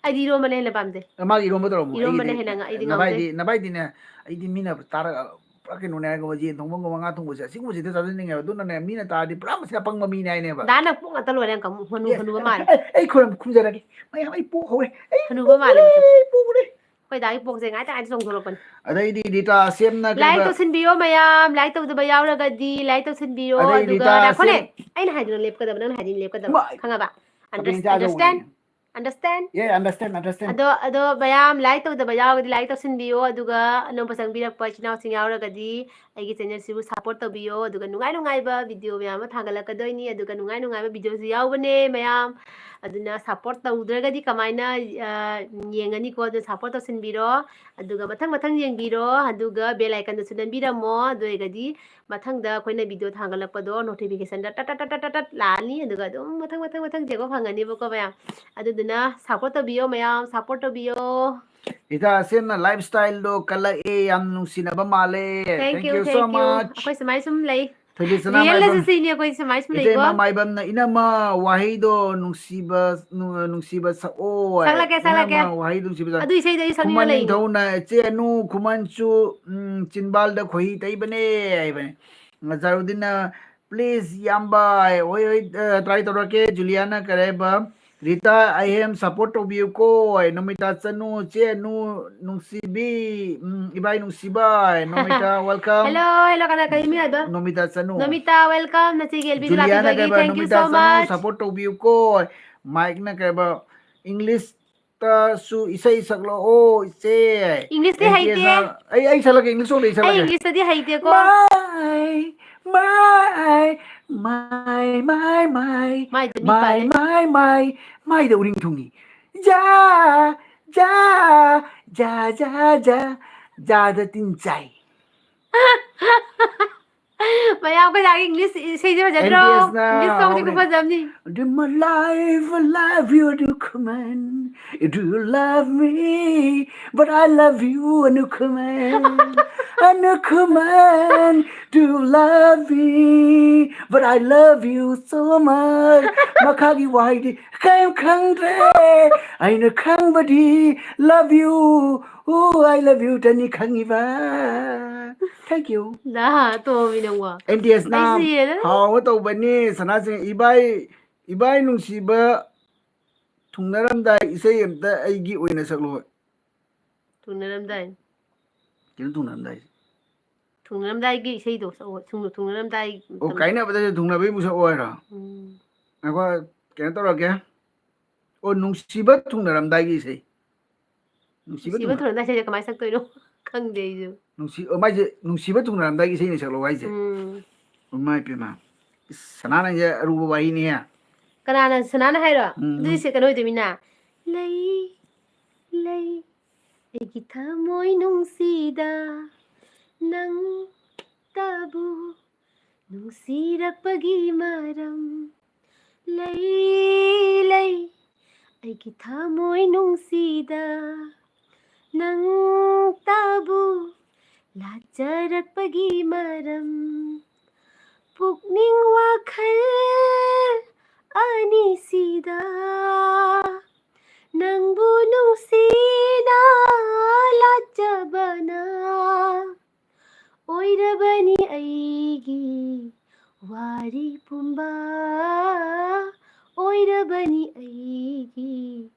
ꯑꯩꯗꯤ ꯏꯔꯣꯝꯕꯅ ꯍꯦꯟꯅ ꯄꯥꯝꯖꯩ꯫ ꯑ, ꯃꯥꯒꯤ ꯏꯔꯣꯝꯕ ꯇꯧꯔꯝꯃꯣ꯫ ꯏꯔꯣꯝꯕꯅ ꯑꯩꯒꯤꯗꯤ ꯍꯦꯟꯅ ꯉ-, ꯑꯩꯗꯤ ꯉꯥꯎꯖꯩ꯫ ꯅꯕꯥꯏꯗꯤ, ꯅꯕꯥꯏꯗꯤꯅꯦ, ꯑꯩꯗꯤ ꯃꯤꯅ ꯇꯥꯔꯒ ꯄꯨꯔꯥ ꯀꯩꯅꯣꯅꯦ ꯍꯥꯏꯔꯒ ꯌꯦꯟ ꯊꯣꯡꯕꯒꯨꯝꯕ, ꯉꯥ ꯊꯣꯡꯕꯁꯦ ꯑꯁꯤꯒꯨꯝꯕꯁꯤꯗ ꯆꯥꯖꯅꯤꯡꯉꯦꯕ꯫ ꯑꯗꯨꯅꯅꯦ, ꯃꯤꯅ ꯇꯥꯔꯗꯤ ꯄꯨꯔꯥ ꯃꯁꯤ ꯑꯄꯪꯕ ꯃꯤꯅꯦ ꯍꯥꯏꯅꯦꯕ꯫ ꯗꯥꯅ ꯄꯣꯛ ꯉꯥꯛꯇ ꯂꯣꯏꯔꯦ, ꯍꯅꯨ-, ꯍꯅꯨꯕ ꯃꯥꯜꯂꯦ꯫ ꯑꯦ, ꯑꯩ ꯈꯨꯔꯨꯝ-, ꯈꯨꯝꯖꯔꯒꯦ꯫ ꯃꯌꯥꯝ ꯑꯩ ꯄꯣꯛ ꯍꯧꯔꯦ꯫ ꯑꯩ ꯍꯅꯨꯕ ꯃꯥꯜꯂꯦ ꯄꯣꯛ ꯍꯧꯔꯦ, ꯃꯁꯛꯁꯦ꯫ ꯑꯩ ꯄꯣꯛ ꯍꯧꯔꯦ꯫ ꯑꯩꯈꯣꯏ ꯗꯥꯒꯤ ꯄꯣꯛꯁꯦ ꯉꯥꯏꯇ ꯉꯥꯏꯇ ꯆꯣꯡꯊꯣꯔꯛꯄꯅꯤ꯫ ꯑꯗꯩꯗꯤ ꯔꯤꯇꯥ ꯁꯦꯝꯅ ꯂꯥꯏꯛ ꯀꯩꯕ ꯇꯧꯁꯤꯟꯕꯤꯌꯣ ꯃꯌꯥꯝ, ꯂꯥꯏꯛ ꯇꯧꯗꯕ ꯌꯥꯎꯔꯒꯗꯤ ꯂꯥꯏꯛ ꯇꯧꯁꯤꯟꯕꯤꯌꯣ꯫ ꯑꯗꯩ ꯑꯗꯨꯒ ꯔꯤꯇꯥ ꯉꯥꯏꯈꯣꯅꯦ, ꯁꯦꯝ- ꯑꯩꯅ ꯍꯥꯏꯗꯨꯅ ꯂꯦꯞꯀꯗꯕ, ꯅꯪꯅ ꯍꯥꯏꯗꯨꯅ ꯂꯦꯞꯀꯗꯕ, ꯃꯥ-, ꯈꯪꯉꯕ? ꯀꯄꯤꯟ ꯆꯥ ꯑꯟꯗꯔꯁꯇꯦꯟ? ꯆꯧꯕꯅꯦ꯫ ꯑꯟꯗꯔꯁꯇꯦꯟ? ꯌꯦ, ꯑꯟꯗꯔꯁꯇꯦꯟ, ꯑꯟꯗꯔꯁꯇꯦꯟ꯫ ꯑꯗꯣ, ꯑꯗꯣ ꯃꯌꯥꯝ ꯂꯥꯏꯛ ꯇꯧꯗꯕ ꯌꯥꯎꯔꯒꯗꯤ ꯂꯥꯏꯛ ꯇꯧꯁꯤꯟꯕꯤꯌꯣ, ꯑꯗꯨꯒ ꯑꯅꯧꯕ ꯆꯪꯕꯤꯔꯛꯄ ꯏꯆꯤꯟ ꯏꯅꯥꯎꯁꯤꯡ ꯌꯥꯎꯔꯒꯗꯤ ꯑꯩꯒꯤ ꯆꯦꯅꯦꯜꯁꯤꯕꯨ ꯁꯞꯄꯣꯔꯠ ꯇꯧꯕꯤꯌꯣ, ꯑꯗꯨꯒ ꯅꯨꯡꯉꯥꯏ ꯅꯨꯡꯉꯥꯏꯕ ꯚꯤꯗꯤꯑꯣ ꯃꯌꯥꯝ ꯑꯃ ꯊꯥꯒꯠꯂꯛꯀꯗꯣꯏꯅꯤ, ꯑꯗꯨꯒ ꯅꯨꯡꯉꯥꯏ ꯅꯨꯡꯉꯥꯏꯕ ꯚꯤꯗꯤꯑꯣꯁꯨ ꯌꯥꯎꯕꯅꯦ ꯃꯌꯥꯝ꯫ ꯑꯗꯨꯅ ꯁꯞꯄꯣꯔꯠ ꯇꯧꯗ꯭ꯔꯒꯗꯤ ꯀꯃꯥꯏꯅ, ꯑ, ꯌꯦꯡꯒꯅꯤꯀꯣ? ꯑꯗꯨꯅ ꯁꯞꯄꯣꯔꯠ ꯇꯧꯁꯤꯟꯕꯤꯔꯣ, ꯑꯗꯨꯒ ꯃꯊꯪ ꯃꯊꯪ ꯌꯦꯡꯕꯤꯔꯣ, ꯑꯗꯨꯒ ꯕꯦꯜ ꯑꯥꯏꯀꯟꯗꯨꯁꯨ ꯅꯝꯕꯤꯔꯝꯃꯣ, ꯑꯗꯨ ꯑꯣꯏꯔꯒꯗꯤ ꯃꯊꯪꯗ ꯑꯩꯈꯣꯏꯅ ꯚꯤꯗꯤꯑꯣ ꯊꯥꯡꯒꯠꯂꯛꯄꯗꯣ ꯅꯣꯇꯤꯐꯤꯀꯦꯁꯟꯗ ꯇꯠ ꯇꯠ ꯇꯠ ꯇꯠ ꯇꯠ ꯇꯠ ꯂꯥꯛꯑꯅꯤ, ꯑꯗꯨꯒ ꯑꯗꯨꯝ ꯃꯊꯪ ꯃꯊꯪ ꯃꯊꯪ ꯌꯦꯡꯕ ꯐꯪꯒꯅꯦꯕꯀꯣ ꯃꯌꯥꯝ꯫ ꯑꯗꯨꯗꯨꯅ ꯁꯞꯄꯣꯔꯠ ꯇꯧꯕꯤꯌꯣ ꯃꯌꯥꯝ, ꯁꯞꯄꯣꯔꯠ ꯇꯧꯕꯤꯌꯣ꯫ ꯏꯇꯥ ꯑꯁꯦꯝꯅ ꯂꯥꯏꯐ ꯁ꯭ꯇꯥꯏꯜꯗꯣ ꯀꯜꯂꯛꯑꯦ, ꯌꯥꯝ ꯅꯨꯡꯁꯤꯅꯕ ꯃꯥꯜꯂꯦ꯫ Thank Thank you, you so thank you. much. ꯑꯩꯈꯣꯏ ꯁꯨꯃꯥꯏ ꯁꯨꯝ ꯂꯩ꯫ ꯊꯣꯏꯕꯤꯁꯅꯥ ꯔꯤꯌꯦꯜꯗꯁꯨ ꯃꯥꯏꯕꯝ꯫ ꯁꯤꯅꯤ ꯑꯩꯈꯣꯏ ꯁꯨꯃꯥꯏ ꯁꯨꯝ ꯏꯇꯩꯃ ꯂꯩꯀꯣ꯫ ꯃꯥꯏꯕꯝꯅ ꯏꯅꯝꯃ ꯋꯥꯍꯩꯗꯣ ꯅꯨꯡꯁꯤꯕ, ꯅꯨꯡ-, ꯅꯨꯡꯁꯤꯕ ꯁꯛꯑꯣ ꯍꯥꯏ꯫ ꯁꯛꯂꯛꯀꯦ, ꯁꯛꯂꯛꯀꯦ꯫ ꯏꯅꯝꯃ ꯋꯥꯍꯩꯗꯣ ꯅꯨꯡꯁꯤꯕ ꯁꯛ-, ꯑꯗꯨ ꯏꯁꯩꯗꯣ ꯑꯩ ꯁꯛꯅꯤꯡꯉ ꯈꯨꯃꯟ ꯂꯩꯅꯤ꯫ ꯅꯤꯡꯊꯧꯅ ꯏꯆꯦ ꯑꯅꯨ ꯈꯨꯃꯟꯁꯨ, ꯎꯝ, ꯆꯤꯟꯕꯥꯜꯗ ꯈꯣꯏꯍꯤ ꯇꯩꯕꯅꯦ ꯍꯥꯏꯕꯅꯦ꯫ ꯖꯥꯔꯨꯗꯤꯟꯅ, "Please, ꯏꯌꯥꯝꯕ", ꯍꯣꯏ, ꯍꯣꯏ, ꯑ, try ꯇꯧꯔꯛꯀꯦ꯫ ꯖꯨꯂꯤꯌꯥꯅ ꯀꯔꯤ ꯍꯥꯏꯕ? "ꯔꯤꯇꯥ, I am support ꯇꯧꯕꯤꯌꯨꯀꯣ", ꯍꯥꯏ꯫ ꯅꯣꯃꯤꯇꯥ ꯆꯅꯨ, ꯆꯦ ꯑꯅꯨ, ꯅꯨꯡꯁꯤꯕꯤ, ꯎꯝ, ꯏꯕꯥꯏ ꯅꯨꯡꯁꯤꯕ, ꯍꯥꯏ꯫ ꯅꯣꯃꯤꯇꯥ, welcome꯫ Hello, hello, ꯀꯅꯥ, ꯀꯔꯤ ꯃꯤ ꯍꯥꯏꯕ? ꯅꯣꯃꯤꯇꯥ ꯆꯅꯨ꯫ ꯅꯣꯃꯤꯇꯥ, welcome, ꯅꯆꯦꯒꯤ ꯑꯦꯜꯕꯤꯗ ꯖꯨꯂꯤꯌꯥꯅ ꯂꯥꯛꯄꯤꯕꯒꯤ, ꯀꯔꯤ ꯍꯥꯏꯕ? Thank you ꯅꯣꯃꯤꯇꯥ so Chanu, much꯫ Support ꯇꯧꯕꯤꯌꯨꯀꯣ꯫ ꯃꯥꯏꯛꯅ ꯀꯔꯤ ꯍꯥꯏꯕ? English ꯇꯁꯨ ꯏꯁꯩ ꯁꯛꯂꯛꯑꯣ, ꯏꯆꯦ꯫ English ꯇꯤ ꯍꯩꯇꯦ꯫ ꯑꯦꯟ ꯇꯤ ꯑꯦꯁꯅ, ꯑꯩ, ꯑꯩ ꯁꯛꯂꯛꯀꯦ, English song ꯗ ꯑꯩ ꯑꯩ ꯁꯛꯂꯛꯀꯦ꯫ English ꯇꯗꯤ ꯍꯩꯇꯦꯀꯣ꯫ My, my, my, my, ꯃꯥꯏꯗꯨꯗꯤ my, ꯄꯥꯜꯂꯦ꯫ My, my, ꯃꯥꯏꯗ ꯎꯔꯤꯡ ꯊꯨꯡꯉꯤ꯫ ꯖꯥ, ꯖꯥ, ꯖꯥ, ꯖꯥ, ꯖꯥ, ꯖꯥꯗ ꯇꯤꯟ ꯆꯥꯏ꯫ ꯃꯌꯥꯝ, ꯑꯩꯈꯣꯏ ꯗꯥꯒꯤ English ꯏꯁꯩꯁꯦ ꯐꯖꯗ꯭ꯔꯣ? ꯑꯦꯟ ꯇꯤ ꯑꯦꯁꯅ English song ꯁꯦ ꯍꯧꯔꯦ꯫ ꯈꯨꯐꯖ ꯑꯃꯅꯤ꯫ "Do my life, I love you, Anu Khuman. Do you love me? But I love you, Anu Khuman. Anu Khuman, do you love me? But I love you so much." ꯃꯈꯥꯒꯤ ꯋꯥꯍꯩꯗꯤ ꯀꯔꯤꯝ ꯈꯪꯗ꯭ꯔꯦ꯫ ꯑꯩꯅ ꯈꯪꯕꯗꯤ love you, ooh, I love you ꯇꯅꯤ ꯈꯪꯉꯤꯕ꯫ Thank you. ꯅꯍꯥ ꯇꯣꯝꯕꯤ ꯅꯪꯕꯣ꯫ And T ꯑꯦꯁꯅ ꯑꯩ ꯁꯤꯔꯦꯗ꯫ ꯍꯥꯎꯕ ꯇꯧꯕꯅꯤ, ꯁꯅꯥꯁꯤꯡ꯫ ꯏꯕꯥꯏ, ꯏꯕꯥꯏ ꯅꯨꯡꯁꯤꯕ ꯊꯨꯡꯅꯔꯝꯗꯥꯏ ꯏꯁꯩ ꯑꯝꯇ ꯑꯩꯒꯤ ꯑꯣꯏꯅ ꯁꯛꯂꯛꯑꯣ꯫ ꯊꯨꯡꯅꯔꯝꯗꯥꯏ꯫ ꯀꯩꯅꯣ ꯊꯨꯡꯅꯔꯝꯗꯥꯏ? ꯊꯨꯡꯅꯔꯝꯗꯥꯏꯒꯤ ꯏꯁꯩꯗꯣ ꯁꯛꯑꯣ꯫ ꯊꯨꯡ-, ꯊꯨꯡꯅꯔꯝꯗꯥꯏ ꯑꯣ, ꯃꯇꯝ-, ꯀꯥꯏꯅꯕꯗꯁꯨ ꯊꯨꯡꯅꯕꯩꯕꯨ ꯁꯛꯑꯣ ꯍꯥꯏꯔꯣ? ꯎꯝ꯫ ꯉꯥꯏꯈꯣ, ꯀꯩꯅꯣ ꯇꯧꯔꯒꯦ꯫ ꯑꯣ, ꯅꯨꯡꯁꯤꯕ ꯊꯨꯡꯅꯔꯝꯗꯥꯏꯒꯤ ꯏꯁꯩ꯫ ꯅꯨꯡꯁꯤꯕ ꯅꯨꯡꯁꯤꯕ ꯊꯨꯡꯅ-, ꯊꯨꯡꯅꯔꯝꯗꯥꯏ ꯏꯁꯩꯁꯦ ꯀꯃꯥꯏꯅ ꯁꯛꯇꯣꯏꯅꯣ? ꯈꯪꯗꯦ ꯑꯩꯁꯨ꯫ ꯅꯨꯡꯁꯤ-, ꯑꯣ, ꯃꯥꯏꯁꯦ ꯅꯨꯡꯁꯤꯕ ꯊꯨꯡꯅꯔꯝꯗꯥꯏꯒꯤ ꯏꯁꯩꯅ ꯁꯛꯂꯛꯑꯣ ꯍꯥꯏꯁꯦ? ꯎꯝ꯫ ꯏꯃꯥ ꯏꯄꯦꯝꯃ꯫ ꯏꯁ, ꯁꯅꯥ, ꯅꯪꯁꯦ ꯑꯔꯨꯕ ꯋꯥꯔꯤꯅꯤꯍꯦ꯫ ꯀꯅꯥꯅ ꯁꯅꯥꯅ ꯍꯥꯏꯔꯣ? ꯎꯝ. ꯑꯗꯨꯗꯤ ꯁꯤ ꯀꯩꯅꯣ ꯑꯣꯏꯗꯣꯏꯃꯤꯅ꯫ ꯂꯩ, ꯂꯩ, ꯑꯩꯒꯤ ꯊꯃꯣꯏ ꯅꯨꯡꯁꯤꯗ ꯅꯪꯇꯕꯨ ꯅꯨꯡꯁꯤꯔꯛꯄꯒꯤ ꯃꯔꯝ꯫ ꯂꯩ, ꯂꯩ, ꯑꯩꯒꯤ ꯊꯃꯣꯏ ꯅꯨꯡꯁꯤꯗ ꯅꯪꯇꯕꯨ ꯂꯥꯠꯆꯔꯛꯄꯒꯤ ꯃꯔꯝ꯫ ꯄꯨꯛꯅꯤꯡ ꯋꯥꯈꯜ ꯑꯅꯤꯁꯤꯗ ꯅꯪꯕꯨ ꯅꯨꯡꯁꯤꯅ ꯂꯥꯠꯆꯕꯅ ꯑꯣꯏꯔꯕꯅꯤ ꯑꯩꯒꯤ ꯋꯥꯔꯤ ꯄꯨꯝꯕ, ꯑꯣꯏꯔꯕꯅꯤ ꯑꯩꯒꯤ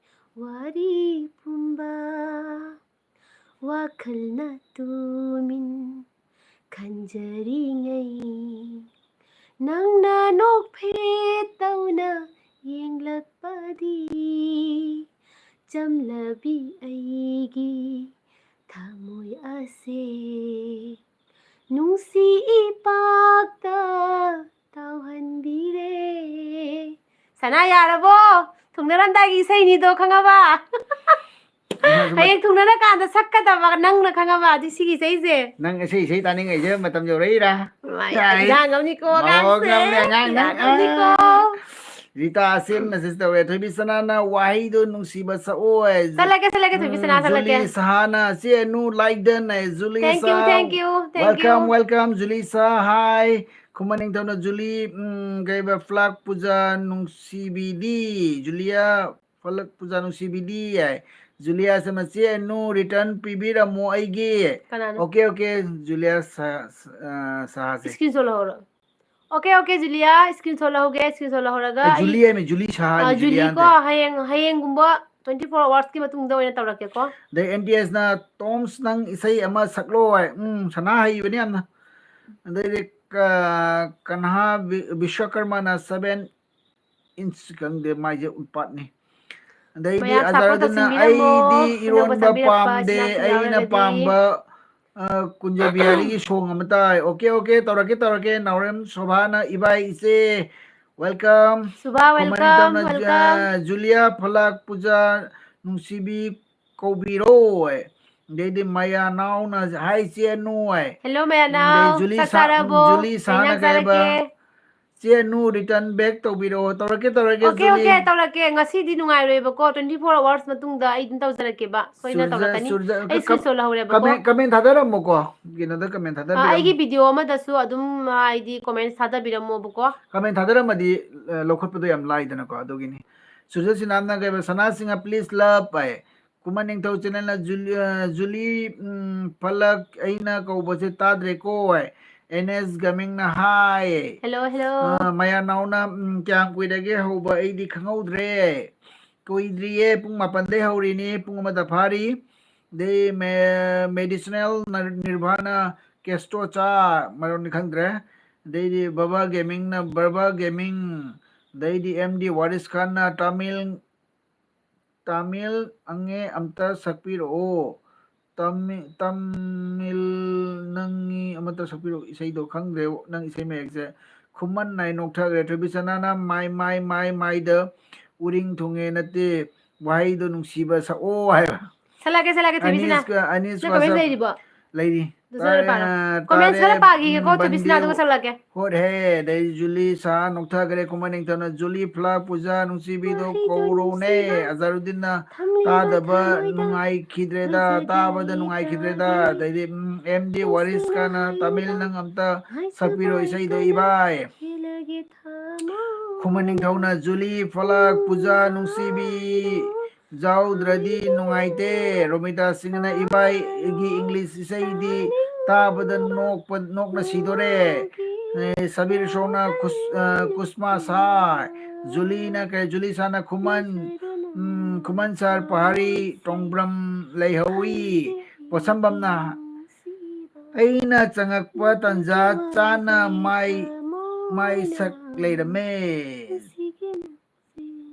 ꯋꯥꯔꯤ ꯄꯨꯝꯕ꯫ ꯋꯥꯈꯜꯅ ꯇꯨꯃꯤꯟ ꯈꯟꯖꯔꯤꯉꯩ ꯅꯪꯅ ꯅꯣꯛꯐꯦꯠ ꯇꯧꯅ ꯌꯦꯡꯂꯛꯄꯗꯤ ꯆꯝꯂꯕꯤ ꯑꯩꯒꯤ ꯊꯃꯣꯏ ꯑꯁꯦ ꯅꯨꯡꯁꯤ ꯏꯄꯥꯛꯇ ꯇꯥꯎꯍꯟꯕꯤꯔꯦ꯫ ꯁꯅꯥ ꯌꯥꯔꯕꯣ? ꯊꯨꯡꯅꯔꯝꯗꯥꯏꯒꯤ ꯏꯁꯩꯅꯤꯗꯣ, ꯈꯪꯉꯕ? ꯍꯌꯦꯡ ꯊꯨꯡꯅꯔꯀꯥꯟꯗ ꯁꯛꯀꯗꯕ ꯅꯪꯅ ꯈꯪꯉꯕ ꯑꯗꯨ ꯁꯤꯒꯤ ꯏꯁꯩꯁꯦ꯫ ꯅꯪ ꯏꯁꯩ ꯏꯁꯩ ꯇꯥꯅꯤꯡꯉꯩꯁꯦ ꯃꯇꯝ ꯌꯧꯔꯛꯏꯔꯥ? ꯃꯥꯏ, ꯌꯥꯔꯦ꯫ ꯏꯔꯥꯡ ꯑꯃꯅꯤꯀꯣ, ꯃꯔꯣꯛ ꯑꯉꯥꯡꯁꯦ꯫ ꯌꯥꯝꯅ ꯑꯉꯥꯡ ꯅꯪ, ꯏꯔꯥꯡ ꯑꯃꯅꯤꯀꯣ꯫ ꯑꯥ꯫ ꯔꯤꯇꯥ ꯑꯁꯦꯝꯅ ꯃꯦꯁꯦꯖ ꯇꯧꯔꯦ, "ꯊꯣꯏꯕꯤ ꯁꯅꯥꯅ ꯋꯥꯍꯩꯗꯣ ꯅꯨꯡꯁꯤꯕ ꯁꯛꯑꯣ" ꯍꯥꯏ꯫ ꯁꯛꯂꯛꯀꯦ, ꯁꯛꯂꯛꯀꯦ, ꯊꯣꯏꯕꯤ ꯁꯅꯥ ꯎꯝ, ꯖꯨꯂꯤ ꯁꯛꯂꯛꯀꯦ꯫ ꯁꯍꯥꯅ, "ꯆꯦ Anu like done" high, ꯖꯨꯂꯤ Thank you, Shah. thank you, thank you. Welcome, welcome, ꯖꯨꯂꯤ Shah, hi꯫ ꯈꯨꯃꯟ ꯅꯤꯡꯊꯧꯅ ꯖꯨꯂꯤ, ꯎꯝ, ꯀꯩꯕ, ꯐ꯭ꯂꯥꯛ ꯄꯨꯖꯥ ꯅꯨꯡꯁꯤꯕꯤꯗꯤ, ꯖꯨꯂꯤꯌꯥ ꯐꯂꯛ ꯄꯨꯖꯥ ꯅꯨꯡꯁꯤꯕꯤꯗꯤ ꯍꯥꯏ꯫ ꯖꯨꯂꯤꯌꯥꯁꯦ, "ꯃꯆꯦ ꯑꯅꯨ return ꯄꯤꯕꯤꯔꯝꯃꯣ ꯑꯩꯒꯤ"꯫ ꯀꯅꯥꯅꯣ? Okay, okay, ꯖꯨꯂꯤꯌꯥ ꯁ-, ꯁ-, ꯑ, ꯁꯍꯥꯁꯦ꯫ Screenshot ꯂꯧꯍꯧꯔꯣ꯫ Okay, okay, ꯖꯨꯂꯤꯌꯥ, screenshot ꯂꯧꯍꯧꯒꯦ, screenshot ꯂꯧꯍꯧꯔꯒ ꯑꯦ, ꯑꯩ, ꯖꯨꯂꯤ ꯍꯥꯏꯃꯤ, ꯖꯨꯂꯤ ꯁꯍꯥ ꯑ, ꯍꯥꯏꯃꯤ, ꯖꯨꯂꯤ ꯖꯨꯂꯤꯌꯥ ꯀꯣ, ꯅꯠꯇꯦ꯫ ꯍꯌꯦꯡ, ꯍꯌꯦꯡꯒꯨꯝꯕ Twenty four hours ꯀꯤ ꯃꯇꯨꯡꯗ ꯑꯣꯏꯅ ꯇꯧꯔꯛꯀꯦꯀꯣ. ꯑꯗꯩ ꯑꯦꯟ ꯇꯤ ꯑꯦꯁꯅ "ꯇꯣꯝꯁ, ꯅꯪ ꯏꯁꯩ ꯑꯃ ꯁꯛꯂꯣ" ꯍꯥꯏ꯫ ꯎꯝ, ꯁꯅꯥ ꯍꯩꯕꯅꯤ ꯌꯥꯝꯅ꯫ ꯑꯗꯩꯗꯤ ꯀ-, ꯀꯟꯍꯥ ꯕꯤ-, ꯕꯤꯁ꯭ꯋꯀꯔꯃꯅ "seven inch", ꯈꯪꯗꯦ, ꯃꯥꯏꯁꯦ ꯎꯠꯄꯥꯠꯅꯤ꯫ ꯑꯗꯩꯗꯤ ꯃꯌꯥꯝ support ꯑꯖꯥꯔꯨꯗꯤꯟꯅ ꯇꯧꯁꯤꯟꯕꯤꯔꯝꯃꯣ, "ꯑꯩꯗꯤ ꯑꯅꯧꯕ ꯏꯔꯣꯟꯕ ꯆꯪꯕꯤꯔꯛꯄ ꯄꯥꯝꯗꯦ, ꯏꯆꯤꯟ ꯏꯅꯥꯎꯁꯤꯡ ꯑꯩꯅ ꯌꯥꯎꯔꯒꯗꯤ꯫ ꯄꯥꯝꯕ, ꯑ, ꯀꯨꯟꯖꯕꯤꯍꯥꯔꯤꯒꯤ ꯁꯣꯡ ꯑꯃ ꯇꯥꯏ"꯫ ꯑꯣꯀꯦ, ꯑꯣꯀꯦ, ꯇꯧꯔꯛꯀꯦ, ꯇꯧꯔꯛꯀꯦ꯫ ꯅꯥꯎꯔꯦꯝ ꯁꯣꯚꯥꯅ "ꯏꯕꯥꯏ ꯏꯆꯦ, welcome"꯫ ꯁꯨꯚꯥ, welcome, ꯈꯨꯃꯟ ꯅꯤꯡꯊꯧꯅ, welcome꯫ ꯑ, ꯖꯨꯂꯤꯌꯥ ꯐꯂꯥꯛ ꯄꯨꯖꯥ ꯅꯨꯡꯁꯤꯕꯤ ꯀꯧꯕꯤꯔꯣ꯫ ꯑꯗꯩꯗꯤ ꯃꯌꯥ ꯅꯥꯎꯅ "ꯍꯥꯏ ꯆꯦꯅꯨ" ꯍꯥꯏ꯫ Hello, ꯃꯌꯥ ꯑꯗꯩ ꯅꯥꯎ꯫ ꯖꯨꯂꯤ ꯆꯥꯛ ꯁꯥ-, ꯆꯥꯔꯕꯣ? ꯖꯨꯂꯤ ꯀꯩ ꯁꯥꯅ ꯏꯟꯖꯥꯡ ꯀꯩ ꯍꯥꯏꯕ? ꯆꯥꯔꯒꯦ? "ꯆꯦꯅꯨ, return back ꯇꯧꯕꯤꯔꯛꯑꯣ"꯫ ꯇꯧꯔꯛꯀꯦ, ꯇꯧꯔꯛꯀꯦ, Okay, ꯖꯨꯂꯤ꯫ okay, ꯇꯧꯔꯛꯀꯦ꯫ ꯉꯁꯤꯗꯤ ꯅꯨꯡꯉꯥꯏꯔꯣꯏꯕꯀꯣ, twenty four hours ꯃꯇꯨꯡꯗ ꯑꯩ ꯑꯗꯨꯝ ꯇꯧꯖꯔꯛꯀꯦꯕ꯫ ꯁꯣꯏꯗꯅ ꯁꯨꯔꯖ-, ꯇꯧꯔꯛꯀꯅꯤ꯫ ꯁꯨꯔꯖ-, ꯑꯩ ꯀ-, switch off ꯂꯧꯍꯧꯔꯦꯕꯀꯣ꯫ comment, comment ꯊꯥꯗꯔꯝꯃꯣꯀꯣ꯫ ꯀꯩꯅꯣꯗ comment ꯑ, ꯊꯥꯗꯕꯤꯔꯝꯃꯣ꯫ ꯑꯩꯒꯤ video ꯑꯃꯗꯁꯨ ꯑꯗꯨꯝ, ꯑ, ꯍꯥꯏꯗꯤ comment ꯊꯥꯗꯕꯤꯔꯝꯃꯣꯕꯀꯣ꯫ Comment ꯊꯥꯗꯔꯝꯃꯗꯤ, ꯑ, ꯂꯧꯈꯠꯄꯗꯣ ꯌꯥꯝ ꯂꯥꯏꯗꯅꯀꯣ, ꯑꯗꯨꯒꯤꯅꯤ꯫ ꯁꯨꯔꯖ ꯁꯤꯅꯥꯝꯅ ꯀꯩꯕ, "ꯁꯅꯥ ꯁꯤꯡꯍ, please love" ꯍꯥꯏ꯫ ꯈꯨꯃꯟ ꯅꯤꯡꯊꯧ channelꯅ "ꯖꯨꯂꯤ, ꯑ, ꯖꯨꯂꯤ, ꯎꯝ, ꯐꯂꯛ ꯑꯩꯅ ꯀꯧꯕꯁꯦ ꯇꯥꯗ꯭ꯔꯦꯀꯣ" ꯍꯥꯏ꯫ ꯑꯦꯟ ꯑꯦꯁ ꯒꯦꯃꯤꯡꯅ "ꯍꯥꯏ"꯫ Hello, hello꯫ ꯑ, ꯃꯌꯥ ꯅꯥꯎꯅ, ꯎꯝ, "ꯀꯌꯥꯝ ꯀꯨꯏꯔꯒꯦ ꯍꯧꯕ? ꯑꯩꯗꯤ ꯈꯪꯍꯧꯗ꯭ꯔꯦ"꯫ ꯀꯨꯏꯗ꯭ꯔꯤꯌꯦ, ꯄꯨꯡ ꯃꯥꯄꯟꯗꯩ ꯍꯧꯔꯤꯅꯤ, ꯄꯨꯡ ꯑꯃꯗ ꯐꯥꯔꯤ꯫ ꯑꯗꯩ ꯃꯦ-, Medicinal ꯅꯔ-, ꯅꯤꯔꯚꯥꯅ "ꯀꯦꯁꯇ꯭ꯔꯣ ꯆꯥ", ꯃꯔꯣꯟꯗꯤ ꯈꯪꯗ꯭ꯔꯦ꯫ ꯑꯗꯩꯗꯤ ꯕꯕꯥ ꯒꯦꯃꯤꯡꯅ "ꯕꯕꯥ ꯒꯦꯃꯤꯡ"꯫ ꯑꯗꯩꯗꯤ ꯑꯦꯝ ꯗꯤ ꯋꯥꯔꯤꯁ ꯈꯥꯟꯅ "ꯇꯥꯃꯤꯜ, ꯇꯥꯃꯤꯜ ꯑꯉꯦ ꯑꯝꯇ ꯁꯛꯄꯤꯔꯛꯑꯣ"꯫ ꯇꯥꯃꯤ-, ꯇꯥꯃꯤꯜ ꯅꯪꯒꯤ ꯑꯃꯠꯇ ꯁꯛꯄꯤꯔꯛꯑꯣ꯫ ꯏꯁꯩꯗꯣ ꯈꯪꯗ꯭ꯔꯦ, ꯅꯪ ꯏꯁꯩ ꯃꯌꯦꯛꯁꯦ꯫ ꯈꯨꯃꯟ ꯅꯥꯏ ꯅꯣꯛꯊꯈ꯭ꯔꯦ꯫ ꯊꯣꯏꯕꯤꯁꯅꯥꯅ "ꯃꯥꯏ, ꯃꯥꯏ, ꯃꯥꯏ, ꯃꯥꯏꯗ ꯎꯔꯤꯡ ꯊꯨꯡꯉꯦ", ꯅꯠꯇꯦ, "ꯋꯥꯍꯩꯗꯣ ꯅꯨꯡꯁꯤꯕ ꯁꯛꯑꯣ" ꯍꯥꯏꯕ꯫ ꯁꯛꯂꯛꯀꯦ, ꯁꯛꯂꯛꯀꯦ, ꯊꯣꯏꯕꯤꯁꯅꯥ꯫ ꯑꯅꯤꯁꯀ-, ꯑꯅꯤꯁ ꯅꯪ comment WhatsApp ꯂꯩꯔꯤꯕꯣ? ꯂꯩꯔꯤ꯫ ꯑꯗꯨ ꯁꯠ ꯁꯠ ꯄꯥꯔꯣ꯫ ꯇꯥꯔꯦ, Comment ꯁꯠ ꯁꯠ ꯇꯥꯔꯦ, ꯄꯥꯈꯤꯒꯦꯀꯣ, ꯎꯝ, ꯊꯣꯏꯕꯤꯁꯅꯥ, ꯕꯟꯗꯤꯌꯨ꯫ ꯑꯗꯨꯒ ꯁꯛꯂꯛꯀꯦ꯫ ꯍꯣꯠ ꯍꯦ, ꯑꯗꯩ ꯖꯨꯂꯤ ꯁꯥ ꯅꯣꯛꯊꯈ꯭ꯔꯦ꯫ ꯈꯨꯃꯟ ꯅꯤꯡꯊꯧꯅ "ꯖꯨꯂꯤ ꯐ꯭ꯂꯥ ꯄꯨꯖꯥ ꯅꯨꯡꯁꯤꯕꯤꯗꯣ ꯀꯧꯔꯧꯅꯦ", ꯑꯖꯥꯔꯨꯗꯤꯟꯅ "ꯇꯥꯗꯕ ꯅꯨꯡꯉꯥꯏꯈꯤꯗ꯭ꯔꯦꯗ, ꯇꯥꯕꯗ ꯅꯨꯡꯉꯥꯏꯈꯤꯗ꯭ꯔꯦꯗ"꯫ ꯑꯗꯩꯗꯤ, ꯎꯝ, ꯑꯦꯝ ꯗꯤ ꯋꯥꯔꯤꯁ ꯈꯥꯟꯅ "ꯇꯥꯃꯤꯜ ꯅꯪ ꯑꯝꯇ ꯁꯛꯄꯤꯔꯣ ꯏꯁꯩꯗꯣ ꯏꯕꯥꯏ"꯫ ꯈꯨꯃꯟ ꯅꯤꯡꯊꯧꯅ "ꯖꯨꯂꯤ ꯐꯂꯥꯛ ꯄꯨꯖꯥ ꯅꯨꯡꯁꯤꯕꯤ ꯌꯥꯎꯗ꯭ꯔꯗꯤ ꯅꯨꯡꯉꯥꯏꯇꯦ"꯫ ꯔꯣꯃꯤꯇꯥ ꯁꯤꯡꯍꯅ "ꯏꯕꯥꯏꯒꯤ English ꯏꯁꯩꯗꯤ ꯇꯥꯕꯗ ꯅꯣꯛꯄ, ꯅꯣꯛꯅ ꯁꯤꯗꯣꯔꯦ"꯫ ꯑꯦ, ꯁꯕꯤꯔ ꯁꯣꯡꯅ ꯈꯨꯁ-, ꯑ, "ꯀꯨꯁꯃꯥ ꯁꯥ"꯫ ꯖꯨꯂꯤꯅ ꯀꯩ, ꯖꯨꯂꯤ ꯁꯥꯅ "ꯈꯨꯃꯟ ꯎꯝ, ꯈꯨꯃꯟ ꯁꯥꯔ ꯄꯍꯥꯔꯤ ꯇꯣꯡꯕ꯭ꯔꯝ ꯂꯩꯍꯧꯏ꯫ ꯄꯣꯠꯁꯝꯕꯝꯅ ꯑꯩꯅ ꯆꯪꯉꯛꯄ ꯇꯟꯖꯥ ꯆꯥꯅ ꯃꯥꯏ, ꯃꯥꯏ ꯁꯛ ꯂꯩꯔꯝꯃꯦ꯫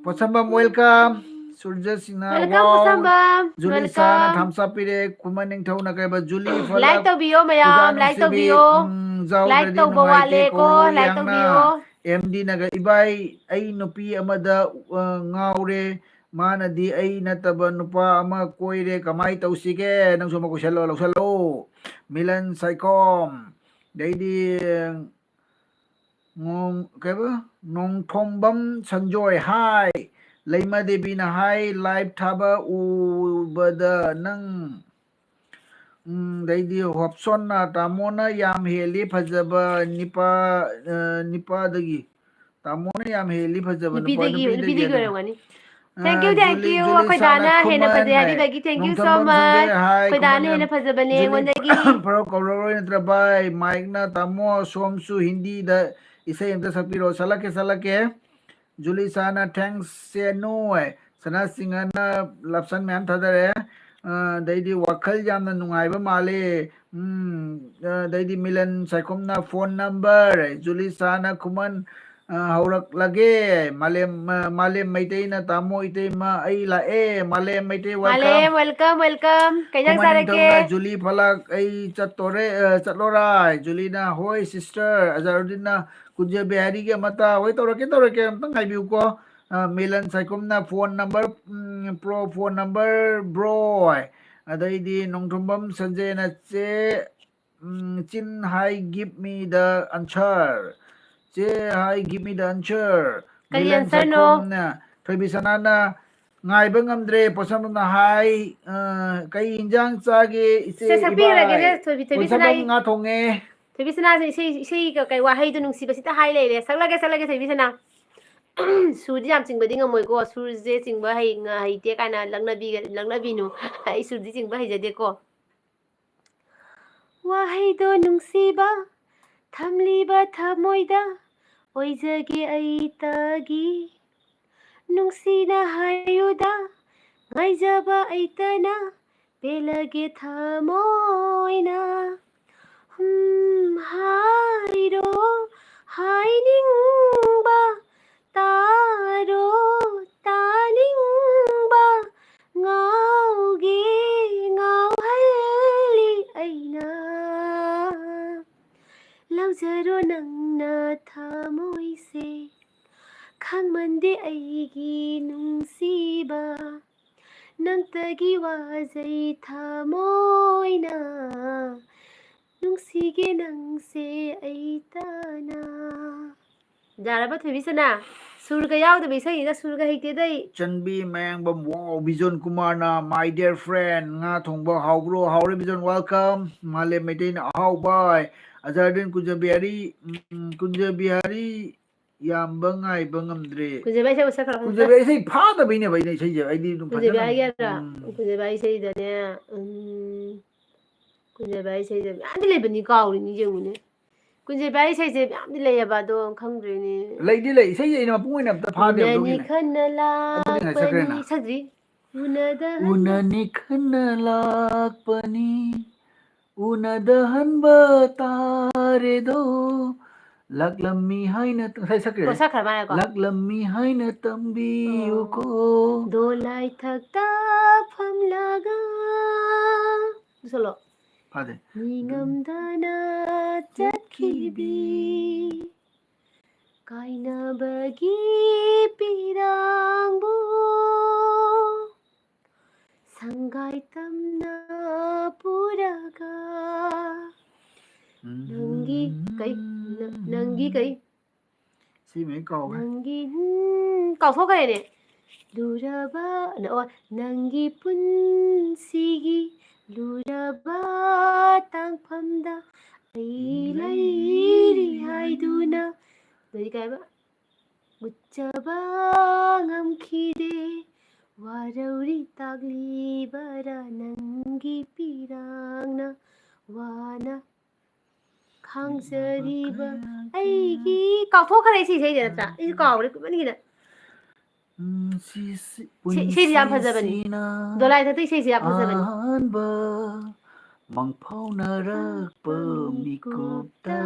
ꯄꯣꯠꯁꯝꯕꯝ, welcome꯫ ꯁꯨꯔꯖ ꯁꯤꯡꯅ, welcome, wow꯫ ꯄꯣꯠꯁꯝꯕꯝ, ꯖꯨꯂꯤꯁꯥꯅ welcome꯫ ꯊꯝꯁꯥ ꯄꯤꯔꯦ꯫ ꯈꯨꯃꯟ ꯅꯤꯡꯊꯧꯅ ꯀꯩꯕ, ꯖꯨꯂꯤ ꯐꯂꯛ, like ꯇꯧꯕꯤꯌꯣ ꯃꯌꯥꯝ, ꯑꯣꯖꯥ like ꯅꯨꯡꯁꯤꯕꯤ, ꯇꯧꯕꯤꯌꯣ꯫ ꯎꯝ, like ꯖꯥꯎꯗ꯭ꯔꯗꯤ ꯇꯧꯕ ꯅꯨꯡꯉꯥꯏꯇꯦ꯫ ꯋꯥꯠꯂꯦꯀꯣ, ꯀꯣꯔꯤ like ꯌꯥꯡꯅ, ꯇꯧꯕꯤꯌꯣ꯫ ꯑꯦꯝ ꯗꯤ ꯅꯒ, ꯏꯕꯥꯏ, ꯑꯩ ꯅꯨꯄꯤ ꯑꯃꯗ, ꯑ, ꯉꯥꯎꯔꯦ꯫ ꯃꯥꯅꯗꯤ ꯑꯩ ꯅꯠꯇꯕ ꯅꯨꯄꯥ ꯑꯃ ꯀꯣꯏꯔꯦ꯫ ꯀꯃꯥꯏ ꯇꯧꯁꯤꯒꯦ? ꯅꯪꯁꯨ ꯑꯃ ꯀꯣꯏꯁꯜꯂꯣ, ꯂꯧꯁꯜꯂꯣ꯫ ꯃꯤꯂꯟ ꯁꯥꯏꯈꯣꯝ꯫ ꯑꯗꯩꯗꯤ, ꯉꯣꯡ-, ꯀꯩꯕ? ꯅꯣꯡꯊꯣꯝꯕꯝ ꯁꯟꯖꯣꯏ ꯍꯥꯏ꯫ ꯂꯩꯃ ꯗꯦꯕꯤꯅ ꯍꯥꯏ, live ꯊꯥꯕ ꯎꯕꯗ ꯅꯪ, ꯎꯝ, ꯑꯗꯩꯗꯤ ꯍꯣꯞꯁꯣꯟꯅ, "ꯇꯥꯃꯣꯅ ꯌꯥꯝ ꯍꯦꯜꯂꯤ ꯐꯖꯕ ꯅꯤꯄꯥ-, ꯑ, ꯅꯤꯄꯥꯗꯒꯤ꯫ ꯇꯥꯃꯣꯅ ꯌꯥꯝ ꯍꯦꯜꯂꯤ ꯐꯖꯕ ꯅꯨꯄꯥ, ꯅꯨꯄꯤꯗꯒꯤ, ꯅꯨꯄꯤꯗꯒꯤ ꯅꯨꯄꯤꯗꯒꯤ ꯑꯗꯨꯅ꯫ ꯑꯣꯏꯔꯝꯒꯅꯤ꯫ ꯑ, Thank you, thank ꯖꯨꯂꯤ-, you꯫ ꯑꯩꯈꯣꯏ ꯖꯨꯂꯤꯁꯥꯅ ꯗꯥꯅ ꯍꯦꯟꯅ ꯈꯨꯃꯟ ꯐꯖꯩ ꯍꯥꯏ꯫ ꯍꯥꯏꯕꯤꯕꯒꯤ thank you so Nongthombam much꯫ Sanjoy ꯍꯥꯏ, ꯑꯩꯈꯣꯏ ꯗꯥꯅ ꯈꯨꯃꯟ ꯍꯦꯟꯅ ꯐꯖꯕꯅꯦ ꯖꯨꯂꯤ ꯑꯩꯉꯣꯟꯗꯒꯤ꯫ ꯐꯔꯣ ꯀꯧꯔꯔꯣꯏ ꯅꯠꯇ꯭ꯔ ꯚꯥꯏ? ꯃꯥꯏꯛꯅ, "ꯇꯥꯃꯣ, ꯁꯣꯝꯁꯨ ꯍꯤꯟꯗꯤꯗ ꯏꯁꯩ ꯑꯝꯇ ꯁꯛꯄꯤꯔꯣ"꯫ ꯁꯛꯂꯛꯀꯦ, ꯁꯛꯂꯛꯀꯦ꯫ ꯖꯨꯂꯤꯁꯥꯅ "Thanks ꯁꯦ ꯅꯣꯏ"꯫ ꯁꯅꯥ ꯁꯤꯡꯍꯅ love song ꯃꯌꯥꯝ ꯊꯥꯗꯔꯛꯑꯦ꯫ ꯑ, ꯑꯗꯩꯗꯤ "ꯋꯥꯈꯜ ꯌꯥꯝꯅ ꯅꯨꯡꯉꯥꯏꯕ ꯃꯥꯜꯂꯦ"꯫ ꯎꯝ, ꯑ, ꯑꯗꯩꯗꯤ ꯃꯤꯂꯟ ꯁꯥꯏꯈꯣꯝꯅ "Phone number"꯫ ꯖꯨꯂꯤꯁꯥꯅ ꯈꯨꯃꯟ, ꯑ, "ꯍꯧꯔꯛꯂꯒꯦ"꯫ ꯃꯥꯂꯦꯝ, ꯑ, ꯃꯥꯂꯦꯝ ꯃꯩꯇꯩꯅ "ꯇꯥꯃꯣ ꯏꯇꯩꯃ ꯑꯩ ꯂꯥꯛꯑꯦ"꯫ ꯃꯥꯂꯦꯝ ꯃꯩꯇꯩ, welcome꯫ ꯃꯥꯂꯦꯝ, welcome, welcome꯫ ꯀꯩ ꯏꯟꯖꯥꯡ ꯈꯨꯃꯟ ꯆꯥꯔꯒꯦ? ꯅꯤꯡꯊꯧꯅ "ꯖꯨꯂꯤ ꯐꯂꯥꯛ ꯑꯩ ꯆꯠꯇꯣꯔꯦ, ꯑ, ꯆꯠꯂꯣꯔꯥꯏ"꯫ ꯖꯨꯂꯤꯅ "ꯍꯣꯏ sister"꯫ ꯑꯖꯥꯔꯨꯗꯤꯟꯅ "ꯀꯨꯟꯖ ꯕꯤꯍꯥꯔꯤꯒꯤ ꯑꯃꯇ"꯫ "ꯍꯣꯏ, ꯇꯧꯔꯛꯀꯦ, ꯇꯧꯔꯛꯀꯦ, ꯑꯝꯇꯪ ꯉꯥꯏꯕꯤꯌꯨꯀꯣ"꯫ ꯑ, ꯃꯤꯂꯟ ꯁꯥꯏꯈꯣꯝꯅ "Phone number, ꯎꯝ, pro phone number bro"꯫ ꯑꯗꯩꯗꯤ ꯅꯣꯡꯊꯣꯝꯕꯝ ꯁꯟꯖꯦꯅ "ꯆꯦ, ꯎꯝ, ꯆꯤꯟ ꯍꯥꯏ, give me the answer"꯫ "ꯆꯦ ꯍꯥꯏ, give me the answer"꯫ ꯀꯔꯤ ꯃꯤꯂꯟ answer ꯅꯣ? ꯁꯥꯏꯈꯣꯝꯅ, ꯊꯣꯏꯕꯤ ꯁꯅꯥꯅ "ꯉꯥꯏꯕ ꯉꯝꯗ꯭ꯔꯦ"꯫ ꯄꯣꯠꯁꯝꯕꯝꯅ ꯍꯥꯏ, ꯑ, "ꯀꯩ ꯏꯟꯖꯥꯡ ꯆꯥꯒꯦ ꯏꯆꯦ, ꯁꯦ, ꯁꯛꯄꯤꯔꯒꯦꯁꯦ, ꯏꯕꯥꯏ"꯫ ꯊꯣꯏꯕꯤ, ꯊꯣꯏꯕꯤ ꯄꯣꯠꯁꯝꯕꯝ ꯁꯅꯥꯒꯤ, ꯉꯥ ꯊꯣꯡꯉꯦ꯫ ꯊꯣꯏꯕꯤ ꯁꯅꯥꯁꯦ ꯏꯁꯩ, ꯏꯁꯩꯒ ꯀꯩ ꯋꯥꯍꯩꯗꯣ ꯅꯨꯡꯁꯤꯕꯁꯤꯗ ꯍꯥꯏ ꯂꯩꯔꯦ꯫ ꯁꯛꯂꯒꯦ, ꯁꯛꯂꯒꯦ, ꯊꯣꯏꯕꯤ ꯁꯅꯥ꯫ ꯁꯨꯔꯗꯤ ꯌꯥꯝ ꯆꯤꯡꯕꯗꯤ ꯉꯝꯃꯣꯏꯀꯣ꯫ ꯁꯨꯔꯁꯦ ꯆꯤꯡꯕ ꯍꯩ-, ꯉ-, ꯍꯩꯇꯦ ꯀꯥꯏꯅ ꯂꯛꯅꯕꯤꯒ-, ꯂꯛꯅꯕꯤꯅꯨ꯫ ꯑꯩ ꯁꯨꯔꯗꯤ ꯆꯤꯡꯕ ꯍꯩꯖꯗꯦꯀꯣ꯫ ꯋꯥꯍꯩꯗꯣ ꯅꯨꯡꯁꯤꯕ ꯊꯝꯂꯤꯕ ꯊꯃꯣꯏꯗ ꯑꯣꯏꯖꯒꯦ ꯑꯩꯇꯒꯤ꯫ ꯅꯨꯡꯁꯤꯅ ꯍꯥꯏꯌꯨꯗ, ꯉꯥꯏꯖꯕ ꯑꯩꯇꯅ ꯄꯦꯜꯂꯒꯦ ꯊꯃꯣꯏꯅ꯫ ꯍꯨꯝ, ꯍꯥꯏꯔꯣ ꯍꯥꯏꯅꯤꯡꯕ, ꯇꯥꯔꯣ ꯇꯥꯅꯤꯡꯕ, ꯉꯥꯎꯒꯦ ꯉꯥꯎꯍꯜꯂꯤ ꯑꯩꯅ꯫ ꯂꯧꯖꯔꯣ ꯅꯪꯅ ꯊꯃꯣꯏꯁꯦ, ꯈꯪꯃꯟꯗꯦ ꯑꯩꯒꯤ ꯅꯨꯡꯁꯤꯕ, ꯅꯪꯇꯒꯤ ꯋꯥꯖꯩ ꯊꯃꯣꯏꯅ, ꯅꯨꯡꯁꯤꯒꯦ ꯅꯪꯁꯦ ꯑꯩꯇꯅ꯫ ꯌꯥꯔꯕ ꯊꯣꯏꯕꯤ ꯁꯅꯥ? ꯁꯨꯔꯒ ꯌꯥꯎꯗꯕ ꯏꯁꯩꯅꯤꯗ, ꯁꯨꯔꯒ ꯍꯩꯇꯦꯗ ꯑꯩ꯫ ꯆꯟꯕꯤ ꯃꯌꯥꯡꯕꯝ, wow, ꯕꯤꯖꯣꯟ ꯀꯨꯃꯥꯔꯅ, my dear friend, ꯉꯥ ꯊꯣꯡꯕ ꯍꯥꯎꯕ꯭ꯔꯣ? ꯍꯥꯎꯔꯦ ꯕꯤꯖꯣꯟ, welcome꯫ ꯃꯥꯂꯦꯝ ꯃꯩꯇꯩꯅ ꯑꯍꯥꯎꯕ, ꯑꯖꯥꯔꯗꯤꯟ ꯀꯨꯟꯖꯕꯤꯍꯥꯔꯤ, ꯎꯝ, ꯀꯨꯟꯖꯕꯤꯍꯥꯔꯤ ꯌꯥꯝꯕ ꯉꯥꯏꯕ ꯉꯝꯗ꯭ꯔꯦ꯫ ꯀꯨꯟꯖꯕꯤꯍꯥꯔꯤ ꯏꯁꯩ ꯃꯁꯛ ꯈꯔ ꯐꯖ-, ꯀꯨꯟꯖꯕꯤꯍꯥꯔꯤ ꯏꯁꯩ ꯐꯥꯗꯕꯩꯅꯦꯕ ꯑꯩꯅ ꯏꯁꯩꯁꯦ, ꯑꯩꯗꯤ ꯑꯗꯨꯝ ꯐꯖꯅ, ꯀꯨꯟꯖꯕꯤꯍꯥꯔꯤꯒꯤ ꯍꯥꯏꯔꯣ? ꯎꯝ꯫ ꯀꯨꯟꯖꯕꯤꯍꯥꯔꯤ ꯏꯁꯩꯗꯅꯦ, ꯎꯝ, ꯀꯨꯟꯖꯕꯤꯍꯥꯔꯤ ꯏꯁꯩꯗ ꯃꯌꯥꯝꯗꯤ ꯂꯩꯕꯅꯤ, ꯀꯥꯎꯔꯤꯅꯤ, ꯌꯦꯡꯉꯨꯅꯦ꯫ ꯀꯨꯟꯖꯕꯤꯍꯥꯔꯤ ꯏꯁꯩꯁꯦ ꯃꯌꯥꯝꯗꯤ ꯂꯩꯌꯦꯕ, ꯑꯗꯣ ꯈꯪꯗ꯭ꯔꯦꯅꯦ꯫ ꯂꯩꯗꯤ ꯂꯩ, ꯏꯁꯩꯁꯦ ꯑꯩꯅ ꯃꯄꯨꯡ ꯑꯣꯏꯅ ꯑꯝꯇ ꯐꯥꯗꯦꯕ, ꯎꯅꯅꯤ ꯑꯗꯨꯒꯤꯅꯦ꯫ ꯈꯟꯅ ꯑꯗꯨꯅꯦ ꯉꯁꯥꯏ ꯂꯥꯛꯄꯅꯤ, ꯁꯛꯈ꯭ꯔꯦꯅ꯫ ꯁꯛꯇ꯭ꯔꯤ? ꯎꯅꯗ ꯍꯟꯅ ꯎꯅꯅꯤ ꯈꯟꯅ ꯂꯥꯛꯄꯅꯤ, ꯎꯅꯗ ꯍꯟꯕ ꯇꯥꯔꯦꯗꯣ, ꯂꯥꯛꯂꯝꯃꯤ ꯍꯥꯏꯅ ꯉꯁꯥꯏ ꯁꯛꯈ꯭ꯔꯦ꯫ ꯑꯣ, ꯁꯛꯈ꯭ꯔ ꯃꯥꯜꯂꯦꯀꯣ꯫ ꯂꯥꯛꯂꯝꯃꯤ ꯍꯥꯏꯅ ꯇꯝꯕꯤꯌꯨꯀꯣ꯫ ꯑꯣ꯫ ꯗꯣꯂꯥꯏ ꯊꯛꯇ ꯐꯝꯂꯒ꯫ ꯁꯣꯂꯣ꯫ ꯐꯥꯗꯦ꯫ ꯅꯤꯡꯉꯝꯗꯅ ꯆꯠꯈꯤꯕꯤ꯫ ꯀꯥꯏꯅꯕꯒꯤ ꯄꯤꯔꯥꯡꯕꯨ ꯁꯪꯒꯥꯏ ꯇꯝꯅ ꯄꯨꯔꯒ꯫ ꯎꯝ꯫ ꯅꯪꯒꯤ ꯀꯩ? ꯅ-, ꯅꯪꯒꯤ ꯀꯩ? ꯁꯤꯃꯩ ꯀꯥꯎꯈ꯭ꯔꯦ꯫ ꯅꯪꯒꯤ, ꯎꯝ, ꯀꯥꯎꯊꯣꯛꯈ꯭ꯔꯦꯅꯦ꯫ ꯂꯨꯔꯕ, ꯑꯣ, ꯅꯪꯒꯤ ꯄꯨꯟꯁꯤꯒꯤ ꯂꯨꯔꯕ ꯇꯥꯡꯐꯝꯗ ꯑꯩ ꯂꯩꯔꯤ ꯍꯥꯏꯗꯨꯅ꯫ ꯑꯗꯩꯗꯤ ꯀꯩ ꯍꯥꯏꯕ? ꯎꯠꯆꯕ ꯉꯝꯈꯤꯗꯦ, ꯋꯥꯔꯧꯔꯤ ꯇꯥꯛꯂꯤꯕꯔꯥ ꯅꯪꯒꯤ ꯄꯤꯔꯥꯡꯅ ꯋꯥꯅ ꯈꯥꯡꯖꯔꯤꯕ ꯑꯩꯒꯤ, ꯀꯥꯎꯊꯣꯛꯈ꯭ꯔꯦ ꯁꯤ ꯏꯁꯩꯁꯦ ꯅꯠꯇ꯭ꯔꯥ? ꯑꯩꯁꯨ ꯀꯥꯎꯔꯦ ꯀꯨꯏꯃꯟꯒꯤꯗ꯫ ꯎꯝ, ꯁꯤ, ꯁꯤ, ꯏꯁꯩ-, ꯏꯁꯩꯗꯤ ꯌꯥꯝ ꯐꯖꯕꯅꯤ꯫ ꯄꯨꯟꯁꯤꯁꯤꯅ ꯗꯣꯂꯥꯏ ꯊꯛꯇ ꯏꯁꯩꯁꯦ ꯌꯥꯝ ꯐꯖꯕꯅꯤ꯫ ꯑꯍꯥꯟꯕ ꯃꯪꯐꯥꯎꯅꯔꯛꯄ ꯃꯤꯀꯨꯞꯇ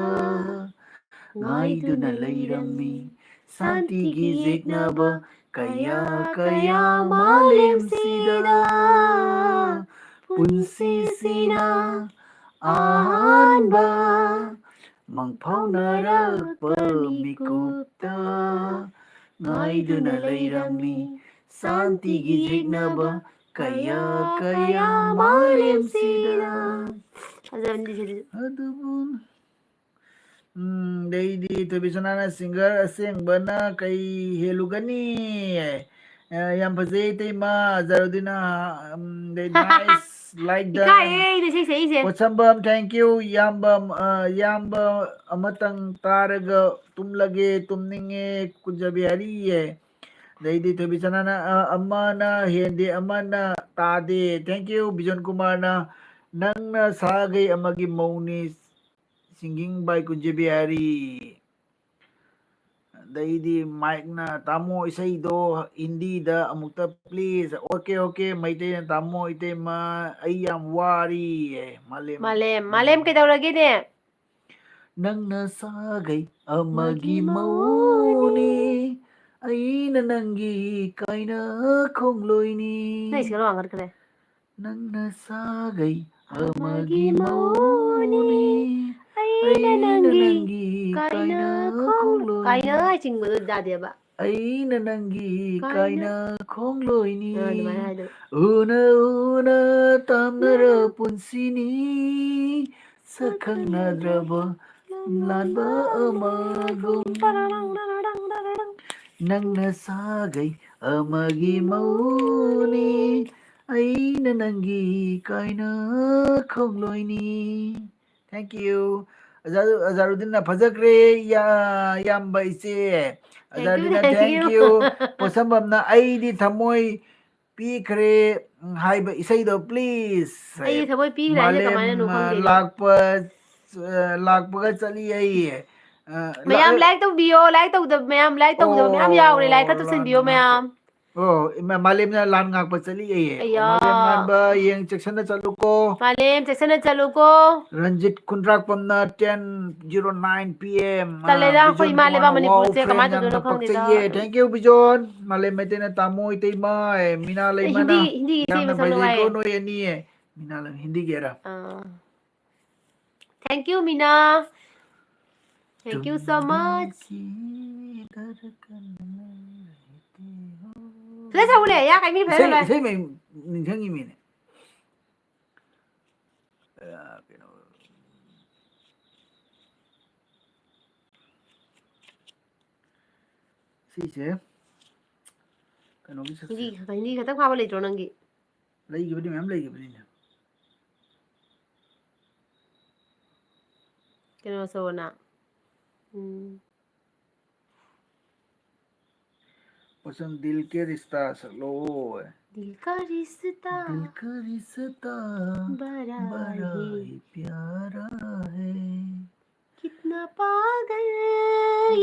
ꯉꯥꯏꯗꯨꯅ ꯂꯩꯔꯝꯃꯤ ꯁꯥꯟꯇꯤꯒꯤ ꯌꯦꯛꯅꯕ ꯀꯌꯥ ꯀꯌꯥ ꯃꯥꯂꯦꯝꯁꯤꯗ꯫ ꯄꯨꯟꯁꯤꯁꯤꯅ ꯑꯍꯥꯟꯕ ꯃꯪꯐꯥꯎꯅꯔꯛꯄ ꯃꯤꯀꯨꯞꯇ ꯉꯥꯏꯗꯨꯅ ꯂꯩꯔꯝꯃꯤ ꯁꯥꯟꯇꯤꯒꯤ ꯌꯦꯛꯅꯕ ꯀꯌꯥ ꯀꯌꯥ ꯃꯥꯂꯦꯝꯁꯤꯗ꯫ ꯐꯖꯕꯅꯤ ꯁꯤꯗꯤ꯫ ꯑꯗꯨꯕꯨ, ꯎꯝ, ꯑꯗꯩꯗꯤ ꯊꯣꯏꯕꯤꯁꯅꯥꯅ singer ꯑꯁꯦꯡꯕꯅ ꯀꯩ ꯍꯦꯜꯂꯨꯒꯅꯤ? ꯑ, ꯌꯥꯝ ꯐꯖꯩ ꯏꯇꯩꯃ, ꯖꯔꯨꯗꯤꯅ, ꯎꯝ, ꯑꯗꯩ nice, like done. ꯏꯀꯥꯏꯌꯦ ꯑꯩꯅ ꯏꯁꯩ ꯁꯛꯏꯁꯦ꯫ ꯄꯣꯠꯁꯝꯕꯝ, thank you, ꯏꯌꯥꯝꯕ, ꯑ, ꯏꯌꯥꯝꯕ ꯑꯃꯇꯪ ꯇꯥꯔꯒ ꯇꯨꯝꯂꯒꯦ, ꯇꯨꯝꯅꯤꯡꯉꯦ, ꯀꯨꯟꯖꯕꯤꯍꯥꯔꯤꯌꯦ꯫ ꯑꯗꯩꯗꯤ ꯊꯣꯏꯕꯤꯁꯅꯥꯅ, ꯑ, ꯑꯃꯅ ꯍꯦꯟꯗꯦ, ꯑꯃꯅ ꯇꯥꯗꯦ, thank you, ꯕꯤꯖꯣꯟ ꯀꯨꯃꯥꯔꯅ, ꯅꯪꯅ ꯁꯥꯈꯩ ꯑꯃꯒꯤ ꯃꯧꯅꯤ, singing by ꯀꯨꯟꯖꯕꯤꯍꯥꯔꯤ꯫ ꯑꯗꯩꯗꯤ ꯃꯥꯏꯛꯅ, "ꯇꯥꯃꯣ, ꯏꯁꯩꯗꯣ ꯍꯤꯟꯗꯤꯗ ꯑꯃꯨꯛꯇ please." "Okay, okay, ꯃꯩꯇꯩꯅ ꯇꯥꯃꯣ, ꯏꯇꯩꯃ, ꯑꯩ ꯌꯥꯝ ꯋꯥꯔꯤ"꯫ ꯃꯥꯂꯦꯝ, ꯃꯥꯂꯦꯝ, ꯃꯥꯂꯦꯝ ꯀꯩꯗꯧꯔꯒꯦꯅꯦ? "ꯅꯪꯅ ꯁꯥꯒꯩ ꯑꯃꯒꯤ ꯃꯧꯅꯤ, ꯑꯩꯅ ꯅꯪꯒꯤ ꯀꯥꯏꯅ ꯈꯣꯡꯂꯣꯏꯅꯤ꯫ ꯅꯪ ꯏꯁꯩ ꯋꯥꯡꯈꯠꯈ꯭ꯔꯦ꯫ ꯅꯪꯅ ꯁꯥꯒꯩ ꯑꯃꯒꯤ ꯃꯧꯅꯤ, ꯑꯩꯅ ꯅꯪꯒꯤ ꯀꯥꯏꯅ ꯈꯣꯡ-, ꯀꯥꯏꯅ ꯆꯤꯡꯕꯗꯣ ꯌꯥꯗꯦꯕ꯫ ꯑꯩꯅ ꯅꯪꯒꯤ ꯀꯥꯏꯅ ꯈꯣꯡꯂꯣꯏꯅꯤ꯫ ꯑꯥ, ꯑꯗꯨꯃꯥꯏꯅ ꯍꯥꯏꯗꯣꯏꯕ꯫ ꯎꯅ ꯎꯅ ꯇꯥꯝꯅꯔ ꯄꯨꯟꯁꯤꯅꯤ, ꯁꯛ ꯈꯪꯅꯗ꯭ꯔꯕ ꯂꯥꯟꯕ ꯑꯃꯒꯨꯝ꯫ ꯅꯪꯅ ꯁꯥꯒꯩ ꯑꯃꯒꯤ ꯃꯧꯅꯤ, ꯑꯩꯅ ꯅꯪꯒꯤ ꯀꯥꯏꯅ ꯈꯣꯡꯂꯣꯏꯅꯤ꯫ Thank you꯫ ꯑꯖꯥꯔꯨ-, ꯑꯖꯥꯔꯨꯗꯤꯟꯅ ꯐꯖꯈ꯭ꯔꯦ, ꯌꯥ-, ꯏꯌꯥꯝꯕ ꯏꯆꯦ꯫ Thank you, ꯑꯖꯥꯔꯨꯗꯤꯟꯅ, thank thank you꯫ You꯫ ꯄꯣꯠꯁꯝꯕꯝꯅ ꯑꯩꯗꯤ ꯊꯃꯣꯏ ꯄꯤꯈ꯭ꯔꯦ, ꯎꯝ, ꯍꯥꯏꯕ ꯏꯁꯩꯗꯣ please꯫ ꯑꯩꯗꯤ ꯊꯃꯣꯏ ꯄꯤꯈ꯭ꯔꯦ ꯍꯥꯏꯁꯦ ꯃꯥꯂꯦꯝ, ꯀꯃꯥꯏꯅꯅꯣ ꯑ, ꯈꯪꯗꯦꯅꯦ꯫ ꯂꯥꯛꯄ, ꯑ, ꯂꯥꯛꯄꯒ ꯆꯠꯂꯤ ꯑꯩ꯫ ꯑ, ꯃꯌꯥꯝ ꯂꯥꯏꯛ ꯇꯧꯕꯤꯌꯣ, ꯂꯥꯏꯛ ꯇꯧꯗꯕ ꯃꯌꯥꯝ, ꯂꯥꯏꯛ ꯇꯧꯗꯕ ꯃꯌꯥꯝ ꯌꯥꯎꯔꯦ, ꯂꯥꯏꯛ ꯈꯔ ꯇꯧꯁꯟꯕꯤꯌꯣ ꯃꯌꯥꯝ꯫ ꯑꯣ, ꯏꯃꯥ, ꯃꯥꯂꯦꯝꯅ ꯂꯥꯟ ꯉꯥꯛꯄ ꯆꯠꯂꯤ ꯑꯌꯦ꯫ ꯑꯌꯥ꯫ ꯃꯥꯂꯦꯝ ꯉꯥꯟꯕ, ꯌꯦꯡ ꯆꯦꯛꯁꯟꯅ ꯆꯠꯂꯨꯀꯣ꯫ ꯃꯥꯂꯦꯝ ꯆꯦꯛꯁꯟꯅ ꯆꯠꯂꯨꯀꯣ꯫ Ranjit ꯈꯨꯟꯗ꯭ꯔꯥꯛꯄꯝꯅ ten zero nine P M꯫ ꯇꯜꯂꯦꯗ, ꯑꯩꯈꯣꯏ ꯕꯤꯖꯣꯟ ꯏꯃꯥ ꯂꯩꯕꯥꯛ ꯀꯨꯃꯥꯔ, ꯃꯅꯤꯄꯨꯔꯁꯦ wow, friend, ꯀꯃꯥꯏꯅ ꯌꯥꯝꯅ ꯇꯧꯗꯣꯏꯅꯣ ꯈꯪꯗꯦꯗ꯫ ꯄꯛꯆꯩꯌꯦ꯫ Thank you, ꯕꯤꯖꯣꯟ꯫ ꯃꯥꯂꯦꯝ ꯃꯩꯇꯩꯅ ꯇꯥꯃꯣ ꯏꯇꯩꯃ, ꯃꯤꯅꯥ ꯑꯦ, ꯂꯩꯃꯅ ꯍꯤꯟꯗꯤ, ꯍꯤꯟꯗꯤꯒꯤ ꯏꯁꯩ ꯌꯥꯝꯅ ꯑꯃ ꯁꯛꯂꯛꯑꯣ ꯐꯖꯩꯀꯣ ꯍꯥꯏꯌꯦ꯫ ꯅꯣꯏ ꯑꯅꯤ꯫ ꯃꯤꯅꯥ ꯂꯩ-, ꯍꯤꯟꯗꯤꯒꯤ ꯑꯦꯔꯥ꯫ ꯑꯥ꯫ Thank you, Meena. Thank you so much꯫ ꯐꯖꯅ ꯁꯛꯎꯅꯦ, ꯌꯥ ꯀꯥꯏ ꯃꯤ ꯐꯖꯅ ꯏꯁꯩ, ꯂꯣꯏ꯫ ꯏꯁꯩ ꯃꯌꯦꯛ ꯅꯤꯡꯁꯤꯡꯉꯤꯃꯤꯅꯦ꯫ ꯑ, ꯀꯩꯅꯣ꯫ ꯁꯤꯁꯦ ꯀꯩꯅꯣꯒꯤ ꯁꯛꯁꯦ꯫ ꯍꯤꯟꯗꯤ, ꯍꯤꯟꯗꯤ ꯈꯛꯇꯪ ꯐꯥꯕ ꯂꯩꯇ꯭ꯔꯣ ꯅꯪꯒꯤ? ꯂꯩꯈꯤꯕꯅꯤ, ꯃꯌꯥꯝ ꯂꯩꯈꯤꯕꯅꯤꯅꯦ꯫ ꯀꯩꯅꯣ ꯁꯛꯑꯣꯅ꯫ ꯎꯝ꯫ ꯄꯁꯟ ꯗꯤꯜ ꯀꯦ ꯔꯤꯁꯇꯥ ꯁꯛꯂꯛꯑꯣ꯫ ꯗꯤꯜ ꯀꯥ ꯔꯤꯁꯇꯥ꯫ ꯗꯤꯜ ꯀꯥ ꯔꯤꯁꯇꯥ ꯕꯔꯥ ꯕꯔꯥ ꯍꯤ ꯍꯤ ꯄ꯭ꯌꯥꯔꯥ ꯍꯦ꯫ ꯀꯤꯠꯅꯥ ꯄꯥꯒꯜ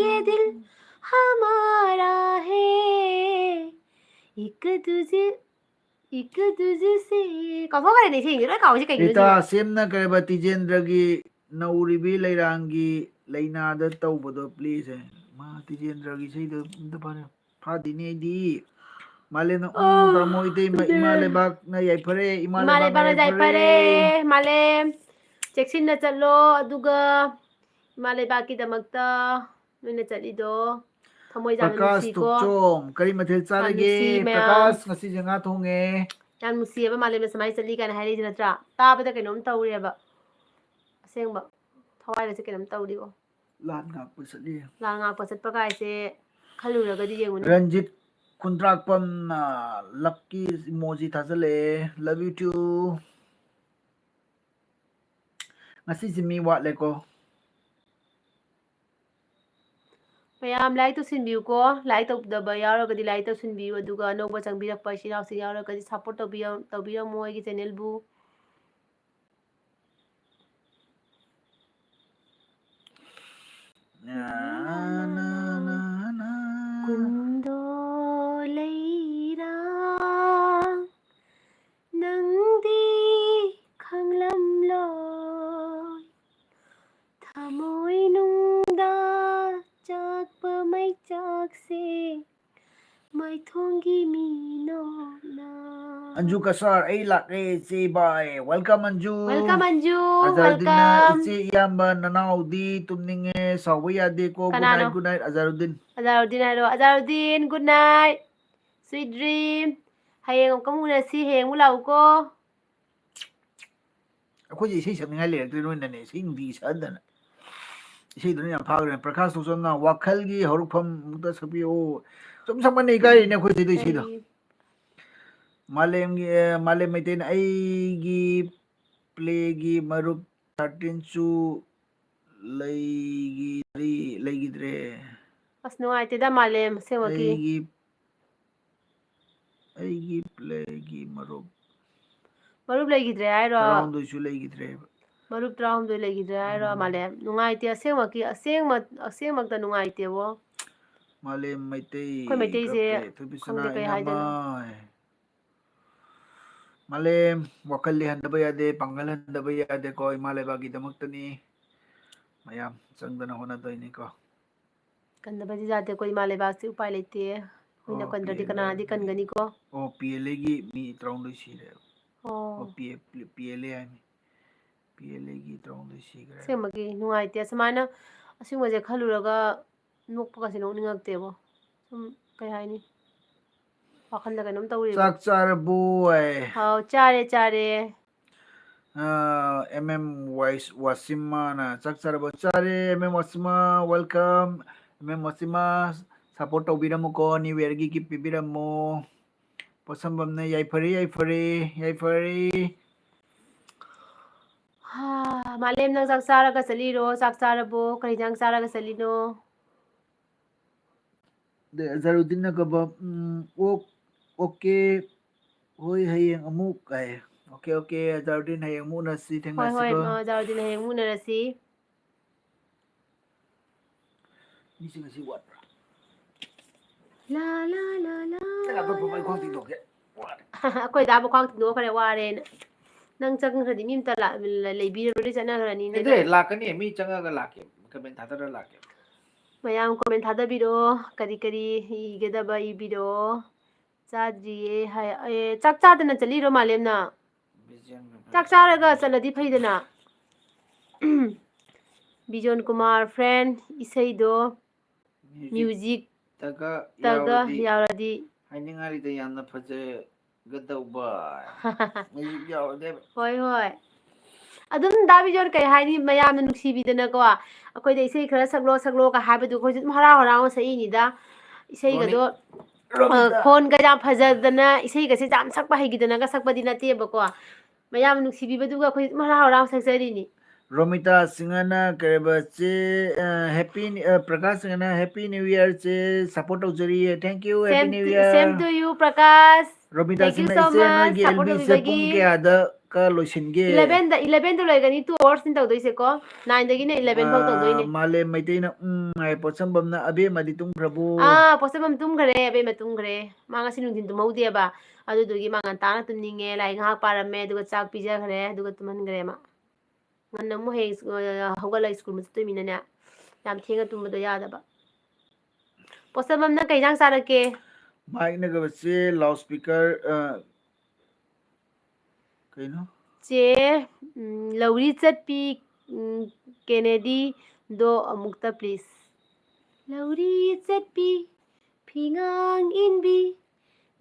ꯌꯦ ꯗꯤꯜ ꯍꯃꯥꯔꯥ ꯍꯦ, ꯏꯛ ꯗꯨꯖꯦ, ꯏꯛ ꯗꯨꯖꯦ ꯁꯦ꯫ ꯀꯥꯎꯊꯣꯛꯈ꯭ꯔꯦꯅꯦ ꯏꯁꯩꯁꯦ, ꯂꯣꯏ ꯀꯥꯎꯏꯁꯦ ꯀꯩꯒꯤꯅꯣ ꯔꯤꯇꯥ ꯁꯤꯕꯣ? ꯁꯦꯝꯅ ꯀꯔꯤꯕ ꯇꯤꯖꯦꯟꯗ꯭ꯔꯒꯤ ꯅꯧꯔꯤꯕꯤ ꯂꯩꯔꯥꯡꯒꯤ ꯂꯩꯅꯥꯗ ꯇꯧꯕꯗꯣ please ꯍꯥꯏ꯫ ꯃꯥ ꯇꯤꯖꯦꯟꯗ꯭ꯔꯒꯤ ꯏꯁꯩꯗꯣ ꯑꯝꯇ ꯐꯥꯔꯦ꯫ ꯐꯥꯗꯦꯅꯦ ꯑꯩꯗꯤ꯫ ꯃꯥꯂꯦꯝꯅ ꯎꯝ ꯑꯣ, ꯇꯥꯃꯣ ꯏꯇꯩꯃ, ꯏꯃꯥ ꯑꯗꯨꯅꯦ꯫ ꯂꯩꯕꯥꯛꯅ ꯌꯥꯏꯐꯔꯦ, ꯏꯃꯥ ꯏꯃꯥ ꯂꯩꯕꯥꯛꯅ ꯂꯩꯕꯥꯛꯅ ꯌꯥꯏꯐꯔꯦ꯫ ꯌꯥꯏꯐꯔꯦ꯫ ꯃꯥꯂꯦꯝ, ꯆꯦꯛꯁꯤꯟꯅ ꯆꯠꯂꯣ, ꯑꯗꯨꯒ ꯏꯃꯥ ꯂꯩꯕꯥꯛꯀꯤꯗꯃꯛꯇ ꯅꯣꯏꯅ ꯆꯠꯂꯤꯗꯣ ꯊꯃꯣꯏ ꯌꯥꯝꯅ ꯄ꯭ꯔꯀꯥꯁ ꯅꯨꯡꯁꯤꯀꯣ꯫ ꯇꯣꯞꯆꯣꯝ, ꯀꯔꯤ ꯃꯊꯦꯜ ꯌꯥꯝ ꯆꯥꯔꯒꯦ? ꯅꯨꯡꯁꯤ ꯃꯌꯥꯝ꯫ ꯄ꯭ꯔꯀꯥꯁ, ꯉꯁꯤꯁꯦ ꯉꯥ ꯊꯣꯡꯉꯦ꯫ ꯌꯥꯝ ꯅꯨꯡꯁꯤꯌꯦꯕ ꯃꯥꯂꯦꯝꯅ ꯁꯨꯃꯥꯏꯅ ꯆꯠꯂꯤ ꯀꯥꯏꯅ ꯍꯥꯏꯔꯛꯏꯁꯦ ꯅꯠꯇ꯭ꯔꯥ? ꯇꯥꯕꯗ ꯀꯩꯅꯣꯝ ꯇꯧꯔꯦꯕ꯫ ꯑꯁꯦꯡꯕ꯫ ꯊꯋꯥꯏꯒꯁꯦ ꯀꯩꯅꯣꯝ ꯇꯧꯔꯤꯕꯣ꯫ ꯂꯥꯟ ꯉꯥꯛꯄ ꯆꯠꯂꯤ꯫ ꯂꯥꯟ ꯉꯥꯛꯄ ꯆꯠꯄ ꯀꯥꯏꯁꯦ ꯈꯜꯂꯨꯔꯒꯗꯤ ꯌꯦꯡꯉꯨꯅꯦ꯫ ꯔꯟꯖꯤꯠ ꯈꯨꯟꯗ꯭ꯔꯥꯛꯄꯝꯅ love ꯀꯤ emoji ꯊꯥꯖꯜꯂꯛꯑꯦ꯫ Love you too꯫ ꯉꯁꯤꯁꯦ ꯃꯤ ꯋꯥꯠꯂꯦꯀꯣ꯫ ꯃꯌꯥꯝ like ꯇꯧꯁꯤꯟꯕꯤꯌꯨꯀꯣ꯫ Like ꯇꯧꯗꯕ ꯌꯥꯎꯔꯒꯗꯤ like ꯇꯧꯁꯤꯟꯕꯤꯌꯨ, ꯑꯗꯨꯒ ꯑꯅꯧꯕ ꯆꯪꯕꯤꯔꯛꯄ ꯏꯆꯤꯟ ꯏꯅꯥꯎꯁꯤꯡ ꯌꯥꯎꯔꯒꯗꯤ support ꯇꯧꯕꯤꯌꯝ-, ꯇꯧꯕꯤꯔꯝꯃꯣ ꯑꯩꯒꯤ channel ꯕꯨ꯫ ꯃꯥꯏꯊꯣꯡꯒꯤ ꯃꯤꯅꯣꯛꯅ꯫ ꯑꯟꯖꯨ ꯀꯁꯥꯔ, ꯑꯩ ꯂꯥꯛꯂꯦ ꯏꯆꯦ ꯕꯥꯏ꯫ Welcome Anju. Welcome Anju, ꯑꯖꯥꯔꯨꯗꯤꯟꯅ, welcome꯫ "ꯏꯆꯦ ꯏꯌꯥꯝꯕ ꯅꯅꯥꯎꯗꯤ ꯇꯨꯝꯅꯤꯡꯉꯦ, ꯁꯥꯎꯕ ꯌꯥꯗꯦꯀꯣ꯫ Good night, ꯀꯅꯥꯅꯣ? Good night ꯑꯖꯥꯔꯨꯗꯤꯟ꯫ ꯑꯖꯥꯔꯨꯗꯤꯟ ꯍꯥꯏꯔꯣ꯫ ꯑꯖꯥꯔꯨꯗꯤꯟ, good night꯫ Sweet dream꯫ ꯍꯌꯦꯡ ꯑꯃꯨꯛꯀ ꯑꯃꯨꯛ ꯎꯅꯁꯤ, ꯍꯌꯦꯡ ꯑꯃꯨꯛ ꯂꯥꯛꯎꯀꯣ꯫ ꯑꯩꯈꯣꯏꯁꯦ ꯏꯁꯩ ꯁꯛꯅꯤꯡꯉꯥꯏ ꯂꯩꯔꯛꯇ꯭ꯔꯦ, ꯅꯣꯏꯅꯅꯦ ꯏꯁꯩ ꯅꯨꯡꯇꯤꯒꯤ ꯁꯛꯍꯟꯗꯅ꯫ ꯏꯁꯩꯗꯨꯅ ꯌꯥꯝ ꯐꯥꯈ꯭ꯔꯦ꯫ ꯄ꯭ꯔꯀꯥꯁ ꯊꯣꯛꯆꯝꯅ "ꯋꯥꯈꯜꯒꯤ ꯍꯧꯔꯛꯐꯝ" ꯑꯃꯨꯛꯇ ꯁꯛꯄꯤꯌꯨ꯫ ꯁꯨꯝ ꯁꯛꯃꯟꯅ ꯏꯀꯥꯏꯔꯤꯅꯦ ꯑꯩꯈꯣꯏ ꯊꯣꯏꯗꯣ ꯏꯁꯩꯗꯣ꯫ ꯀꯔꯤ? ꯃꯥꯂꯦꯝꯒꯤ, ꯑꯦ, ꯃꯥꯂꯦꯝ ꯃꯩꯇꯩꯅ "ꯑꯩꯒꯤ ꯄ꯭ꯂꯦꯒꯤ ꯃꯔꯨꯞ ꯊꯥꯔꯇꯤꯟꯁꯨ ꯂꯩꯈꯤꯗ꯭ꯔꯤ, ꯂꯩꯈꯤꯗ꯭ꯔꯦ꯫ ꯑꯁ, ꯅꯨꯡꯉꯥꯏꯇꯦꯗ ꯃꯥꯂꯦꯝ, ꯑꯁꯦꯡꯃꯛꯀꯤ꯫ ꯑꯩꯒꯤ, ꯑꯩꯒꯤ ꯄ꯭ꯂꯦꯒꯤ ꯃꯔꯨꯞ꯫ ꯃꯔꯨꯞ ꯂꯩꯈꯤꯗ꯭ꯔꯦ ꯍꯥꯏꯔꯣ? ꯇꯔꯥꯍꯨꯝꯗꯣꯏꯁꯨ ꯂꯩꯈꯤꯗ꯭ꯔꯦꯕ꯫ ꯃꯔꯨꯞ ꯇꯔꯥꯍꯨꯝꯗꯣꯏ ꯂꯩꯈꯤꯗ꯭ꯔꯦ ꯍꯥꯏꯔꯣ ꯎꯝ꯫ ꯃꯥꯂꯦꯝ? ꯅꯨꯡꯉꯥꯏꯇꯦ, ꯑꯁꯦꯡꯃꯛꯀꯤ, ꯑꯁꯦꯡꯃꯛ-, ꯑꯁꯦꯡꯃꯛꯇ ꯅꯨꯡꯉꯥꯏꯇꯦꯕꯣ꯫ ꯃꯥꯂꯦꯝ ꯃꯩꯇꯩ ꯑꯩꯈꯣꯏ ꯃꯩꯇꯩꯁꯦ ꯀꯞꯄꯦ꯫ ꯊꯣꯏꯕꯤ ꯁꯅꯥ ꯈꯪꯗꯦ ꯀꯩ ꯏꯅꯝꯃ꯫ ꯍꯥꯏꯗꯣꯏꯅꯣ꯫ ꯃꯥꯂꯦꯝ, ꯋꯥꯈꯜ ꯂꯩꯍꯟꯗꯕ ꯌꯥꯗꯦ, ꯄꯥꯡꯒꯜ ꯍꯟꯗꯕ ꯌꯥꯗꯦꯀꯣ, ꯏꯃꯥ ꯂꯩꯕꯥꯛꯀꯤꯗꯃꯛꯇꯅꯤ꯫ ꯃꯌꯥꯝ ꯆꯪꯗꯅ ꯍꯣꯠꯅꯗꯣꯏꯅꯤꯀꯣ꯫ ꯀꯟꯗꯕꯗꯤ ꯌꯥꯗꯦꯀꯣ, ꯏꯃꯥ ꯂꯩꯕꯥꯛꯁꯤ ꯎꯄꯥꯏ ꯂꯩꯇꯦ꯫ ꯑꯩꯈꯣꯏꯅ ꯑꯣ, ꯀꯟꯗ꯭ꯔꯗꯤ PLA ꯀꯅꯥꯗꯤ ꯀꯟꯒꯅꯤꯀꯣ? ꯑꯣ, ꯄꯤ ꯑꯦꯜ ꯑꯦꯒꯤ ꯃꯤ ꯇꯔꯥꯍꯨꯝꯗꯣꯏ ꯁꯤꯔꯦꯕ꯫ ꯑꯣ, ꯑꯣ꯫ ꯄꯤ ꯑꯦꯜ ꯑꯦ ꯍꯥꯏꯅꯤ꯫ ꯄꯤ ꯑꯦꯜ ꯑꯦꯒꯤ ꯇꯔꯥꯍꯨꯝꯗꯣꯏ ꯁꯤꯈ꯭ꯔꯦ꯫ ꯑꯁꯦꯡꯕꯒꯤ ꯅꯨꯡꯉꯥꯏꯇꯦ꯫ ꯑꯁꯨꯃꯥꯏꯅ ꯑꯁꯤꯒꯨꯝꯕꯁꯦ ꯈꯜꯂꯨꯔꯒ ꯅꯣꯛꯄꯒꯁꯦ ꯅꯣꯛꯅꯤꯡꯉꯛꯇꯦꯕꯣ꯫ ꯁꯨꯝ ꯀꯩ ꯍꯥꯏꯅꯤ? ꯋꯥꯈꯜꯗ ꯀꯩꯅꯣꯝ ꯇꯧꯔꯤꯕ꯫ ꯆꯥꯛ ꯆꯥꯔꯕꯣ? ꯑꯦ꯫ ꯍꯥꯎ, ꯆꯥꯔꯦ, ꯆꯥꯔꯦ꯫ ꯑꯥ, ꯑꯦꯝ ꯑꯦꯝ ꯋꯥꯏꯁ-, ꯋꯥꯁꯤꯃꯥꯅ ꯆꯥꯛ ꯆꯥꯔꯕꯣ? ꯆꯥꯔꯦ, M M Wasima, welcome꯫ M M Wasima, support ꯇꯧꯕꯤꯔꯝꯃꯨꯀꯣ, New Year ꯒꯤ gift ꯄꯤꯕꯤꯔꯝꯃꯣ꯫ ꯄꯣꯠꯁꯝꯕꯝꯅ ꯌꯥꯏꯐꯔꯦ, ꯌꯥꯏꯐꯔꯦ, ꯌꯥꯏꯐꯔꯦ꯫ ꯍꯥ, ꯃꯥꯂꯦꯝ, ꯅꯪ ꯆꯥꯛ ꯆꯥꯔꯒ ꯆꯠꯂꯤꯔꯣ? ꯆꯥꯛ ꯆꯥꯔꯕꯣ? ꯀꯔꯤ ꯏꯟꯖꯥꯡ ꯆꯥꯔꯒ ꯆꯠꯂꯤꯅꯣ? ꯑꯗꯩ ꯑꯖꯥꯔꯨꯗꯤꯟꯅ ꯀꯕꯛ, ꯎꯝ, ꯑꯣꯛ, okay, ꯍꯣꯏ, ꯍꯌꯦꯡ ꯑꯃꯨꯛ ꯀꯥꯏ꯫ Okay, okay, ꯑꯖꯥꯔꯨꯗꯤꯟ, ꯍꯌꯦꯡ ꯑꯃꯨꯛ ꯎꯅꯁꯤ, ꯍꯣꯏ, ꯍꯣꯏ, ꯊꯦꯡꯅꯁꯤꯀꯣ꯫ ꯑꯖꯥꯔꯨꯗꯤꯟ, ꯍꯌꯦꯡ ꯑꯃꯨꯛ ꯎꯅꯔꯁꯤ꯫ ꯃꯤꯁꯤꯡ ꯑꯁꯤ ꯋꯥꯠꯄ꯭ꯔꯥ? ꯂꯥ, ꯂꯥ, ꯂꯥ, ꯂꯥ, ꯅꯪ ꯑꯇꯣꯞꯄ ꯂꯥ꯫ ꯑꯩ ꯈ꯭ꯋꯥꯡ ꯇꯤꯡꯊꯣꯛꯀꯦ꯫ ꯋꯥꯔꯦ꯫ ꯑꯩꯈꯣꯏ ꯗꯥꯕꯨ ꯈ꯭ꯋꯥꯡ ꯇꯤꯡꯊꯣꯛꯈ꯭ꯔꯦ, ꯋꯥꯔꯦꯅ꯫ ꯅꯪ ꯆꯪꯈ꯭ꯔꯗꯤ ꯃꯤ ꯑꯝꯇ ꯂꯥ-, ꯂ-, ꯂꯩꯕꯤꯔꯔꯣꯏ, ꯆꯠꯅꯈ꯭ꯔꯅꯤꯅꯦ ꯅꯠꯇꯦ, ꯅꯪ꯫ ꯂꯥꯛꯀꯅꯤ, ꯃꯤ ꯆꯪꯉꯒ ꯂꯥꯛꯀꯦ, comment ꯊꯥꯗꯔ ꯂꯥꯛꯀꯦ꯫ ꯃꯌꯥꯝ comment ꯊꯥꯗꯕꯤꯔꯛꯑꯣ, ꯀꯔꯤ ꯀꯔꯤ ꯏꯒꯗꯕ ꯏꯕꯤꯔꯛꯑꯣ꯫ ꯆꯥꯗ꯭ꯔꯤꯌꯦ ꯍꯥꯏ꯫ ꯑꯦ, ꯆꯥꯛ ꯆꯥꯗꯅ ꯆꯠꯂꯤꯔꯣ, ꯃꯥꯂꯦꯝꯅ? ꯆꯥꯛ ꯆꯥꯔꯒ ꯆꯠꯂꯗꯤ ꯐꯩꯗꯅ꯫ ꯕꯤꯖꯣꯟ ꯀꯨꯃꯥꯔ friend, ꯏꯁꯩꯗꯣ music ꯇꯒ ꯇꯒ ꯌꯥꯎꯔꯗꯤ ꯌꯥꯎꯔꯗꯤ꯫ ꯍꯥꯏꯅꯤꯡꯉꯥꯏꯗ ꯌꯥꯝꯅ ꯐꯖꯒꯗꯧꯕ꯫ Music ꯌꯥꯎꯔꯗꯤ꯫ ꯍꯣꯏ, ꯍꯣꯏ꯫ ꯑꯗꯨꯝ ꯗꯥ ꯕꯤꯖꯣꯟ, ꯀꯩ ꯍꯥꯏꯅꯤ, ꯃꯌꯥꯝꯅ ꯅꯨꯡꯁꯤꯕꯤꯗꯅꯀꯣ, ꯑꯩꯈꯣꯏꯗ ꯏꯁꯩ ꯈꯔ ꯁꯛꯂꯣ, ꯁꯛꯂꯣꯒ ꯍꯥꯏꯕꯗꯨ ꯑꯩꯈꯣꯏꯁꯨ ꯑꯗꯨꯝ ꯍꯔꯥꯎ ꯍꯔꯥꯎꯅ ꯁꯛꯏꯅꯤꯗ꯫ ꯏꯁꯩꯒꯗꯣ, ꯔꯣꯅꯤ-, ꯑ, ꯔꯣꯅꯤꯇꯥ꯫ ꯈꯣꯟꯒ ꯌꯥꯝ ꯐꯖꯗꯅ, ꯏꯁꯩꯒꯁꯦ ꯌꯥꯝ ꯁꯛꯄ ꯍꯩꯈꯤꯗꯅꯒ ꯁꯛꯄꯗꯤ ꯅꯠꯇꯦꯕꯀꯣ꯫ ꯃꯌꯥꯝ ꯅꯨꯡꯁꯤꯕꯤꯕꯗꯨꯒ ꯑꯩꯈꯣꯏ ꯑꯗꯨꯝ ꯍꯔꯥꯎ ꯍꯔꯥꯎ ꯁꯛꯆꯔꯤꯅꯤ꯫ ꯔꯣꯃꯤꯇꯥ ꯁꯤꯡꯍꯅ ꯀꯩꯕ ꯆꯦ, ꯑ, happy, ꯑ, ꯄ꯭ꯔꯀꯥꯁ ꯁꯤꯡꯍꯅ Happy New Year ꯆꯦ, support ꯇꯧꯖꯔꯤꯌꯦ꯫ Thank you, Happy Same New to, Year꯫ Same to you, Prakash. Romita Thank you Singh, so ꯏꯆꯦ, much, ꯅꯣꯏꯒꯤ support ꯑꯦꯜ ꯕꯤꯁꯦ ꯄꯨꯡ ꯇꯧꯕꯤꯕꯒꯤ꯫ ꯀꯌꯥꯗ ꯀ ꯂꯣꯏꯁꯤꯟꯒꯦ? Eleven ꯗ, eleven ꯗ ꯂꯣꯏꯒꯅꯤ, two hours ꯅꯤ ꯇꯧꯗꯣꯏꯁꯦꯀꯣ꯫ Nine ꯗꯒꯤꯅ eleven ꯐꯥꯎ ꯑ, ꯇꯧꯗꯣꯏꯅꯦ꯫ ꯃꯥꯂꯦꯝ ꯃꯩꯇꯩꯅ ꯎꯝ ꯍꯥꯏ, ꯄꯣꯠꯁꯝꯕꯝꯅ ꯑꯕꯦꯝꯃꯗꯤ ꯇꯨꯝꯈ꯭ꯔꯕꯣ? ꯑꯥ, ꯄꯣꯠꯁꯝꯕꯝ ꯇꯨꯝꯈ꯭ꯔꯦ, ꯑꯕꯦꯝꯃ ꯇꯨꯝꯈ꯭ꯔꯦ꯫ ꯃꯥ ꯉꯁꯤ ꯅꯨꯡꯊꯤꯟ ꯇꯨꯝꯍꯧꯗꯦꯕ꯫ ꯑꯗꯨꯗꯨꯒꯤ ꯃꯥ ꯉꯟꯇꯥꯅ ꯇꯨꯝꯅꯤꯡꯉꯦ, ꯂꯥꯏꯔꯤꯛ ꯉꯥꯏꯍꯥꯛ ꯄꯥꯔꯝꯃꯦ, ꯑꯗꯨꯒ ꯆꯥꯛ ꯄꯤꯖꯈ꯭ꯔꯦ, ꯑꯗꯨꯒ ꯇꯨꯝꯍꯟꯈ꯭ꯔꯦ ꯃꯥ꯫ ꯉꯟꯅ ꯑꯃꯨꯛ ꯍꯌꯦꯡ ꯁ꯭ꯀꯨ-, ꯍꯧꯒꯠꯂꯒ ꯁ꯭ꯀꯨꯜ ꯑꯃꯨꯛ ꯆꯠꯇꯣꯏꯃꯤꯅꯅꯦ, ꯌꯥꯝ ꯊꯦꯡꯅ ꯇꯨꯝꯕꯗꯣ ꯌꯥꯗꯕ꯫ ꯄꯣꯠꯁꯝꯕꯝꯅ ꯀꯩ ꯏꯟꯖꯥꯡ ꯆꯥꯔꯛꯀꯦ? ꯃꯥꯏꯛꯅ ꯀꯩꯕ ꯆꯦ, loudspeaker, ꯑ, ꯀꯩꯅꯣ? ꯆꯦ, ꯎꯝ, ꯂꯧꯔꯤ ꯆꯠꯄꯤ, ꯎꯝ, ꯀꯦꯅꯦꯗꯤꯗꯣ ꯑꯃꯨꯛꯇ please꯫ ꯂꯧꯔꯤ ꯆꯠꯄꯤ, ꯐꯤꯉꯥꯡ ꯏꯟꯕꯤ,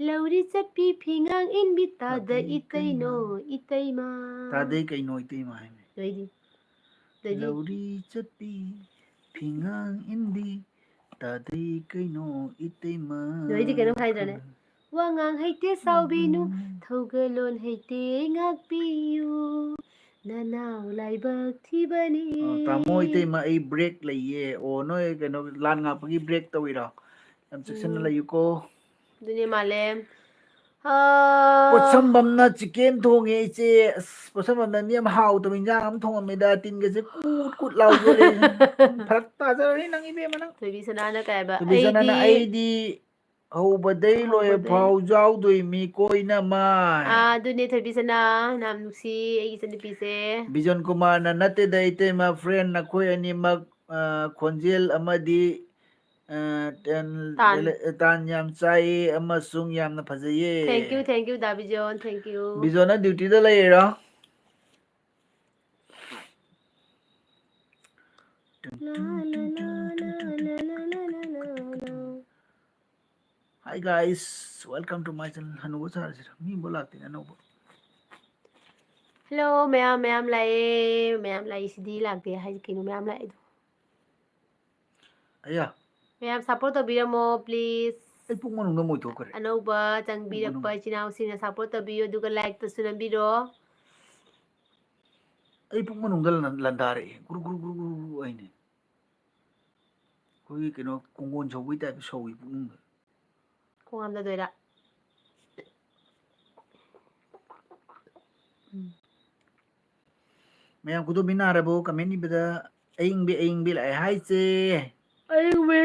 ꯂꯧꯔꯤ ꯆꯠꯄꯤ, ꯐꯤꯉꯥꯡ ꯏꯟꯕꯤ, ꯇꯥꯗ ꯇꯥꯗ ꯏꯇꯩꯅꯣ, ꯏꯇꯩꯅꯣ꯫ ꯏꯇꯩꯃ꯫ ꯇꯥꯗꯩ ꯀꯩꯅꯣ ꯏꯇꯩꯃ ꯍꯥꯏꯃꯤ? ꯑꯗꯩꯗꯤ? ꯑꯗꯩꯗꯤ? ꯂꯧꯔꯤ ꯆꯠꯄꯤ, ꯐꯤꯉꯥꯡ ꯏꯟꯕꯤ, ꯇꯥꯗꯩ ꯀꯩꯅꯣ ꯏꯇꯩꯃ꯫ ꯑꯗꯩꯗꯤ ꯀꯩꯅꯣ ꯍꯥꯏꯗ꯭ꯔꯅꯦ? ꯈꯔ ꯋꯥꯉꯥꯡ ꯍꯩꯇꯦ ꯁꯥꯎꯕꯤꯅꯨ, ꯎꯝ꯫ ꯊꯧꯒꯜꯂꯣꯟ ꯍꯩꯇꯦ ꯉꯥꯛꯄꯤꯌꯨ, ꯅꯅꯥꯎ ꯂꯥꯏꯕꯛ ꯊꯤꯕꯅꯤ꯫ ꯑ, ꯇꯥꯃꯣ ꯏꯇꯩꯃ, ꯑꯩ break ꯂꯩꯌꯦ꯫ ꯑꯣ, ꯅꯣꯏ ꯀꯩꯅꯣ, ꯂꯥꯟ ꯉꯥꯛꯄꯒꯤ break ꯇꯧꯔꯤꯔꯣ? ꯌꯥꯝ ꯆꯦꯛꯁꯤꯟꯅ ꯎꯝ꯫ ꯂꯩꯌꯨꯀꯣ꯫ ꯑꯗꯨꯅꯦ ꯃꯥꯂꯦꯝ꯫ ꯑꯥ꯫ ꯄꯣꯠꯁꯝꯕꯝꯅ chicken ꯊꯣꯡꯉꯦ, ꯏꯆꯦ꯫ ꯑꯁ, ꯄꯣꯠꯁꯝꯕꯝꯅ ꯃꯤ ꯌꯥꯝ ꯍꯥꯎꯇꯕ ꯏꯟꯖꯥꯡ ꯑꯃ ꯊꯣꯡꯉꯝꯃꯦꯗ, ꯇꯤꯟꯒꯁꯦ ꯀꯨꯠ ꯀꯨꯠ ꯂꯥꯎ ꯌꯣꯠꯂꯦ꯫ ꯐꯔꯛ ꯇꯥꯖꯔꯅꯤ ꯅꯪ ꯏꯕꯦꯝꯃ ꯅꯪ꯫ ꯊꯣꯏꯕꯤ ꯁꯅꯥꯅ ꯀꯩ ꯍꯥꯏꯕ? ꯊꯣꯏꯕꯤ ꯁꯅꯥꯅ, ꯑꯩꯗꯤ ꯑꯩꯗꯤ ꯍꯧꯕꯗꯩ ꯂꯣꯏ ꯍꯧꯕꯗꯩ ꯐꯥꯎ ꯌꯥꯎꯗꯣꯏ ꯃꯤ ꯀꯣꯏꯅ ꯃꯥꯏ꯫ ꯑꯥ, ꯑꯗꯨꯅꯦ ꯊꯣꯏꯕꯤꯁꯅꯥ, ꯌꯥꯝ ꯅꯨꯡꯁꯤ ꯑꯩꯒꯤ ꯏꯆꯟꯅꯨꯄꯤꯁꯦ꯫ ꯕꯤꯖꯟ ꯀꯨꯃꯥꯔꯅ, "ꯅꯠꯇꯦꯗ ꯏꯇꯩꯃ, friend ꯅꯈꯣꯏ ꯑꯅꯤꯃꯛ, ꯑ, ꯈꯣꯟꯖꯦꯜ ꯑꯃꯗꯤ, ꯑ, ꯇꯦꯟ-, ꯇꯥꯟ꯫ ꯇꯥꯟ ꯌꯥꯝ ꯆꯥꯏꯌꯦ ꯑꯃꯁꯨꯡ ꯌꯥꯝꯅ ꯐꯖꯩꯌꯦ꯫ Thank you, thank you, the ꯕꯤꯖꯣꯟ, thank you. ꯕꯤꯖꯣꯟꯅ duty-ꯗ ꯂꯩꯔꯤꯔꯣ? Hi guys, welcome to my channel. ꯍꯅꯨꯕ ꯁꯥꯔꯁꯤꯔ? ꯃꯤ ꯑꯃꯕꯨ ꯂꯥꯛꯇꯦꯅꯦ ꯑꯅꯧꯕ꯫ Hello, ꯃꯌꯥꯝ, ꯃꯌꯥꯝ ꯂꯥꯛꯑꯦ꯫ ꯃꯌꯥꯝ ꯂꯥꯛꯏꯁꯤꯗꯤ ꯂꯥꯛꯇꯦ ꯍꯥꯏꯁꯤ ꯀꯩꯅꯣ ꯃꯌꯥꯝ ꯂꯥꯛꯏꯗꯣ? ꯑꯌꯥ, ꯃꯌꯥꯝ support ꯇꯧꯕꯤꯔꯝꯃꯣ, please. ꯑꯩ ꯄꯨꯛ ꯃꯅꯨꯡꯗ ꯃꯣꯏ ꯊꯣꯛꯈ꯭ꯔꯦ꯫ ꯑꯅꯧꯕ ꯆꯪꯕꯤꯔꯛꯄ ꯏꯆꯤꯟ ꯏꯅꯥꯎꯁꯤꯡꯅ support ꯇꯧꯕꯤꯌꯨ, ꯑꯗꯨꯒ like-ꯇꯁꯨ ꯅꯝꯕꯤꯔꯣ꯫ ꯑꯩ ꯄꯨꯛ ꯃꯅꯨꯡꯗ ꯂꯟ-, ꯂꯟꯗꯥꯔꯛꯑꯦ꯫ ꯒꯨꯔꯨ, ꯒꯨꯔꯨ, ꯒꯨꯔꯨ, ꯒꯨꯔꯨ ꯍꯥꯏꯅꯦ꯫ ꯑꯩꯈꯣꯏꯒꯤ ꯀꯩꯅꯣ, ꯀꯣꯡꯒꯣꯟ ꯁꯧꯕꯒꯤ type-ꯇ ꯁꯧꯏ ꯄꯨꯛꯅꯨꯡꯗ꯫ ꯈꯣꯡ ꯍꯥꯝꯊꯗꯣꯏꯔꯥ? ꯎꯝ꯫ ꯃꯌꯥꯝ ꯈꯨꯗꯣꯝꯕꯤ ꯅꯥꯔꯕꯣ? Comment ꯏꯕꯗ ꯑꯌꯤꯡꯕꯤ, ꯑꯌꯤꯡꯕꯤ ꯂꯥꯛꯑꯦ ꯍꯥꯏꯁꯦ꯫ ꯑꯌꯤꯡꯕꯤ꯫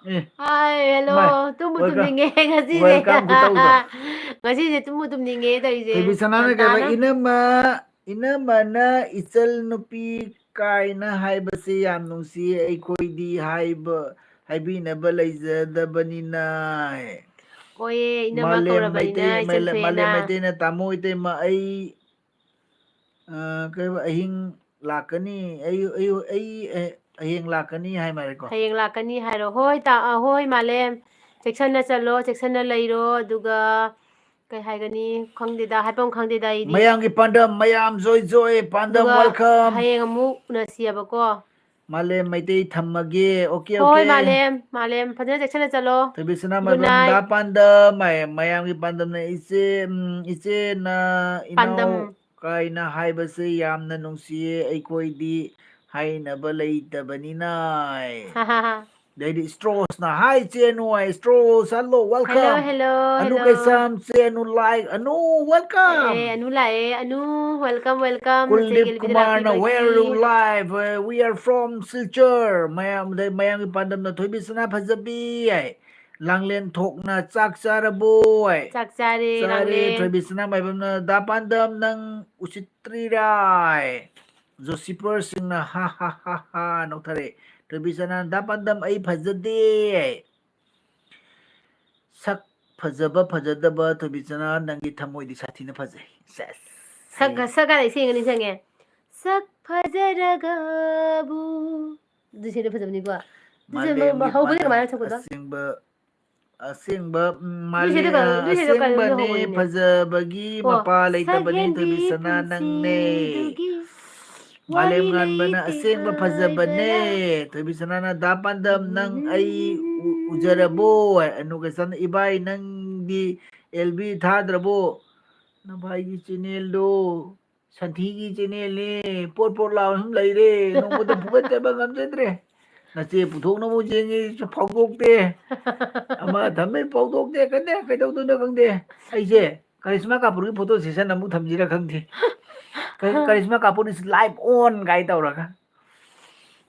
ꯑꯦ, Hi, hello. ꯃꯥꯏ, ꯇꯨꯝꯕꯨ welcome, ꯇꯨꯝꯅꯤꯡꯉꯦ ꯉꯁꯤꯁꯦ꯫ welcome ꯈꯨꯇꯧꯗꯣ꯫ ꯉꯁꯤꯁꯦ ꯇꯨꯝꯕꯨ ꯇꯨꯝꯅꯤꯡꯉꯦ ꯇꯧꯔꯤꯁꯦ꯫ ꯊꯣꯏꯕꯤ ꯁꯅꯥꯅ ꯀꯩ ꯍꯥꯏꯕ? ꯉꯟꯇꯥꯅ꯫ "ꯏꯅꯝꯃ, ꯏꯅꯝꯃꯅ ꯏꯆꯜ ꯅꯨꯄꯤ ꯀꯥꯏꯅ ꯍꯥꯏꯕꯁꯦ ꯌꯥꯝ ꯅꯨꯡꯁꯤꯌꯦ, ꯑꯩꯈꯣꯏꯗꯤ ꯍꯥꯏꯕ, ꯍꯥꯏꯕꯤꯅꯕ ꯂꯩꯖꯗꯕꯅꯤꯅ"꯫ ꯍꯣꯏꯌꯦ, ꯏꯅꯝꯃ ꯃꯥꯂꯦꯝ ꯀꯧꯔꯕꯅꯤꯅ ꯃꯩꯇꯩ, ꯏꯆꯟ ꯃꯥꯂꯦꯝ ꯊꯣꯛꯑꯦꯅ꯫ ꯃꯩꯇꯩꯅ, "ꯇꯥꯃꯣ ꯏꯇꯩꯃ, ꯑꯩ, ꯑ, ꯀꯩ ꯍꯥꯏꯕ, ꯑꯍꯤꯡ ꯂꯥꯛꯀꯅꯤ, ꯑꯩ, ꯑꯩ, ꯑꯩ, ꯑꯦ, ꯍꯌꯦꯡ ꯂꯥꯛꯀꯅꯤ" ꯍꯥꯏ ꯃꯥꯜꯂꯦꯀꯣ꯫ ꯍꯌꯦꯡ ꯂꯥꯛꯀꯅꯤ ꯍꯥꯏꯔꯣ꯫ ꯍꯣꯏ, ꯇꯥ-, ꯑ, ꯍꯣꯏ, ꯃꯥꯂꯦꯝ꯫ ꯆꯦꯛꯁꯟꯅ ꯆꯠꯂꯣ, ꯆꯦꯛꯁꯟꯅ ꯂꯩꯔꯣ, ꯑꯗꯨꯒ ꯀꯩ ꯍꯥꯏꯒꯅꯤ? ꯈꯪꯗꯦꯗ, ꯍꯥꯏꯐꯝ ꯈꯪꯗꯦꯗ ꯑꯩꯗꯤ꯫ ꯃꯌꯥꯝꯒꯤ ꯄꯥꯟꯗꯝ, ꯃꯌꯥꯝ ꯖꯣꯏ ꯖꯣꯏ, ꯄꯥꯟꯗꯝ, ꯑꯗꯨꯒ welcome꯫ ꯍꯌꯦꯡ ꯑꯃꯨꯛ ꯎꯅꯁꯤꯌꯦꯕꯀꯣ꯫ ꯃꯥꯂꯦꯝ ꯃꯩꯇꯩ ꯊꯝꯃꯒꯦ, okay, ꯍꯣꯏ, okay꯫ ꯃꯥꯂꯦꯝ, ꯃꯥꯂꯦꯝ, ꯐꯖꯅ ꯆꯦꯛꯁꯟꯅ ꯆꯠꯂꯣ꯫ ꯊꯣꯏꯕꯤ ꯁꯅꯥ Good ꯃꯥꯏꯕꯝ, night. ꯗꯥ ꯄꯥꯟꯗꯝ, ꯃꯌꯥꯝ, ꯃꯌꯥꯝꯒꯤ ꯄꯥꯟꯗꯝꯅ ꯏꯆꯦ, ꯎꯝ, ꯏꯆꯦꯅ ꯏꯅꯥꯎ ꯄꯥꯟꯗꯝ꯫ ꯀꯥꯏꯅ ꯍꯥꯏꯕꯁꯦ ꯌꯥꯝꯅ ꯅꯨꯡꯁꯤꯌꯦ, ꯑꯩꯈꯣꯏꯗꯤ ꯍꯥꯏꯅꯕ ꯂꯩꯇꯕꯅꯤꯅ꯫ ꯑꯗꯩꯗꯤ ꯏꯁꯇ꯭ꯔꯣꯁꯅ, "Hi, ꯆꯦ ꯑꯅꯨ", ꯍꯥꯏ, ꯏꯁꯇ꯭ꯔꯣꯁ, hello, welcome꯫ Hello, hello, Anu hello. ꯀꯩꯁꯥꯝ, ꯆꯦ ꯑꯅꯨ, like, ꯑꯅꯨ, welcome꯫ ꯑꯦ, ꯑꯅꯨ ꯂꯥꯛꯑꯦ, ꯑꯅꯨ, welcome, welcome, ꯅꯆꯦꯒꯤ ꯀꯨꯜꯗꯤꯞ ꯂꯝꯕꯤꯗ ꯀꯨꯃꯥꯔꯅ, ꯂꯥꯛꯄꯤꯕꯒꯤ꯫ "Where you live?" "We are from Silchar." ꯃꯌꯥꯝꯗ, ꯃꯌꯥꯝꯒꯤ ꯄꯥꯟꯗꯝꯅ ꯊꯣꯏꯕꯤ ꯁꯅꯥ ꯐꯖꯕꯤ, ꯍꯥꯏ꯫ ꯂꯥꯡꯂꯦꯟ ꯊꯣꯛꯅ, "ꯆꯥꯛ ꯆꯥꯔꯕꯣ?" ꯍꯥꯏ꯫ ꯆꯥꯛ ꯆꯥꯔꯦ, "ꯆꯥꯔꯦ", ꯂꯥꯡꯂꯦꯟ꯫ ꯊꯣꯏꯕꯤ ꯁꯅꯥ ꯃꯥꯏꯕꯝꯅ, "ꯗꯥ ꯄꯥꯟꯗꯝ, ꯅꯪ ꯎꯁꯤꯠꯇ꯭ꯔꯤꯔꯥ?" ꯍꯥꯏ꯫ ꯖꯣꯁꯤꯄꯔꯁꯤꯡꯅ ꯍꯥ ꯍꯥ ꯍꯥ ꯍꯥ ꯅꯣꯛꯊꯔꯛꯑꯦ꯫ ꯊꯣꯏꯕꯤꯁꯅꯥ, ꯗꯥ ꯄꯥꯟꯗꯝ, ꯑꯩ ꯐꯖꯗꯦ꯫ ꯁꯛ ꯐꯖꯕ ꯐꯖꯗꯕ ꯊꯣꯏꯕꯤꯁꯅꯥ, ꯅꯪꯒꯤ ꯊꯃꯣꯏꯗꯤ ꯁꯥꯊꯤꯅ ꯐꯖꯩ꯫ ꯁꯦꯁ꯫ ꯁꯛ ꯁꯛ ꯀꯥꯟꯗ ꯏꯁꯩ ꯑꯃ ꯅꯤꯡꯁꯤꯡꯉꯦ꯫ ꯁꯛ ꯐꯖꯔꯒꯕꯨ꯫ ꯑꯗꯨ ꯏꯁꯩꯗꯣ ꯐꯖꯕꯅꯤꯀꯣ꯫ ꯑꯗꯨꯁꯨ ꯃꯥꯂꯦꯝꯒꯤ ꯃ- ꯍꯧꯕꯗ ꯄꯥꯟꯗꯝ ꯀꯃꯥꯏꯅ ꯁꯛꯄꯗꯣ? ꯑꯁꯦꯡꯕ ꯑꯁꯦꯡꯕ ꯎꯝ, ꯑꯗꯨ ꯏꯁꯩꯗꯣ ꯃꯥꯂꯦꯝ ꯀꯩꯅꯣ- ꯑꯗꯨ ꯏꯁꯩꯗꯣ ꯀꯩꯅꯣꯝ ꯑꯁꯦꯡꯕꯅꯦ ꯍꯧꯕꯅꯤꯅꯦ꯫ ꯐꯖꯕꯒꯤ ꯀꯣ, ꯃꯄꯥ ꯂꯩꯇꯕꯅꯤ ꯁꯛꯍꯦꯟꯕꯤ ꯊꯣꯏꯕꯤꯁꯅꯥ ꯅꯪꯅꯦ꯫ ꯄꯨꯟꯁꯤꯗꯨꯒꯤ ꯃꯥꯂꯦꯝ ꯋꯥꯔꯤ ꯉꯥꯟꯕꯅ ꯂꯩꯇꯦ ꯑꯁꯦꯡꯕ ꯐꯖꯕꯅꯦ꯫ ꯍꯥꯏꯕꯔꯥ? ꯊꯣꯏꯕꯤꯁꯅꯥꯅ, ꯗꯥ ꯄꯥꯟꯗꯝ ꯅꯪ ꯑꯩ ꯎ- ꯎꯖꯔꯕꯣ? ꯑꯅꯨꯀꯩꯁꯟ, ꯏꯕꯥꯏ ꯅꯪꯗꯤ ꯑꯦꯜ ꯕꯤ ꯊꯥꯗ꯭ꯔꯕꯣ? ꯅꯚꯥꯏꯒꯤ ꯆꯦꯅꯦꯜꯗꯣ ꯁꯟꯊꯤꯒꯤ ꯆꯦꯅꯦꯜꯅꯦ꯫ ꯄꯣꯠ ꯄꯣꯠ ꯂꯥꯎꯅ ꯁꯨꯝ ꯂꯩꯔꯦ꯫ ꯅꯣꯡꯃꯇ ꯐꯨꯒꯠꯆꯕ ꯉꯝꯖꯗ꯭ꯔꯦ꯫ ꯅꯆꯦ ꯄꯨꯊꯣꯛꯅꯕ ꯌꯦꯡꯉꯤ, ꯐꯥꯎꯗꯣꯛꯇꯦ꯫ ꯑꯃ ꯊꯝꯃꯦ, ꯐꯥꯎꯗꯣꯛꯇꯦ꯫ ꯀꯩꯅꯣ ꯀꯩꯗꯧꯗꯣꯏꯅꯣ ꯈꯪꯗꯦ꯫ ꯑꯩꯁꯦ ꯀꯔꯤꯁꯃꯥ ꯀꯥꯄꯨꯔꯒꯤ ꯐꯣꯇꯣ ꯁꯦꯁꯟ ꯑꯃꯨꯛ ꯊꯝꯁꯤꯔꯥ ꯈꯪꯗꯦ꯫ ꯀ- ꯀꯔꯤꯁꯃꯥ ꯀꯥꯄꯨꯔ is live on ꯀꯥꯏ ꯇꯧꯔꯒ꯫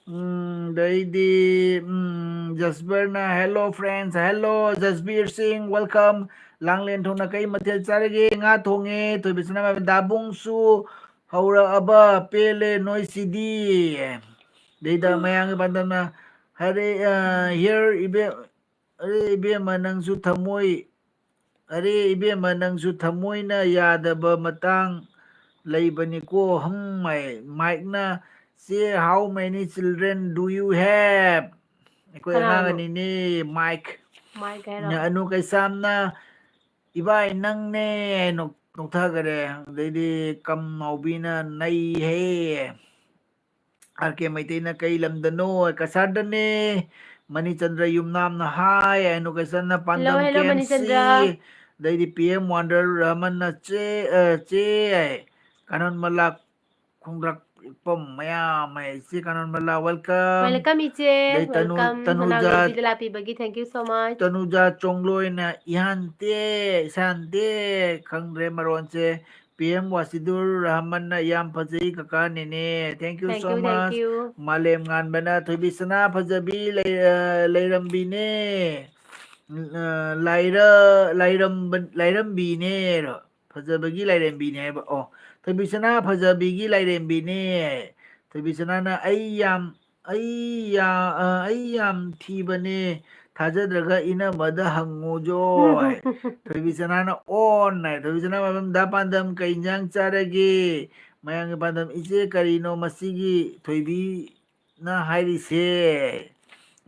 ꯎꯝ, ꯑꯗꯩꯗꯤ ꯎꯝ, ꯖꯁꯕꯔꯅ, "Hello friends, hello ꯖꯁꯕꯤꯔ ꯁꯤꯡ, welcome꯫ ꯂꯥꯡꯂꯦꯟ ꯊꯣꯡꯅ ꯀꯩ ꯃꯊꯦꯜ ꯆꯥꯔꯒꯦ?" ꯉꯥ ꯊꯣꯡꯉꯦ꯫ ꯊꯣꯏꯕꯤꯁꯅꯥ, ꯗꯥꯕꯨꯡꯁꯨ ꯍꯧꯔꯛꯑꯕ, ꯄꯦꯜꯂꯦ ꯅꯣꯏꯁꯤꯗꯤ꯫ ꯑꯗꯩꯗ ꯃꯌꯥꯡꯒꯤ ꯄꯥꯟꯗꯝꯅ, "ꯍꯔꯦ ꯑ, here ꯏꯕꯦꯝ ꯑꯔꯦ ꯏꯕꯦꯝꯃ ꯅꯪꯁꯨ ꯊꯃꯣꯏ ꯑꯔꯦ ꯏꯕꯦꯝꯃ ꯅꯪꯁꯨ ꯊꯃꯣꯏꯅ ꯌꯥꯗꯕ ꯃꯇꯥꯡ ꯂꯩꯕꯅꯤꯀꯣ꯫ ꯍꯝ, ꯃꯥꯏ ꯃꯥꯏꯛꯅ, ꯆꯦ, how many children do you have?" ꯑꯩꯈꯣꯏ ꯑꯉꯥꯡ ꯀꯅꯥꯅꯣ? ꯑꯅꯤꯅꯦ꯫ ꯃꯥꯏꯛ ꯃꯥꯏꯛ ꯍꯥꯏꯔꯣ? ꯑꯅꯨ ꯀꯩꯁꯥꯝꯅ, "ꯏꯕꯥꯏ ꯅꯪꯅꯦ" ꯅꯣꯛ- ꯅꯣꯛꯊꯈꯔꯦ꯫ ꯑꯗꯩꯗꯤ ꯀꯝ ꯅꯥꯎꯕꯤꯅ, "ꯅꯩꯍꯦ"꯫ ꯑꯥꯔ ꯀꯦ ꯃꯩꯇꯩꯅ, "ꯀꯩ ꯂꯝꯗꯅꯣ?" "ꯀꯁꯥꯔꯗꯅꯦ"꯫ ꯃꯅꯤꯆꯟꯗ꯭ꯔ ꯌꯨꯝꯅꯥꯝꯅ, "ꯍꯥꯏ"꯫ ꯑꯅꯨꯀꯩꯁꯟꯅ, "ꯄꯥꯟꯗꯝ ꯍꯦꯜꯂꯣ, ꯀꯦ ꯑꯦꯝ ꯁꯤ"꯫ ꯃꯅꯤꯆꯟꯗ꯭ꯔ꯫ ꯑꯗꯩꯗꯤ ꯄꯤ ꯑꯦꯝ ꯋꯥꯟꯗꯔ ꯔꯍꯃꯟꯅ, "ꯆꯦ, ꯑ, ꯆꯦ"꯫ ꯀꯥꯅꯟ ꯃꯂꯥ ꯈꯣꯡꯗ꯭ꯔꯛꯄꯝ ꯃꯌꯥꯝ ꯍꯥꯏ꯫ ꯏꯆꯦ ꯀꯥꯅꯟ ꯃꯂꯥ, welcome꯫ Welcome, ꯏꯆꯦ꯫ ꯑꯗꯩ ꯇꯅꯨ-, welcome꯫ Tanuja ꯅꯅꯥꯎꯅꯨꯄꯤꯗ ꯂꯥꯛꯄꯤꯕꯒꯤ thank you so much꯫ ꯇꯅꯨꯖꯥ ꯆꯣꯡꯂꯣꯏꯅ, "ꯏꯍꯥꯟꯇꯦ, ꯏꯁꯥꯟꯇꯦ, ꯈꯪꯗ꯭ꯔꯦ ꯃꯔꯣꯟꯁꯦ"꯫ ꯄꯤ ꯑꯦꯝ ꯋꯥꯁꯤꯗꯨꯔ ꯔꯍꯃꯟꯅ, "ꯌꯥꯝ ꯐꯖꯩ ꯀꯀꯥ ꯅꯦꯅꯦ"꯫ Thank you so much꯫ Thank you, thank you꯫ ꯃꯥꯂꯦꯝ ꯉꯥꯟꯕꯅ, "ꯊꯣꯏꯕꯤꯁꯅꯥ ꯐꯖꯕꯤ ꯂꯩ-, ꯑ, ꯂꯩꯔꯝꯕꯤꯅꯦ꯫ ꯑ, ꯂꯥꯏꯔ-, ꯂꯥꯏꯔꯝꯕ-, ꯂꯥꯏꯔꯝꯕꯤꯅꯦ"꯫ ꯐꯖꯕꯒꯤ ꯂꯥꯏꯔꯦꯝꯕꯤꯅꯦ ꯍꯥꯏꯕ꯫ ꯑꯣ, ꯊꯣꯏꯕꯤꯁꯅꯥ ꯐꯖꯕꯤꯒꯤ ꯂꯥꯏꯔꯦꯝꯕꯤꯅꯦ꯫ ꯊꯣꯏꯕꯤꯁꯅꯥꯅ "ꯑꯩ ꯌꯥꯝ, ꯑꯩ ꯌꯥ-, ꯑ, ꯑꯩ ꯌꯥꯝ ꯊꯤꯕꯅꯦ, ꯊꯥꯖꯗ꯭ꯔꯒ ꯏꯅꯝꯃꯗ ꯍꯪꯉꯨꯖꯣ" ꯍꯥꯏ꯫ ꯊꯣꯏꯕꯤꯁꯅꯥꯅ "ꯑꯣꯟ" ꯍꯥꯏ꯫ ꯊꯣꯏꯕꯤꯁꯅꯥ ꯃꯥꯏꯕꯝ, "ꯗꯥ ꯄꯥꯟꯗꯝ, ꯀꯩ ꯏꯟꯖꯥꯡ ꯆꯥꯔꯒꯦ?" ꯃꯌꯥꯝꯒꯤ ꯄꯥꯟꯗꯝ, "ꯏꯆꯦ, ꯀꯔꯤꯅꯣ ꯃꯁꯤꯒꯤ ꯊꯣꯏꯕꯤꯅ ꯍꯥꯏꯔꯤꯁꯦ?"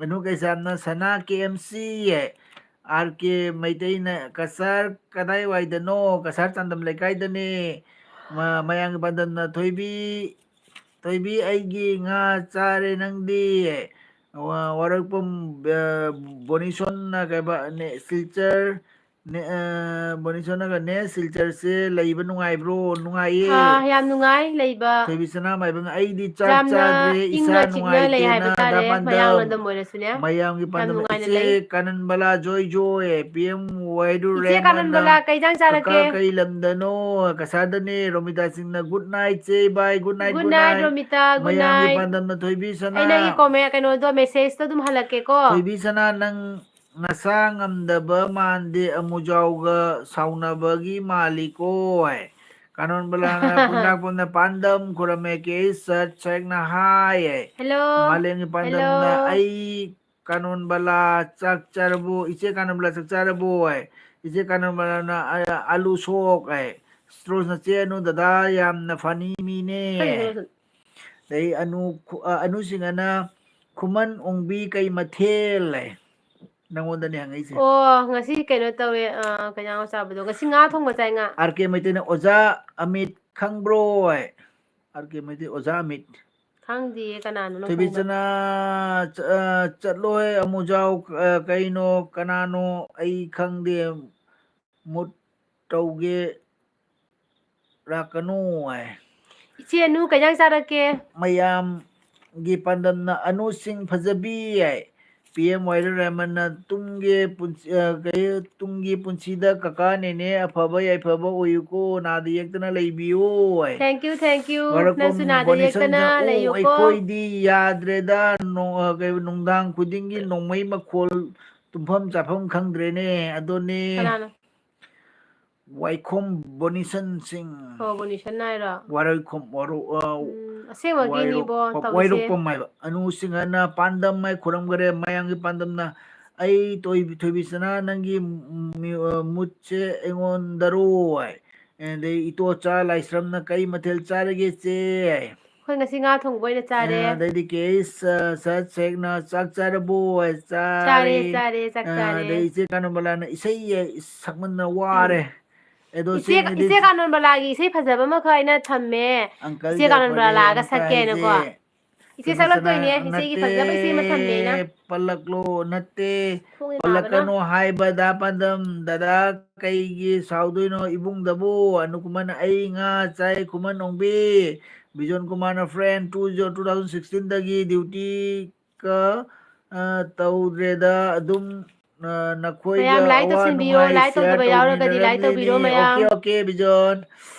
ꯑꯅꯨ ꯀꯩꯁꯥꯝꯅ "ꯁꯅꯥ ꯀꯦ ꯑꯦꯝ ꯁꯤ" ꯍꯥꯏ꯫ ꯑꯥꯔ ꯀꯦ ꯃꯩꯇꯩꯅ "ꯀꯁꯥꯔ ꯀꯗꯥꯏꯋꯥꯏꯗꯅꯣ?" "ꯀꯁꯥꯔ ꯆꯥꯟꯗꯝ ꯂꯩꯀꯥꯏꯗꯅꯦ"꯫ ꯃ-, ꯃꯌꯥꯝꯒꯤ ꯄꯥꯟꯗꯝꯅ "ꯊꯣꯏꯕꯤ, ꯊꯣꯏꯕꯤ, ꯑꯩꯒꯤ ꯉꯥ ꯆꯥꯔꯦ, ꯅꯪꯗꯤ?" ꯋꯥ-, ꯋꯥꯔꯛꯄꯝ, ꯑ, ꯕꯣꯅꯤꯁꯣꯟꯅ ꯀꯩꯕ, ꯅꯦ, ꯁꯤꯜꯆꯔ, ꯅꯦ, ꯑ, ꯕꯣꯅꯤꯁꯣꯟꯅꯒ, "ꯅꯦ, ꯁꯤꯜꯆꯔꯁꯦ ꯂꯩꯕ ꯅꯨꯡꯉꯥꯏꯕ꯭ꯔꯣ?" "ꯅꯨꯡꯉꯥꯏꯌꯦ"꯫ ꯑꯥ, ꯌꯥꯝ ꯅꯨꯡꯉꯥꯏ ꯂꯩꯕ꯫ ꯊꯣꯏꯕꯤꯁꯅꯥ ꯃꯥꯏꯕꯝꯅ "ꯑꯩꯗꯤ ꯆꯥꯛ ꯌꯥꯝꯅ ꯆꯥꯗ꯭ꯔꯦ, ꯏꯁꯥ ꯏꯪꯅ ꯆꯤꯛꯅ ꯂꯩ ꯍꯥꯏꯕ ꯅꯨꯡꯉꯥꯏꯇꯦꯅ", ꯗꯥ ꯇꯥꯔꯦ, ꯃꯌꯥꯡ ꯄꯥꯟꯗꯝ꯫ ꯂꯝꯗꯝ ꯑꯣꯏꯔꯁꯨꯅꯦ꯫ ꯃꯌꯥꯝꯒꯤ ꯌꯥꯝ ꯄꯥꯟꯗꯝ, ꯅꯨꯡꯉꯥꯏꯅ "ꯏꯆꯦ ꯂꯩ꯫ ꯀꯥꯅꯟꯕꯂꯥ ꯖꯣꯏ ꯖꯣꯏ", ꯄꯤ ꯑꯦꯝ ꯋꯥꯏꯗꯨ ꯏꯆꯦ ꯔꯦꯃꯟꯅ, ꯀꯥꯅꯟꯕꯂꯥ, ꯀꯩ ꯏꯟꯖꯥꯡ ꯆꯥꯔꯛꯀꯦ? "ꯀꯀꯥ ꯀꯩ ꯂꯝꯗꯅꯣ?" "ꯀꯁꯥꯗꯅꯦ", ꯔꯣꯃꯤꯇꯥ ꯁꯤꯡꯅ "ꯒꯨꯗ ꯅꯥꯏꯠ ꯆꯦ bye, good night, good good night, night". Romita, good ꯃꯌꯥꯝꯒꯤ night꯫ ꯄꯥꯟꯗꯝꯅ, "ꯊꯣꯏꯕꯤ ꯁꯅꯥ, ꯑꯩ ꯅꯪꯒꯤ comment, ꯀꯩꯅꯣꯗꯣ, message ꯇꯣ ꯑꯗꯨꯝ ꯍꯜꯂꯛꯀꯦꯀꯣ꯫ ꯊꯣꯏꯕꯤ ꯁꯅꯥ, ꯅꯪ ꯅꯁꯥ ꯉꯝꯗꯕ ꯃꯥꯟꯗꯦ, ꯑꯃꯨꯖꯥꯎꯒ ꯁꯥꯎꯅꯕꯒꯤ ꯃꯥꯜꯂꯤꯀꯣ" ꯍꯥꯏ꯫ ꯀꯥꯅꯣꯟ ꯕꯂꯥꯅ ꯄꯨꯟꯗꯥꯛꯄꯝꯅ "ꯄꯥꯟꯗꯝ ꯈꯨꯔꯝꯃꯦ ꯀꯦ ꯁꯠ ꯁꯦꯡꯅ ꯍꯥꯏ" ꯍꯥꯏ꯫ ꯍꯦꯜꯂꯣ꯫ ꯃꯥꯂꯦꯝꯒꯤ ꯄꯥꯟꯗꯝꯅ ꯍꯦꯜꯂꯣ꯫ "ꯑꯩ ꯀꯥꯅꯣꯟ ꯕꯂꯥ ꯆꯥꯛ ꯆꯥꯔꯕꯣ? ꯏꯆꯦ ꯀꯥꯅꯣꯟ ꯕꯂꯥ ꯆꯥꯛ ꯆꯥꯔꯕꯣ?" ꯍꯥꯏ꯫ ꯏꯆꯦ ꯀꯥꯅꯣꯟ ꯕꯂꯥꯅ "ꯑ-, ꯑꯂꯨ ꯁꯣꯛ" ꯍꯥꯏ꯫ ꯁ꯭ꯇ꯭ꯔꯣꯁꯅ "ꯆꯦ ꯑꯅꯨ ꯗꯗꯥ ꯌꯥꯝꯅ funny ꯃꯤꯅꯦ" ꯍꯥꯏ꯫ ꯑꯗꯩ ꯑꯅꯨ ꯈꯨ-, ꯑ, ꯑꯅꯨ ꯁꯤꯡꯍꯅ "ꯈꯨꯃꯟ ꯑꯣꯡꯕꯤ ꯀꯩ ꯃꯊꯦꯜ?" ꯍꯥꯏ꯫ ꯅꯪꯉꯣꯟꯗꯅꯦ ꯍꯪꯉꯛꯏꯁꯦ꯫ ꯑꯣ, ꯉꯁꯤ ꯀꯩꯅꯣ ꯇꯧꯋꯦ, ꯑ, ꯀꯩꯅꯣ ꯆꯥꯕꯗꯣ, ꯉꯁꯤ ꯉꯥ ꯊꯣꯡꯕ ꯆꯥꯏ, ꯉꯥ꯫ ꯑꯥꯔ ꯀꯦ ꯃꯩꯇꯩꯅ "ꯑꯣꯖꯥ ꯑꯃꯤꯠ ꯈꯪꯕ꯭ꯔꯣ?" ꯍꯥꯏ꯫ ꯑꯥꯔ ꯀꯦ ꯃꯩꯇꯩ, "ꯑꯣꯖꯥ ꯑꯃꯤꯠ"꯫ ꯈꯪꯗꯤꯌꯦ, ꯀꯅꯥꯅꯣ ꯅꯪ ꯈꯪꯕ? ꯊꯣꯏꯕꯤꯆꯅ, ꯆ-, ꯑ, "ꯆꯠꯂꯣꯍꯦ ꯑꯃꯨꯖꯥꯎ, ꯑ, ꯀꯩꯅꯣ, ꯀꯅꯥꯅꯣ, ꯑꯩ ꯈꯪꯗꯦ, ꯃꯨꯠ ꯇꯧꯒꯦ ꯂꯥꯛꯀꯅꯨ" ꯍꯥꯏ꯫ ꯏꯆꯦ ꯑꯅꯨ, ꯀꯩ ꯏꯟꯖꯥꯡ ꯆꯥꯔꯛꯀꯦ? ꯃꯌꯥꯝꯒꯤ ꯄꯥꯟꯗꯝꯅ "ꯑꯅꯨꯁꯤꯡ ꯐꯖꯕꯤ" ꯍꯥꯏ꯫ ꯄꯤ ꯑꯦꯝ ꯋꯥꯏꯗꯨ ꯔꯦꯃꯟꯅ "ꯇꯨꯡꯒꯤ ꯄꯨꯟꯁꯤ, ꯑ, ꯀꯩ, ꯇꯨꯡꯒꯤ ꯄꯨꯟꯁꯤꯗ ꯀꯀꯥ ꯅꯦꯅꯦ ꯑꯐꯕ ꯌꯥꯏꯐꯕ ꯑꯣꯏꯌꯨꯀꯣ, ꯅꯥꯗ ꯌꯦꯛꯇꯅ ꯂꯩꯕꯤꯌꯨ" ꯍꯥꯏ꯫ Thank you, thank you꯫ ꯋꯥꯔꯛꯄꯝ ꯅꯪꯁꯨ ꯅꯥꯗ ꯕꯣꯅꯤꯁꯟ ꯌꯦꯛꯇꯅ ꯆꯅꯨ, ꯂꯩꯌꯨꯀꯣ꯫ "ꯑꯩꯈꯣꯏꯗꯤ ꯌꯥꯗ꯭ꯔꯦꯗ, ꯅꯣ-, ꯑ, ꯀꯩ, ꯅꯨꯡꯗꯥꯡ ꯈꯨꯗꯤꯡꯒꯤ ꯅꯣꯡꯃꯩ ꯃꯈꯣꯜ, ꯇꯨꯝꯐꯝ ꯆꯥꯐꯝ ꯈꯪꯗ꯭ꯔꯦꯅꯦ, ꯑꯗꯨꯅꯦ"꯫ ꯀꯅꯥꯅꯣ? ꯋꯥꯏꯈꯣꯝ ꯕꯣꯅꯤꯁꯟ ꯁꯤꯡ꯫ ꯑꯣ, ꯕꯣꯅꯤꯁꯟ ꯍꯥꯏꯔꯣ? ꯋꯥꯔꯣꯏꯈꯣꯝ, ꯋꯥꯔꯣ-, ꯑ, ꯎꯝ, ꯑꯁꯦꯡꯕꯒꯤꯅꯤꯕꯣ ꯋꯥꯏꯔꯣꯛꯄꯝ, ꯇꯧꯔꯤꯁꯦ꯫ ꯋꯥꯏꯔꯣꯛꯄꯝ ꯍꯥꯏꯕ꯫ ꯑꯅꯨ ꯁꯤꯡꯍꯅ ꯄꯥꯟꯗꯝ ꯍꯥꯏ ꯈꯨꯔꯝꯈꯔꯦ, ꯃꯌꯥꯡꯒꯤ ꯄꯥꯟꯗꯝꯅ꯫ ꯑꯩ ꯊꯣꯏꯕꯤ, ꯊꯣꯏꯕꯤꯁꯅꯥ ꯅꯪꯒꯤ ꯃꯤ-, ꯑ, ꯃꯨꯠꯁꯦ ꯑꯩꯉꯣꯟꯗꯔꯣ ꯍꯥꯏ꯫ ꯑꯗꯩ ꯏꯇꯣꯆꯥ ꯂꯥꯏꯁ꯭ꯔꯝꯅ ꯀꯩ ꯃꯊꯦꯜ ꯆꯥꯔꯒꯦ ꯆꯦ ꯍꯥꯏ꯫ ꯑꯩꯈꯣꯏ ꯉꯁꯤ ꯉꯥ ꯊꯣꯡꯕ ꯑꯣꯏꯅ ꯆꯥꯔꯦ꯫ ꯑ, ꯑꯗꯩꯗꯤ ꯀꯦ ꯑꯩꯁ, ꯑ, ꯁꯠ ꯁꯦꯛꯅ ꯆꯥꯛ ꯆꯥꯔꯕꯣ ꯍꯥꯏ꯫ ꯆꯥꯔꯦ, ꯆꯥꯔꯦ꯫ ꯆꯥꯔꯦ, ꯆꯥꯛ ꯑ, ꯆꯥꯔꯦ꯫ ꯑꯗꯩ ꯏꯆꯦ ꯀꯥꯅꯣꯕꯂꯥꯅ ꯏꯁꯩ ꯁꯛꯃꯟꯗꯅ ꯋꯥꯔꯦ꯫ ꯑꯗꯣ ꯏꯆꯦ, ꯆꯦꯡꯅꯗꯤ ꯏꯆꯦ ꯀꯥꯅꯣꯟꯕꯂꯥꯒꯤ ꯏꯁꯩ ꯐꯖꯕ ꯑꯃꯈꯛ ꯑꯩꯅ ꯊꯝꯃꯦ꯫ ꯏꯆꯦ ꯑꯪꯀꯜꯒꯤ ꯀꯥꯅꯣꯟꯕꯂꯥ ꯑꯩꯈꯣꯏꯗ ꯂꯥꯛꯑꯒ ꯌꯥꯝ ꯁꯛꯀꯦꯅꯀꯣ꯫ ꯇꯥꯏꯁꯦ꯫ ꯏꯆꯦ ꯁꯛꯂꯛꯇꯣꯏꯅꯦ, ꯏꯆꯦꯒꯤ ꯐꯖꯕ ꯏꯁꯩ ꯑꯃ ꯊꯝꯃꯦꯅ꯫ ꯄꯜꯂꯛꯂꯣ ꯅꯠꯇꯦ, ꯈꯣꯡꯁꯦ ꯅꯥꯕꯅ꯫ ꯄꯜꯂꯛꯀꯅꯣ ꯍꯥꯏꯕꯗ ꯄꯥꯟꯗꯝ꯫ ꯗꯗꯥ ꯀꯩꯒꯤ ꯁꯥꯎꯗꯣꯏꯅꯣ ꯏꯕꯨꯡꯗꯕꯨ? ꯑꯅꯨꯀꯨꯃꯥꯔꯅ ꯑꯩ ꯉꯥ ꯆꯥꯏ ꯈꯨꯃꯟ ꯑꯣꯡꯕꯤ꯫ ꯕꯤꯖꯣꯟ ꯀꯨꯃꯥꯔꯅ friend, two zero, two thousand sixteen ꯗꯒꯤ duty ꯀ, ꯑ, ꯇꯧꯗ꯭ꯔꯦꯗ, ꯑꯗꯨꯝ, ꯑ, ꯅꯈꯣꯏꯒ ꯃꯌꯥꯝ like ꯑꯋꯥ ꯇꯧꯁꯤꯟꯕꯤꯌꯣ, ꯅꯨꯡꯉꯥꯏ like share ꯇꯧꯗꯕ ꯌꯥꯎꯔꯒꯗꯤ like ꯇꯧꯃꯤꯟꯅꯔꯝꯂꯦꯅꯦ꯫ ꯇꯧꯕꯤꯔꯣ ꯃꯌꯥꯝ꯫ Okay, okay, ꯕꯤꯖꯣꯟ꯫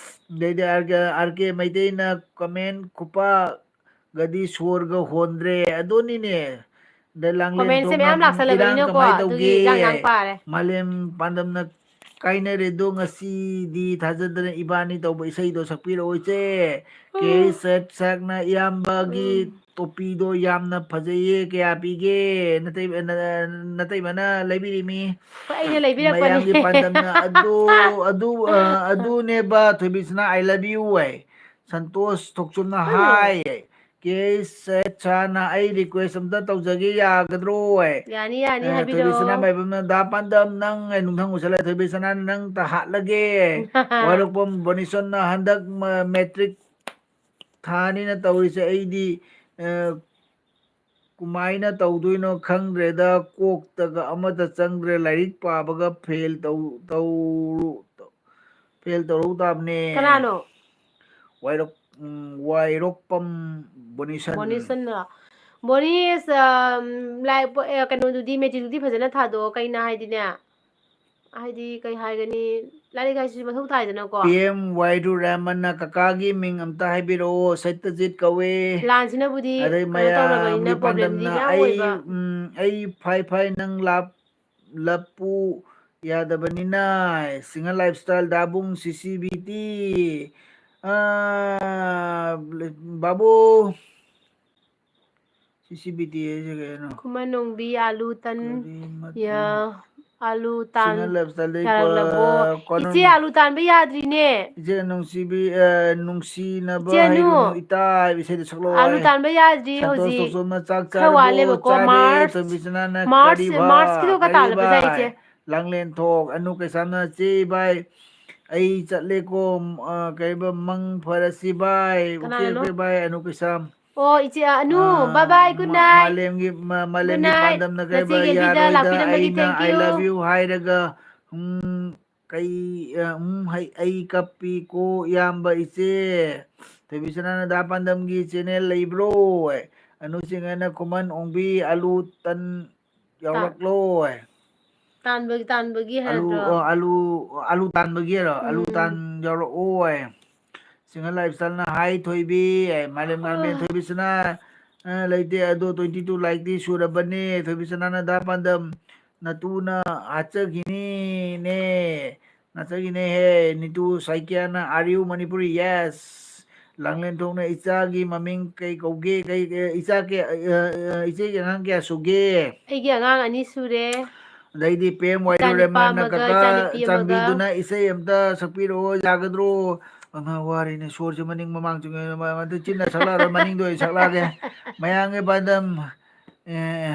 ꯑꯗꯩꯗꯤ ꯑꯥꯔ ꯀꯦ, ꯑꯥꯔ ꯀꯦ ꯃꯩꯇꯩꯅ comment ꯈꯨꯄꯥꯛꯒꯗꯤ ꯁꯣꯔꯒ ꯍꯣꯟꯗ꯭ꯔꯦ꯫ ꯑꯗꯨꯅꯤꯅꯦ꯫ ꯗ ꯂꯥꯡꯂꯦꯟ Commentꯁꯦ ꯃꯌꯥꯝ ꯊꯣꯡꯉꯝ ꯏꯔꯥꯡ ꯂꯥꯛꯁꯜꯂꯕꯅꯤꯅꯀꯣ, ꯀꯃꯥꯏ ꯑꯗꯨꯒꯤ ꯇꯧꯒꯦ? ꯏꯔꯥꯡ ꯏꯔꯥꯡ ꯄꯥꯔꯦ꯫ ꯃꯥꯂꯦꯝ ꯄꯥꯟꯗꯝꯅ ꯀꯥꯏꯅꯔꯦꯗꯣ ꯉꯁꯤꯗꯤ ꯊꯥꯖꯗꯅ ꯏꯕꯥꯅꯤ ꯇꯧꯕ ꯏꯁꯩꯗꯣ ꯁꯛꯄꯤꯔꯛꯑꯣ ꯏꯆꯦ꯫ ꯀꯦ ꯁꯦꯠ ꯁꯥꯛꯅ ꯏꯌꯥꯝꯕꯒꯤ ꯎꯝ꯫ ꯇꯣꯄꯤꯗꯣ ꯌꯥꯝꯅ ꯐꯖꯩꯌꯦ, ꯀꯌꯥ ꯄꯤꯒꯦ? ꯅꯇꯩ-, ꯅ-, ꯅꯇꯩꯃꯅ ꯂꯩꯕꯤꯔꯤꯃꯤ꯫ ꯍꯣꯏ, ꯑꯩꯅ ꯂꯩꯕꯤꯔꯛꯄꯅꯦ꯫ ꯃꯌꯥꯝꯒꯤ ꯄꯥꯟꯗꯝꯅ ꯑꯗꯨ, ꯑꯗꯨ, ꯑ, ꯑꯗꯨꯅꯦꯕ ꯊꯣꯏꯕꯤꯁꯅꯥ, I love you ꯍꯥꯏ꯫ ꯁꯟꯇꯣꯁ ꯊꯣꯛꯆꯨꯝꯅ ꯀꯩꯅꯣ? ꯍꯥꯏ꯫ ꯀꯦ ꯁꯦꯠ ꯁꯥꯅ ꯑꯩ request ꯑꯝꯇ ꯇꯧꯖꯒꯦ ꯌꯥꯒꯗ꯭ꯔꯣ ꯍꯥꯏ꯫ ꯌꯥꯅꯤ, ꯌꯥꯅꯤ, ꯑ, ꯍꯥꯏꯕꯤꯔꯛꯑꯣ꯫ ꯊꯣꯏꯕꯤꯁꯅꯥ ꯃꯥꯏꯕꯝꯅ ꯗꯥ ꯄꯥꯟꯗꯝ ꯅꯪ ꯑꯩ ꯅꯨꯡꯊꯪ ꯎꯁꯜꯂꯦ ꯊꯣꯏꯕꯤꯁꯅꯥ ꯅꯪ ꯇ ꯍꯥꯠꯂꯒꯦ꯫ ꯋꯥꯏꯔꯣꯛꯄꯝ ꯕꯣꯅꯤꯁꯟꯅ ꯍꯟꯗꯛ ꯃ-, matric ꯊꯥꯅꯤꯅ ꯇꯧꯔꯤꯁꯦ ꯑꯩꯗꯤ, ꯑ, ꯀꯃꯥꯏꯅ ꯇꯧꯗꯣꯏꯅꯣ ꯈꯪꯗ꯭ꯔꯦꯗ, ꯀꯣꯛꯇꯒ ꯑꯃꯠꯇ ꯆꯪꯗ꯭ꯔꯦ, ꯂꯥꯏꯔꯤꯛ ꯄꯥꯕꯒ fail ꯇꯧ-, ꯇꯧꯔꯨ-, fail ꯇꯧꯔꯧ ꯇꯥꯕꯅꯦ꯫ ꯀꯅꯥꯅꯣ? ꯋꯥꯏꯔꯣꯛ-, ꯎꯝ, ꯋꯥꯏꯔꯣꯛꯄꯝ ꯕꯣꯅꯤꯁꯟ꯫ ꯕꯣꯅꯤꯁꯟꯔꯣ? ꯕꯣꯅꯤꯁ, ꯑꯝ, ꯂꯥꯏꯛ ꯄꯣ-, ꯑꯦ, ꯀꯩꯅꯣꯗꯨꯗꯤ, matricꯇꯨꯗꯤ ꯐꯖꯅ ꯊꯥꯗꯣꯛꯑꯣ꯫ ꯀꯩꯅꯣ ꯍꯥꯏꯗꯤꯅꯦ, ꯍꯥꯏꯗꯤ, ꯀꯩ ꯍꯥꯏꯒꯅꯤ, ꯂꯥꯏꯔꯤꯛ ꯍꯥꯏꯁꯤꯁꯨ ꯃꯊꯧ ꯇꯥꯏꯗꯅꯀꯣ꯫ ꯄꯤ ꯑꯦꯝ ꯋꯥꯏꯗꯨ ꯔꯍꯃꯟꯅ ꯀꯀꯥꯒꯤ ꯃꯤꯡ ꯑꯝꯇ ꯍꯥꯏꯕꯤꯔꯛꯑꯣ, ꯁꯠꯇꯖꯤꯠ ꯀꯧꯋꯦ꯫ ꯂꯥꯟꯁꯤꯅꯕꯨꯗꯤ ꯑꯗꯩ ꯀꯩꯅꯣ ꯇꯧꯔꯕꯅꯤꯅ ꯃꯌꯥꯝꯒꯤ problemꯗꯤ ꯄꯥꯟꯗꯝꯅ ꯃꯌꯥꯝ ꯑꯩ, ꯑꯣꯏꯕ꯫ ꯎꯝ, ꯑꯩ ꯐꯥꯏ ꯐꯥꯏ ꯅꯪ ꯂꯥꯞ-, ꯂꯞꯄꯨ ꯌꯥꯗꯕꯅꯤꯅ꯫ Single lifestyle ꯗꯥꯕꯨꯡ, C C B T꯫ ꯑꯥ, ꯕꯥꯕꯨ, C C B T ꯍꯥꯏꯁꯦ ꯀꯩꯅꯣ? ꯈꯨꯃꯟ ꯅꯣꯡꯕꯤ, ꯑꯥꯂꯨ ꯇꯟ, ꯀꯔꯤ ꯃꯇꯨ? ꯌꯥ, ꯑꯥꯂꯨ ꯇꯥꯟ-, single lifestyle ꯗꯒꯤ ꯌꯥꯔꯛꯂꯕꯣ? ꯀꯣ-, ꯀꯣꯅꯨꯡ-, ꯏꯆꯦ, ꯑꯥꯂꯨ ꯇꯥꯟꯕ ꯌꯥꯗ꯭ꯔꯤꯅꯦ꯫ ꯏꯆꯦ ꯅꯨꯡꯁꯤꯕꯤ, ꯑ, ꯅꯨꯡꯁꯤꯅꯕ ꯏꯆꯦ ꯑꯅꯨ, ꯍꯩꯔꯨꯅꯨ ꯏꯇꯥ ꯍꯥꯏꯕ ꯏꯁꯩꯗꯣ ꯁꯛꯂꯛꯑꯣ ꯑꯥꯂꯨ ꯍꯥꯏ꯫ ꯇꯥꯟꯕ ꯌꯥꯗ꯭ꯔꯤ ꯁꯟꯇꯣꯁ ꯍꯧꯖꯤꯛ꯫ ꯇꯣꯛꯆꯣꯝꯅ ꯆꯥꯛ ꯈꯔ ꯆꯥꯔꯕꯣ? ꯋꯥꯠꯂꯦꯕꯀꯣ, ꯆꯥꯔꯦ꯫ ꯃꯥꯔꯆ, ꯊꯣꯏꯕꯤꯁꯅꯥꯅ ꯃꯥꯔꯆ, ꯀꯔꯤꯕ? ꯃꯥꯔꯆꯀꯤꯗꯣ ꯈꯔ ꯇꯥꯜꯂꯕ ꯀꯔꯤꯕ? ꯏꯆꯦ꯫ ꯂꯥꯡꯂꯦꯟꯊꯣꯛ, ꯑꯅꯨ ꯀꯩꯁꯥꯝꯅ ꯆꯦ ꯏꯕꯥꯏ, ꯑꯩ ꯆꯠꯂꯦꯀꯣ, ꯑ, ꯀꯩꯕ, ꯃꯪ ꯐꯔꯁꯤ ꯕꯥꯏ꯫ ꯑꯣꯀꯦ, ꯀꯅꯥꯅꯅꯣ? ꯑꯣꯀꯦ ꯕꯥꯏ, ꯑꯅꯨ ꯀꯩꯁꯥꯝ꯫ ꯑꯣ, ꯏꯆꯦ ꯑꯅꯨ, ꯑ, bye bye, good ꯃ-, night꯫ ꯃꯥꯂꯦꯝꯒꯤ, ꯃ-, ꯃꯥꯂꯦꯝꯒꯤ good night꯫ ꯄꯥꯟꯗꯝꯅ ꯀꯩꯕ ꯅꯆꯦꯒꯤ ꯑꯦꯜꯕꯤꯗ ꯌꯥꯔꯣꯏꯗ, ꯂꯥꯛꯄꯤꯔꯝꯕꯒꯤ ꯑꯩꯅ thank I you꯫ Love you ꯍꯥꯏꯔꯒ, ꯎꯝ, ꯀꯩ, ꯑ, ꯎꯝ, ꯍꯩ, ꯑꯩ ꯀꯞꯄꯤꯀꯣ ꯏꯌꯥꯝꯕ ꯏꯆꯦ꯫ ꯊꯣꯏꯕꯤꯁꯅꯥꯅ ꯗꯥ ꯄꯥꯟꯗꯝꯒꯤ channel ꯂꯩꯕ꯭ꯔꯣ? ꯑꯅꯨ ꯆꯤꯡꯉꯅ ꯈꯨꯃꯟ ꯑꯣꯡꯕꯤ ꯑꯂꯨ ꯇꯟ ꯇꯥ-, ꯌꯥꯎꯔꯛꯂꯣ꯫ ꯇꯥꯟꯕꯒꯤ, ꯇꯥꯟꯕꯒꯤ ꯑꯂꯨ, ꯍꯥꯏꯕ꯭ꯔꯣ? ꯑ, ꯑꯂꯨ, ꯑꯂꯨ ꯇꯥꯟꯕꯒꯤ ꯍꯥꯏꯔꯣ? ꯑꯂꯨ ꯎꯝ꯫ ꯇꯥꯟ ꯌꯥꯎꯔꯛꯑꯣ꯫ Single lifestyle ꯅ ꯍꯥꯏ ꯊꯣꯏꯕꯤ, ꯃꯥꯂꯦꯝ ꯉꯥꯟꯕꯤ ꯑꯥ꯫ ꯊꯣꯏꯕꯤꯁꯅꯥ, ꯑ, ꯂꯩꯇꯦ ꯑꯗꯣ twenty two like ꯇꯤ ꯁꯨꯔꯕꯅꯦ꯫ ꯊꯣꯏꯕꯤꯁꯅꯥꯅ ꯗꯥ ꯄꯥꯟꯗꯝ ꯅꯇꯨꯅ ꯍꯥꯠꯆꯈꯤꯅꯤꯅꯦ꯫ ꯅꯠꯆꯈꯤꯅꯦꯍꯦ, ꯅꯤꯇꯨ ꯁꯥꯏꯀ꯭ꯌꯥꯅ, are you Manipuri? Yes꯫ ꯂꯥꯡꯂꯦꯟꯊꯣꯛꯅ ꯏꯆꯥꯒꯤ ꯃꯃꯤꯡ ꯀꯩ ꯀꯧꯒꯦ? ꯀꯩ, ꯀꯩ, ꯏꯆꯥ ꯀꯌꯥ, ꯑ, ꯑ, ꯏꯆꯦꯒꯤ ꯑꯉꯥꯡ ꯀꯌꯥ ꯁꯨꯒꯦ? ꯑꯩꯒꯤ ꯑꯉꯥꯡ ꯑꯅꯤ ꯁꯨꯔꯦ꯫ ꯑꯗꯩꯗꯤ ꯄꯦꯝ ꯏꯆꯥ ꯋꯥꯏꯔꯨ ꯅꯨꯄꯥ ꯔꯦꯃꯟꯅ ꯑꯃꯒ, ꯀꯀꯥ ꯏꯆꯥ ꯅꯨꯄꯤ ꯑꯃꯒ꯫ ꯆꯥꯟꯕꯤꯗꯨꯅ ꯏꯁꯩ ꯑꯝꯇ ꯁꯛꯄꯤꯔꯛꯑꯣ ꯌꯥꯒꯗ꯭ꯔꯣ? ꯑꯉꯥꯡ ꯋꯥꯔꯤꯅꯦ, ꯁꯣꯔꯁꯦ ꯃꯅꯤꯡ ꯃꯃꯥꯡ ꯆꯨꯡꯉꯦ, ꯃ-, ꯃꯗꯨ ꯆꯤꯟꯅ ꯁꯛꯂꯛꯑꯔꯣꯏ, ꯃꯅꯤꯡꯗ ꯑꯣꯏꯅ ꯁꯛꯂꯛꯑꯒꯦ꯫ ꯃꯌꯥꯝꯒꯤ ꯄꯥꯟꯗꯝ, ꯑꯦ,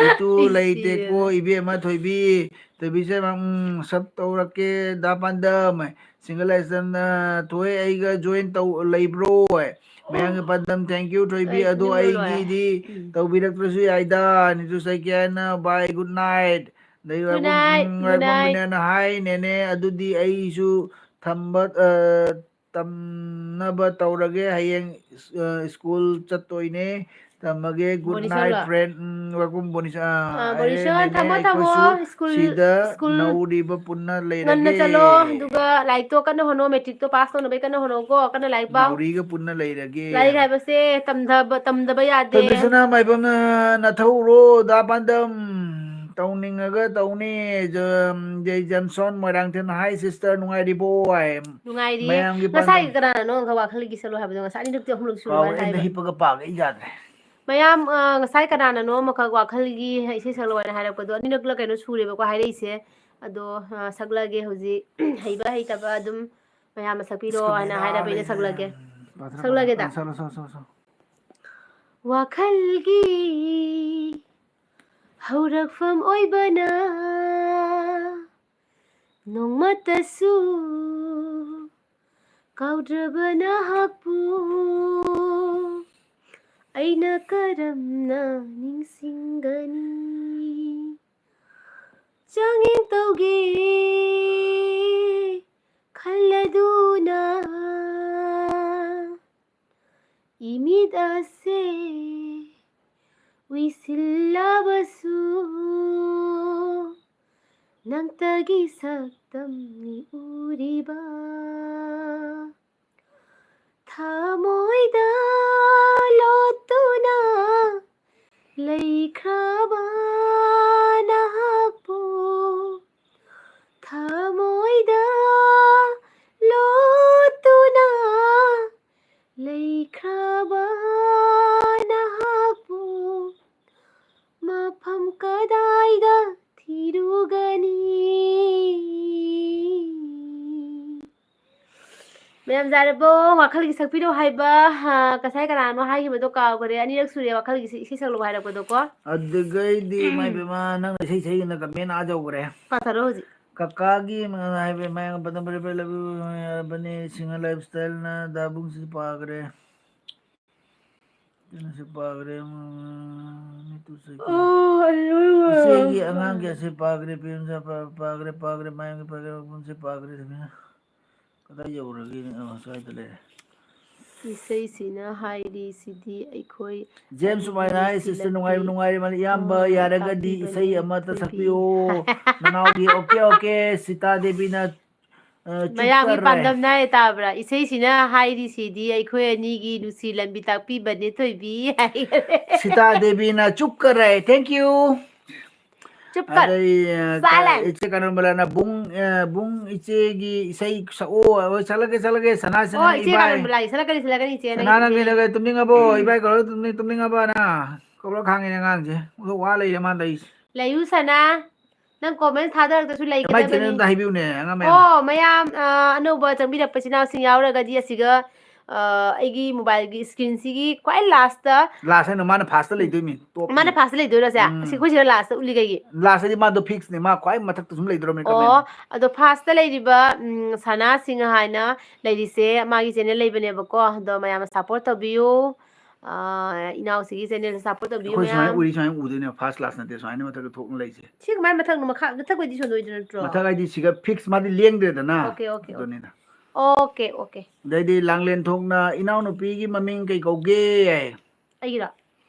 ꯏꯇꯨ ꯏꯁ, ꯂꯩꯇꯦꯀꯣ, ꯁꯤꯔꯦꯗ꯫ ꯏꯕꯦꯝꯃ ꯊꯣꯏꯕꯤ, ꯊꯣꯏꯕꯤꯁꯦ, ꯎꯝ, ꯁꯞ ꯇꯧꯔꯛꯀꯦ, ꯗꯥ ꯄꯥꯟꯗꯝ꯫ Single ꯂꯥꯏꯁꯟꯅ ꯊꯣꯏ ꯑꯩꯒ join ꯇꯧ ꯂꯩꯕ꯭ꯔꯣ? ꯃꯌꯥꯝꯒꯤ ꯄꯥꯟꯗꯝ, thank you, ꯊꯣꯏꯕꯤ꯫ ꯑꯩ ꯑꯗꯣ ꯇꯨꯝꯅꯤꯡꯕ ꯂꯣꯏꯔꯦ꯫ ꯑꯩꯒꯤꯗꯤ ꯎꯝ꯫ ꯇꯧꯕꯤꯔꯛꯇ꯭ꯔꯁꯨ ꯌꯥꯏꯗ, ꯅꯤꯇꯨ ꯁꯥꯏꯀ꯭ꯌꯥꯅ, bye, good night꯫ ꯑꯗꯩ good night, ꯋꯥꯏꯈꯨꯝ, good night꯫ ꯋꯥꯏꯈꯨꯝꯕꯤꯅꯅ, hi, ꯅꯦꯅꯦ, ꯑꯗꯨꯗꯤ ꯑꯩꯁꯨ ꯊꯝꯕ, ꯑ, ꯇꯝꯅꯕ ꯇꯧꯔꯒꯦ, ꯍꯌꯦꯡ, ꯑ, ꯁ꯭ꯀꯨꯜ ꯆꯠꯇꯣꯏꯅꯦ꯫ ꯊꯝꯃꯒꯦ, good night, ꯕꯣꯅꯤꯁꯣꯔꯂꯣ? Friend꯫ ꯎꯝ, ꯋꯥꯏꯈꯨꯝ ꯕꯣꯅꯤꯁ-, ꯑ, ꯑ, ꯑꯩ ꯕꯣꯅꯤꯁꯣꯔ, ꯅꯦꯅꯦ, ꯊꯝꯃꯣ, ꯊꯝꯃꯣ, ꯑꯩꯈꯣꯏꯁꯨ ꯁ꯭ꯀꯨꯜ, ꯁꯤꯗ ꯁ꯭ꯀꯨꯜ ꯅꯧꯔꯤꯕ ꯄꯨꯟꯅ ꯉꯟꯅ ꯂꯩꯔꯒꯦ꯫ ꯆꯠꯂꯣ, ꯑꯗꯨꯒ ꯂꯥꯏꯔꯤꯛꯇꯣ ꯀꯟꯅ ꯍꯣꯠꯅꯧ, ꯃꯦꯇ꯭ꯔꯤꯛꯇꯣ ꯄꯥꯁ ꯇꯧꯅꯕꯒꯤ ꯀꯟꯅ ꯍꯣꯠꯅꯧꯀꯣ, ꯀꯟꯅ ꯂꯥꯏꯔꯤꯛ ꯄꯥꯎ꯫ ꯅꯥꯎꯔꯤꯒ ꯄꯨꯟꯅ ꯂꯩꯔꯒꯦ꯫ ꯂꯥꯏꯔꯤꯛ ꯍꯥꯏꯕꯁꯦ ꯇꯝꯊꯕ, ꯇꯝꯗꯕ ꯌꯥꯗꯦ꯫ ꯊꯣꯏꯕꯤꯁꯅꯥ ꯃꯥꯏꯕꯝꯅ ꯅꯊꯧꯔꯣ, ꯗꯥ ꯄꯥꯟꯗꯝ? ꯇꯧꯅꯤꯡꯉꯒ ꯇꯧꯅꯤ꯫ ꯖ-, ꯖꯦ ꯖꯟꯁꯣꯟ ꯃꯣꯏꯔꯥꯡꯊꯦꯝ, "Hi sister, ꯅꯨꯡꯉꯥꯏꯔꯤꯕꯣ?" ꯍꯥꯏ꯫ ꯅꯨꯡꯉꯥꯏꯔꯤꯌꯦ꯫ ꯃꯌꯥꯝꯒꯤ ꯉꯁꯥꯏ ꯄꯥꯟꯗꯝ-, ꯀꯅꯥꯅꯅꯣ ꯑꯃꯈꯛ ꯋꯥꯈꯜꯒꯤ ꯆꯠꯂꯣ ꯍꯥꯏꯕꯗꯣ? ꯉꯁꯥꯏ ꯑꯅꯤꯔꯛꯇꯤ, ꯑꯍꯨꯝꯂꯛ ꯁꯨꯔꯦ ꯀꯥꯎꯔꯦ, ꯃꯥꯅ ꯑꯩꯅ ꯍꯥꯏꯕ꯫ ꯍꯤꯞꯄꯒ ꯄꯥꯒꯦ, ꯑꯩ ꯌꯥꯗ꯭ꯔꯦ꯫ ꯃꯌꯥꯝ, ꯑ, ꯉꯁꯥꯏ ꯀꯅꯥꯅꯅꯣ ꯑꯃꯈꯛ ꯋꯥꯈꯜꯒꯤ ꯏꯁꯩ ꯁꯛꯂꯣ ꯍꯥꯏꯅ ꯍꯥꯏꯔꯛꯄꯗꯣ, ꯑꯅꯤꯔꯛꯂ ꯀꯩꯅꯣ ꯁꯨꯔꯦꯕꯀꯣ ꯍꯥꯏꯔꯛꯏꯁꯦ꯫ ꯑꯗꯣ, ꯑ, ꯁꯛꯂꯛꯑꯒꯦ ꯍꯧꯖꯤꯛ꯫ ꯍꯩꯕ ꯍꯩꯇꯕ ꯑꯗꯨꯝ ꯃꯌꯥꯝꯅ ꯁꯛꯄꯤꯔꯣ ꯍꯥꯏꯅ ꯍꯥꯏꯔꯕ ꯑꯩꯅ ꯁꯛꯂꯒꯦ꯫ ꯄꯥꯊꯔꯣ, ꯁꯛꯂꯒꯦꯗ꯫ ꯄꯥꯊꯔꯣ, ꯁꯛꯂꯣ, ꯁꯛꯂꯣ, ꯁꯛꯂꯣ꯫ ꯋꯥꯈꯜꯒꯤ ꯍꯧꯔꯛꯐꯝ ꯑꯣꯏꯕꯅ ꯅꯣꯡꯃꯇꯁꯨ ꯀꯥꯎꯗ꯭ꯔꯕ ꯅꯍꯥꯛꯄꯨ ꯑꯩꯅ ꯀꯔꯝꯅ ꯅꯤꯡꯁꯤꯡꯒꯅꯤ? ꯆꯥꯡꯌꯦꯡ ꯇꯧꯒꯦ ꯈꯜꯂꯗꯨꯅ ꯏꯃꯤꯠ ꯑꯁꯦ ꯎꯏꯁꯤꯜꯂꯕꯁꯨ ꯅꯪꯇꯒꯤ ꯁꯛꯇꯝꯅꯤ ꯎꯔꯤꯕ꯫ ꯊꯃꯣꯏꯗ ꯂꯣꯠꯇꯨꯅ ꯂꯩꯈ꯭ꯔꯕ ꯅꯍꯥꯛꯄꯨ ꯊꯃꯣꯏꯗ ꯂꯣꯠꯇꯨꯅ ꯂꯩꯈ꯭ꯔꯕ ꯅꯍꯥꯛꯄꯨ ꯃꯐꯝ ꯀꯗꯥꯏꯗ ꯊꯤꯔꯨꯒꯅꯤ? ꯃꯌꯥꯝ ꯌꯥꯔꯕꯣ? ꯋꯥꯈꯜꯒꯤ ꯁꯛꯄꯤꯔꯣ ꯍꯥꯏꯕ, ꯍꯥ, ꯉꯁꯥꯏ ꯀꯅꯥꯅꯣ ꯍꯥꯏꯈꯤꯕꯗꯣ ꯀꯥꯎꯈ꯭ꯔꯦ꯫ ꯑꯅꯤꯔꯛ ꯁꯨꯔꯦ ꯋꯥꯈꯜꯒꯤ ꯏꯁꯩ, ꯏꯁꯩ ꯁꯛꯂꯛꯑꯣ ꯍꯥꯏꯔꯛꯄꯗꯣꯀꯣ꯫ ꯑꯗꯨꯗꯩꯗꯤ, ꯏꯃꯥ ꯏꯕꯦꯝꯃ, ꯅꯪꯅ ꯏꯁꯩ ꯁꯛꯏꯅ ꯀꯃꯦꯟ ꯑꯥ ꯌꯧꯈ꯭ꯔꯦ꯫ ꯄꯥꯊꯔꯣ ꯍꯧꯖꯤꯛ꯫ ꯀꯀꯥꯒꯤ ꯃ-, ꯍꯥꯏꯕ, ꯃꯌꯥꯝ ꯄꯗꯝ ꯐꯔꯦ ꯐꯔꯦ ꯂꯕꯤ ꯌꯥꯔꯕꯅꯤ, ꯁꯤꯡꯍ ꯂꯥꯏꯐ ꯁ꯭ꯇꯥꯏꯜꯅ ꯗꯥꯕꯨꯡꯁꯤ ꯄꯥꯈ꯭ꯔꯦ꯫ ꯀꯩꯅꯣꯁꯤ ꯄꯥꯈ꯭ꯔꯦ, ꯎꯝ, ꯃꯤꯠꯇꯨ ꯆꯠꯈ꯭ꯔꯦ꯫ ꯑꯣ, ꯑꯩ ꯂꯣꯏ ꯂꯣꯏꯔꯦ꯫ ꯏꯆꯦꯒꯤ ꯑꯉꯥꯡꯒꯤ ꯑꯁꯤ ꯄꯥꯈ꯭ꯔꯦ, ꯄꯤꯝꯁ ꯄꯥ-, ꯄꯥꯈ꯭ꯔꯦ, ꯄꯥꯈ꯭ꯔꯦ, ꯃꯌꯥꯝꯒꯤ ꯄꯥꯈ꯭ꯔꯦ, ꯃꯐꯝꯁꯤ ꯄꯥꯈ꯭ꯔꯦ, ꯁꯨꯃꯥꯏꯅ꯫ ꯀꯗꯥꯏ ꯌꯧꯔꯒꯦꯅꯦ? ꯑꯣ, ꯁ꯭ꯋꯥꯏꯗ ꯂꯩꯔꯦ꯫ ꯏꯁꯩꯁꯤꯅ ꯍꯥꯏꯔꯤꯁꯤꯗꯤ ꯑꯩꯈꯣꯏ ꯖꯦꯝꯁ ꯑꯅꯤꯒꯤ ꯁꯨꯃꯥꯏꯅ ꯍꯥꯏ, ꯅꯨꯡꯁꯤ "Sister, ꯅꯨꯡꯉꯥꯏꯔꯤ, ꯂꯝꯕꯤ, ꯅꯨꯡꯉꯥꯏꯔꯤ ꯃꯥꯜꯂꯤ꯫ ꯏꯌꯥꯝꯕ, ꯑ, ꯌꯥꯔꯒꯗꯤ ꯇꯥꯛꯄꯤꯕꯅꯤ, ꯏꯁꯩ ꯑꯃꯇ ꯇꯥꯛꯄꯤꯕꯤ꯫ ꯁꯛꯄꯤꯌꯣ, ꯅꯅꯥꯎꯒꯤ꯫" ꯑꯣꯀꯦ, ꯑꯣꯀꯦ, ꯁꯤꯇꯥ ꯗꯦꯕꯤꯅ, ꯑ, ꯆꯨꯞ ꯃꯌꯥꯝꯒꯤ ꯀꯔ ꯔꯦ꯫ ꯄꯥꯟꯗꯝꯅ ꯍꯥꯏ ꯇꯥꯕ꯭ꯔꯥ? ꯏꯁꯩꯁꯤꯅ ꯍꯥꯏꯔꯤꯁꯤꯗꯤ ꯑꯩꯈꯣꯏ ꯑꯅꯤꯒꯤ ꯅꯨꯡꯁꯤ ꯂꯝꯕꯤ ꯇꯥꯛꯄꯤꯕꯅꯦ ꯊꯣꯏꯕꯤ ꯍꯥꯏ꯫ ꯁꯤꯇꯥ ꯗꯦꯕꯤꯅ ꯆꯨꯞ ꯀꯔ ꯔꯦ꯫ Thank you꯫ ꯆꯨꯞ ꯀꯠ꯫ ꯑꯗꯩ ꯑ, ꯀ- Silence. ꯏꯆꯦ ꯀꯥꯅꯣꯝꯕꯂꯥꯅ ꯕꯨꯡ ꯑ, ꯕꯨꯡ ꯏꯆꯦꯒꯤ ꯏꯁꯩ ꯁꯛꯑꯣ꯫ ꯍꯣꯏ, ꯁꯛꯂꯛꯀꯦ, ꯁꯛꯂꯛꯀꯦ, ꯁꯅꯥ ꯑꯣ, ꯁꯤꯡꯍꯅ ꯏꯆꯦ ꯏꯕꯥꯏ꯫ ꯀꯥꯅꯣꯝꯕꯂꯥꯒꯤ ꯁꯛꯂꯛꯀꯅꯤ, ꯁꯛꯂꯛꯀꯅꯤ, ꯏꯆꯦ, ꯅꯪ ꯁꯅꯥ ꯅꯪ ꯏꯆꯦ꯫ ꯀꯩꯗꯧꯔꯒꯦ? ꯇꯨꯝꯅꯤꯡꯉꯕꯣ? ꯏꯕꯥꯏ ꯀꯧꯔꯒ ꯇꯨꯝꯅꯤꯡ-, ꯇꯨꯝꯅꯤꯡꯉꯕꯅ? ꯀꯧꯔ ꯈꯥꯡꯉꯤꯅꯦ ꯑꯉꯥꯡꯁꯦ꯫ ꯑꯗꯣ ꯋꯥ ꯂꯩꯔꯦ ꯃꯥ ꯇꯧꯔꯤꯁꯦ꯫ ꯂꯩꯌꯨ ꯁꯅꯥ, ꯅꯪ comment ꯊꯥꯗꯔꯛꯇꯁꯨ ꯃꯥꯏ ꯂꯩꯒꯗꯕꯅꯤ꯫ channel ꯑꯝꯇ ꯍꯥꯏꯕꯤꯌꯨꯅꯦ, ꯑꯉꯥꯡ ꯃꯌꯥꯝ꯫ ꯑꯣ, ꯃꯌꯥꯝ, ꯑ, ꯑꯅꯧꯕ ꯆꯪꯕꯤꯔꯛꯄ ꯏꯆꯤꯟ ꯏꯅꯥꯎꯁꯤꯡ ꯌꯥꯎꯔꯒꯗꯤ ꯑꯁꯤꯒ, ꯑ, ꯑꯩꯒꯤ mobileꯒꯤ screenꯁꯤꯒꯤ ꯈ꯭ꯋꯥꯏ lastꯇ ꯂꯥꯁ ꯍꯥꯏꯅ ꯃꯥꯅ ꯐꯥꯔꯁꯇ ꯂꯩꯗꯣꯏꯅꯤ, ꯇꯣꯞꯅꯤ꯫ ꯃꯥꯅ ꯐꯥꯔꯁꯇ ꯂꯩꯗꯣꯏꯔꯣ ꯁꯦ? ꯎꯝ꯫ ꯑꯁꯤ ꯑꯩꯈꯣꯏ ꯁꯤꯗ ꯂꯥꯁꯇ ꯎꯠꯂꯤ ꯀꯩꯒꯤ? ꯂꯥꯁ ꯍꯥꯏꯗꯤ ꯃꯥꯗꯣ ꯐꯤꯛꯁꯅꯦ, ꯃꯥ ꯈ꯭ꯋꯥꯏ ꯃꯊꯛꯇ ꯁꯨꯝ ꯂꯩꯗꯣꯔꯕꯅꯦ ꯑꯣ, ꯀꯃꯦꯟ꯫ ꯑꯗꯣ ꯐꯥꯔꯁꯇ ꯂꯩꯔꯤꯕ, ꯎꯝ, ꯁꯅꯥ ꯁꯤꯡꯍ ꯍꯥꯏꯅ ꯂꯩꯔꯤꯁꯦ, ꯃꯥꯒꯤ channel ꯂꯩꯕꯅꯦꯕꯀꯣ, ꯑꯗꯣ ꯃꯌꯥꯝꯅ support ꯇꯧꯕꯤꯌꯨ꯫ ꯑ, ꯏꯅꯥꯎꯁꯤꯒꯤ channelꯁꯦ support ꯇꯧꯕꯤꯌꯨ ꯑꯩꯈꯣꯏ ꯁꯨꯃꯥꯏꯅ ꯃꯌꯥꯝ꯫ ꯎꯔꯤ, ꯁꯨꯃꯥꯏꯅ ꯎꯗꯣꯏꯅꯦ, ꯐꯥꯔꯁ ꯀ꯭ꯂꯥꯁ ꯅꯠꯇꯦ, ꯁꯨꯃꯥꯏꯅ ꯃꯊꯛꯇ ꯊꯣꯛꯅ ꯂꯩꯁꯦ꯫ ꯁꯤ ꯀꯃꯥꯏꯅ ꯃꯊꯛꯅꯣ? ꯃꯈꯥ, ꯃꯊꯛ ꯑꯣꯏꯗꯤ ꯁꯣꯟꯗꯣꯏꯗ ꯅꯠꯇ꯭ꯔꯣ? ꯃꯊꯛ ꯍꯥꯏꯗꯤ ꯁꯤꯒ ꯐꯤꯛꯁ, ꯃꯥꯗꯤ ꯂꯦꯡꯗ꯭ꯔꯦꯗꯅ꯫ Okay, okay, okay. ꯑꯗꯨꯅꯤꯗ꯫ Okay, okay. ꯑꯗꯩꯗꯤ ꯂꯥꯡꯂꯦꯟ ꯊꯣꯛꯅ ꯏꯅꯥꯎꯅꯨꯄꯤꯒꯤ ꯃꯃꯤꯡ ꯀꯩ ꯀꯧꯒꯦ? ꯑꯩꯒꯤꯔꯣ?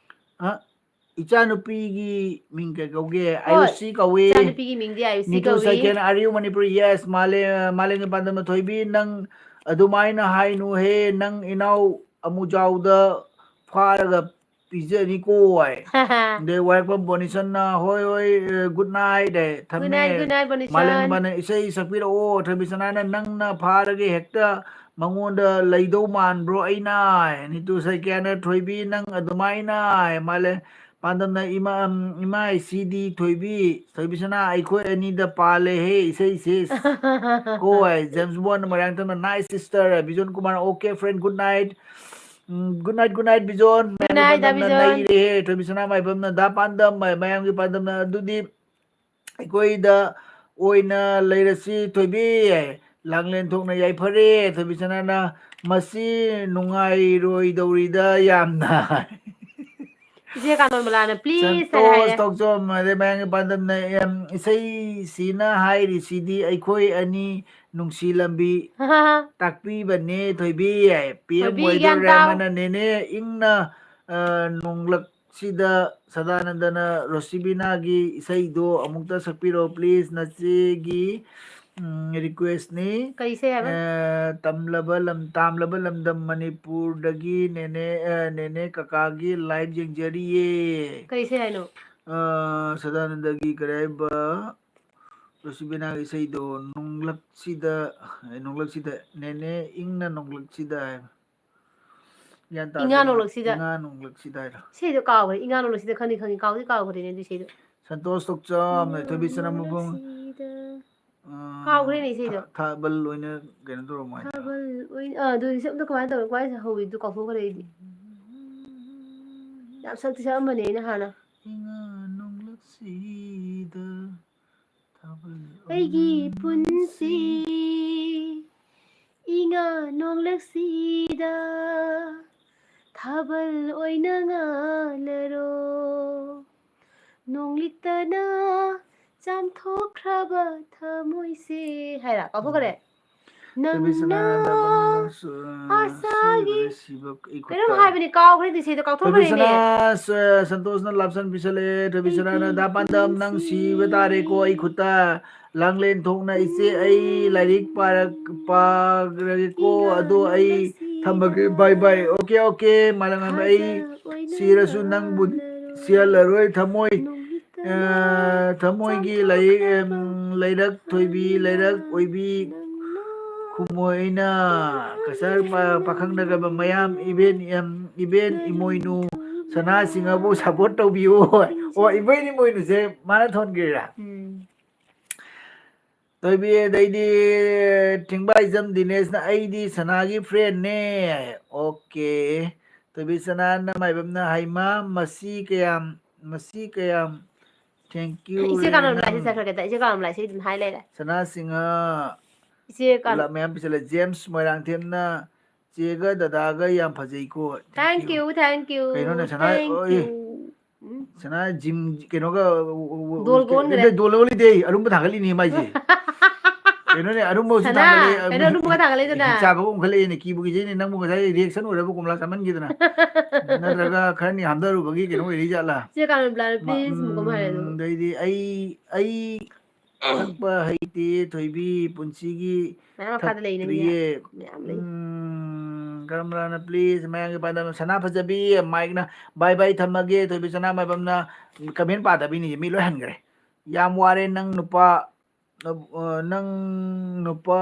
ꯑ? ꯏꯆꯥꯅꯨꯄꯤꯒꯤ ꯃꯤꯡ ꯀꯩ ꯀꯧꯒꯦ? ꯍꯣꯏ. ꯑꯌꯨꯁꯤ ꯀꯧꯏ꯫ ꯏꯆꯥꯅꯨꯄꯤꯒꯤ ꯃꯤꯡꯗꯤ ꯑꯌꯨꯁꯤ ꯅꯤꯇꯨ ꯀꯧꯏ꯫ ꯁꯩꯀꯦꯟ, ꯑꯔꯤꯌꯨ ꯃꯅꯤꯄꯨꯔꯤ, yes, ꯃꯥꯂꯦ-, ꯃꯥꯂꯦꯝꯒꯤ ꯄꯥꯟꯗꯝꯅ ꯊꯣꯏꯕꯤ, ꯅꯪ ꯑꯗꯨꯃꯥꯏꯅ ꯍꯥꯏꯅꯨꯍꯦ, ꯅꯪ ꯏꯅꯥꯎ ꯑꯃꯨꯖꯥꯎꯗ ꯐꯥꯔꯒ ꯄꯤꯖꯅꯤꯀꯣ ꯍꯥꯏ꯫ ꯑꯗꯩ ꯋꯥꯏꯔꯛꯄꯝ ꯕꯣꯅꯤꯁꯟꯅ, "ꯍꯣꯏ, ꯍꯣꯏ, ꯑ, good night" ꯍꯥꯏ, ꯊꯝꯃꯦ꯫ Good night, good night, ꯕꯣꯅꯤꯁꯟ꯫ ꯃꯥꯂꯦꯝꯒꯤ ꯄꯥꯟꯗꯝ, "ꯏꯁꯩ ꯁꯛꯄꯤꯔꯛꯑꯣ", ꯊꯣꯏꯕꯤꯁꯅꯥꯅ, "ꯅꯪꯅ ꯐꯥꯔꯒ ꯍꯦꯛꯇ ꯃꯉꯣꯟꯗ ꯂꯩꯗꯧ ꯃꯥꯟꯕ꯭ꯔꯣ ꯑꯩꯅ?" ꯍꯥꯏ꯫ ꯅꯤꯇꯨ ꯁꯩꯀ꯭ꯌꯥꯅ, "ꯊꯣꯏꯕꯤ, ꯅꯪ ꯑꯗꯨꯃꯥꯏꯅ" ꯍꯥꯏ꯫ ꯃꯥꯂꯦꯝ ꯄꯥꯟꯗꯝꯅ, "ꯏꯃꯥ, ꯎꯝ, ꯏꯃꯥꯏ ꯁꯤꯗꯤ ꯊꯣꯏꯕꯤ, ꯊꯣꯏꯕꯤꯁꯅꯥ, ꯑꯩꯈꯣꯏ ꯑꯅꯤꯗ ꯄꯥꯜꯂꯦꯍꯦ ꯏꯁꯩꯁꯦ" ꯀꯣ ꯍꯥꯏ꯫ ꯖꯦꯝꯁ ꯕꯣꯟ ꯃꯣꯏꯔꯥꯡꯊꯦꯝꯅ, "Nice sister" ꯍꯥꯏ꯫ Bijon Kumar, "Okay friend, good night." Um, "Good night, good night, Bijon". Good night, ꯗꯥ ꯕꯤꯖꯣꯟ꯫ ꯅꯩꯔꯦꯍꯦ꯫ ꯊꯣꯏꯕꯤꯁꯅꯥ ꯃꯥꯏꯕꯝꯅ, "ꯗꯥ ꯄꯥꯟꯗꯝ" ꯍꯥꯏ, "ꯃꯌꯥꯝꯒꯤ ꯄꯥꯟꯗꯝꯅ ꯑꯗꯨꯗꯤ ꯑꯩꯈꯣꯏꯗ ꯑꯣꯏꯅ ꯂꯩꯔꯁꯤ ꯊꯣꯏꯕꯤ" ꯍꯥꯏ꯫ ꯂꯥꯡꯂꯦꯟ ꯊꯣꯛꯅ, "ꯌꯥꯏꯐꯔꯦ ꯊꯣꯏꯕꯤꯁꯅꯥꯅ, ꯃꯁꯤ ꯅꯨꯡꯉꯥꯏꯔꯣꯏꯗꯧꯔꯤꯗ ꯌꯥꯝꯅ" ꯍꯥꯏ꯫ ꯏꯆꯦ ꯀꯥꯅꯣꯟꯕꯂꯥꯅ please ꯍꯥꯏꯅ ꯁꯟꯇꯣꯁ ꯍꯥꯏꯔꯦ꯫ ꯇꯣꯛꯆꯣꯝ, ꯑꯗꯩ ꯃꯌꯥꯝꯒꯤ ꯄꯥꯟꯗꯝꯅ, ꯑꯦꯝ, ꯏꯁꯩꯁꯤꯅ ꯍꯥꯏꯔꯤꯁꯤꯗꯤ ꯑꯩꯈꯣꯏ ꯑꯅꯤ ꯅꯨꯡꯁꯤ ꯂꯝꯕꯤ ꯇꯥꯛꯄꯤꯕꯅꯦ ꯊꯣꯏꯕꯤ ꯍꯥꯏ꯫ ꯄꯤ ꯑꯦꯝ ꯊꯣꯏꯕꯤ, ꯋꯥꯏꯗꯣ ꯒ꯭ꯌꯥꯟ ꯇꯥꯎ꯫ ꯔꯦꯃꯅ, "ꯅꯦꯅꯦ ꯏꯪꯅ, ꯑ, ꯅꯣꯡꯂꯛꯁꯤꯗ ꯁꯗꯥꯅꯟꯗꯅ ꯔꯣꯁꯤꯕꯤꯅꯥꯒꯤ ꯏꯁꯩꯗꯣ ꯑꯃꯨꯛꯇ ꯁꯛꯄꯤꯔꯣ please, ꯅꯆꯦꯒꯤ, ꯎꯝ, request ꯅꯤ꯫ ꯀꯔꯤ ꯏꯁꯩ ꯍꯥꯏꯕ? ꯑ, ꯇꯝꯂꯕ ꯂꯝ-, ꯇꯥꯝꯂꯕ ꯂꯝꯗꯝ ꯃꯅꯤꯄꯨꯔꯗꯒꯤ ꯅꯦꯅꯦ, ꯑ, ꯅꯦꯅꯦ ꯀꯀꯥꯒꯤ live ꯌꯦꯡꯖꯔꯤꯌꯦ꯫ ꯀꯔꯤ ꯏꯁꯩ ꯍꯥꯏꯅꯣ? ꯑ, ꯁꯗꯥꯅꯟꯗꯒꯤ ꯀꯔꯤ ꯍꯥꯏꯕ? ꯔꯣꯁꯤꯕꯤꯅꯥꯒꯤ ꯏꯁꯩꯗꯣ, "ꯅꯣꯡꯂꯛꯁꯤꯗ", ꯑꯦ, "ꯅꯣꯡꯂꯛꯁꯤꯗ", "ꯅꯦꯅꯦ ꯏꯪꯅ ꯅꯣꯡꯂꯛꯁꯤꯗ" ꯍꯥꯏꯕ꯫ ꯒ꯭ꯌꯥꯟ ꯇꯥꯗ꯭ꯔꯦ "ꯏꯉꯥ ꯃꯥ, ꯅꯣꯡꯂꯛꯁꯤꯗ"꯫ "ꯏꯉꯥ ꯅꯣꯡꯂꯛꯁꯤꯗ" ꯍꯥꯏꯔꯣ? ꯏꯁꯩꯗꯣ ꯀꯥꯎꯈ꯭ꯔꯦ, "ꯏꯉꯥ ꯅꯣꯡꯂꯛꯁꯤꯗ", ꯈꯪꯗꯤ ꯈꯪꯉꯤ, ꯀꯥꯎꯗꯤ ꯀꯥꯎꯈ꯭ꯔꯦꯅꯦ ꯑꯗꯨ ꯏꯁꯩꯗꯣ꯫ ꯁꯟꯇꯣꯁ ꯇꯣꯛꯆꯝ, ꯊꯣꯏꯕꯤ ꯁꯅꯥꯃꯨꯈꯣꯡ꯫ ꯅꯣꯡꯂꯛꯁꯤꯗ꯫ ꯑ, ꯀꯥꯎꯈ꯭ꯔꯦꯅꯦ ꯏꯁꯩꯗꯣ꯫ ꯊꯥ-, ꯊꯥꯕꯜ ꯑꯣꯏꯅ ꯀꯩꯅꯣ ꯇꯧꯔꯝꯃꯣ ꯍꯥꯏꯗ꯫ ꯊꯥꯕꯜ ꯑꯣꯏꯅ, ꯑ, ꯑꯗꯨ ꯏꯁꯩꯗꯣ ꯀꯃꯥꯏꯅ ꯇꯧꯔ, ꯀꯃꯥꯏꯅ ꯍꯧꯋꯤꯗꯣ ꯀꯥꯎꯊꯣꯛꯈ꯭ꯔꯦ ꯑꯩꯗꯤ꯫ ꯌꯥꯝ ꯁꯛꯇꯤ ꯁꯛꯑꯝꯕꯅꯦ ꯑꯩꯅ ꯍꯥꯟꯅ꯫ "ꯏꯉꯥ ꯅꯣꯡꯂꯛꯁꯤꯗ ꯊꯥꯕꯜ ꯑꯩꯒꯤ ꯑꯣꯏꯅ" ꯄꯨꯟꯁꯤ ꯏꯉꯥ ꯅꯣꯡꯂꯛꯁꯤꯗ ꯊꯥꯕꯜ ꯑꯣꯏꯅ ꯉꯥꯜꯂꯔꯣ, ꯅꯣꯡꯂꯤꯛꯇꯅ ꯆꯥꯝꯊꯣꯛꯈ꯭ꯔꯕ ꯊꯃꯣꯏꯁꯦ ꯍꯥꯏꯔ ꯀꯥꯎꯊꯣꯛꯈ꯭ꯔꯦ꯫ ꯊꯣꯏꯕꯤ ꯁꯅꯥ, ꯅꯪꯅ ꯊꯥꯕꯜ ꯁꯨ-, ꯑ, ꯑꯁꯥꯒꯤ ꯁꯣꯏꯕꯗ ꯁꯤꯕ ꯑꯩ ꯈꯨꯠꯇ꯫ ꯀꯩꯅꯣꯝ ꯍꯥꯏꯕꯅꯤ, ꯀꯥꯎꯈ꯭ꯔꯦ ꯏꯁꯩꯗꯣ, ꯊꯣꯏꯕꯤ ꯀꯥꯎꯊꯣꯛꯈ꯭ꯔꯦꯅꯦ꯫ ꯁꯅꯥ, ꯁ-, ꯁꯟꯇꯣꯁꯅ ꯂꯥꯞꯁꯟ ꯄꯤꯁꯜꯂꯛꯑꯦ꯫ ꯊꯣꯏꯕꯤ ꯁꯅꯥꯅ, "ꯗꯥ ꯄꯥꯟꯗꯝ, ꯅꯪ ꯁꯤꯕ ꯇꯥꯔꯦꯀꯣ ꯑꯩ ꯈꯨꯠꯇ꯫ ꯂꯥꯡꯂꯦꯟ ꯊꯣꯛꯅ ꯏꯆꯦ ꯑꯩ ꯂꯥꯏꯔꯤꯛ ꯄꯥꯔꯛ-, ꯄꯥꯔꯒꯦꯀꯣ, ꯑꯗꯣ ꯑꯩ ꯊꯝꯃꯒꯦ, bye bye꯫ ꯑꯣꯀꯦ, ꯑꯣꯀꯦ, ꯃꯥꯂꯪ ꯑꯩ ꯁꯤꯔꯁꯨ ꯅꯪꯕꯨ ꯁꯤꯍꯜꯂꯔꯣꯏ ꯊꯃꯣꯏ꯫ ꯑ, ꯊꯃꯣꯏꯒꯤ ꯂꯩ-, ꯑꯝ, ꯂꯩꯔꯛ ꯊꯣꯏꯕꯤ, ꯂꯩꯔꯛ ꯑꯣꯏꯕꯤ ꯈꯨꯃꯣꯏꯅ ꯀꯁꯥꯔ ꯄꯥ-, ꯄꯥꯈꯪꯅꯒ ꯃꯌꯥꯝ ꯏꯕꯦꯟ, ꯑꯝ, ꯏꯕꯦꯟ ꯏꯃꯣꯏꯅꯨ ꯁꯅꯥꯁꯤꯡꯍꯕꯨ support ꯇꯧꯕꯤꯌꯨ꯫ ꯑꯣ, ꯏꯕꯦꯟ ꯏꯃꯣꯏꯅꯨꯁꯦ ꯃꯥꯅ ꯊꯣꯟꯈ꯭ꯔꯤꯔꯥ? ꯎꯝ꯫ ꯊꯣꯏꯕꯤ, ꯑꯗꯩꯗꯤ ꯊꯤꯡꯕꯥꯏꯖꯝ ꯗꯤꯅꯦꯁꯅ, "ꯑꯩꯗꯤ ꯁꯅꯥꯒꯤ friendꯅꯦ"꯫ ꯑꯣꯀꯦ꯫ ꯊꯣꯏꯕꯤ ꯁꯅꯥꯅ ꯃꯥꯏꯕꯝꯅ, "ꯍꯩꯃꯥ, ꯃꯁꯤ ꯀꯌꯥꯝ, ꯃꯁꯤ ꯀꯌꯥꯝ, thank you, ꯏꯆꯦ ꯀꯥꯅꯣꯝ ꯔꯦꯅꯝ"꯫ ꯂꯥꯏꯁꯦ ꯆꯠꯈ꯭ꯔꯒꯦꯗ, ꯏꯆꯦ ꯀꯥꯅꯣꯝ ꯂꯥꯏꯁꯦ ꯑꯗꯨꯝ ꯍꯥꯏ ꯂꯩꯔꯦ꯫ ꯁꯅꯥ ꯁꯤꯡꯍ, ꯏꯆꯦ ꯀꯥꯅꯣ- ꯂꯞ ꯃꯌꯥꯝ ꯄꯤꯁꯜꯂꯦ꯫ ꯖꯦꯝꯁ ꯃꯣꯏꯔꯥꯡꯊꯦꯝꯅ, "ꯆꯦꯒ ꯗꯗꯥꯒ ꯌꯥꯝ ꯐꯖꯩꯀꯣ"꯫ Thank Thank you꯫ You, thank you, ꯀꯩꯅꯣꯅꯦ, ꯁꯅꯥ, thank ꯑꯣꯏ꯫ You꯫ ꯎꯝ꯫ ꯁꯅꯥ ꯖꯤꯝ ꯀꯩꯅꯣꯒ, ꯗꯣꯜꯒ ꯑꯣꯟꯈ꯭ꯔꯦ꯫ ꯅꯠꯇꯦ, ꯗꯣꯜ ꯑꯣꯜꯂꯤꯗꯦ, ꯑꯔꯨꯝꯕ ꯊꯥꯡꯒꯠꯂꯤꯅꯦ ꯃꯥꯏꯁꯦ꯫ ꯀꯩꯅꯣꯅꯦ, ꯑꯔꯨꯝꯕꯁꯨ ꯁꯅꯥ, ꯊꯥꯡꯒꯠꯂꯦ, ꯀꯩꯅꯣ ꯑꯔꯨꯝꯕꯒ ꯊꯥꯡꯒꯠꯂꯦꯗꯅ꯫ ꯍꯤꯡꯆꯥꯕꯒ ꯑꯣꯟꯈꯠꯂꯛꯑꯦꯅꯦ, ꯀꯤꯕꯨ ꯀꯤꯖꯩꯅꯦ, ꯅꯪꯕꯨ ꯉꯁꯥꯏ reaction ꯑꯣꯏꯔꯕ ꯀꯣꯝꯂꯥ ꯆꯥꯃꯟꯈꯤꯗꯅ꯫ ꯅꯠꯇ꯭ꯔꯒ ꯈꯔꯅꯤ ꯍꯥꯝꯊꯔꯨꯕꯒꯤ ꯀꯩꯅꯣ ꯑꯣꯏꯔꯤ ꯖꯥꯠꯂ? ꯆꯦ ꯀꯥꯅꯣ ꯄ꯭ꯂꯥꯟ, ꯃ-, please, ꯎꯝ, ꯀꯃꯥꯏ ꯍꯥꯏꯅꯣ? ꯑꯗꯩꯗꯤ ꯑꯩ, ꯑꯩ ꯊꯛꯄ ꯍꯩꯇꯦ ꯊꯣꯏꯕꯤ, ꯄꯨꯟꯁꯤꯒꯤ ꯃꯌꯥꯝ ꯃꯈꯥꯗ ꯂꯩꯅꯦ, ꯊꯛꯇ꯭ꯔꯤꯌꯦ꯫ ꯃꯌꯥꯝ ꯂꯩ꯫ ꯎꯝ, ꯀꯔꯝꯕꯅ please? ꯃꯌꯥꯡꯒꯤ ꯄꯥꯟꯗꯝ ꯁꯅꯥ ꯐꯖꯕꯤ, ꯃꯥꯏꯛꯅ bye bye ꯊꯝꯃꯒꯦ꯫ ꯊꯣꯏꯕꯤ ꯁꯅꯥ ꯃꯥꯏꯕꯝꯅ comment ꯄꯥꯗꯕꯤꯅꯤ, ꯃꯤ ꯂꯣꯏ ꯍꯟꯈ꯭ꯔꯦ꯫ ꯌꯥꯝ ꯋꯥꯔꯦ ꯅꯪ ꯅꯨꯄꯥ, ꯅ-, ꯑ, ꯅꯪ ꯅꯨꯄꯥ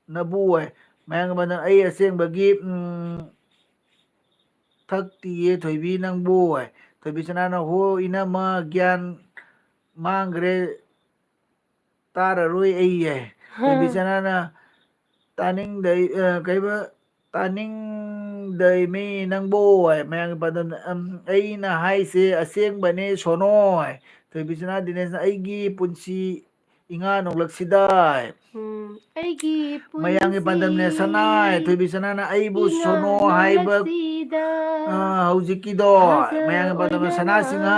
ꯅꯕꯨ ꯍꯥꯏ꯫ ꯃꯌꯥꯡꯒꯤ ꯄꯥꯟꯗꯝ ꯑꯩ ꯑꯁꯦꯡꯕꯒꯤ, ꯎꯝ, ꯊꯛꯇꯤꯌꯦ ꯊꯣꯏꯕꯤ ꯅꯪꯕꯨ ꯍꯥꯏ꯫ ꯊꯣꯏꯕꯤ ꯁꯅꯥꯅ ꯍꯣ ꯏꯅꯝꯃ ꯒ꯭ꯌꯥꯟ ꯃꯥꯡꯈ꯭ꯔꯦ, ꯇꯥꯔꯔꯣꯏ ꯑꯩ ꯍꯥꯏ꯫ ꯊꯣꯏꯕꯤ ꯁꯅꯥꯅ ꯇꯥꯅꯤꯡꯗꯩ-, ꯑ, ꯀꯩꯕ, ꯇꯥꯅꯤꯡꯗꯩꯃꯤ ꯅꯪꯕꯣ ꯍꯥꯏ꯫ ꯃꯌꯥꯡꯒꯤ ꯄꯥꯟꯗꯝꯅ, "ꯑꯝ, ꯑꯩꯅ ꯍꯥꯏꯁꯦ ꯑꯁꯦꯡꯕꯅꯦ ꯁꯣꯅꯣ" ꯍꯥꯏ꯫ ꯊꯣꯏꯕꯤ ꯁꯅꯥ ꯗꯤꯅꯦꯁꯅ "ꯑꯩꯒꯤ ꯄꯨꯟꯁꯤ ꯏꯉꯥ ꯅꯣꯡꯂꯛꯁꯤꯗ" ꯍꯥꯏ꯫ ꯎꯝ, ꯑꯩꯒꯤ ꯃꯌꯥꯡꯒꯤ ꯄꯥꯟꯗꯝꯅ ꯄꯨꯟꯁꯤ ꯁꯅꯥ ꯍꯥꯏ꯫ ꯊꯣꯏꯕꯤ ꯁꯅꯥꯅ "ꯑꯩꯕꯨ ꯏꯉꯥ ꯁꯣꯅꯣ ꯍꯥꯏꯕ, ꯅꯣꯡꯂꯛꯁꯤꯗ ꯑ, ꯍꯧꯖꯤꯛꯀꯤꯗꯣ", ꯊꯥꯖꯕ ꯃꯌꯥꯡꯒꯤ ꯄꯥꯟꯗꯝꯅ ꯑꯣꯏꯅ ꯁꯅꯥ ꯁꯤꯡꯍ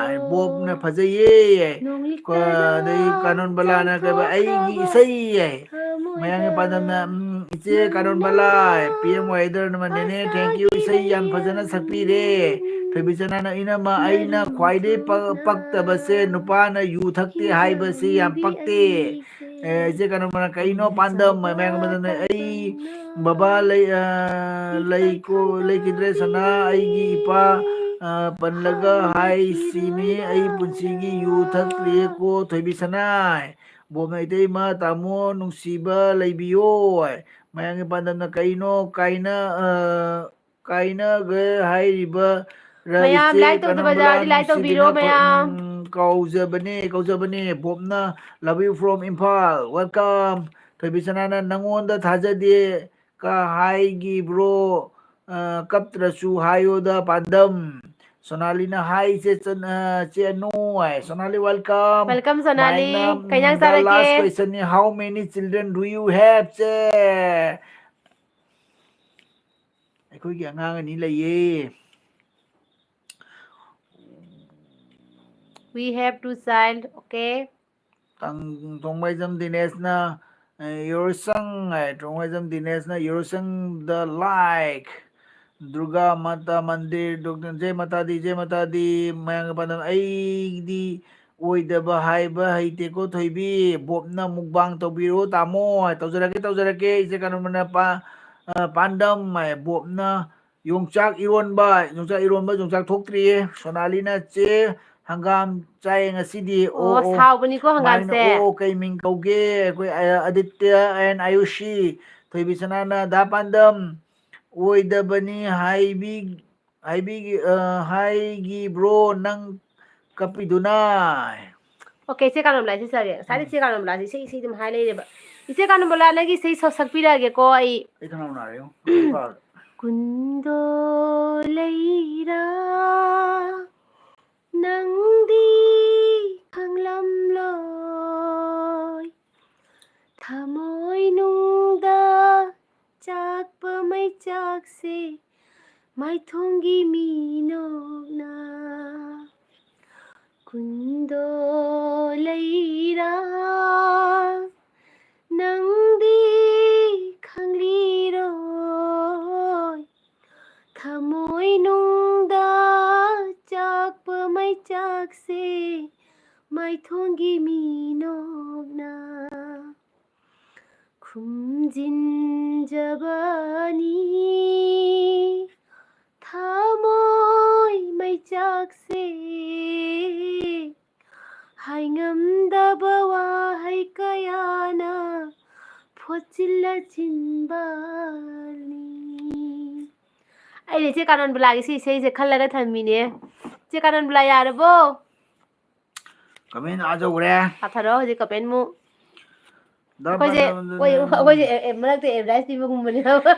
ꯍꯥꯏ꯫ ꯂꯥꯛꯂꯣ꯫ ꯕꯣꯕꯅ "ꯐꯖꯩꯌꯦ" ꯍꯥꯏ꯫ ꯅꯣꯡꯂꯤꯛꯇ ꯀ-, ꯑꯗꯩ ꯀꯥꯅꯣꯟ ꯕꯂꯥꯅ ꯀꯩꯕ, "ꯑꯩꯒꯤ ꯊꯥꯖꯕ ꯏꯁꯩ" ꯍꯥꯏ꯫ ꯊꯃꯣꯏꯗ ꯃꯌꯥꯡꯒꯤ ꯄꯥꯟꯗꯝꯅ, ꯎꯝ, "ꯏꯆꯦ ꯀꯥꯅꯣꯟ ꯕꯂꯥ" ꯍꯥꯏ꯫ ꯄꯤ ꯑꯦꯝ ꯋꯥꯏꯗꯔꯅ, "ꯅꯦꯅꯦ, thank you, ꯏꯁꯩ ꯌꯥꯝ ꯐꯖꯅ ꯁꯛꯄꯤꯔꯦ"꯫ ꯊꯣꯏꯕꯤ ꯁꯅꯥꯅ, "ꯏꯅꯝꯃ, ꯑꯩꯅ ꯈ꯭ꯋꯥꯏꯗꯩ ꯄ-, ꯄꯛꯇꯕꯁꯦ ꯅꯨꯄꯥꯅ ꯌꯨ ꯊꯛꯇꯦ ꯍꯥꯏꯕꯁꯤ ꯌꯥꯝ ꯄꯛꯇꯦ꯫ ꯑꯦ, ꯏꯆꯦ ꯀꯥꯅꯣꯟ ꯕꯂꯥꯅ, ꯀꯩꯅꯣ ꯄꯥꯟꯗꯝ?" ꯃꯌꯥꯡꯒꯤ ꯄꯥꯟꯗꯝꯅ, "ꯑꯩ ꯕꯕꯥ ꯂꯩ-, ꯑ, ꯂꯩꯀꯣ-, ꯂꯩꯈꯤꯗ꯭ꯔꯦ ꯁꯅꯥ, ꯑꯩꯒꯤ ꯏꯄꯥ, ꯑ, ꯄꯜꯂꯒ ꯍꯥꯏꯁꯤꯅꯤ, ꯑꯩ ꯄꯨꯟꯁꯤꯒꯤ ꯌꯨ ꯊꯛꯇ꯭ꯔꯦꯀꯣ ꯊꯣꯏꯕꯤ ꯁꯅꯥ"꯫ ꯕꯣꯕꯅ, "ꯏꯇꯩꯃ, ꯇꯥꯃꯣ ꯅꯨꯡꯁꯤꯕ ꯂꯩꯕꯤꯌꯣ" ꯍꯥꯏ꯫ ꯃꯌꯥꯡꯒꯤ ꯄꯥꯟꯗꯝꯅ, "ꯀꯩꯅꯣ ꯀꯥꯏꯅ-, ꯑ, ꯀꯥꯏꯅꯒꯦ ꯍꯥꯏꯔꯤꯕ ꯔ ꯃꯌꯥꯝ ꯏꯆꯦ like ꯇꯧꯗꯕ ꯀꯥꯅꯣꯟ ꯕꯂꯥ ꯌꯥꯎꯔꯗꯤ like ꯇꯧꯕꯤꯔꯣ ꯅꯨꯡꯁꯤꯕꯤꯅ ꯀꯧ-, ꯃꯌꯥꯝ꯫ ꯎꯝ, ꯀꯧꯖꯕꯅꯦ, ꯀꯧꯖꯕꯅꯦ꯫ ꯕꯣꯕꯅ, "Love you from Imphal, welcome"꯫ ꯊꯣꯏꯕꯤ ꯁꯅꯥꯅ, "ꯅꯪꯉꯣꯟꯗ ꯊꯥꯖꯗꯦ ꯀ ꯍꯥꯏꯒꯤꯕ꯭ꯔꯣ? ꯑ, ꯀꯞꯇ꯭ꯔꯁꯨ ꯍꯥꯏꯌꯣꯗ ꯄꯥꯟꯗꯝ"꯫ ꯁꯣꯅꯥꯂꯤꯅ, "ꯍꯥꯏ ꯏꯆꯦ ꯆꯟ-, ꯑ, ꯆꯦ ꯑꯅꯨ" ꯍꯥꯏ꯫ ꯁꯣꯅꯥꯂꯤ, welcome꯫ Welcome, ꯁꯣꯅꯥꯂꯤ꯫ ꯃꯥꯏꯛꯅ, ꯀꯩ ꯏꯟꯖꯥꯡ ꯎꯝ, "The ꯆꯥꯔꯒꯦ? Last question is, how many children do you have, ꯆꯦ?" ꯑꯩꯈꯣꯏꯒꯤ ꯑꯉꯥꯡ ꯑꯅꯤ ꯂꯩꯌꯦ꯫ We have two child, okay? ꯇꯪ-, ꯊꯣꯡꯕꯥꯏꯖꯝ ꯗꯤꯅꯦꯁꯅ, ꯑꯦ, ꯌꯣꯔꯁꯪ ꯍꯥꯏ, ꯊꯣꯡꯕꯥꯏꯖꯝ ꯗꯤꯅꯦꯁꯅ ꯌꯣꯔꯁꯪ the like꯫ Durga Mata Mandir, doctor Jai Mata Di, Jai Mata Di, ꯃꯌꯥꯡꯒꯤ ꯄꯥꯟꯗꯝ, "ꯑꯩꯗꯤ ꯑꯣꯏꯗꯕ ꯍꯥꯏꯕ ꯍꯩꯇꯦꯀꯣ ꯊꯣꯏꯕꯤ, ꯕꯣꯕꯅ mukbang ꯇꯧꯕꯤꯔꯣ ꯇꯥꯃꯣ"꯫ ꯇꯧꯖꯔꯛꯀꯦ, ꯇꯧꯖꯔꯛꯀꯦ, ꯏꯆꯦ ꯀꯥꯅꯣꯟꯕꯅ ꯄꯥ-, ꯑ, ꯄꯥꯟꯗꯝ ꯍꯥꯏ, ꯕꯣꯞꯅ ꯌꯣꯡꯆꯥꯛ ꯏꯔꯣꯟꯕ, ꯌꯣꯡꯆꯥꯛ ꯏꯔꯣꯟꯕ, ꯌꯣꯡꯆꯥꯛ ꯊꯣꯛꯇ꯭ꯔꯤꯌꯦ꯫ ꯁꯣꯅꯥꯂꯤꯅ ꯆꯦ ꯍꯪꯒꯥꯝ ꯆꯥꯏ ꯉꯁꯤꯗꯤ꯫ ꯑꯣ, ꯑꯣ, ꯑꯣ꯫ ꯁꯥꯎꯕꯅꯤꯀꯣ ꯍꯪꯒꯥꯝꯁꯦ꯫ ꯃꯥꯏꯅ, ꯑꯣ, ꯑꯣ, ꯀꯩ ꯃꯤꯡ ꯀꯧꯒꯦ? ꯑꯩꯈꯣꯏ, ꯑ, ꯑꯥꯗꯤꯇ꯭ꯌ and ꯑꯌꯨꯁꯤ꯫ ꯊꯣꯏꯕꯤ ꯁꯅꯥꯅ, "ꯗꯥ ꯄꯥꯟꯗꯝ, ꯑꯣꯏꯗꯕꯅꯤ ꯍꯥꯏꯕꯤ-, ꯍꯥꯏꯕꯤꯒꯤ-, ꯑ, ꯍꯥꯏꯒꯤꯕ꯭ꯔꯣ ꯅꯪ ꯀꯞꯄꯤꯗꯨꯅ?" ꯑꯣꯀꯦ, ꯏꯆꯦ ꯀꯥꯅꯣꯝꯂꯥ, ꯏꯆꯦ ꯆꯥꯒꯦ꯫ ꯉꯁꯥꯏꯗꯩ ꯏꯆꯦ ꯀꯥꯅꯣꯝꯂꯥꯁꯦ ꯏꯁꯩ, ꯏꯁꯩ ꯑꯗꯨꯝ ꯍꯥꯏ ꯂꯩꯔꯦꯕ꯫ ꯏꯆꯦ ꯀꯥꯅꯣꯝꯂꯥ, ꯅꯪꯒꯤ ꯏꯁꯩ ꯁ-, ꯁꯛꯄꯤꯔꯛꯑꯒꯦꯀꯣ ꯑꯩ꯫ ꯑꯩ ꯈꯅꯥꯎ ꯅꯥꯔꯦꯉꯣ꯫ ꯀꯨꯟꯗꯣ ꯂꯩꯔꯥ ꯅꯪꯗꯤ ꯈꯪꯂꯝꯂꯣꯏ, ꯊꯃꯣꯏꯅꯨꯡꯗ ꯆꯥꯛꯄ ꯃꯩꯆꯥꯛꯁꯦ, ꯃꯥꯏꯊꯣꯡꯒꯤ ꯃꯤꯅꯣꯛꯅ꯫ ꯀꯨꯟꯗꯣ ꯂꯩꯔꯥ ꯅꯪꯗꯤ ꯈꯪꯂꯤꯔꯣꯏ, ꯊꯃꯣꯏꯅꯨꯡꯗ ꯆꯥꯛꯄ ꯃꯩꯆꯥꯛꯁꯦ, ꯃꯥꯏꯊꯣꯡꯒꯤ ꯃꯤꯅꯣꯛꯅ ꯈꯨꯝꯖꯤꯟꯖꯕꯅꯤ꯫ ꯊꯃꯣꯏ ꯃꯩꯆꯥꯛꯁꯦ, ꯍꯥꯏꯉꯝꯗꯕ ꯋꯥꯍꯩ ꯀꯌꯥꯅ ꯐꯣꯠꯆꯤꯜꯂ ꯆꯤꯟꯕꯥꯜꯅꯤ꯫ ꯑꯩꯅ ꯏꯆꯦ ꯀꯥꯅꯣꯟꯕꯂꯥꯒꯤ ꯁꯤ ꯏꯁꯩꯁꯦ ꯈꯜꯂꯒ ꯊꯝꯃꯤꯅꯦ꯫ ꯏꯆꯦ ꯀꯥꯅꯣꯟꯕꯂꯥ, ꯌꯥꯔꯕꯣ? ꯀꯃꯦꯟ ꯑꯥ ꯌꯧꯈ꯭ꯔꯦ꯫ ꯄꯥꯊꯔꯛꯑꯣ ꯍꯧꯖꯤꯛ ꯀꯃꯦꯟ ꯃꯨꯛ꯫ ꯗꯥ ꯑꯩꯈꯣꯏꯁꯦ, ꯄꯥꯟꯗꯝ-, ꯑꯩꯈꯣꯏ, ꯑꯩꯈꯣꯏꯁꯦ ꯑꯦ-, ꯑꯦ-, ꯃꯔꯛꯇ ꯑꯦꯗꯚꯔꯇꯥꯏꯁ ꯄꯤꯕꯒꯨꯝꯕꯅꯦ꯫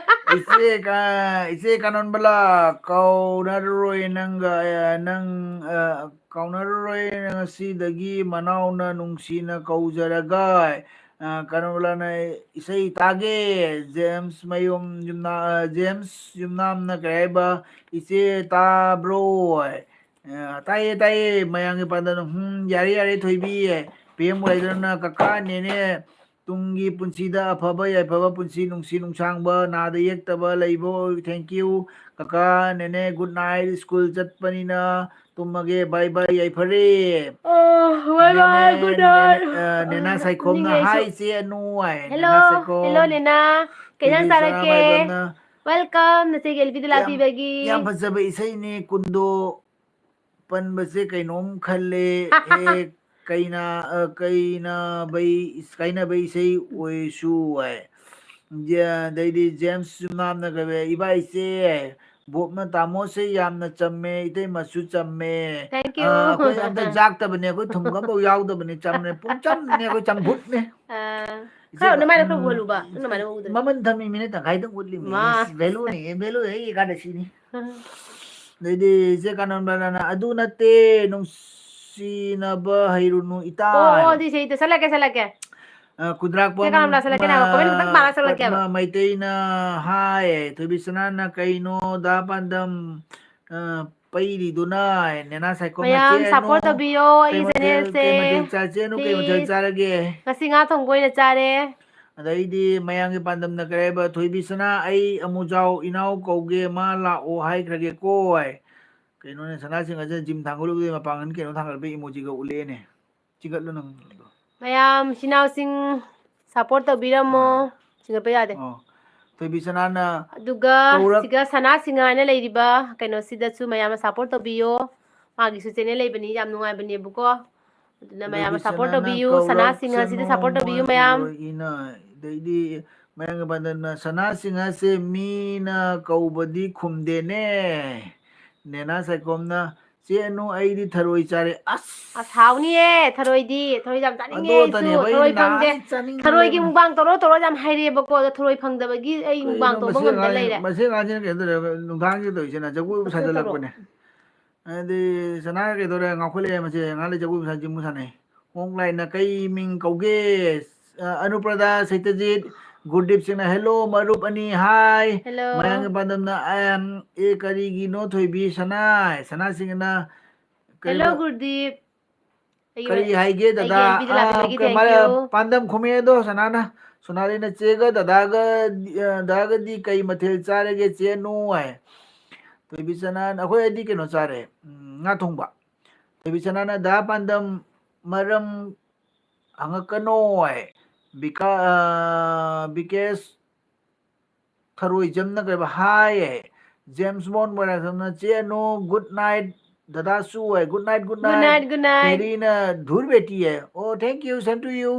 ꯏꯆꯦ ꯀ-, ꯏꯆꯦ ꯀꯥꯅꯣꯟꯕꯂꯥ, ꯀꯧꯅꯔꯔꯣꯏ ꯅꯪꯒ, ꯑ, ꯅꯪ, ꯑ, ꯀꯧꯅꯔꯔꯣꯏ ꯉꯁꯤꯗꯒꯤ ꯃꯅꯥꯎꯅ ꯅꯨꯡꯁꯤꯅ ꯀꯧꯖꯔꯒ꯫ ꯑ, ꯀꯥꯅꯣꯟꯕꯂꯥꯅ ꯏꯁꯩ ꯇꯥꯒꯦ, ꯖꯦꯝꯁ ꯃꯌꯨꯝ ꯌꯨꯝꯅꯥ-, ꯑ, ꯖꯦꯝꯁ ꯌꯨꯝꯅꯥꯝꯅ ꯀꯩ ꯍꯥꯏꯕ, "ꯏꯆꯦ ꯇꯥꯕ꯭ꯔꯣ?" ꯑ, "ꯇꯥꯏꯌꯦ, ꯇꯥꯏꯌꯦ, ꯃꯌꯥꯝꯒꯤ ꯄꯥꯟꯗꯝ"꯫ ꯎꯝ, ꯌꯥꯔꯦ, ꯌꯥꯔꯦ, ꯊꯣꯏꯕꯤ꯫ ꯄꯤ ꯑꯦꯝ ꯋꯥꯏꯗꯅ ꯀꯀꯥ, ꯅꯦꯅꯦ, ꯇꯨꯡꯒꯤ ꯄꯨꯟꯁꯤꯗ ꯑꯐꯕ ꯌꯥꯏꯐꯕ ꯄꯨꯟꯁꯤ, ꯅꯨꯡꯁꯤ ꯅꯨꯡꯁꯥꯡꯕ, ꯅꯥꯗ ꯌꯦꯛꯇꯕ ꯂꯩꯕ ꯑꯣꯏ-, thank you꯫ ꯀꯀꯥ, ꯅꯦꯅꯦ, good night, ꯁ꯭ꯀꯨꯜ ꯆꯠꯄꯅꯤꯅ ꯇꯨꯝꯃꯒꯦ, bye bye, ꯌꯥꯏꯐꯔꯦ꯫ ꯑꯣ, bye bye, ꯅꯦꯅꯦ, good night꯫ ꯅꯦꯅꯦ, ꯑ, ꯅꯦꯅꯥ ꯑ, ꯁꯥꯏꯈꯣꯝꯅ, ꯇꯨꯝꯅꯤꯡꯉꯦ ꯑꯩꯁꯨ꯫ "Hi, ꯆꯦ ꯑꯅꯨ" ꯍꯥꯏ, Hello, ꯅꯦꯅꯥ ꯁꯥꯏꯈꯣꯝ꯫ Hello, ꯅꯦꯅꯥ꯫ ꯀꯩ ꯏꯟꯖꯥꯡ ꯁꯤꯗꯤ ꯆꯥꯔꯛꯀꯦ? ꯆꯥꯔꯝꯃꯒꯅ Welcome, ꯅꯆꯦꯒꯤ ꯑꯦꯜꯕꯤꯗ ꯌꯥꯝ, ꯂꯥꯛꯄꯤꯕꯒꯤ꯫ ꯌꯥꯝ ꯐꯖꯕ ꯏꯁꯩꯅꯤ꯫ ꯀꯨꯟꯗꯣ ꯄꯟꯕꯁꯦ ꯀꯩꯅꯣꯝ ꯈꯜꯂꯦ꯫ ꯍꯦ, ꯀꯩꯅ-, ꯑ, ꯀꯩꯅꯕꯩ-, ꯀꯥꯏꯅꯕꯩ ꯏꯁꯩ ꯑꯣꯏꯁꯨ ꯍꯥꯏ꯫ ꯖꯦ-, ꯑꯗꯩꯗꯤ ꯖꯦꯝꯁ ꯌꯨꯝꯅꯥꯝꯅ ꯀꯩ, "ꯏꯕꯥ ꯏꯆꯦ, ꯕꯣꯞꯅ ꯇꯥꯃꯣꯁꯦ ꯌꯥꯝꯅ ꯆꯝꯃꯦ, ꯏꯇꯩꯃꯁꯨ ꯆꯝꯃꯦ꯫ Thank ꯑ, you. ꯑꯩꯈꯣꯏ ꯑꯝꯇ ꯖꯥꯛꯇꯕꯅꯦ, ꯑꯩꯈꯣꯏ ꯊꯨꯝꯒ ꯑꯝꯐꯥꯎ ꯌꯥꯎꯗꯕꯅꯦ, ꯆꯝꯅꯦ, ꯄꯨꯡꯆꯝꯅꯦ, ꯑꯩꯈꯣꯏ ꯆꯝꯐꯨꯠꯅꯦ꯫ ꯑ, ꯏꯆꯦ ꯈꯔ ꯀ-, ꯅꯃꯥꯏꯗ ꯈꯔ ꯎꯝ, ꯎꯍꯜꯂꯨꯕ, ꯏꯆꯦ, ꯅꯃꯥꯏꯗ ꯎꯗ꯭ꯔꯦ꯫ ꯃꯃꯟ ꯊꯝꯃꯤ ꯃꯤꯅꯤꯠ ꯇꯪꯈꯥꯏꯗꯪ ꯎꯠꯂꯤꯃꯤ꯫ ꯃꯥ꯫ ꯏꯁ, value ꯅꯦ, value ꯍꯦꯛ ꯌꯦꯡꯀꯥꯟꯗ ꯁꯤꯅꯤ꯫ ꯑꯗꯩꯗꯤ ꯏꯆꯦ ꯀꯥꯅꯟꯕꯅ, "ꯑꯗꯨ ꯅꯠꯇꯦ, ꯅꯨꯡꯁꯤꯅꯕ ꯍꯩꯔꯨꯅꯨ ꯏꯇꯥ" ꯑꯣ, ꯑꯣ, ꯍꯥꯏꯅ꯫ ꯑꯗꯨꯏ ꯏꯁꯩꯗꯣ ꯆꯠꯂꯛꯀꯦ, ꯆꯠꯂꯛꯀꯦ꯫ ꯑ, ꯈꯨꯗ꯭ꯔꯥꯛꯄꯝ, ꯏꯆꯦ ꯀꯥꯅꯟꯕ ꯂꯥꯛꯁꯜꯂꯛꯀꯦꯅꯦ ꯍꯥꯏꯕ, comment ꯈꯛꯇꯪ ꯄꯥꯔ ꯆꯠꯂꯛꯀꯦꯕ꯫ ꯄꯗꯃ ꯃꯩꯇꯩꯅ ꯍꯥꯏ, "ꯊꯣꯏꯕꯤ ꯁꯅꯥꯅ ꯀꯩꯅꯣ ꯗꯥ ꯄꯥꯟꯗꯝ, ꯑ, ꯄꯩꯔꯤꯗꯨꯅ?" ꯅꯦꯅꯥ ꯁꯥꯏꯈꯣꯝꯅ, ꯃꯌꯥꯝ "ꯆꯦ ꯑꯅꯨ, support ꯇꯧꯕꯤꯌꯣ ꯀꯩ ꯑꯩꯒꯤ ꯃꯊꯦꯜ, channelꯁꯦ, ꯀꯩ ꯃꯊꯦꯜ ꯆꯥ-, ꯆꯦ ꯑꯅꯨ, ꯀꯩ ꯃꯊꯦꯜ please꯫ ꯆꯥꯔꯒꯦ?" ꯉꯁꯤ ꯉꯥ ꯊꯣꯡꯕ ꯑꯣꯏꯅ ꯆꯥꯔꯦ꯫ ꯑꯗꯩꯗꯤ ꯃꯌꯥꯝꯒꯤ ꯄꯥꯟꯗꯝꯅ ꯀꯔꯤ ꯍꯥꯏꯕ? "ꯊꯣꯏꯕꯤ ꯁꯅꯥ, ꯑꯩ ꯑꯃꯨꯖꯥꯎ ꯏꯅꯥꯎ ꯀꯧꯒꯦ, ꯃꯥ ꯂꯥꯛꯑꯣ ꯍꯥꯏꯈ꯭ꯔꯒꯦꯀꯣ" ꯍꯥꯏ꯫ ꯀꯩꯅꯣꯅꯦ, ꯁꯅꯥꯁꯤꯡ ꯑꯁꯦ gym ꯊꯥꯡꯒꯠꯂꯨꯕꯗꯩ ꯃꯄꯥꯡꯒꯜ ꯀꯩꯅꯣ ꯊꯥꯡꯒꯠꯂꯛꯄꯩ emojiꯒ ꯎꯠꯂꯛꯑꯦꯅꯦ꯫ ꯆꯤꯡꯈꯠꯂꯨ ꯅꯪꯗꯣ꯫ ꯃꯌꯥꯝ ꯏꯆꯤꯟ ꯏꯅꯥꯎꯁꯤꯡ support ꯇꯧꯕꯤꯔꯝꯃꯣ꯫ ꯑꯥ꯫ ꯆꯤꯡꯈꯠꯄ ꯌꯥꯗꯦ꯫ ꯑꯣ꯫ ꯊꯣꯏꯕꯤ ꯁꯅꯥꯅ ꯑꯗꯨꯒ ꯀꯧꯔꯛ- ꯁꯤꯒ ꯁꯅꯥ ꯁꯤꯡꯍꯥ ꯍꯥꯏꯅ ꯂꯩꯔꯤꯕ ꯀꯩꯅꯣꯁꯤꯗꯁꯨ ꯃꯌꯥꯝꯅ support ꯇꯧꯕꯤꯌꯣ꯫ ꯃꯥꯒꯤꯁꯨ channel ꯂꯩꯕꯅꯤ, ꯌꯥꯝ ꯅꯨꯡꯉꯥꯏꯕꯅꯤꯕꯀꯣ꯫ ꯑꯗꯨꯅ ꯃꯌꯥꯝꯅ ꯊꯣꯏꯕꯤ support ꯁꯅꯥꯅ ꯇꯧꯕꯤꯌꯨ, ꯁꯅꯥ ꯁꯤꯡꯍꯥꯁꯤꯗ ꯀꯧꯔꯛꯁꯅꯨ support ꯇꯧꯕꯤꯌꯨ ꯃꯣꯏꯕꯨ ꯃꯌꯥꯝ꯫ ꯏꯅ-, ꯑꯗꯩꯗꯤ ꯃꯌꯥꯝꯒꯤ ꯄꯥꯟꯗꯝꯅ, "ꯁꯅꯥ ꯁꯤꯡꯍꯥꯁꯦ ꯃꯤꯅ ꯀꯧꯕꯗꯤ ꯈꯨꯝꯗꯦꯅꯦ"꯫ ꯅꯦꯅꯥ ꯁꯥꯏꯈꯣꯝꯅ, "ꯆꯦ ꯑꯅꯨ, ꯑꯩꯗꯤ ꯊꯔꯣꯏ ꯆꯥꯔꯦ"꯫ ꯑꯁ! ꯑꯁ, ꯍꯥꯎꯅꯤꯌꯦ ꯊꯔꯣꯏꯗꯤ꯫ ꯊꯔꯣꯏ ꯌꯥꯝ ꯆꯥꯅꯤꯡꯉꯦ ꯑꯩꯁꯨ꯫ ꯑꯗꯨꯇꯅꯦꯕ ꯑꯩꯅ ꯊꯔꯣꯏ ꯐꯪꯗꯦ꯫ ꯅꯍꯥꯟꯗꯩ ꯆꯥꯅꯤꯡꯕ ꯊꯔꯣꯏꯒꯤ ꯂꯩꯔꯦ꯫ ꯃꯨꯛꯕꯥꯡ ꯇꯧꯔꯣ ꯇꯧꯔꯣ ꯌꯥꯝ ꯍꯥꯏꯔꯛꯑꯦꯕꯀꯣ꯫ ꯑꯗꯣ ꯊꯔꯣꯏ ꯐꯪꯗꯕꯒꯤ ꯑꯩ ꯃꯨꯛꯕꯥꯡ ꯀꯩꯅꯣ ꯇꯧꯕ ꯃꯁꯤ ꯉꯝꯗ ꯑꯉꯥꯡꯁꯤ-, ꯂꯩꯔꯦ꯫ ꯃꯁꯤ ꯑꯉꯥꯡꯁꯤꯅ ꯀꯩꯅꯣ ꯇꯧꯔꯦ, ꯅꯨꯡꯗꯥꯡꯁꯤꯗ ꯇꯧꯔꯤꯁꯤꯅ ꯖꯒꯣꯏꯕꯨ ꯃꯁꯛꯇ ꯇꯧꯔꯣ꯫ ꯁꯥꯖꯜꯂꯛꯄꯅꯦ꯫ ꯑꯗꯨꯗꯤ ꯁꯅꯥ ꯀꯩꯗꯧꯔꯦ? ꯉꯥꯎꯈꯠꯂꯛꯑꯦ ꯃꯁꯤ꯫ ꯑꯉꯥꯡ ꯂꯩ ꯖꯒꯣꯏꯕꯨ ꯁꯥ-, ꯖꯤꯝꯕꯨ ꯁꯥꯟꯅꯩ꯫ ꯍꯣꯡ ꯂꯥꯏꯅ ꯀꯩ ꯃꯤꯡ ꯀꯧꯒꯦ? ꯑ, ꯑꯅꯨꯄ꯭ꯔꯗꯥ, ꯁꯩꯇꯖꯤꯠ, ꯒꯨꯔꯗꯤꯞ ꯁꯤꯡꯅ, "Hello, ꯃꯔꯨꯞ ꯑꯅꯤ, hi"꯫ Hello꯫ ꯃꯌꯥꯡꯒꯤ ꯄꯥꯟꯗꯝꯅ, "I am a", ꯀꯔꯤꯒꯤꯅꯣ ꯊꯣꯏꯕꯤ ꯁꯅꯥ? ꯁꯅꯥ ꯁꯤꯡꯍꯅ, "Hello, ꯀꯔꯤꯕ? ꯒꯨꯔꯗꯤꯞ꯫ ꯑꯩꯒꯤ ꯃ-, ꯀꯔꯤ ꯍꯥꯏꯒꯦ, ꯑꯩꯒꯤ ꯗꯗꯥ?" ꯑꯦꯜꯕꯤꯗ ꯑ, ꯂꯥꯛꯄꯤꯕꯒꯤ ꯀ-, thank ꯃꯔ-, you꯫ ꯄꯥꯟꯗꯝ ꯈꯨꯝꯃꯦ ꯑꯗꯣ ꯁꯅꯥꯅ꯫ ꯁꯣꯅꯥꯂꯤꯅ, "ꯆꯦꯒ ꯗꯗꯥꯒ, ꯑ, ꯗꯗꯥꯒꯗꯤ ꯀꯩ ꯃꯊꯦꯜ ꯆꯥꯔꯒꯦ, ꯆꯦ ꯑꯅꯨ?" ꯍꯥꯏ꯫ ꯊꯣꯏꯕꯤ ꯁꯅꯥꯅ, "ꯑꯩꯈꯣꯏ ꯑꯩꯗꯤ ꯀꯩꯅꯣ ꯆꯥꯔꯦ, ꯎꯝ, ꯉꯥ ꯊꯣꯡꯕ"꯫ ꯊꯣꯏꯕꯤ ꯁꯅꯥꯅ, "ꯗꯥ ꯄꯥꯟꯗꯝ, ꯃꯔꯝ ꯍꯪꯉꯛꯀꯅꯣ" ꯍꯥꯏ꯫ ꯕꯤꯀꯥ-, ꯑ, ꯕꯤꯀꯦꯁ ꯊꯔꯣꯏꯖꯝꯅ ꯀꯩꯕ ꯍꯥꯏ ꯍꯥꯏ꯫ ꯖꯦꯝꯁ ꯕꯣꯟ ꯃꯣꯏꯔꯥꯡꯊꯦꯝꯅ ꯆꯦ Anu good night ꯗꯗꯥꯁꯨ high. Good night, good Good night. night, good night. ꯍꯦꯔꯤꯅ ꯙꯨꯔ Beti high. Oh, thank you, same to you.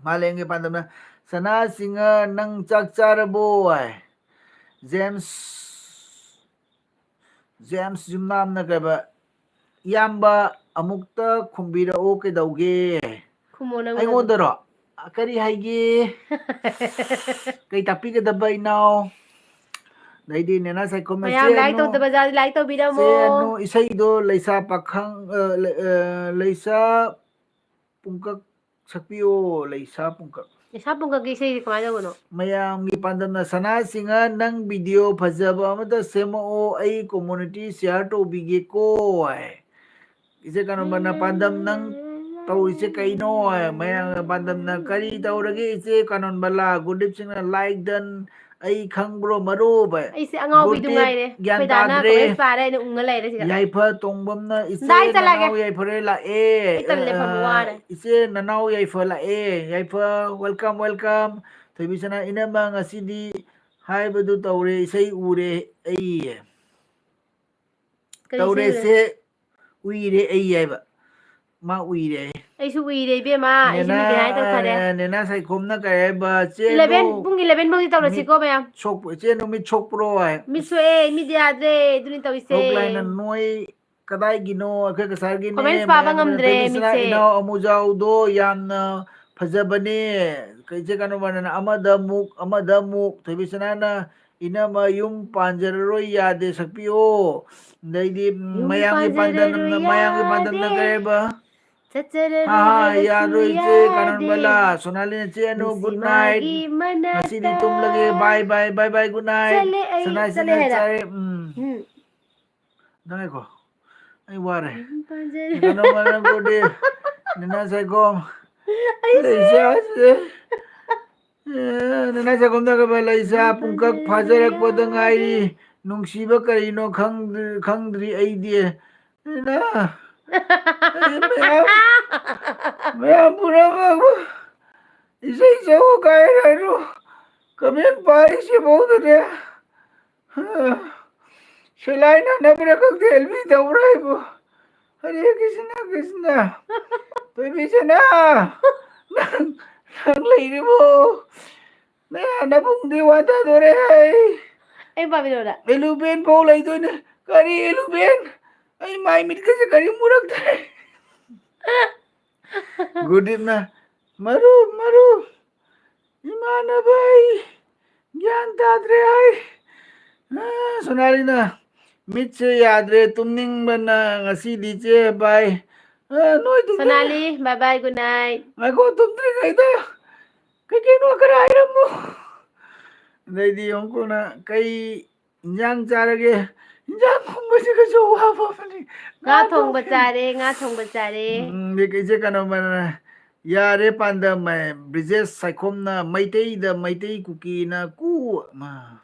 ꯃꯥꯂꯦꯝꯒꯤ ꯄꯥꯟꯗꯝꯅ ꯁꯅꯥ ꯁꯤꯡꯍ ꯅꯪ ꯆꯥꯛ ꯆꯥꯔꯕꯣ ꯍꯥꯏ꯫ ꯖꯦꯝꯁ ꯖꯦꯝꯁ ꯌꯨꯝꯅꯥꯝꯅ ꯀꯩꯕ ꯏꯌꯥꯝꯕ ꯑꯃꯨꯛꯇ ꯈꯨꯝꯕꯤꯔꯛꯎ ꯀꯩꯗꯧꯒꯦ? ꯈꯨꯝꯃꯣ ꯅꯪ ꯑꯩꯉꯣꯟꯗꯔꯣ? ꯀꯔꯤ ꯍꯥꯏꯒꯦ? ꯀꯩ ꯇꯥꯛꯄꯤꯒꯗꯕ ꯏꯅꯥꯎ? ꯑꯗꯩꯗꯤ ꯅꯦꯅꯥ ꯁꯥꯏꯈꯣꯝꯅ ꯃꯌꯥꯝ ꯆꯦ ꯂꯥꯏꯛ ꯑꯅꯨ, ꯇꯧꯗꯕ ꯖꯥꯠꯗꯤ ꯂꯥꯏꯛ ꯇꯧꯕꯤꯔꯝꯃꯣ꯫ ꯆꯦ ꯑꯅꯨ ꯏꯁꯩꯗꯣ ꯂꯩꯁꯥ ꯄꯥꯈꯪ ꯑ, ꯂꯩ- ꯑ, ꯂꯩꯁꯥ ꯄꯨꯡꯀꯛ ꯁꯛꯄꯤꯌꯣ, ꯂꯩꯁꯥ ꯄꯨꯡꯀꯛ꯫ ꯂꯩꯁꯥ ꯄꯨꯡꯀꯛꯀꯤ ꯏꯁꯩꯁꯦ ꯀꯃꯥꯏꯅ ꯇꯧꯕꯅꯣ? ꯃꯌꯥꯝꯒꯤ ꯄꯥꯟꯗꯝꯅ ꯁꯅꯥ ꯁꯤꯡꯍ ꯅꯪ ꯚꯤꯗꯤꯑꯣ ꯐꯖꯕ ꯑꯃꯇ ꯁꯦꯝꯃꯛꯑꯣ, ꯑꯩ community share ꯇꯧꯕꯤꯒꯦꯀꯣ ꯍꯥꯏ꯫ ꯏꯆꯦ ꯀꯥꯅꯣꯝꯕꯅ ꯄꯥꯟꯗꯝ ꯅꯪ ꯇꯧꯔꯤꯁꯦ ꯀꯩꯅꯣ ꯍꯥꯏ꯫ ꯃꯌꯥꯝꯒꯤ ꯄꯥꯟꯗꯝꯅ ꯀꯔꯤ ꯇꯧꯔꯒꯦ ꯏꯆꯦ ꯀꯥꯅꯣꯟꯕꯂꯥ? ꯒꯨꯔꯗꯤꯞ ꯁꯤꯡꯅ like done ꯑꯩ ꯈꯪꯕ꯭ꯔꯣ ꯃꯔꯨꯞ ꯍꯥꯏ꯫ ꯑꯩꯁꯦ ꯑꯉꯥꯎꯕꯤꯗꯨ ꯒꯨꯔꯗꯤꯞ ꯉꯥꯏꯔꯦ꯫ ꯒ꯭ꯌꯥꯟ ꯑꯩꯈꯣꯏ ꯗꯥꯅ ꯇꯥꯗ꯭ꯔꯦ꯫ ꯀꯃꯦꯟ ꯄꯥꯔꯦ ꯑꯩꯅ ꯎꯪꯉ ꯂꯩꯔꯦ ꯁꯤꯗ꯫ ꯌꯥꯏꯐ ꯇꯣꯡꯕꯝꯅ ꯏꯆꯦ ꯗꯥꯏ ꯆꯠꯂꯒꯦ꯫ ꯅꯅꯥꯎ ꯌꯥꯏꯐꯔꯦ ꯂꯥꯛꯑꯦ꯫ ꯑꯩ ꯇꯜꯂꯦ ꯐꯝꯕ ꯑ, ꯋꯥꯔꯦ꯫ ꯏꯆꯦ ꯅꯅꯥꯎ ꯌꯥꯏꯐ ꯂꯥꯛꯑꯦ꯫ ꯌꯥꯏꯐ welcome welcome꯫ ꯊꯣꯏꯕꯤꯁꯅꯥ ꯏꯅꯝꯃ ꯉꯁꯤꯗꯤ ꯍꯥꯏꯕꯗꯨ ꯇꯧꯔꯦ ꯏꯁꯩ ꯎꯔꯦ ꯑꯩ꯫ ꯀꯔꯤ ꯇꯧꯔꯦ ꯏꯁꯩ ꯎꯔꯦ? ꯁꯦ ꯎꯏꯔꯦ ꯑꯩ ꯍꯥꯏꯕ꯫ ꯃꯥ ꯎꯏꯔꯦ ꯑꯩ꯫ ꯑꯩꯁꯨ ꯎꯏꯔꯦ ꯏꯕꯦꯝꯃ꯫ ꯑꯩꯁꯨ ꯃꯤꯠ ꯍꯥꯏ ꯇꯧꯊꯔꯦ꯫ ꯅꯦꯅꯥ ꯁꯥꯏꯈꯣꯝꯅ ꯀꯩ ꯍꯥꯏꯕ? ꯆꯦ eleven ꯑꯗꯨ ꯄꯨꯡ eleven ꯐꯥꯎꯗꯤ ꯇꯧꯔꯁꯤꯀꯣ ꯃꯌꯥꯝ꯫ ꯁꯣꯛꯄ ꯏꯆꯦ ꯅꯨꯃꯤꯠ ꯁꯣꯛꯄ꯭ꯔꯣ ꯍꯥꯏ꯫ ꯃꯤꯠ ꯁꯣꯛꯑꯦ, ꯃꯤꯠ ꯌꯥꯗ꯭ꯔꯦ, ꯑꯗꯨꯅꯤ ꯇꯧꯔꯤꯁꯦ꯫ ꯔꯣꯛꯂꯥꯏꯅ ꯅꯣꯏ ꯀꯗꯥꯏꯒꯤꯅꯣ? ꯑꯩꯈꯣꯏ ꯀꯁꯥꯔꯒꯤꯅꯦ꯫ Comments ꯄꯥꯕ ꯃꯌꯥꯝ ꯉꯝꯗ꯭ꯔꯦ, ꯊꯣꯏꯕꯤꯁꯅꯥ ꯃꯤꯠꯁꯦ꯫ ꯏꯅꯥꯎ ꯑꯃꯨꯖꯥꯎꯗꯣ ꯌꯥꯝꯅ ꯐꯖꯕꯅꯦ꯫ ꯏꯆꯦ ꯀꯥꯅꯣꯃꯅ ꯑꯃꯗ ꯑꯃꯨꯛ ꯑꯃꯗ ꯑꯃꯨꯛ ꯊꯣꯏꯕꯤꯁꯅꯥꯅ ꯏꯅꯝꯃ ꯌꯨꯝ ꯄꯥꯟꯖꯔꯔꯣꯏ ꯌꯥꯗꯦ ꯁꯛꯄꯤꯌꯣ꯫ ꯑꯗꯩꯗꯤ ꯎꯝ, ꯌꯨꯝ ꯃꯌꯥꯝꯒꯤ ꯄꯥꯟꯗꯝꯅ ꯄꯥꯟꯖꯔꯔꯣꯏ ꯃꯌꯥꯝꯒꯤ ꯄꯥꯟꯗꯝꯅ ꯌꯥꯗꯦ꯫ ꯀꯩ ꯍꯥꯏꯕ? ꯆꯠꯆꯔꯔꯣꯏ ꯍꯥ ꯍꯥ ꯍꯥꯏꯕꯁꯨ ꯌꯥꯔꯣꯏ ꯏꯆꯦ ꯌꯥꯗꯦ꯫ ꯀꯥꯅꯣꯟꯕꯂꯥ꯫ ꯁꯣꯅꯥꯂꯤꯅ ꯆꯦ ꯑꯅꯨ ꯅꯨꯡꯁꯤ good ꯃꯥꯒꯤ night꯫ ꯉꯁꯤꯗꯤ ꯃꯅꯥꯛꯇ꯫ ꯇꯨꯝꯂꯒꯦ bye bye bye bye good night꯫ ꯆꯠꯂꯦ ꯑꯩ, ꯁꯅꯥ ꯆꯠꯂꯦ ꯁꯤꯡꯍ ꯍꯥꯏꯔ꯫ ꯆꯥꯔꯦ ꯎꯝ꯫ ꯎꯝ꯫ ꯅꯪ ꯉꯥꯏꯈꯣ꯫ ꯑꯩ ꯋꯥꯔꯦ꯫ ꯌꯨꯝ ꯄꯥꯟꯖꯔꯦ꯫ ꯀꯥꯅꯣꯟꯕ ꯅꯪ ꯀꯣꯗꯤ꯫ ꯅꯦꯅꯥ ꯁꯥꯏꯈꯣꯝ꯫ ꯑꯩꯁꯦ꯫ ꯂꯩꯁꯥꯁꯦ꯫ ꯑꯦ, ꯅꯦꯅꯥ ꯁꯥꯏꯈꯣꯝꯗ ꯀꯩꯕ? ꯂꯩꯁꯥ ꯄꯨꯡꯀꯛ ꯐꯥꯖꯔꯛꯄꯗ ꯉꯥꯏꯔꯤ꯫ ꯅꯨꯡꯁꯤꯕ ꯀꯔꯤꯅꯣ ꯈꯪꯗ꯭ꯔꯤ, ꯈꯪꯗ꯭ꯔꯤ ꯑꯩꯗꯤ꯫ ꯅꯦꯅꯥ, ꯑꯩ ꯃꯌꯥꯝ, ꯃꯌꯥꯝ ꯄꯨꯝꯅꯃꯛꯄꯨ ꯏꯁꯩ ꯁꯛꯎ ꯀꯥꯏꯅ ꯍꯥꯏꯔꯨ꯫ ꯀꯃꯦꯟ ꯄꯥꯔꯤꯁꯤ ꯃꯧꯗꯨꯅꯦ꯫ ꯁꯦꯂꯥꯏ ꯅꯥꯟꯅꯕ꯭ꯔꯥ ꯈꯪꯗꯦ, ꯑꯦꯜꯕꯤ ꯇꯧꯕ꯭ꯔꯥ ꯍꯥꯏꯕꯨ꯫ ꯍꯔꯦ ꯀ꯭ꯔꯤꯁꯅ, ꯀ꯭ꯔꯤꯁꯅ꯫ ꯊꯣꯏꯕꯤꯁꯅꯥ, ꯅꯪ, ꯅꯪ ꯂꯩꯔꯤꯕꯣ? ꯅꯌꯥ ꯅꯕꯨꯡꯗꯤ ꯋꯥꯟꯊꯗꯣꯔꯦ꯫ ꯑꯩ ꯄꯥꯕꯤꯔꯣꯔꯥ? ꯑꯦꯂꯨꯕꯦꯟ ꯐꯥꯎ ꯂꯩꯗꯣꯏꯅꯦ꯫ ꯀꯔꯤ ꯑꯦꯂꯨꯕꯦꯟ? ꯑꯩ ꯃꯥꯏ ꯃꯤꯠꯀꯁꯦ ꯀꯔꯤꯝ ꯎꯔꯛꯇ꯭ꯔꯦ꯫ ꯒꯨꯗꯤꯞꯅ, "ꯃꯔꯨꯞ, ꯃꯔꯨꯞ, ꯏꯃꯥꯟꯅꯕ, ꯑꯩ ꯒ꯭ꯌꯥꯟ ꯇꯥꯗ꯭ꯔꯦ ꯑꯩ꯫" ꯑ, ꯁꯣꯅꯥꯂꯤꯅ, "ꯃꯤꯠꯁꯦ ꯌꯥꯗ꯭ꯔꯦ, ꯇꯨꯝꯅꯤꯡꯕꯅ ꯉꯁꯤꯗꯤ ꯆꯦ ꯕꯥꯏ꯫ ꯑ, ꯅꯣꯏ ꯇꯨꯝꯅꯤꯡ-" ꯁꯣꯅꯥꯂꯤ, bye bye, good night꯫ ꯉꯥꯏꯈꯣ, ꯇꯨꯝꯗ꯭ꯔꯤꯉꯩꯗ ꯀꯩ ꯀꯩꯅꯣ ꯈꯔ ꯍꯥꯏꯔꯝꯃꯨ꯫ ꯑꯗꯩꯗꯤ ꯑꯃꯨꯛ ꯀꯣꯟꯅ ꯀꯩ ꯏꯟꯖꯥꯡ ꯆꯥꯔꯒꯦ? ꯏꯟꯖꯥꯡ ꯈꯨꯝꯕꯁꯤ ꯀꯩꯁꯨ ꯑꯋꯥꯕ ꯑꯃꯅꯤ꯫ ꯉꯥ ꯉꯥ ꯊꯣꯡꯕ ꯊꯣꯡꯕ꯫ ꯆꯥꯔꯦ, ꯉꯥ ꯊꯣꯡꯕ ꯆꯥꯔꯦ꯫ ꯎꯝ, ꯑꯗꯩ ꯀꯩꯁꯦ ꯀꯩꯅꯣ ꯃꯥꯅ, ꯌꯥꯔꯦ ꯄꯥꯟꯗꯝ, ꯑꯦ, ꯕ꯭ꯔꯤꯖꯦꯁ ꯁꯥꯏꯈꯣꯝꯅ ꯃꯩꯇꯩꯗ ꯃꯩꯇꯩ ꯀꯨꯀꯤꯅ ꯀꯨ-, ꯃ-,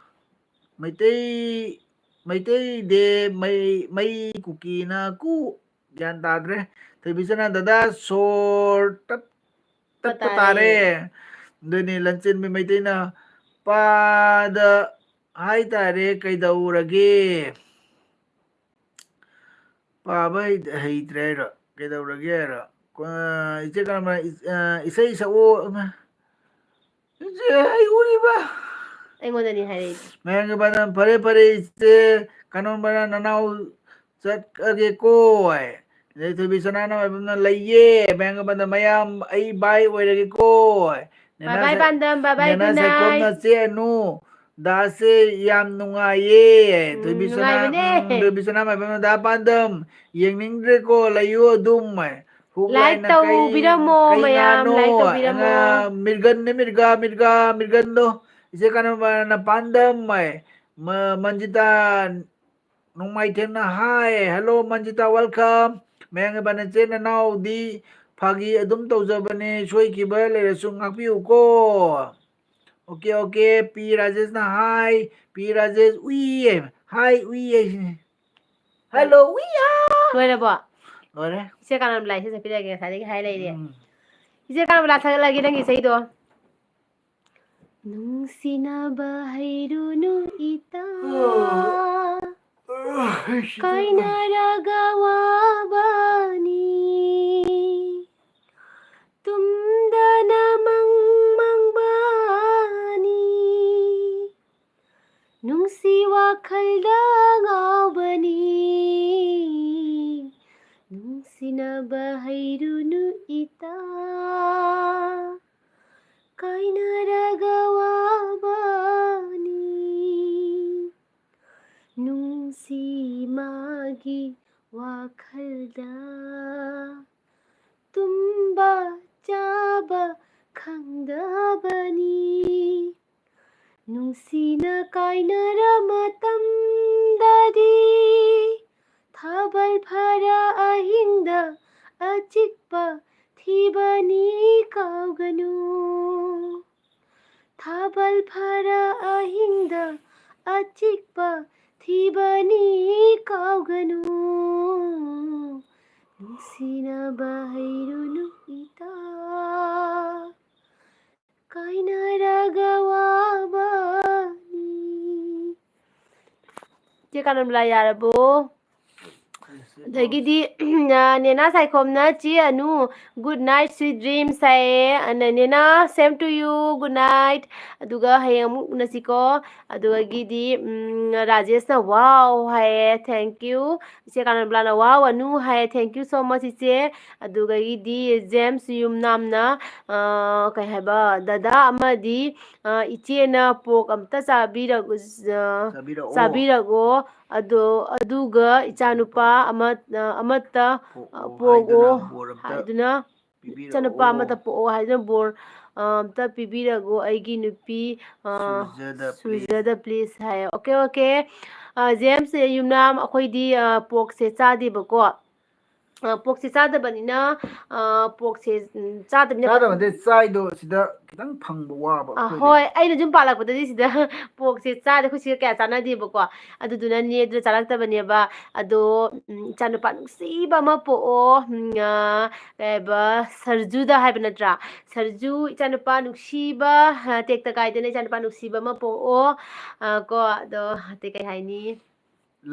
ꯃꯩꯇꯩ, ꯃꯩꯇꯩꯗꯦ ꯃꯩ, ꯃꯩ ꯀꯨꯀꯤꯅ ꯀꯨ-, ꯒ꯭ꯌꯥꯟ ꯇꯥꯗ꯭ꯔꯦ꯫ ꯊꯣꯏꯕꯤꯁꯅꯥ, ꯗꯗꯥ ꯁꯣꯔ ꯇꯠ-, ꯇꯠꯄ ꯇꯥꯔꯦ꯫ ꯇꯥꯔꯦ꯫ ꯑꯗꯨꯅꯤ ꯂꯟꯆꯦꯟꯕꯤ ꯃꯩꯇꯩꯅ ꯄꯥꯗ ꯍꯥꯏꯇꯥꯔꯦ, ꯀꯩꯗꯧꯔꯒꯦ? ꯄꯥꯕ ꯍꯩ-, ꯍꯩꯇ꯭ꯔꯦ ꯍꯥꯏꯔꯣ? ꯀꯩꯗꯧꯔꯒꯦ ꯍꯥꯏꯔꯣ? ꯀ-, ꯏꯆꯦ ꯀꯔꯝꯕ, ꯏ-, ꯑ, ꯏꯁꯩ ꯁꯛꯑꯣ, ꯑꯃ꯫ ꯏꯆꯦ, ꯑꯩ ꯎꯔꯤꯕ? ꯑꯩꯉꯣꯟꯗꯅꯤ ꯍꯥꯏꯔꯛꯏꯁꯦ꯫ ꯃꯌꯥꯝꯒꯤ ꯄꯥꯟꯗꯝ, ꯐꯔꯦ, ꯐꯔꯦ, ꯏꯆꯦ ꯀꯅꯣꯝꯕꯅ ꯅꯅꯥꯎ ꯆꯠꯂꯒꯦꯀꯣ ꯍꯥꯏ꯫ ꯑꯗꯩ ꯊꯣꯏꯕꯤ ꯁꯅꯥꯅ ꯃꯥꯏꯕꯝꯅ ꯂꯩꯌꯦ, ꯃꯌꯥꯝꯒꯤ ꯄꯥꯟꯗꯝ, ꯃꯌꯥꯝ ꯑꯩ ꯕꯥꯏ ꯑꯣꯏꯔꯒꯦꯀꯣ ꯍꯥꯏ꯫ ꯕꯥꯏ ꯕꯥꯏ ꯅꯦꯅꯥ ꯁꯥꯏ-, ꯄꯥꯟꯗꯝ, ꯕꯥꯏ ꯕꯥꯏ ꯅꯦꯅꯥ good night꯫ ꯁꯥꯏꯈꯣꯝꯅ ꯆꯦ ꯑꯅꯨ, ꯗꯥꯁꯦ ꯌꯥꯝ ꯅꯨꯡꯉꯥꯏꯌꯦ꯫ ꯎꯝ, ꯊꯣꯏꯕꯤ ꯁꯅꯥ, ꯅꯨꯡꯉꯥꯏꯕꯅꯦ꯫ ꯎꯝ, ꯊꯣꯏꯕꯤ ꯁꯅꯥ ꯃꯥꯏꯕꯝꯅ ꯗꯥ ꯄꯥꯟꯗꯝ, ꯌꯦꯡꯅꯤꯡꯗ꯭ꯔꯦꯀꯣ, ꯂꯩꯌꯨ ꯑꯗꯨꯝ ꯍꯥꯏ꯫ ꯍꯨꯛ like ꯂꯥꯏꯅ ꯀꯩ, ꯇꯧꯕꯤꯔꯝꯃꯣ ꯀꯩ ꯃꯌꯥꯝ, ꯉꯥꯅꯣ? Like ꯇꯧꯕꯤꯔꯝꯃꯣ꯫ ꯑꯉꯥꯡ ꯃꯤꯔꯒꯟꯅꯦ, ꯃꯤꯔꯒꯥ, ꯃꯤꯔꯒꯥ, ꯃꯤꯔꯒꯟꯗꯣ꯫ ꯏꯆꯦ ꯀꯅꯥꯕꯅ ꯄꯥꯟꯗꯝ ꯍꯥꯏ꯫ ꯃ-, ꯃꯟꯖꯤꯇꯥ ꯅꯣꯡꯃꯥꯏꯊꯦꯝꯅ ꯍꯥꯏ꯫ Hello ꯃꯟꯖꯤꯇꯥ, welcome꯫ ꯃꯌꯥꯡ ꯏꯕꯥꯅ ꯆꯦ ꯅꯅꯥꯎꯗꯤ ꯐꯥꯒꯤ ꯑꯗꯨꯝ ꯇꯧꯖꯕꯅꯦ, ꯁꯣꯏꯈꯤꯕ ꯂꯩꯔꯁꯨ ꯉꯥꯛꯄꯤꯌꯨꯀꯣ꯫ OK, OK, ꯄꯤ ꯔꯥꯖꯦꯁꯅ ꯍꯥꯏ꯫ ꯄꯤ ꯔꯥꯖꯦꯁ ꯎꯏꯌꯦ, ꯍꯥꯏ ꯎꯏꯌꯦ꯫ Hello, we are꯫ ꯂꯣꯏꯔꯕꯣ? ꯂꯣꯏꯔꯦ꯫ ꯏꯆꯦ ꯀꯥꯅꯕꯂꯥ ꯏꯁꯩ ꯁꯛꯄꯤꯔꯒꯦ, ꯉꯁꯥꯏꯗꯒꯤ ꯍꯥꯏ ꯂꯩꯔꯦ꯫ ꯎꯝ꯫ ꯏꯆꯦ ꯀꯥꯅꯕꯂꯥ, ꯁꯛꯂꯛꯑꯒꯦ ꯅꯪꯒꯤ ꯏꯁꯩꯗꯣ꯫ ꯅꯨꯡꯁꯤꯅꯕ ꯍꯩꯔꯨꯅꯨ ꯏꯇꯥ, ꯀꯥꯏꯅꯔꯒ ꯋꯥꯕꯅꯤ꯫ ꯇꯨꯝꯗꯅ ꯃꯪ ꯃꯪꯕꯅꯤ, ꯅꯨꯡꯁꯤ ꯋꯥꯈꯜꯗ ꯉꯥꯎꯕꯅꯤ꯫ ꯅꯨꯡꯁꯤꯅꯕ ꯍꯩꯔꯨꯅꯨ ꯏꯇꯥ, ꯀꯥꯏꯅꯔꯒ ꯋꯥꯕꯅꯤ꯫ ꯅꯨꯡꯁꯤ ꯃꯥꯒꯤ ꯋꯥꯈꯜꯗ ꯇꯨꯝꯕ ꯆꯥꯕ ꯈꯪꯗꯕꯅꯤ꯫ ꯅꯨꯡꯁꯤꯅ ꯀꯥꯏꯅꯔ ꯃꯇꯝꯗꯗꯤ, ꯊꯥꯕꯜ ꯐꯔ ꯑꯍꯤꯡꯗ ꯑꯆꯤꯛꯄ ꯊꯤꯕꯅꯤ ꯀꯥꯎꯒꯅꯨ꯫ ꯊꯥꯕꯜ ꯐꯔ ꯑꯍꯤꯡꯗ ꯑꯆꯤꯛꯄ ꯊꯤꯕꯅꯤ ꯀꯥꯎꯒꯅꯨ꯫ ꯅꯨꯡꯁꯤꯅꯕ ꯍꯩꯔꯨꯅꯨ ꯏꯇꯥ, ꯀꯥꯏꯅꯔꯒ ꯋꯥꯕꯅꯤ꯫ ꯆꯦ ꯀꯥꯅꯝꯂꯥ ꯌꯥꯔꯕꯣ? ꯑꯗꯒꯤꯗꯤ ꯅꯦꯅꯥ ꯁꯥꯏꯈꯣꯝꯅ, "ꯆꯦ Anu, good night, sweet dreams" ꯍꯥꯏꯌꯦ꯫ ꯑꯅ ꯅꯦꯅꯥ, same to you, good night꯫ ꯑꯗꯨꯒ ꯍꯌꯦꯡ ꯑꯃꯨꯛ ꯎꯅꯁꯤꯀꯣ꯫ ꯑꯗꯨꯗꯒꯤꯗꯤ ꯎꯝ, ꯔꯥꯖꯦꯁꯅ "wow" ꯍꯥꯏꯌꯦ, thank you꯫ ꯏꯆꯦ ꯀꯥꯅꯝꯂꯥꯅ "wow ꯑꯅꯨ" ꯍꯥꯏꯌꯦ, thank you so much ꯏꯆꯦ꯫ ꯑꯗꯨꯗꯒꯤꯗꯤ ꯖꯦꯝꯁ ꯌꯨꯝꯅꯥꯝꯅ ꯑ, ꯀꯩ ꯍꯥꯏꯕ, "ꯗꯗꯥ ꯑꯃꯗꯤ ꯑ, ꯏꯆꯦꯅ ꯄꯣꯛ ꯑꯝꯇ ꯆꯥꯕꯤꯔꯛ-, ꯑ, ꯆꯥꯕꯤꯔꯛꯑꯣ꯫ ꯆꯥꯕꯤꯔꯛꯑꯣ꯫ ꯑꯗꯣ, ꯑꯗꯨꯒ ꯏꯆꯥꯅꯨꯄꯥ ꯑꯃ, ꯑ, ꯑꯃꯠꯇ, ꯑ, ꯄꯣꯛꯑꯣ ꯄꯣꯛꯑꯣ ꯍꯥꯏꯗꯨꯅ ꯕꯣꯔ ꯑꯝꯇ ꯍꯥꯏꯗꯨꯅ, ꯄꯤꯕꯤꯔꯛꯑꯣ꯫ ꯏꯆꯥꯅꯨꯄꯥ ꯑꯃꯠꯇ ꯄꯣꯛꯑꯣ ꯍꯥꯏꯗꯨꯅ ꯕꯣꯔ, ꯑ, ꯑꯝꯇ ꯄꯤꯕꯤꯔꯛꯑꯣ ꯑꯩꯒꯤ ꯅꯨꯄꯤ, ꯑ, ꯁꯨꯖꯗ, please꯫ ꯁꯨꯖꯗ, please" ꯍꯥꯏꯌꯦ꯫ Okay, okay꯫ ꯑ, ꯖꯦꯝꯁ ꯌꯨꯝꯅꯥꯝ, ꯑꯩꯈꯣꯏꯗꯤ, ꯑ, ꯄꯣꯛꯁꯦ ꯆꯥꯗꯦꯕꯀꯣ꯫ ꯑ, porkꯁꯦ ꯆꯥꯗꯕꯅꯤꯅ, ꯑ, porkꯁꯦ, ꯎꯝ, ꯆꯥꯗꯕꯅꯤꯅ ꯆꯥꯗꯕ ꯅꯠꯇꯦ, ꯆꯥꯏꯗꯣ ꯁꯤꯗ ꯈꯤꯇꯪ ꯐꯪꯕ ꯋꯥꯕ ꯑ, ꯑꯩꯈꯣꯏꯗꯗꯤ꯫ ꯍꯣꯏ, ꯑꯩꯅ ꯌꯨꯝ ꯄꯥꯜꯂꯛꯄꯗꯗꯤ ꯁꯤꯗ porkꯁꯦ ꯆꯥꯗꯦ, ꯑꯩꯈꯣꯏ ꯁꯤꯒ ꯀꯌꯥ ꯆꯥꯟꯅꯗꯦꯕꯀꯣ꯫ ꯑꯗꯨꯗꯨꯅꯅꯦ, ꯑꯗꯨꯅ ꯆꯥꯔꯛꯇꯕꯅꯦꯕ꯫ ꯑꯗꯣ, ꯎꯝ, ꯏꯆꯥꯅꯨꯄꯥ ꯅꯨꯡꯁꯤꯕ ꯑꯃ ꯄꯣꯛꯑꯣ, ꯎꯝ, ꯑ, ꯀꯩ ꯍꯥꯏꯕ, ꯁꯔꯖꯨꯗ ꯍꯥꯏꯕ ꯅꯠꯇ꯭ꯔꯥ? ꯁꯔꯖꯨ, ꯏꯆꯥꯅꯨꯄꯥ ꯅꯨꯡꯁꯤꯕ, ꯑ, ꯇꯦꯛꯇ ꯀꯥꯏꯗꯅ ꯏꯆꯥꯅꯨꯄꯥ ꯅꯨꯡꯁꯤꯕ ꯑꯃ ꯄꯣꯛꯑꯣ꯫ ꯑ, ꯀꯣ, ꯑꯗꯣ ꯑꯇꯩ ꯀꯩ ꯍꯥꯏꯅꯤ?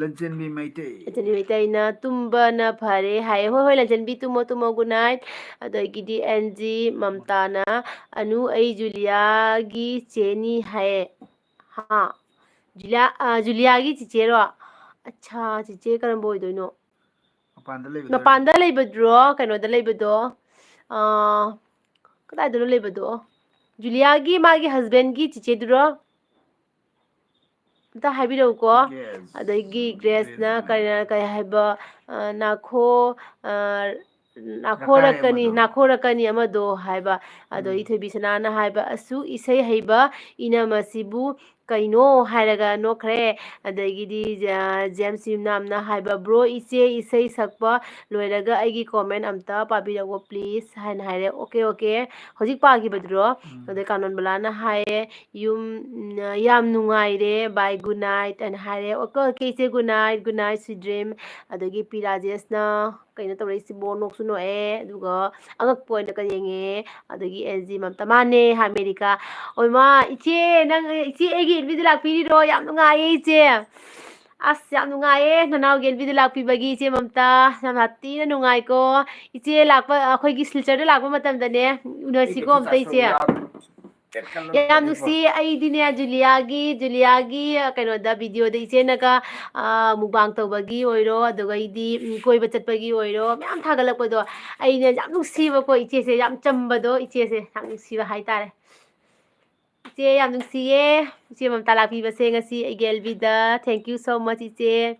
ꯂꯟꯆꯦꯟꯕꯤ ꯃꯩꯇꯩ꯫ ꯂꯟꯆꯦꯟꯕꯤ ꯃꯩꯇꯩꯅ ꯇꯨꯝꯕꯅ ꯐꯔꯦ ꯍꯥꯏꯌꯦ꯫ ꯍꯣꯏ, ꯍꯣꯏ, ꯂꯟꯆꯦꯟꯕꯤ, ꯇꯨꯝꯃꯣ, ꯇꯨꯝꯃꯣ, good night꯫ ꯑꯗꯒꯤꯗꯤ ꯑꯦꯟ ꯖꯤ ꯃꯝꯇꯥꯅ, "ꯑꯅꯨ, ꯑꯩ ꯖꯨꯂꯤꯌꯥꯒꯤ ꯆꯦꯅꯤ" ꯍꯥꯏꯌꯦ꯫ ꯍꯥ? ꯖꯨꯂꯤꯌꯥ, ꯑ, ꯖꯨꯂꯤꯌꯥꯒꯤ ꯆꯤꯆꯦꯔꯣ? ꯑꯠꯁꯥ, ꯆꯤꯆꯦ ꯀꯔꯝꯕ ꯑꯣꯏꯗꯣꯏꯅꯣ? ꯃꯄꯥꯟꯗ ꯂꯩꯕꯗꯣ ꯃꯄꯥꯟꯗ ꯂꯩꯕꯗꯨꯔꯣ? ꯀꯩꯅꯣꯗ ꯂꯩꯕꯗꯣ? ꯑ, ꯀꯗꯥꯏꯗꯅꯣ ꯂꯩꯕꯗꯣ? ꯖꯨꯂꯤꯌꯥꯒꯤ ꯃꯥꯒꯤ husbandꯒꯤ ꯆꯤꯆꯦꯗꯨꯔꯣ? ꯑꯝꯇ ꯍꯥꯏꯕꯤꯔꯛꯎꯀꯣ꯫ Grace, ꯑꯗꯒꯤ Grace ꯒ꯭ꯔꯦꯁꯅ ꯍꯥꯏꯅ꯫ ꯀꯔꯤ, ꯀꯔꯤ ꯍꯥꯏꯕ, ꯑ, ꯅꯥꯈꯣ, ꯑ, ꯅꯥꯈꯣꯔꯛꯀꯅꯤ, ꯑꯃꯗꯣ꯫ ꯅꯥꯈꯣꯔꯛꯀꯅꯤ ꯑꯃꯗꯣ ꯍꯥꯏꯕ꯫ ꯑꯗꯣ ꯎꯝ꯫ ꯏꯊꯣꯏꯕꯤ ꯁꯅꯥꯅ ꯍꯥꯏꯕ, "ꯑꯁꯨꯛ ꯏꯁꯩ ꯍꯩꯕ ꯏꯅꯝ ꯑꯁꯤꯕꯨ ꯀꯩꯅꯣ?" ꯍꯥꯏꯔꯒ ꯅꯣꯛꯈ꯭ꯔꯦ꯫ ꯑꯗꯒꯤꯗꯤ, ꯑ, ꯖꯦꯝꯁ ꯌꯨꯝꯅꯥꯝꯅ ꯍꯥꯏꯕ, "Bro, ꯏꯆꯦ ꯏꯁꯩ ꯁꯛꯄ ꯂꯣꯏꯔꯒ ꯑꯩꯒꯤ comment ꯑꯝꯇ ꯄꯥꯕꯤꯔꯛꯑꯣ please" ꯍꯥꯏꯅ ꯍꯥꯏꯔꯦ꯫ Okay, okay. ꯍꯧꯖꯤꯛ ꯄꯥꯈꯤꯕꯗꯨꯔꯣ? ꯎꯝ꯫ ꯑꯗꯩ ꯀꯥꯅꯣꯟꯕꯂꯥꯅ ꯍꯥꯏꯌꯦ, "ꯌꯨꯝ, ꯎꯝ, ꯌꯥꯝ ꯅꯨꯡꯉꯥꯏꯔꯦ, bye, good night" ꯍꯥꯏꯅ ꯍꯥꯏꯔꯦ꯫ ꯑꯣꯀꯦ, ꯑꯣꯀꯦ, ꯏꯆꯦ, good night, good night, sweet dream꯫ ꯑꯗꯒꯤ ꯄꯤ ꯔꯥꯖꯦꯁꯅ ꯀꯩꯅꯣ ꯇꯧꯔꯛꯏꯁꯤꯕꯣ, ꯅꯣꯛꯁꯨ ꯅꯣꯛꯑꯦ, ꯑꯗꯨꯒ ꯑꯉꯛꯄ ꯑꯣꯏꯅꯒ ꯌꯦꯡꯉꯦ꯫ ꯑꯗꯒꯤ ꯑꯦꯟ ꯖꯤ ꯃꯝꯇ, "ꯃꯥꯅꯦ" ꯍꯥꯏ ꯑꯃꯦꯔꯤꯀꯥ꯫ ꯑꯣꯏꯃꯥ, ꯏꯆꯦ, ꯅꯪ, ꯏꯆꯦ ꯑꯩꯒꯤ ꯑꯦꯜꯕꯤꯗ ꯂꯥꯛꯄꯤꯔꯤꯔꯣ? ꯌꯥꯝ ꯅꯨꯡꯉꯥꯏꯌꯦ, ꯏꯆꯦ꯫ ꯑꯁ, ꯌꯥꯝ ꯅꯨꯡꯉꯥꯏꯌꯦ, ꯅꯅꯥꯎꯒꯤ ꯑꯦꯜꯕꯤꯗ ꯂꯥꯛꯄꯤꯕꯒꯤ, ꯏꯆꯦ ꯃꯝꯇ꯫ ꯌꯥꯝ ꯊꯤꯅ ꯅꯨꯡꯉꯥꯏꯀꯣ꯫ ꯏꯆꯦ ꯂꯥꯛꯄ, ꯑꯩꯈꯣꯏꯒꯤ ꯁꯤꯜꯆꯔꯗ ꯂꯥꯛꯄ ꯃꯇꯝꯗꯅꯦ, ꯎꯅꯁꯤꯀꯣ ꯑꯝꯇ, ꯏꯆꯦ꯫ ꯌꯥꯝ ꯅꯨꯡꯁꯤ꯫ ꯑꯩꯗꯤꯅꯦ, ꯖꯨꯂꯤꯌꯥꯒꯤ, ꯖꯨꯂꯤꯌꯥꯒꯤ, ꯑ, ꯀꯩꯅꯣꯗ, videoꯗ ꯏꯆꯦꯅꯒ, ꯑ, mukbang ꯇꯧꯕꯒꯤ ꯑꯣꯏꯔꯣ, ꯑꯗꯨꯒ ꯑꯩꯗꯤ, ꯎꯝ, ꯀꯣꯏꯕ ꯆꯠꯄꯒꯤ ꯑꯣꯏꯔꯣ, ꯃꯌꯥꯝ ꯊꯥꯒꯠꯂꯛꯄꯗꯣ, ꯑꯩꯅ ꯌꯥꯝ ꯅꯨꯡꯁꯤꯕꯀꯣ, ꯏꯆꯦꯁꯦ ꯌꯥꯝ ꯆꯝꯕꯗꯣ, ꯏꯆꯦꯁꯦ ꯌꯥꯝ ꯅꯨꯡꯁꯤꯕ ꯍꯥꯏꯇꯥꯔꯦ꯫ ꯏꯆꯦ, ꯌꯥꯝ ꯅꯨꯡꯁꯤꯌꯦ꯫ ꯏꯆꯦ ꯃꯝꯇꯥ ꯂꯥꯛꯄꯤꯕꯁꯦ ꯉꯁꯤ ꯑꯩꯒꯤ ꯑꯦꯜꯕꯤꯗ꯫ Thank you so much, ꯏꯆꯦ꯫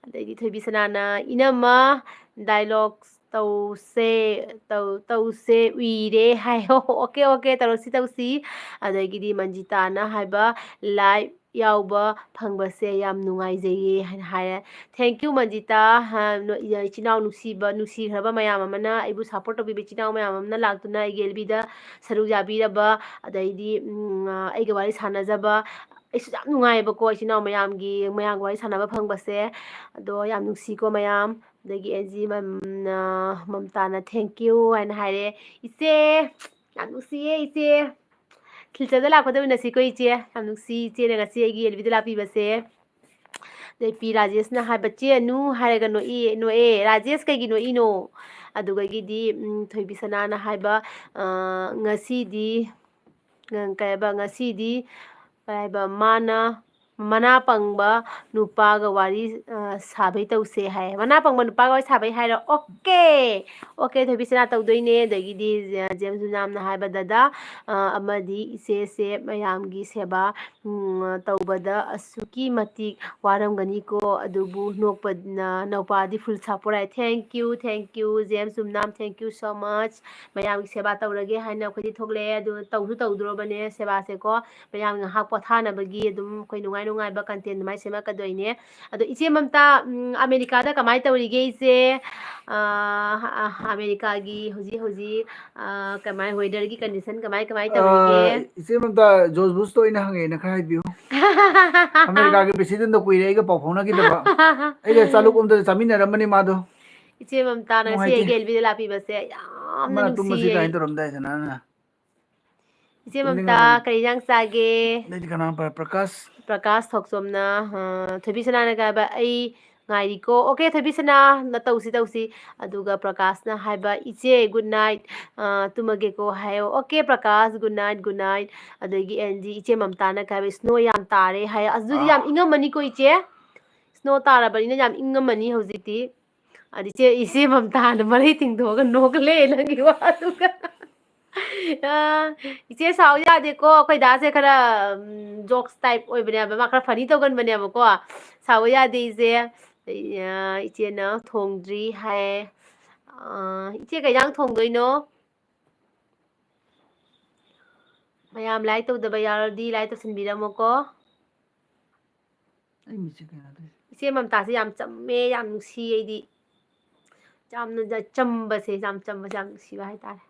ꯑꯗꯩꯗꯤ ꯊꯣꯏꯕꯤ ꯁꯅꯥꯅ, "ꯏꯅꯝꯃ, dialogues ꯇꯧꯁꯦ, ꯇꯧ-, ꯇꯧꯁꯦ ꯎꯏꯔꯦ" ꯍꯥꯏ꯫ ꯑꯣꯀꯦ, ꯑꯣꯀꯦ, ꯇꯧꯔꯁꯤ, ꯇꯧꯁꯤ꯫ ꯑꯗꯒꯤꯗꯤ ꯃꯟꯖꯤꯇꯥꯅ ꯍꯥꯏꯕ, "Live ꯌꯥꯎꯕ ꯐꯪꯕꯁꯦ ꯌꯥꯝ ꯅꯨꯡꯉꯥꯏꯖꯩꯌꯦ ꯍꯥꯏꯅ ꯍꯥꯏꯔꯦ꯫ Thank you ꯃꯟꯖꯤꯇꯥ꯫ ꯍꯥ, ꯅꯣ-, ꯏꯆꯤꯟ ꯏꯅꯥꯎ ꯅꯨꯡꯁꯤꯕ, ꯅꯨꯡꯁꯤꯈ꯭ꯔꯕ ꯃꯌꯥꯝ ꯑꯃꯅ, ꯑꯩꯕꯨ support ꯇꯧꯕꯤꯕ ꯏꯆꯤꯟ ꯏꯅꯥꯎ ꯃꯌꯥꯝ ꯑꯃꯅ ꯂꯥꯛꯇꯨꯅ ꯑꯩꯒꯤ L B ꯗ ꯁꯔꯨꯛ ꯌꯥꯕꯤꯔꯕ, ꯑꯗꯩꯗꯤ, ꯎꯝ, ꯑ, ꯑꯩꯒ ꯋꯥꯔꯤ ꯁꯥꯟꯅꯖꯕ, ꯑꯩꯁꯨ ꯌꯥꯝ ꯅꯨꯡꯉꯥꯏꯌꯦꯕꯀꯣ, ꯏꯆꯤꯟ ꯏꯅꯥꯎ ꯃꯌꯥꯝꯒꯤ, ꯃꯌꯥꯝꯒ ꯋꯥꯔꯤ ꯁꯥꯟꯅꯕ ꯐꯪꯕꯁꯦ꯫ ꯑꯗꯣ ꯌꯥꯝ ꯅꯨꯡꯁꯤꯀꯣ ꯃꯌꯥꯝ꯫ ꯑꯗꯒꯤ ꯑꯦꯟꯖꯤ ꯃꯝ-, ꯑ, ꯃꯝꯇꯥꯅ "Thank you" ꯍꯥꯏꯅ ꯍꯥꯏꯔꯦ꯫ ꯏꯆꯦ, ꯌꯥꯝ ꯅꯨꯡꯁꯤꯌꯦ ꯏꯆꯦ꯫ ꯈꯤꯜꯆꯔꯗ ꯂꯥꯛꯄꯗ ꯎꯅꯁꯤꯀꯣ ꯏꯆꯦ꯫ ꯌꯥꯝ ꯅꯨꯡꯁꯤ ꯏꯆꯦꯅ ꯉꯁꯤ ꯑꯩꯒꯤ L B ꯗ ꯂꯥꯛꯄꯤꯕꯁꯦ꯫ ꯑꯗꯩ ꯄꯤ ꯔꯥꯖꯦꯁꯅ ꯍꯥꯏꯕ, "ꯆꯦ ꯑꯅꯨ ꯍꯥꯏꯔꯒ ꯅꯣꯛꯏ, ꯅꯣꯛꯑꯦ꯫ ꯔꯥꯖꯦꯁ ꯀꯩꯒꯤ ꯅꯣꯛꯏꯅꯣ?" ꯑꯗꯨꯗꯒꯤꯗꯤ, ꯎꯝ, ꯊꯣꯏꯕꯤꯁꯅꯥꯅ ꯍꯥꯏꯕ, ꯑ, "ꯉꯁꯤꯗꯤ, ꯑ, ꯀꯩ ꯍꯥꯏꯕ, ꯉꯁꯤꯗꯤ, ꯀꯩ ꯍꯥꯏꯕ, ꯃꯥꯅ, ꯃꯅꯥ ꯄꯪꯕ ꯅꯨꯄꯥꯒ ꯋꯥꯔꯤ, ꯑ, ꯁꯥꯕꯩ ꯇꯧꯁꯦ" ꯍꯥꯏ꯫ ꯃꯅꯥ ꯄꯪꯕ ꯅꯨꯄꯥꯒ ꯋꯥꯔꯤ ꯁꯥꯕꯩ ꯍꯥꯏꯔꯣ? ꯑꯣꯀꯦ꯫ ꯑꯣꯀꯦ, ꯊꯣꯏꯕꯤꯁꯅꯥ ꯇꯧꯗꯣꯏꯅꯦ꯫ ꯑꯗꯒꯤꯗꯤ ꯖꯦ-, ꯖꯦꯝꯁ ꯖꯨꯅꯥꯝꯅ ꯍꯥꯏꯕ, "ꯗꯗꯥ, ꯑ, ꯑꯃꯗꯤ ꯏꯆꯦꯁꯦ ꯃꯌꯥꯝꯒꯤ ꯁꯦꯕꯥ, ꯎꯝ, ꯇꯧꯕꯗ ꯑꯁꯨꯛꯀꯤ ꯃꯇꯤꯛ ꯋꯥꯔꯝꯒꯅꯤꯀꯣ, ꯑꯗꯨꯕꯨ ꯅꯣꯛꯄ-, ꯅ-, ꯅꯧꯄꯥꯗꯤ full support" ꯍꯥꯏ꯫ Thank you, thank you, James Junam, thank you so much꯫ ꯃꯌꯥꯝꯒꯤ ꯁꯦꯕꯥ ꯇꯧꯔꯒꯦ ꯍꯥꯏꯅ ꯑꯩꯈꯣꯏꯗꯤ ꯊꯣꯛꯂꯛꯑꯦ꯫ ꯑꯗꯨ ꯇꯧꯁꯨ ꯇꯧꯗꯣꯔꯕꯅꯦ ꯁꯦꯕꯥꯁꯦꯀꯣ꯫ ꯃꯌꯥꯝ ꯉꯥꯏꯍꯥꯛ ꯄꯣꯊꯥꯅꯕꯒꯤ ꯑꯗꯨꯝ ꯑꯩꯈꯣꯏ ꯅꯨꯡꯉꯥꯏ ꯅꯨꯡꯉꯥꯏꯕ content ꯑꯗꯨꯃꯥꯏꯅ ꯁꯦꯝꯃꯛꯀꯗꯣꯏꯅꯦ꯫ ꯑꯗꯣ ꯏꯆꯦ ꯃꯝꯇꯥ, ꯎꯝ, ꯑꯃꯦꯔꯤꯀꯥꯗ ꯀꯃꯥꯏꯅ ꯇꯧꯔꯤꯒꯦ ꯏꯆꯦ? ꯑ, ꯑ, ꯑꯃꯦꯔꯤꯀꯥꯒꯤ ꯍꯧꯖꯤꯛ ꯍꯧꯖꯤꯛ, ꯑ, ꯀꯃꯥꯏ, weatherꯒꯤ condition ꯀꯃꯥꯏ ꯀꯃꯥꯏ ꯇꯧꯔꯤꯒꯦ? ꯑ, ꯏꯆꯦ ꯃꯝꯇꯥ, ꯖꯣꯔꯖ ꯕꯨꯁꯇ ꯑꯣꯏꯅ ꯍꯪꯉꯛꯑꯦꯅ ꯈꯔ ꯍꯥꯏꯕꯤꯌꯨ꯫ ꯑꯃꯦꯔꯤꯀꯥꯒꯤ presidentꯗꯣ ꯀꯨꯏꯔꯦ ꯑꯩꯒ ꯄꯥꯎ ꯐꯥꯎꯅꯈꯤꯗꯕ꯫ ꯑꯩꯒ ꯆꯥꯂꯨꯛ ꯑꯝꯗ ꯆꯥꯃꯤꯟꯅꯔꯝꯕꯅꯤ ꯃꯥꯗꯣ꯫ ꯏꯆꯦ ꯃꯝꯇꯥꯅ ꯉꯁꯤ ꯅꯨꯡꯉꯥꯏꯇꯦ꯫ ꯑꯩꯒꯤ L B ꯗ ꯂꯥꯛꯄꯤꯕꯁꯦ ꯌꯥꯝꯅ ꯃꯥ ꯇꯨꯝꯕꯁꯤ ꯅꯨꯡꯁꯤꯌꯦ꯫ ꯀꯥꯏꯅ ꯇꯧꯔꯝꯗꯥꯏꯗꯅ꯫ ꯏꯆꯦ ꯇꯨꯝꯅꯤꯡꯉꯕꯅꯤ꯫ ꯃꯝꯇꯥ, ꯀꯔꯤ ꯏꯟꯖꯥꯡ ꯆꯥꯒꯦ? ꯑꯗꯩꯗꯤ ꯀꯅꯥ? ꯄ꯭ꯔ-, ꯄ꯭ꯔꯀꯥꯁ꯫ ꯄ꯭ꯔꯀꯥꯁ ꯊꯣꯛꯆꯣꯝꯅ, ꯑ, ꯊꯣꯏꯕꯤꯁꯅꯥꯅ ꯀꯥꯏꯕ, "ꯑꯩ ꯉꯥꯏꯔꯤꯀꯣ"꯫ ꯑꯣꯀꯦ, ꯊꯣꯏꯕꯤꯁꯅꯥ, ꯅ ꯇꯧꯁꯤ, ꯇꯧꯁꯤ꯫ ꯑꯗꯨꯒ ꯄ꯭ꯔꯀꯥꯁꯅ ꯍꯥꯏꯕ, "ꯏꯆꯦ, good night, ꯑ, ꯇꯨꯝꯃꯒꯦꯀꯣ" ꯍꯥꯏꯌꯣ꯫ Okay, Prakash, good night, good night꯫ ꯑꯗꯒꯤ ꯑꯦꯟꯖꯤ, ꯏꯆꯦ ꯃꯝꯇꯥꯅ ꯀꯥꯏꯕ, "Snow ꯌꯥꯝ ꯇꯥꯔꯦ" ꯍꯥꯏꯌꯣ꯫ ꯑꯁ, ꯑꯗꯨꯗꯤ ꯑꯥ꯫ ꯌꯥꯝ ꯏꯪꯉꯝꯃꯅꯤꯀꯣ, ꯏꯆꯦ? Snow ꯇꯥꯔꯕꯅꯤꯅ ꯌꯥꯝ ꯏꯪꯉꯝꯃꯅꯤ ꯍꯧꯖꯤꯛꯇꯤ꯫ ꯑꯗ ꯏꯆꯦ, ꯏꯆꯦ ꯃꯝꯇꯥꯅ ꯃꯔꯩ ꯇꯤꯡꯊꯣꯛꯑꯒ ꯅꯣꯛꯂꯦ ꯅꯪꯒꯤ ꯋꯥꯗꯨꯒ꯫ ꯑ, ꯏꯆꯦ ꯁꯥꯎ ꯌꯥꯗꯦꯀꯣ, ꯑꯩꯈꯣꯏ ꯗꯥꯁꯦ ꯈꯔ, ꯎꯝ, jokes type ꯑꯣꯏꯕꯅꯦꯕ, ꯃꯥ ꯈꯔ funny ꯇꯧꯒꯟꯕꯅꯦꯕꯀꯣ꯫ ꯁꯥꯎ ꯌꯥꯗꯦ ꯏꯆꯦ꯫ ꯑ, ꯏꯆꯦꯅ ꯊꯣꯡꯗ꯭ꯔꯤ ꯍꯥꯏ꯫ ꯑ, ꯏꯆꯦ ꯀꯩ ꯏꯟꯖꯥꯡ ꯊꯣꯡꯗꯣꯏꯅꯣ? ꯃꯌꯥꯝ like ꯇꯧꯗꯕ ꯌꯥꯎꯔꯗꯤ like ꯇꯧꯁꯟꯕꯤꯔꯝꯃꯣꯀꯣ꯫ ꯏꯆꯦ ꯃꯝꯇꯥꯁꯦ ꯌꯥꯝ ꯆꯝꯃꯦ, ꯌꯥꯝ ꯅꯨꯡꯁꯤ ꯑꯩꯗꯤ꯫ ꯌꯥꯝꯅ ꯆꯝꯕꯁꯦ, ꯌꯥꯝ ꯆꯝꯕꯁꯦ ꯌꯥꯝ ꯅꯨꯡꯁꯤꯕ ꯍꯥꯏꯇꯥꯔꯦ꯫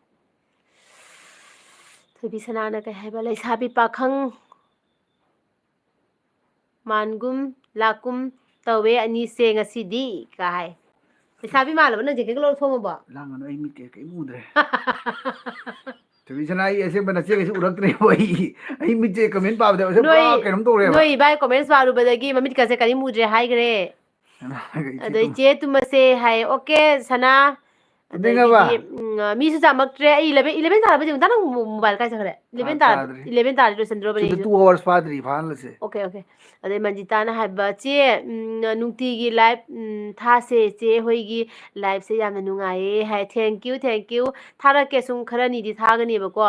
ꯊꯣꯏꯕꯤ ꯁꯅꯥꯅ ꯀꯩ ꯍꯥꯏꯕ? "ꯂꯩꯁꯥꯕꯤ ꯄꯥꯈꯪ ꯃꯥꯟꯒꯨꯝ ꯂꯥꯛꯀꯨꯝ ꯇꯧꯋꯦ ꯑꯅꯤꯁꯦ ꯉꯁꯤꯗꯤ" ꯀꯥꯏ꯫ ꯂꯩꯁꯥꯕꯤ ꯃꯥꯜꯂꯕ ꯅꯪ ꯖꯦꯀꯦꯠꯀ ꯂꯧꯊꯣꯛꯑꯝꯃꯕꯣ? ꯂꯥꯡꯒꯅꯨ, ꯑꯩ ꯃꯤꯠꯀ ꯀꯩꯝ ꯎꯗ꯭ꯔꯦ꯫ ꯊꯣꯏꯕꯤ ꯁꯅꯥ, ꯑꯩ ꯑꯁꯦꯡꯕ ꯅꯆꯦꯒꯁꯦ ꯎꯔꯛꯇ꯭ꯔꯦꯕ ꯑꯩ꯫ ꯑꯩ ꯃꯤꯠꯁꯦ comment ꯄꯥꯕꯗ ꯑꯁꯦꯡꯕ ꯅꯣꯏ, ꯄꯨꯔꯥ ꯀꯩꯅꯣꯝ ꯇꯧꯔꯦꯕ꯫ ꯅꯣꯏ ꯏꯕꯥꯏ comments ꯄꯥꯔꯨꯕꯗꯒꯤ ꯃꯃꯤꯠꯀꯁꯦ ꯀꯔꯤꯝ ꯎꯗ꯭ꯔꯦ ꯍꯥꯏꯈ꯭ꯔꯦ꯫ ꯁꯅꯥꯒ ꯏꯆꯦ ꯑꯗꯣ ꯇꯨꯝ- ꯏꯆꯦ ꯇꯨꯝꯃꯁꯦ ꯍꯥꯏ꯫ "ꯑꯣꯀꯦ ꯁꯅꯥ"꯫ ꯇꯨꯝꯅꯤꯡꯉꯕ? ꯑꯗꯒꯤꯗꯤ, ꯎꯝ, ꯃꯤꯁꯨ ꯆꯥꯃꯛꯇ꯭ꯔꯦ꯫ ꯑꯩ eleven, eleven ꯇꯥꯔꯕ ꯌꯦꯡꯉꯨ꯫ ꯅꯪ ꯃꯣ-, mobile ꯀꯥꯏ ꯆꯠꯈ꯭ꯔꯦ? Eleven ꯇꯥꯔꯕ, ꯇꯥꯗ꯭ꯔꯤ꯫ Eleven ꯇꯥꯔꯗꯤ ꯂꯣꯏꯁꯤꯟꯗ꯭ꯔꯣꯕꯅꯦ ꯁꯤꯗ ꯑꯩꯁꯨ꯫ Two hours ꯐꯥꯗ꯭ꯔꯤ ꯐꯥꯍꯜꯂꯁꯦ꯫ Okay, okay. ꯑꯗꯩ ꯃꯟꯖꯤꯇꯥꯅ ꯍꯥꯏꯕ, "ꯆꯦ, ꯎꯝ, ꯅꯨꯡꯇꯤꯒꯤ live, ꯎꯝ, ꯊꯥꯁꯦ꯫ ꯆꯦ ꯍꯣꯏꯒꯤ liveꯁꯦ ꯌꯥꯝꯅ ꯅꯨꯡꯉꯥꯏꯌꯦ" ꯍꯥꯏ꯫ Thank you, thank you꯫ ꯊꯥꯔꯛꯀꯦ, ꯁꯨꯝ ꯈꯔꯅꯤꯗꯤ ꯊꯥꯒꯅꯦꯕꯀꯣ꯫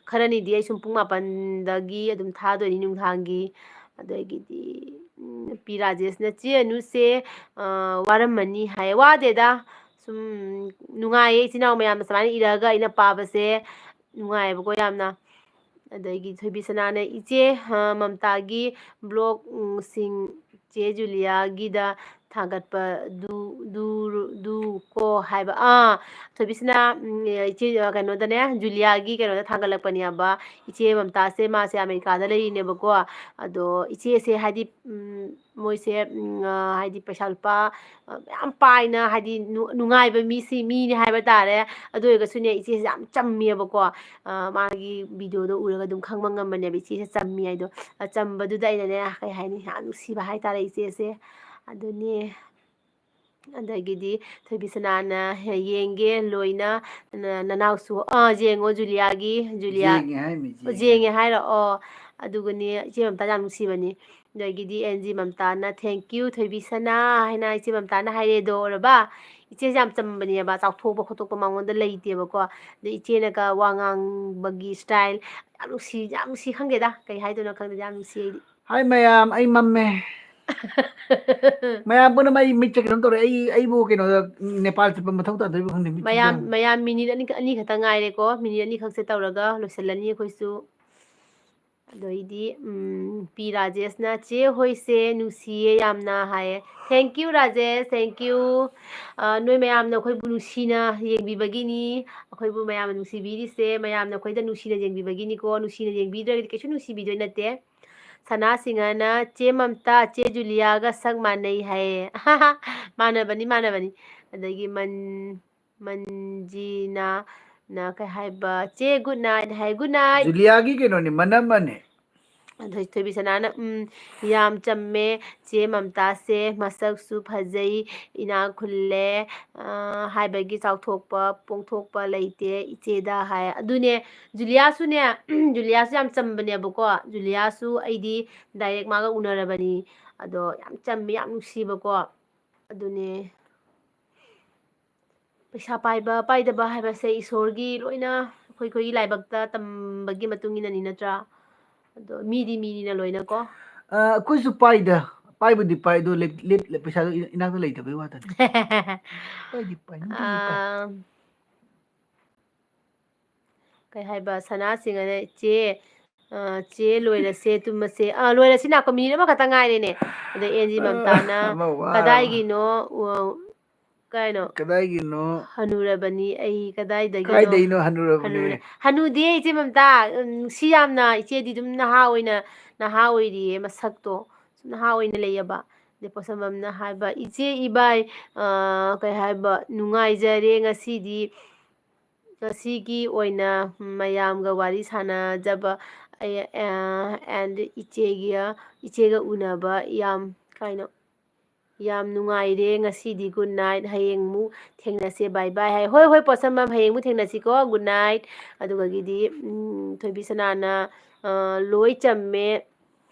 ꯈꯔꯅꯤꯗꯤ ꯑꯩ ꯁꯨꯝ ꯄꯨꯡ ꯃꯥꯄꯟꯗꯒꯤ ꯑꯗꯨꯝ ꯊꯥꯗꯣꯏꯅꯤ ꯅꯨꯡꯗꯥꯡꯒꯤ꯫ ꯑꯗꯒꯤꯗꯤ, ꯎꯝ, ꯄꯤ ꯔꯥꯖꯦꯁꯅ, "ꯆꯦ ꯑꯅꯨꯁꯦ, ꯑ, ꯋꯥꯔꯝꯃꯅꯤ" ꯍꯥꯏ꯫ ꯋꯥꯗꯦꯗ, ꯁꯨꯝ ꯅꯨꯡꯉꯥꯏꯌꯦ, ꯏꯆꯤꯟ ꯏꯅꯥꯎ ꯃꯌꯥꯝꯅ ꯁꯨꯃꯥꯏꯅ ꯏꯔꯛꯑꯒ ꯑꯩꯅ ꯄꯥꯕꯁꯦ ꯅꯨꯡꯉꯥꯏꯌꯦꯕꯀꯣ ꯌꯥꯝꯅ꯫ ꯑꯗꯒꯤ ꯊꯣꯏꯕꯤ ꯁꯅꯥꯅ, "ꯏꯆꯦ, ꯑ, ꯃꯝꯇꯥꯒꯤ vlog, ꯎꯝ, ꯁꯤꯡ ꯆꯦ ꯖꯨꯂꯤꯌꯥꯒꯤꯗ ꯊꯥꯒꯠꯄ ꯗꯨ, ꯗꯨ, ꯗꯨ ꯀꯣ" ꯍꯥꯏꯕ꯫ ꯑꯥ, ꯊꯣꯏꯕꯤꯁꯅꯥ, ꯎꯝ, ꯏꯆꯦ, ꯑ, ꯀꯩꯅꯣꯗꯅꯦ, ꯖꯨꯂꯤꯌꯥꯒꯤ ꯀꯩꯅꯣꯗ ꯊꯥꯒꯠꯂꯛꯄꯅꯦꯕ꯫ ꯏꯆꯦ ꯃꯝꯇꯥꯁꯦ, ꯃꯥꯁꯦ ꯑꯃꯦꯔꯤꯀꯥꯗ ꯂꯩꯔꯤꯅꯦꯕꯀꯣ꯫ ꯑꯗꯣ ꯏꯆꯦꯁꯦ ꯍꯥꯏꯗꯤ, ꯎꯝ, ꯃꯣꯏꯁꯦ, ꯎꯝ, ꯑ, ꯍꯥꯏꯗꯤ ꯄꯩꯁꯥ ꯂꯨꯄꯥ, ꯑ, ꯌꯥꯝ ꯄꯥꯏꯅ, ꯍꯥꯏꯗꯤ ꯅꯨ-, ꯅꯨꯡꯉꯥꯏꯕ ꯃꯤꯁꯤ, ꯃꯤꯅꯤ ꯍꯥꯏꯕ ꯇꯥꯔꯦ꯫ ꯑꯗꯨ ꯑꯣꯏꯔꯒꯁꯨꯅꯦ, ꯏꯆꯦꯁꯦ ꯌꯥꯝ ꯆꯝꯃꯦꯕꯀꯣ꯫ ꯑ, ꯃꯥꯒꯤ videoꯗꯣ ꯎꯔꯒ ꯑꯗꯨꯝ ꯈꯪꯕ ꯉꯝꯕꯅꯦꯕ ꯏꯆꯦꯁꯦ ꯆꯝꯃꯤ ꯍꯥꯏꯗꯣ꯫ ꯑ, ꯆꯝꯕꯗꯨꯗ ꯑꯩꯅꯅꯦ, ꯀꯩ ꯍꯥꯏꯅꯤ, ꯌꯥꯝ ꯅꯨꯡꯁꯤꯕ ꯍꯥꯏꯇꯥꯔꯦ ꯏꯆꯦꯁꯦ꯫ ꯑꯗꯨꯅꯦ꯫ ꯑꯗꯒꯤꯗꯤ ꯊꯣꯏꯕꯤꯁꯅꯥꯅ, "ꯌꯦꯡꯒꯦ ꯂꯣꯏꯅ, ꯅ-, ꯅꯅꯥꯎꯁꯨ", ꯑ, ꯌꯦꯡꯉꯣ ꯖꯨꯂꯤꯌꯥꯒꯤ, ꯖꯨꯂꯤꯌꯥ꯫ ꯌꯦꯡꯉꯦ ꯍꯥꯏꯃꯤ, ꯌꯦꯡꯉꯦ꯫ ꯌꯦꯡꯉꯦ ꯍꯥꯏꯔꯣ? ꯑꯣ, ꯑꯗꯨꯒꯅꯦ ꯏꯆꯦ ꯃꯝꯇꯥ ꯌꯥꯝ ꯅꯨꯡꯁꯤꯕꯅꯤ꯫ ꯑꯗꯒꯤꯗꯤ ꯑꯦꯟ ꯖꯤ ꯃꯝꯇꯥꯅ, "Thank you, ꯊꯣꯏꯕꯤꯁꯅꯥ" ꯍꯥꯏꯅ ꯏꯆꯦ ꯃꯝꯇꯥꯅ ꯍꯥꯏꯔꯦꯗꯣ, ꯎꯔꯕ? ꯏꯆꯦꯁꯦ ꯌꯥꯝ ꯆꯝꯕꯅꯦꯕ, ꯆꯥꯎꯊꯣꯛꯄ ꯈꯣꯠꯇꯣꯛꯄ ꯃꯉꯣꯟꯗ ꯂꯩꯇꯦꯕꯀꯣ꯫ ꯑꯗꯩ ꯏꯆꯦꯅꯒ ꯋꯥ ꯉꯥꯡꯕꯒꯤ style ꯌꯥꯝ ꯅꯨꯡꯁꯤ, ꯌꯥꯝ ꯅꯨꯡꯁꯤ, ꯈꯪꯗꯦꯗ, ꯀꯩ ꯍꯥꯏꯗꯣꯏꯅꯣ ꯈꯪꯗꯦ, ꯌꯥꯝ ꯅꯨꯡꯁꯤ ꯑꯩꯗꯤ꯫ ꯍꯥꯏ ꯃꯌꯥꯝ, ꯑꯩ ꯃꯝꯃꯦ꯫ ꯃꯌꯥꯝ ꯄꯨꯝꯅꯃꯛ ꯑꯩ ꯃꯤꯠꯁꯦ ꯀꯩꯅꯣꯝ ꯇꯧꯔꯦ꯫ ꯑꯩ, ꯑꯩꯕꯨ ꯀꯩꯅꯣꯗ, ꯅꯦꯄꯥꯜ ꯆꯠꯄ ꯃꯊꯧ ꯇꯥꯗꯣꯏꯕ ꯈꯪꯗꯦ, ꯃꯤꯠꯁꯦ ꯃꯌꯥꯝ, ꯌꯥꯝ ꯃꯌꯥꯝ minute ꯑꯅꯤ, ꯑꯅꯤ ꯈꯛꯇ ꯉꯥꯏꯔꯦꯀꯣ꯫ Minute ꯑꯅꯤꯈꯛꯁꯦ ꯇꯧꯔꯒ ꯂꯣꯏꯁꯤꯜꯂꯅꯤ ꯑꯩꯈꯣꯏꯁꯨ꯫ ꯑꯗꯩꯗꯤ ꯎꯝ, ꯄꯤ ꯔꯥꯖꯦꯁꯅ "ꯆꯦ ꯍꯣꯏꯁꯦ ꯅꯨꯡꯁꯤꯌꯦ ꯌꯥꯝꯅ" ꯍꯥꯏꯌꯦ꯫ Thank you Rajesh, thank you꯫ ꯑ, ꯅꯣꯏ ꯃꯌꯥꯝꯅ ꯑꯩꯈꯣꯏꯕꯨ ꯅꯨꯡꯁꯤꯅ ꯌꯦꯡꯕꯤꯕꯒꯤꯅꯤ꯫ ꯑꯩꯈꯣꯏꯕꯨ ꯃꯌꯥꯝꯅ ꯅꯨꯡꯁꯤꯕꯤꯔꯤꯁꯦ ꯃꯌꯥꯝꯅ ꯑꯩꯈꯣꯏꯗ ꯅꯨꯡꯁꯤꯅ ꯌꯦꯡꯕꯤꯕꯒꯤꯅꯤꯀꯣ꯫ ꯅꯨꯡꯁꯤꯅ ꯌꯦꯡꯕꯤꯗ꯭ꯔꯒꯗꯤ ꯀꯩꯁꯨ ꯅꯨꯡꯁꯤꯕꯤꯗꯣꯏ ꯅꯠꯇꯦ꯫ ꯁꯅꯥ ꯁꯤꯡꯍꯅ "ꯆꯦ ꯃꯝꯇꯥ, ꯆꯦ ꯖꯨꯂꯤꯌꯥꯒ ꯁꯛ ꯃꯥꯟꯅꯩ" ꯍꯥꯏꯌꯦ꯫ ꯃꯥꯟꯅꯕꯅꯤ, ꯃꯥꯟꯅꯕꯅꯤ꯫ ꯑꯗꯒꯤ ꯃꯟ-, ꯃꯟꯖꯤꯅꯥꯅ ꯀꯩ ꯍꯥꯏꯕ, "ꯆꯦ good night" ꯍꯥꯏ, "Good night"꯫ ꯖꯨꯂꯤꯌꯥꯒꯤ ꯀꯩꯅꯣꯅꯤ, ꯃꯅꯝꯃꯅꯦ꯫ ꯑꯗꯩ ꯊꯣꯏꯕꯤ ꯁꯅꯥꯅ, "ꯎꯝ, ꯌꯥꯝ ꯆꯝꯃꯦ ꯆꯦ ꯃꯝꯇꯥꯁꯦ, ꯃꯁꯛꯁꯨ ꯐꯖꯩ, ꯏꯅꯥꯛ ꯈꯨꯜꯂꯦ, ꯑ, ꯍꯥꯏꯕꯒꯤ ꯆꯥꯎꯊꯣꯛꯄ, ꯄꯣꯡꯊꯣꯛꯄ ꯂꯩꯇꯦ ꯏꯆꯦꯗ" ꯍꯥꯏ꯫ ꯑꯗꯨꯅꯦ, ꯖꯨꯂꯤꯌꯥꯁꯨꯅꯦ, ꯖꯨꯂꯤꯌꯥꯁꯨ ꯌꯥꯝ ꯆꯝꯕꯅꯦꯕꯀꯣ꯫ ꯖꯨꯂꯤꯌꯥꯁꯨ ꯑꯩꯗꯤ direct ꯃꯥꯒ ꯎꯅꯔꯕꯅꯤ꯫ ꯑꯗꯣ ꯌꯥꯝ ꯆꯝꯃꯤ, ꯌꯥꯝ ꯅꯨꯡꯁꯤꯕꯀꯣ꯫ ꯑꯗꯨꯅꯦ꯫ ꯄꯩꯁꯥ ꯄꯥꯏꯕ ꯄꯥꯏꯗꯕ ꯍꯥꯏꯕꯁꯦ ꯏꯁꯣꯔꯒꯤ ꯂꯣꯏꯅ ꯑꯩꯈꯣꯏ, ꯑꯩꯈꯣꯏꯒꯤ ꯂꯥꯏꯕꯛꯇ ꯇꯝꯕꯒꯤ ꯃꯇꯨꯡ ꯏꯟꯅꯅꯤ ꯅꯠꯇ꯭ꯔꯥ? ꯑꯗꯣ ꯃꯤꯗꯤ ꯃꯤꯅꯤꯅ ꯂꯣꯏꯅꯀꯣ꯫ ꯑ, ꯑꯩꯈꯣꯏꯁꯨ ꯄꯥꯏꯗ, ꯄꯥꯏꯕꯨꯗꯤ ꯄꯥꯏ, ꯑꯗꯣ ꯂꯦꯞ-, ꯂꯦꯞ-, ꯄꯩꯁꯥꯗꯣ ꯏ-, ꯏꯅꯥꯛꯇ ꯂꯩꯇꯕꯩ ꯋꯥꯇꯅꯤ꯫ ꯄꯥꯏꯗꯤ ꯄꯥꯏ, ꯃꯤꯗꯤ ꯄꯥꯏ꯫ ꯑꯥ, ꯀꯩ ꯍꯥꯏꯕ, ꯁꯅꯥ ꯁꯤꯡꯍꯅ, "ꯆꯦ, ꯑ, ꯆꯦ ꯂꯣꯏꯔꯁꯦ, ꯇꯨꯝꯃꯁꯦ"꯫ ꯑ, ꯂꯣꯏꯔꯁꯤ ꯅꯥꯀꯣ, minute ꯑꯃꯈꯛꯇ ꯉꯥꯏꯔꯦꯅꯦ꯫ ꯑꯗ ꯑꯦꯟꯖꯤ ꯑ, ꯃꯝꯇꯥꯅ, ꯑꯃ ꯋꯥꯔꯕ꯫ "ꯀꯗꯥꯏꯒꯤꯅꯣ, ꯎ-, ꯀꯥꯏꯅꯣ? ꯀꯗꯥꯏꯒꯤꯅꯣ? ꯍꯅꯨꯔꯕꯅꯤ ꯑꯩ, ꯀꯗꯥꯏꯗꯒꯤꯅꯣ?" ꯀꯥꯏꯗꯩꯅꯣ ꯍꯅꯨꯔꯕꯅꯦ? ꯍꯅꯨꯔꯦ꯫ ꯍꯅꯨꯗꯦ ꯏꯆꯦ ꯃꯝꯇꯥ, ꯎꯝ, ꯅꯨꯡꯁꯤ ꯌꯥꯝꯅ, ꯏꯆꯦꯗꯤ ꯑꯗꯨꯝ ꯅꯍꯥ ꯑꯣꯏꯅ, ꯅꯍꯥ ꯑꯣꯏꯔꯤꯌꯦ ꯃꯁꯛꯇꯣ꯫ ꯁꯨꯝ ꯅꯍꯥ ꯑꯣꯏꯅ ꯂꯩꯌꯦꯕ꯫ ꯑꯗꯩ ꯄꯣꯠꯁꯝꯕꯝꯅ ꯍꯥꯏꯕ, "ꯏꯆꯦ ꯏꯕꯥꯏ, ꯑ, ꯀꯩ ꯍꯥꯏꯕ, ꯅꯨꯡꯉꯥꯏꯖꯔꯦ ꯉꯁꯤꯗꯤ, ꯉꯁꯤꯒꯤ ꯑꯣꯏꯅ ꯃꯌꯥꯝꯒ ꯋꯥꯔꯤ ꯁꯥꯟꯅꯖꯕ, ꯑꯩ, ꯑ, and ꯏꯆꯦꯒꯤ, ꯏꯆꯦꯒ ꯎꯅꯕ ꯌꯥꯝ" ꯀꯥꯏꯅ, "ꯌꯥꯝ ꯅꯨꯡꯉꯥꯏꯔꯦ ꯉꯁꯤꯗꯤ, good night, ꯍꯌꯦꯡ ꯑꯃꯨꯛ ꯊꯦꯡꯅꯁꯦ, bye bye" ꯍꯥꯏ꯫ ꯍꯣꯏ, ꯍꯣꯏ, ꯄꯣꯠꯁꯝꯕꯝ, ꯍꯌꯦꯡ ꯑꯃꯨꯛ ꯊꯦꯡꯅꯁꯤꯀꯣ, good night꯫ ꯑꯗꯨꯒꯒꯤꯗꯤ, ꯎꯝ, ꯊꯣꯏꯕꯤ ꯁꯅꯥꯅ, ꯑ, "ꯂꯣꯏ ꯆꯝꯃꯦ,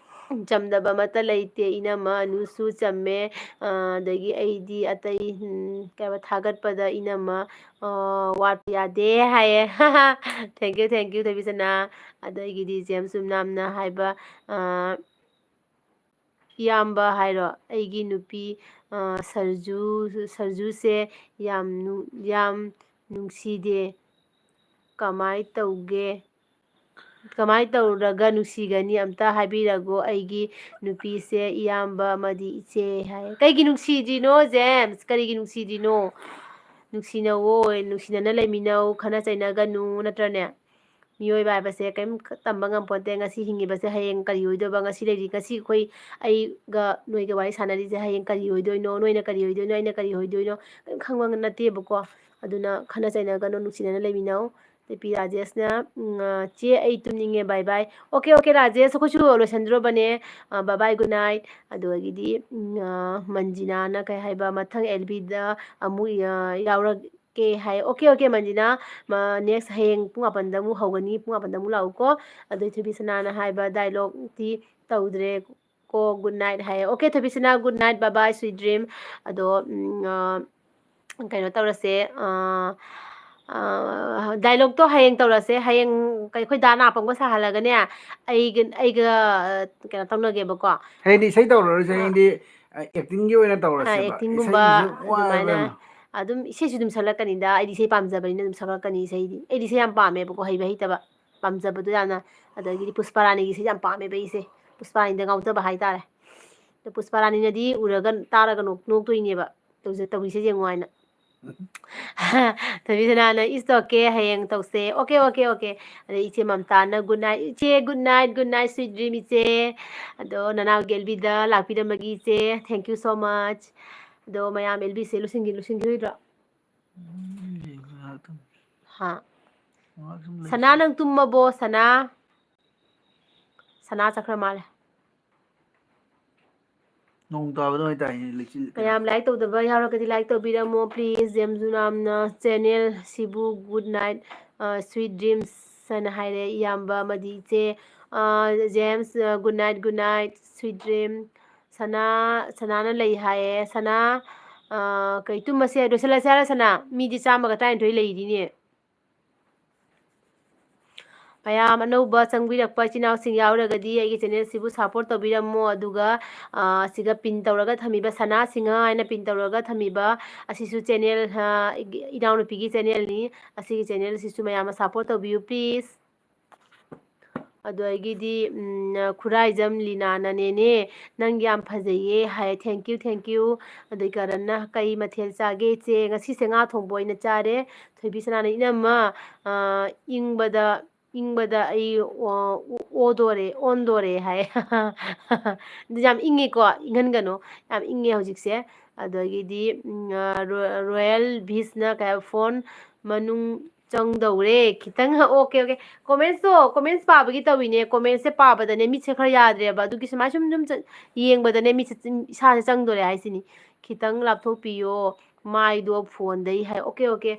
ꯆꯝꯗꯕ ꯑꯃꯠꯇ ꯂꯩꯇꯦ, ꯏꯅꯝꯃ ꯑꯅꯨꯁꯨ ꯆꯝꯃꯦ, ꯑ, ꯑꯗꯒꯤ ꯑꯩꯗꯤ ꯑꯇꯩ, ꯎꯝ, ꯀꯩ ꯍꯥꯏꯕ, ꯊꯥꯒꯠꯄꯗ ꯏꯅꯝꯃ, ꯑ, ꯋꯥꯠꯄ ꯌꯥꯗꯦ" ꯍꯥꯏꯌꯦ꯫ Thank you, thank you, ꯊꯣꯏꯕꯤ ꯁꯅꯥ꯫ ꯑꯗꯒꯤꯗꯤ ꯖꯦꯝꯁ ꯁꯨꯝꯅꯥꯝꯅ ꯍꯥꯏꯕ, ꯑ, "ꯏꯌꯥꯝꯕ ꯍꯥꯏꯔꯣ, ꯑꯩꯒꯤ ꯅꯨꯄꯤ, ꯑ, ꯁꯔꯖꯨ, ꯁꯔꯖꯨꯁꯦ ꯌꯥꯝ ꯅꯨ-, ꯌꯥꯝ ꯅꯨꯡꯁꯤꯗꯦ, ꯀꯃꯥꯏ ꯇꯧꯒꯦ?" ꯀꯃꯥꯏꯅ ꯇꯧꯔꯒ ꯅꯨꯡꯁꯤꯒꯅꯤ? ꯑꯝꯇ ꯍꯥꯏꯕꯤꯔꯒꯣ, ꯑꯩꯒꯤ ꯅꯨꯄꯤꯁꯦ ꯏꯌꯥꯝꯕ ꯑꯃꯗꯤ ꯏꯆꯦ ꯍꯥꯏ꯫ ꯀꯩꯒꯤ ꯅꯨꯡꯁꯤꯗ꯭ꯔꯤꯅꯣ, ꯖꯦꯝꯁ? ꯀꯔꯤꯒꯤ ꯅꯨꯡꯁꯤꯗ꯭ꯔꯤꯅꯣ? ꯅꯨꯡꯁꯤꯅꯧꯋꯣ, ꯅꯨꯡꯁꯤꯅꯅ ꯂꯩꯃꯤꯟꯅꯧ, ꯈꯠꯅ ꯆꯩꯅꯒꯅꯨ, ꯅꯠꯇ꯭ꯔꯅꯦ? ꯃꯤꯑꯣꯏꯕ ꯍꯥꯏꯕꯁꯦ ꯀꯔꯤꯝ ꯇꯝꯕ ꯉꯝꯄꯣꯠꯇꯦ꯫ ꯉꯁꯤ ꯍꯤꯡꯉꯤꯕꯁꯦ ꯍꯌꯦꯡ ꯀꯔꯤ ꯑꯣꯏꯗꯣꯏꯕ? ꯉꯁꯤ ꯂꯩꯔꯤ, ꯉꯁꯤ ꯑꯩꯈꯣꯏ, ꯑꯩꯒ ꯅꯣꯏꯒ ꯋꯥꯔꯤ ꯁꯥꯟꯅꯔꯤꯁꯦ ꯍꯌꯦꯡ ꯀꯔꯤ ꯑꯣꯏꯗꯣꯏꯅꯣ? ꯅꯣꯏꯅ ꯀꯔꯤ ꯑꯣꯏꯗꯣꯏꯅꯣ? ꯑꯩꯅ ꯀꯔꯤ ꯑꯣꯏꯗꯣꯏꯅꯣ? ꯀꯔꯤꯝ ꯈꯪꯕ ꯅꯠꯇꯦꯕꯀꯣ꯫ ꯑꯗꯨꯅ ꯈꯠꯅ ꯆꯩꯅꯒꯅꯨ, ꯅꯨꯡꯁꯤꯅꯅ ꯂꯩꯃꯤꯟꯅꯧ꯫ ꯅꯨꯄꯤ ꯔꯥꯖꯦꯁꯅ, ꯎꯝ, ꯑ, "ꯆꯦ, ꯑꯩ ꯇꯨꯝꯅꯤꯡꯉꯦ, bye bye." Okay, okay, Rajesh, ꯑꯩꯈꯣꯏꯁꯨ ꯂꯣꯏꯁꯟꯗ꯭ꯔꯣꯕꯅꯦ꯫ ꯑ, bye bye, good night꯫ ꯑꯗꯨꯗꯒꯤꯗꯤ, ꯎꯝ, ꯑ, ꯃꯟꯖꯤꯅꯥꯅ ꯀꯩ ꯍꯥꯏꯕ, "ꯃꯊꯪ ꯑꯦꯜ ꯕꯤꯗ ꯑꯃꯨꯛ, ꯑ, ꯌꯥꯎꯔꯛꯀꯦ" ꯍꯥꯏ꯫ ꯑꯣꯀꯦ, ꯑꯣꯀꯦ, ꯃꯟꯖꯤꯅꯥ, ꯃ-, next ꯍꯌꯦꯡ ꯄꯨꯡ ꯃꯥꯄꯟꯗ ꯑꯃꯨꯛ ꯍꯧꯒꯅꯤ, ꯄꯨꯡ ꯃꯥꯄꯟꯗ ꯑꯃꯨꯛ ꯂꯥꯛꯎꯀꯣ꯫ ꯑꯗꯨ ꯊꯣꯏꯕꯤꯁꯅꯥꯅ ꯍꯥꯏꯕ dialogueꯇꯤ ꯇꯧꯗ꯭ꯔꯦ꯫ ꯀꯣ, good night ꯍꯥꯏꯌꯦ꯫ ꯑꯣꯀꯦ, ꯊꯣꯏꯕꯤꯁꯅꯥ, good night, bye bye, sweet dream꯫ ꯑꯗꯣ, ꯎꯝ, ꯑ, ꯀꯩꯅꯣ ꯇꯧꯔꯁꯦ, ꯑ, ꯑ, dialogueꯇꯣ ꯍꯌꯦꯡ ꯇꯧꯔꯁꯦ꯫ ꯍꯌꯦꯡ ꯀꯩ-, ꯑꯩꯈꯣꯏ ꯗꯥ ꯅꯥꯄꯪꯕ ꯁꯥꯍꯜꯂꯒꯅꯦ, ꯑꯩꯒ, ꯑꯩꯒ, ꯑ, ꯀꯩꯅꯣ ꯇꯧꯅꯒꯦꯕꯀꯣ꯫ ꯍꯌꯦꯡꯗꯤ ꯏꯁꯩ ꯇꯧꯔꯔꯣꯏꯁꯦ, ꯑ, ꯍꯌꯦꯡꯗꯤ, ꯑ, actingꯒꯤ ꯑꯣꯏꯅ ꯑ, ꯇꯧꯔꯁꯦꯕ꯫ Actingꯒꯨꯝꯕ ꯏꯁꯩꯁꯤꯁꯨ ꯋꯥꯏꯕ ꯑꯗꯨꯃꯥꯏꯅ ꯌꯥꯝꯅ꯫ ꯑꯗꯨꯝ ꯏꯁꯩꯁꯨ ꯑꯗꯨꯝ ꯁꯛꯂꯛꯀꯅꯤꯗ, ꯑꯩꯗꯤ ꯏꯁꯩ ꯄꯥꯝꯖꯕꯅꯤꯅ ꯑꯗꯨꯝ ꯁꯛꯂꯛꯀꯅꯤ ꯏꯁꯩꯗꯤ꯫ ꯑꯩꯗꯤ ꯏꯁꯩ ꯌꯥꯝ ꯄꯥꯝꯃꯦꯕꯀꯣ, ꯍꯩꯕ ꯍꯩꯇꯕ ꯄꯥꯝꯖꯕꯗꯣ ꯌꯥꯝꯅ꯫ ꯑꯗꯒꯤꯗꯤ ꯄꯨꯁꯄꯥꯔꯥꯅꯤꯒꯤ ꯏꯁꯩ ꯌꯥꯝ ꯄꯥꯝꯃꯦꯕ ꯑꯩꯁꯦ, ꯄꯨꯁꯄꯥꯔꯥꯅꯤꯗ ꯉꯥꯎꯖꯕ ꯍꯥꯏꯇꯥꯔꯦ꯫ ꯑꯗꯣ ꯄꯨꯁꯄꯥꯔꯥꯅꯤꯅꯗꯤ ꯎꯔꯒ ꯇꯥꯔꯒ ꯅꯣꯛ-, ꯅꯣꯛꯇꯣꯏꯅꯦꯕ, ꯇꯧꯖ-, ꯇꯧꯔꯤꯁꯦ ꯌꯦꯡꯉꯣ ꯍꯥꯏꯅ꯫ ꯊꯣꯏꯕꯤꯁꯅꯥꯅ, "It's okay, ꯍꯌꯦꯡ ꯇꯧꯁꯦ"꯫ "Okay, okay, okay". ꯑꯗꯩ ꯏꯆꯦ ꯃꯝꯇꯥꯅ, "Good night, ꯏꯆꯦ, good night, good night, sweet dream, ꯏꯆꯦ"꯫ ꯑꯗꯣ ꯅꯅꯥꯎ ꯒꯦꯜꯕꯤꯗ ꯂꯥꯛꯄꯤꯔꯝꯕꯒꯤ ꯏꯆꯦ, thank you so much꯫ ꯑꯗꯣ ꯃꯌꯥꯝ ꯑꯦꯜꯕꯤꯁꯦ ꯂꯣꯏꯁꯤꯟꯈꯤ-, ꯂꯣꯏꯁꯤꯟꯈꯤꯔꯣꯏꯗ꯭ꯔꯣ? ꯎꯝ, ꯉꯥꯏꯍꯥꯛꯇꯪ꯫ ꯍꯥ? ꯉꯥꯏꯍꯥꯛ ꯁꯨꯝ ꯁꯅꯥ, ꯂꯩꯁꯤ꯫ ꯅꯪ ꯇꯨꯝꯃꯕꯣ, ꯁꯅꯥ? ꯁꯅꯥ ꯆꯠꯈ꯭ꯔ ꯃꯥꯜꯂꯦ꯫ ꯅꯣꯡ ꯇꯥꯕꯗꯧꯅ ꯇꯥꯏꯅꯦ, ꯂꯩꯆꯤꯜ, ꯀꯩꯅꯣ꯫ ꯃꯌꯥꯝ like ꯇꯧꯗꯕ ꯌꯥꯎꯔꯒꯗꯤ like ꯇꯧꯕꯤꯔꯝꯃꯣ, please꯫ ꯖꯦꯝꯁ ꯖꯨꯅꯥꯝꯅ channel ꯁꯤꯕꯨ good night, ꯑ, sweet dreams ꯍꯥꯏꯅ ꯍꯥꯏꯔꯦ, ꯏꯌꯥꯝꯕ ꯑꯃꯗꯤ ꯏꯆꯦ꯫ ꯑ, ꯖꯦꯝꯁ, ꯑ, good night, good night, sweet dream꯫ ꯁꯅꯥ, ꯁꯅꯥꯅ ꯂꯩ ꯍꯥꯏꯌꯦ꯫ ꯁꯅꯥ, ꯑ, ꯀꯩ, ꯇꯨꯝꯃꯁꯦ, ꯂꯣꯏꯁꯤꯜꯂꯁꯦ ꯍꯥꯏꯔꯣ, ꯁꯅꯥ? ꯃꯤꯗꯤ ꯆꯥꯝꯃꯒ ꯇꯔꯥꯅꯤꯊꯣꯏ ꯂꯩꯔꯤꯅꯦ꯫ ꯃꯌꯥꯝ ꯑꯅꯧꯕ ꯆꯪꯕꯤꯔꯛꯄ ꯏꯆꯤꯟ ꯏꯅꯥꯎꯁꯤꯡ ꯌꯥꯎꯔꯒꯗꯤ ꯑꯩꯒꯤ channel ꯁꯤꯕꯨ support ꯇꯧꯕꯤꯔꯝꯃꯣ, ꯑꯗꯨꯒ, ꯑ, ꯑꯁꯤꯒ pin ꯇꯧꯔꯒ ꯊꯝꯃꯤꯕ ꯁꯅꯥ ꯁꯤꯡꯍ ꯍꯥꯏꯅ pin ꯇꯧꯔꯒ ꯊꯝꯃꯤꯕ ꯑꯁꯤꯁꯨ channel, ꯑ, ꯏꯅꯥꯎꯅꯨꯄꯤꯒꯤ channel ꯅꯤ꯫ ꯑꯁꯤꯒꯤ channel ꯁꯤꯁꯨ ꯃꯌꯥꯝꯅ support ꯇꯧꯕꯤꯌꯨ, please꯫ ꯑꯗꯒꯤꯗꯤ ꯎꯝ, ꯈꯨꯔꯥꯏꯖꯝ ꯂꯤꯅꯥꯅ "ꯅꯦꯅꯦ, ꯅꯪ ꯌꯥꯝ ꯐꯖꯩꯌꯦ" ꯍꯥꯏ꯫ Thank you, thank you꯫ ꯑꯗꯩ ꯀꯔꯟꯅ "ꯀꯩ ꯃꯊꯦꯜ ꯆꯥꯒꯦ ꯏꯆꯦ?" "ꯉꯁꯤꯁꯦ ꯉꯥ ꯊꯣꯡꯕ ꯑꯣꯏꯅ ꯆꯥꯔꯦ"꯫ ꯊꯣꯏꯕꯤ ꯁꯅꯥꯅ "ꯏꯅꯝꯃ, ꯑ, ꯏꯪꯕꯗ, ꯏꯪꯕꯗ ꯑꯩ ꯑꯣ-, ꯑꯣꯗꯣꯔꯦ, ꯑꯣꯟꯗꯣꯔꯦ" ꯍꯥꯏ꯫ ꯑꯗꯨ ꯌꯥꯝ ꯏꯪꯉꯦꯀꯣ, ꯏꯪꯍꯟꯒꯅꯨ꯫ ꯌꯥꯝ ꯏꯪꯉꯦ ꯍꯧꯖꯤꯛꯁꯦ꯫ ꯑꯗꯒꯤꯗꯤ, ꯎꯝ, ꯑ, ꯔꯣ-, ꯔꯣꯌꯦꯜ ꯚꯤꯁꯅ ꯀꯩ ꯍꯥꯏꯕ, "ꯐꯣꯟ ꯃꯅꯨꯡ ꯆꯪꯗꯧꯔꯦ ꯈꯤꯇꯪ"꯫ Okay, okay꯫ Commentsꯇꯣ, comments ꯄꯥꯕꯒꯤ ꯇꯧꯋꯤꯅꯦ꯫ Commentsꯁꯦ ꯄꯥꯕꯗꯅꯦ ꯃꯤꯠꯁꯦ ꯈꯔ ꯌꯥꯗ꯭ꯔꯦꯕ꯫ ꯑꯗꯨꯒꯤ ꯁꯨꯃꯥꯏ ꯁꯨꯝ, ꯁꯨꯝ ꯆꯠ-, ꯌꯦꯡꯕꯗꯅꯦ ꯃꯤꯠꯁꯦ ꯆꯤꯡ-, ꯏꯁꯥꯁꯦ ꯆꯪꯗꯣꯔꯦ ꯍꯥꯏꯁꯤꯅꯤ꯫ "ꯈꯤꯇꯪ ꯂꯥꯞꯊꯣꯛꯄꯤꯌꯣ ꯃꯥꯏꯗꯣ ꯐꯣꯟꯗꯩ" ꯍꯥꯏ꯫ Okay, okay꯫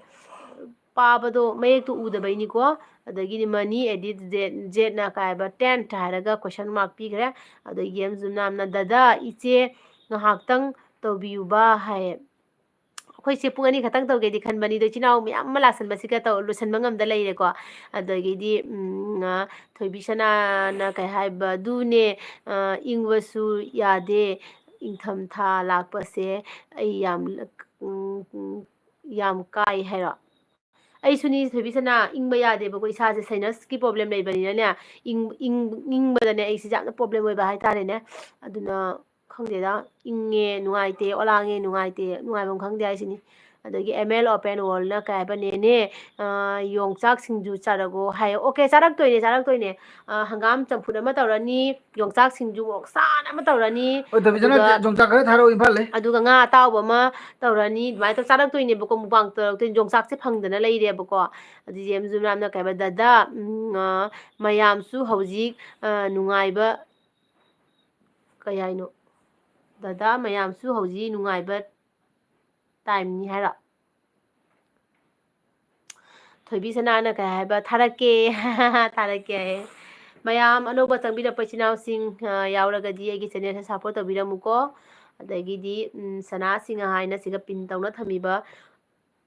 ꯄꯥꯕꯗꯣ ꯃꯌꯦꯛꯇꯣ ꯎꯗꯕꯩꯅꯤꯀꯣ꯫ ꯑꯗꯒꯤꯗꯤ ꯃꯅꯤ ꯑꯦꯗꯤꯠ ꯖꯦꯠ, ꯖꯦꯠꯅ ꯀꯥꯏꯕ tent ꯍꯥꯏꯔꯒ question mark ꯄꯤꯈ꯭ꯔꯦ꯫ ꯑꯗꯒꯤ ꯑꯦꯝ ꯖꯨꯝꯅꯥꯝꯅ "ꯗꯗꯥ, ꯏꯆꯦ ꯉꯥꯏꯍꯥꯛꯇꯪ ꯇꯧꯕꯤꯌꯨꯕ" ꯍꯥꯏꯌꯦ꯫ ꯑꯩꯈꯣꯏꯁꯦ ꯄꯨꯡ ꯑꯅꯤ ꯈꯛꯇꯪ ꯇꯧꯒꯦꯗꯤ ꯈꯟꯕꯅꯤ, ꯑꯗꯣ ꯏꯆꯤꯟ ꯏꯅꯥꯎ ꯃꯌꯥꯝ ꯑꯃ ꯂꯥꯛꯁꯟꯕꯁꯤꯒ ꯇꯧ-, ꯂꯣꯏꯁꯟꯕ ꯉꯝꯗ ꯂꯩꯔꯦꯀꯣ꯫ ꯑꯗꯒꯤꯗꯤ, ꯎꯝ, ꯑ, ꯊꯣꯏꯕꯤ ꯁꯅꯥꯅ ꯀꯩ ꯍꯥꯏꯕ, "ꯑꯗꯨꯅꯦ, ꯑ, ꯏꯪꯕꯁꯨ ꯌꯥꯗꯦ, ꯏꯪꯊꯝꯊꯥ ꯂꯥꯛꯄꯁꯦ ꯑꯩ ꯌꯥꯝ, ꯎꯝ, ꯎꯝ, ꯌꯥꯝ ꯀꯥꯏ" ꯍꯥꯏꯔꯣ? ꯑꯩꯁꯨꯅꯤ ꯊꯣꯏꯕꯤ ꯁꯅꯥ, ꯏꯪꯕ ꯌꯥꯗꯦꯕꯀꯣ, ꯏꯁꯥꯁꯦ sinusꯀꯤ problem ꯂꯩꯕꯅꯤꯅꯅꯦ, ꯏꯪ-, ꯏꯪ-, ꯏꯪꯕꯗꯅꯦ ꯑꯩꯁꯦ ꯌꯥꯝꯅ problem ꯑꯣꯏꯕ ꯍꯥꯏꯇꯥꯔꯦꯅꯦ꯫ ꯑꯗꯨꯅ ꯈꯪꯗꯦꯗ, ꯏꯪꯉꯦ, ꯅꯨꯡꯉꯥꯏꯇꯦ, ꯑꯣꯂꯥꯡꯉꯦ, ꯅꯨꯡꯉꯥꯏꯇꯦ, ꯅꯨꯡꯉꯥꯏꯐꯝ ꯈꯪꯗꯦ ꯍꯥꯏꯁꯤꯅꯤ꯫ ꯑꯗꯒꯤ M L Open Worldꯅ ꯀꯩ ꯍꯥꯏꯕ, "ꯅꯦꯅꯦ, ꯑ, ꯌꯣꯡꯆꯥꯛ ꯁꯤꯡꯖꯨ ꯆꯥꯔꯛꯑꯣ" ꯍꯥꯏ꯫ Okay, ꯆꯥꯔꯛꯇꯣꯏꯅꯦ, ꯆꯥꯔꯛꯇꯣꯏꯅꯦ꯫ ꯑ, ꯍꯪꯒꯥꯝ ꯆꯝꯐꯨꯠ ꯑꯃ ꯇꯧꯔꯅꯤ, ꯌꯣꯡꯆꯥꯛ ꯁꯤꯡꯖꯨ ꯃꯣꯔꯣꯛ ꯁꯥꯅ ꯑꯃ ꯇꯧꯔꯅꯤ, ꯑꯣ, ꯊꯣꯏꯕꯤꯁꯅꯥ, ꯑꯗꯨꯒ ꯌꯣꯡꯆꯥꯛ ꯈꯔ ꯊꯥꯔꯛꯑꯣ ꯏꯝꯐꯥꯜꯗꯩ꯫ ꯑꯗꯨꯒ ꯉꯥ ꯑꯇꯥꯎꯕ ꯑꯃ ꯇꯧꯔꯅꯤ꯫ ꯑꯗꯨꯃꯥꯏꯅ ꯇꯧ ꯆꯥꯔꯛꯇꯣꯏꯅꯦꯕꯀꯣ, mukbang ꯇꯧꯔꯛꯇꯣꯏꯅꯦ꯫ ꯌꯣꯡꯆꯥꯛꯁꯦ ꯐꯪꯗꯅ ꯂꯩꯔꯦꯕꯀꯣ꯫ ꯑꯗꯨꯗꯤ ꯑꯦꯝ ꯖꯨꯝꯅꯥꯝꯅ ꯀꯩ ꯍꯥꯏꯕ, "ꯗꯗꯥ, ꯎꯝ, ꯑ, ꯃꯌꯥꯝꯁꯨ ꯍꯧꯖꯤꯛ, ꯑ, ꯅꯨꯡꯉꯥꯏꯕ", ꯀꯩ ꯍꯥꯏꯅꯣ? "ꯗꯗꯥ, ꯃꯌꯥꯝꯁꯨ ꯍꯧꯖꯤꯛ ꯅꯨꯡꯉꯥꯏꯕ timeꯅꯤ" ꯍꯥꯏꯔꯣ? ꯊꯣꯏꯕꯤ ꯁꯅꯥꯅ ꯀꯩ ꯍꯥꯏꯕ? "ꯊꯥꯔꯛꯀꯦ, ꯊꯥꯔꯛꯀꯦ" ꯍꯥꯏꯌꯦ꯫ ꯃꯌꯥꯝ ꯑꯅꯧꯕ ꯆꯪꯕꯤꯔꯛꯄ ꯏꯆꯤꯟ ꯏꯅꯥꯎꯁꯤꯡ, ꯑ, ꯌꯥꯎꯔꯒꯗꯤ ꯑꯩꯒꯤ channelꯁꯦ support ꯇꯧꯕꯤꯔꯝꯃꯨꯀꯣ꯫ ꯑꯗꯒꯤꯗꯤ, ꯎꯝ, ꯁꯅꯥ ꯁꯤꯡꯍ ꯍꯥꯏꯅ ꯁꯤꯒ pin ꯇꯧꯅ ꯊꯝꯃꯤꯕ,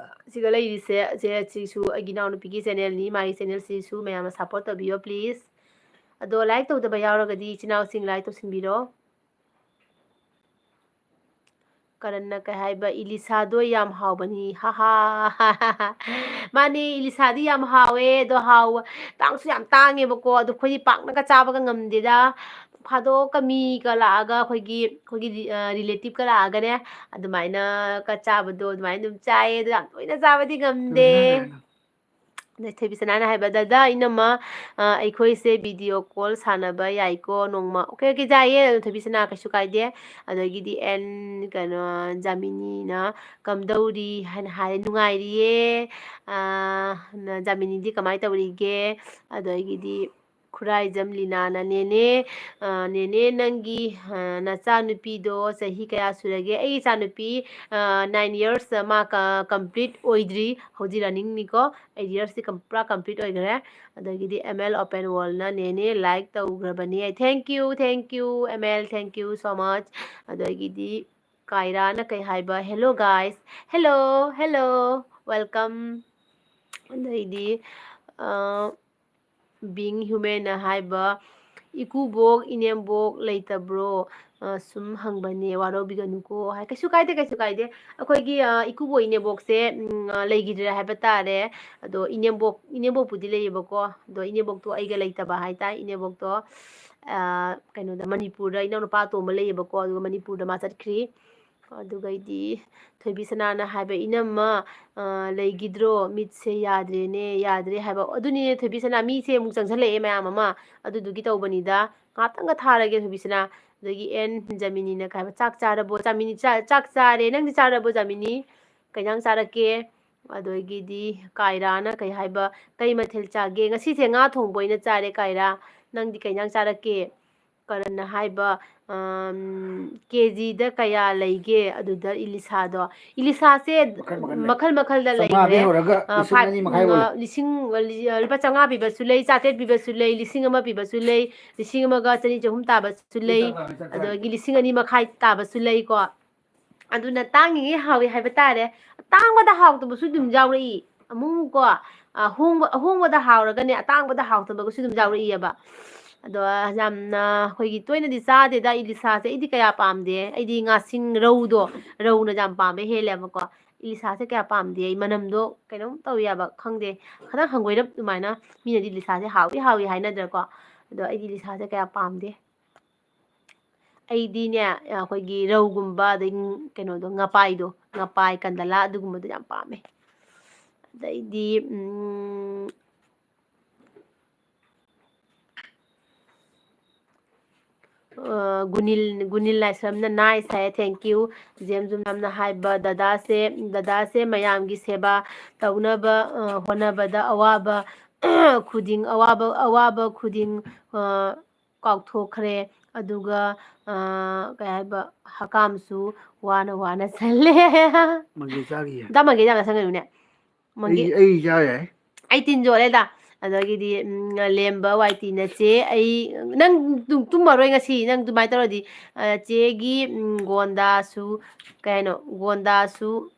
ꯑ, ꯁꯤꯒ ꯂꯩꯔꯤꯁꯦ, ꯁꯦ, ꯁꯤꯁꯨ ꯑꯩꯒꯤ ꯏꯅꯥꯎꯅꯨꯄꯤꯒꯤ channelꯅꯤ꯫ ꯃꯥꯒꯤ channelꯁꯤꯁꯨ ꯃꯌꯥꯝꯅ support ꯇꯧꯕꯤꯌꯣ, please꯫ ꯑꯗꯣ like ꯇꯧꯗꯕ ꯌꯥꯎꯔꯒꯗꯤ ꯏꯆꯤꯟ ꯏꯅꯥꯎꯁꯤꯡ like ꯇꯧꯁꯤꯟꯕꯤꯔꯣ꯫ ꯀꯔꯟꯅ ꯀꯩ ꯍꯥꯏꯕ, "ꯏꯂꯤꯁꯥꯗꯣ ꯌꯥꯝ ꯍꯥꯎꯕꯅꯤ, ꯍꯥ ꯍꯥ"꯫ ꯃꯥꯅꯦ, ꯏꯂꯤꯁꯥꯗꯤ ꯌꯥꯝ ꯍꯥꯎꯋꯦ, ꯑꯗꯣ ꯍꯥꯎ-, ꯇꯥꯡꯁꯨ ꯌꯥꯝ ꯇꯥꯡꯉꯦꯕꯀꯣ, ꯑꯗꯣ ꯑꯩꯈꯣꯏꯗꯤ ꯄꯥꯛꯅꯒ ꯆꯥꯕꯒ ꯉꯝꯗꯦꯗ꯫ ꯐꯥꯗꯣꯛꯀ ꯃꯤꯒ ꯂꯥꯛꯑꯒ ꯑꯩꯈꯣꯏꯒꯤ, ꯑꯩꯈꯣꯏꯒꯤ ꯔꯤ-, ꯑ, relative ꯀ ꯂꯥꯛꯑꯒꯅꯦ, ꯑꯗꯨꯃꯥꯏꯅꯒ ꯆꯥꯕꯗꯣ, ꯑꯗꯨꯃꯥꯏꯅ ꯑꯗꯨꯝ ꯆꯥꯏꯌꯦ, ꯑꯗꯣ ꯌꯥꯝ ꯇꯣꯏꯅ ꯆꯥꯕꯗꯤ ꯉꯝꯗꯦ꯫ ꯑꯗꯩ ꯊꯣꯏꯕꯤꯁꯅꯥꯅ ꯍꯥꯏꯕ, "ꯗꯗꯥ, ꯏꯅꯝꯃ, ꯑ, ꯑꯩꯈꯣꯏꯁꯦ video call ꯁꯥꯟꯅꯕ ꯌꯥꯏꯀꯣ ꯅꯣꯡꯃ?" "Okay, okay, ꯌꯥꯏꯌꯦ, ꯊꯣꯏꯕꯤꯁꯅꯥ, ꯀꯩꯁꯨ ꯀꯥꯏꯗꯦ"꯫ ꯑꯗꯒꯤꯗꯤ ꯑꯦꯟ, ꯀꯩꯅꯣ, ꯖꯥꯃꯤꯅꯤꯅ "ꯀꯝꯗꯧꯔꯤ?" ꯍꯥꯏꯅ ꯍꯥꯏ꯫ "ꯅꯨꯡꯉꯥꯏꯔꯤꯌꯦ꯫ ꯑ, ꯅ-, ꯖꯥꯃꯤꯅꯤꯗꯤ ꯀꯃꯥꯏꯅ ꯇꯧꯔꯤꯒꯦ?" ꯑꯗꯒꯤꯗꯤ ꯈꯨꯔꯥꯏꯖꯝ ꯂꯤꯅꯥꯅ, "ꯅꯦꯅꯦ, ꯑ, ꯅꯦꯅꯦ, ꯅꯪꯒꯤ, ꯑ, ꯅꯆꯥꯅꯨꯄꯤꯗꯣ ꯆꯍꯤ ꯀꯌꯥ ꯁꯨꯔꯒꯦ?" ꯑꯩꯒꯤ ꯏꯆꯥꯅꯨꯄꯤ, ꯑ, nine years, ꯃꯥ ꯀ-, complete ꯑꯣꯏꯗ꯭ꯔꯤ, ꯍꯧꯖꯤꯛ running ꯅꯤꯀꯣ, eight years ꯇꯤ ꯀꯝ-, ꯄꯨꯔꯥ complete ꯑꯣꯏꯈ꯭ꯔꯦ꯫ ꯑꯗꯒꯤꯗꯤ M L Open World ꯅ, "ꯅꯦꯅꯦ, like ꯇꯧꯈ꯭ꯔꯕꯅꯦ"꯫ Thank you, thank you, M L, thank you so much꯫ ꯑꯗꯒꯤꯗꯤ ꯀꯥꯏꯔꯥꯅ ꯀꯩ ꯍꯥꯏꯕ, "Hello guys"꯫ Hello, hello, welcome꯫ ꯑꯗꯩꯗꯤ, ꯑ, Being Human ꯅ ꯍꯥꯏꯕ, "ꯏꯀꯨꯕꯣꯛ, ꯏꯅꯦꯝꯕꯣꯛ ꯂꯩꯇꯕ꯭ꯔꯣ? ꯑ, ꯁꯨꯝ ꯍꯪꯕꯅꯦ, ꯋꯥꯔꯧꯕꯤꯒꯅꯨꯀꯣ" ꯍꯥꯏ꯫ ꯀꯩꯁꯨ ꯀꯥꯏꯗꯦ, ꯀꯩꯁꯨ ꯀꯥꯏꯗꯦ꯫ ꯑꯩꯈꯣꯏꯒꯤ, ꯑ, ꯏꯀꯨꯕꯣꯛ ꯏꯅꯦꯝꯕꯣꯛꯁꯦ, ꯎꯝ, ꯑ, ꯂꯩꯈꯤꯗ꯭ꯔꯦ ꯍꯥꯏꯕ ꯇꯥꯔꯦ꯫ ꯑꯗꯣ ꯏꯅꯦꯝꯕꯣꯛ, ꯏꯅꯦꯝꯕꯣꯛꯄꯨꯗꯤ ꯂꯩꯌꯦꯕꯀꯣ꯫ ꯑꯗꯣ ꯏꯅꯦꯝꯕꯣꯛꯇꯣ ꯑꯩꯒ ꯂꯩꯇꯕ ꯍꯥꯏꯇꯥꯔꯦ꯫ ꯏꯅꯦꯝꯕꯣꯛꯇꯣ, ꯑ, ꯀꯩꯅꯣꯗ, ꯃꯅꯤꯄꯨꯔꯗ ꯏꯅꯥꯎꯅꯨꯄꯥ ꯑꯇꯣꯝꯕ ꯂꯩꯌꯦꯕꯀꯣ꯫ ꯑꯗꯨꯒ ꯃꯅꯤꯄꯨꯔꯗ ꯃꯥ ꯆꯠꯈ꯭ꯔꯤ꯫ ꯑꯗꯨꯒꯩꯗꯤ ꯊꯣꯏꯕꯤꯁꯅꯥꯅ ꯍꯥꯏꯕ, "ꯏꯅꯝꯃ, ꯑ, ꯂꯩꯈꯤꯗ꯭ꯔꯣ? ꯃꯤꯠꯁꯦ ꯌꯥꯗ꯭ꯔꯦꯅꯦ, ꯌꯥꯗ꯭ꯔꯦ" ꯍꯥꯏꯕ꯫ ꯑꯗꯨꯅꯤꯅꯦ ꯊꯣꯏꯕꯤꯁꯅꯥ, ꯃꯤꯁꯦ ꯑꯃꯨꯛ ꯆꯪꯁꯜꯂꯛꯑꯦ ꯃꯌꯥꯝ ꯑꯃ, ꯑꯗꯨꯗꯨꯒꯤ ꯇꯧꯕꯅꯤꯗ꯫ ꯉꯥꯛꯇꯪꯒ ꯊꯥꯔꯒꯦ ꯊꯣꯏꯕꯤꯁꯅꯥ꯫ ꯑꯗꯒꯤ ꯑꯦꯟ ꯖꯥꯃꯤꯅꯤꯅ ꯀꯩ ꯍꯥꯏꯕ, "ꯆꯥꯛ ꯆꯥꯔꯕꯣ?" ꯖꯥꯃꯤꯅꯤ, "ꯆꯥ-, ꯆꯥꯛ ꯆꯥꯔꯦ꯫ ꯅꯪꯗꯤ ꯆꯥꯔꯕꯣ ꯖꯥꯃꯤꯅꯤ? ꯀꯩ ꯏꯟꯖꯥꯡ ꯆꯥꯔꯛꯀꯦ?" ꯑꯗꯒꯤꯗꯤ ꯀꯥꯏꯔꯥꯅ ꯀꯩ ꯍꯥꯏꯕ, "ꯀꯩ ꯃꯊꯦꯜ ꯆꯥꯒꯦ?" "ꯉꯁꯤꯁꯦ ꯉꯥ ꯊꯣꯡꯕ ꯑꯣꯏꯅ ꯆꯥꯔꯦ ꯀꯥꯏꯔꯥ꯫ ꯅꯪꯗꯤ ꯀꯩ ꯏꯟꯖꯥꯡ ꯆꯥꯔꯛꯀꯦ?" ꯀꯔꯟꯅ ꯍꯥꯏꯕ, ꯑꯝ, "ꯀꯦ ꯖꯤꯗ ꯀꯌꯥ ꯂꯩꯒꯦ?" ꯑꯗꯨꯗ ꯏꯂꯤꯁꯥꯗꯣ, ꯏꯂꯤꯁꯥꯁꯦ ꯃꯈꯜ ꯃꯈꯜ ꯂꯩ꯫ ꯃꯈꯜ ꯃꯈꯜꯗ ꯆꯥꯝꯃꯉꯥꯗꯩ ꯂꯩꯈ꯭ꯔꯦ꯫ ꯍꯧꯔꯒ ꯑ, ꯂꯤꯁꯤꯡ ꯐꯥꯏꯚ, ꯑꯅꯤ ꯃꯈꯥꯏ ꯑ, ꯑꯣꯏ꯫ ꯂꯤꯁꯤꯡ, ꯑ, ꯂꯤ-, ꯑ, ꯂꯨꯄꯥ ꯆꯥꯝꯃꯉꯥ ꯄꯤꯕꯁꯨ ꯂꯩ, ꯆꯥꯇ꯭ꯔꯦꯠ ꯄꯤꯕꯁꯨ ꯂꯩ, ꯂꯤꯁꯤꯡ ꯑꯃ ꯄꯤꯕꯁꯨ ꯂꯩ, ꯂꯤꯁꯤꯡ ꯑꯃꯒ ꯆꯅꯤ ꯆꯍꯨꯝ ꯇꯥꯕꯁꯨ ꯂꯩ, ꯑꯗꯒꯤ ꯂꯤꯁꯤꯡ ꯑꯅꯤ ꯃꯈꯥꯏ ꯇꯥꯕꯁꯨ ꯂꯩꯀꯣ꯫ ꯑꯗꯨꯅ ꯇꯥꯡꯉꯤꯉꯩ ꯍꯥꯎꯏ ꯍꯥꯏꯕ ꯇꯥꯔꯦ꯫ ꯑꯇꯥꯡꯕꯗ ꯍꯥꯎꯇꯕꯁꯨ ꯑꯗꯨꯝ ꯌꯥꯎꯔꯛꯏ꯫ ꯑꯃꯨꯛꯃꯨꯛꯀꯣ, ꯑ, ꯍꯣꯡꯕ-, ꯑꯍꯣꯡꯕꯗ ꯍꯥꯎꯔꯒꯅꯦ, ꯑꯇꯥꯡꯕꯗ ꯍꯥꯎꯇꯕꯒꯁꯨ ꯑꯗꯨꯝ ꯌꯥꯎꯔꯛꯏꯑꯕ꯫ ꯑꯗꯣ ꯌꯥꯝꯅ ꯑꯩꯈꯣꯏꯒꯤ ꯇꯣꯏꯅꯗꯤ ꯆꯥꯗꯦꯗ ꯏꯂꯤꯁꯥꯁꯦ꯫ ꯑꯩꯗꯤ ꯀꯌꯥ ꯄꯥꯝꯗꯦ꯫ ꯑꯩꯗꯤ ꯉꯥꯁꯤꯡ ꯔꯧꯗꯣ, ꯔꯧꯅ ꯌꯥꯝ ꯄꯥꯝꯕ ꯍꯦꯜꯂꯦꯕꯀꯣ꯫ ꯏꯂꯤꯁꯥꯁꯦ ꯀꯌꯥ ꯄꯥꯝꯗꯦ ꯑꯩ꯫ ꯃꯅꯝꯗꯣ ꯀꯩꯅꯣꯝ ꯇꯧꯋꯦꯕ, ꯈꯪꯗꯦ꯫ ꯈꯤꯇꯪ ꯍꯪꯒꯣꯏꯔꯞ ꯑꯗꯨꯃꯥꯏꯅ꯫ ꯃꯤꯅꯗꯤ ꯏꯂꯤꯁꯥꯁꯦ ꯍꯥꯎꯏ ꯍꯥꯎꯏ ꯍꯥꯏꯅꯗ꯭ꯔꯥꯀꯣ꯫ ꯑꯗꯣ ꯑꯩꯗꯤ ꯏꯂꯤꯁꯥꯁꯦ ꯀꯌꯥ ꯄꯥꯝꯗꯦ꯫ ꯑꯩꯗꯤꯅꯦ, ꯑꯩꯈꯣꯏꯒꯤ ꯔꯧꯒꯨꯝꯕ, ꯑꯗꯩ ꯀꯩꯅꯣꯗꯣ, ꯉꯄꯥꯏꯗꯣ, ꯉꯄꯥꯏ, ꯀꯟꯗꯂꯥ, ꯑꯗꯨꯒꯨꯝꯕꯗꯣ ꯌꯥꯝ ꯄꯥꯝꯃꯦ꯫ ꯑꯗꯩꯗꯤ, ꯎꯝ, ꯑ, ꯒꯨꯅꯤꯜ, ꯒꯨꯅꯤꯜ ꯂꯥꯏꯁ꯭ꯔꯝꯅ nice ꯍꯥꯏꯌꯦ, thank you꯫ ꯖꯦꯝ ꯖꯨꯝꯅꯥꯝꯅ ꯍꯥꯏꯕ, ꯗꯗꯥꯁꯦ, ꯗꯗꯥꯁꯦ ꯃꯌꯥꯝꯒꯤ ꯁꯦꯕꯥ ꯇꯧꯅꯕ, ꯑ, ꯍꯣꯠꯅꯕꯗ ꯑꯋꯥꯕ ꯈꯨꯗꯤꯡ, ꯑꯋꯥꯕ, ꯑꯋꯥꯕ ꯈꯨꯗꯤꯡ, ꯑ, ꯀꯥꯎꯊꯣꯛꯈ꯭ꯔꯦ꯫ ꯑꯗꯨꯒ, ꯑ, ꯀꯩ ꯍꯥꯏꯕ, ꯍꯀꯥꯝꯁꯨ ꯋꯥꯅ ꯋꯥꯅ ꯆꯜꯂꯦ꯫ ꯃꯪꯒꯦ ꯆꯥꯈꯤꯌꯦ꯫ ꯗꯥ ꯃꯪꯒꯦ ꯌꯥꯝ ꯆꯥꯁꯟꯒꯅꯨꯅꯦ꯫ ꯃꯪꯒꯦ ꯑꯩ, ꯑꯩ ꯆꯥ ꯌꯥꯏ꯫ ꯑꯩ ꯇꯤꯟ ꯌꯣꯠꯂꯦꯗ꯫ ꯑꯗꯒꯤꯗꯤ, ꯎꯝ, ꯂꯦꯝꯕ ꯋꯥꯏꯇꯤ ꯅꯆꯦ, ꯑꯩ, ꯅꯪ ꯇꯨꯝ-, ꯇꯨꯝꯃꯔꯣꯏ ꯉꯁꯤ꯫ ꯅꯪ ꯑꯗꯨꯃꯥꯏꯅ ꯇꯧꯔꯗꯤ, ꯑ, ꯆꯦꯒꯤ, ꯎꯝ, ꯒꯣꯟꯗꯥꯁꯨ, ꯀꯩ ꯍꯥꯏꯅꯣ, ꯒꯣꯟꯗꯥꯁꯨ,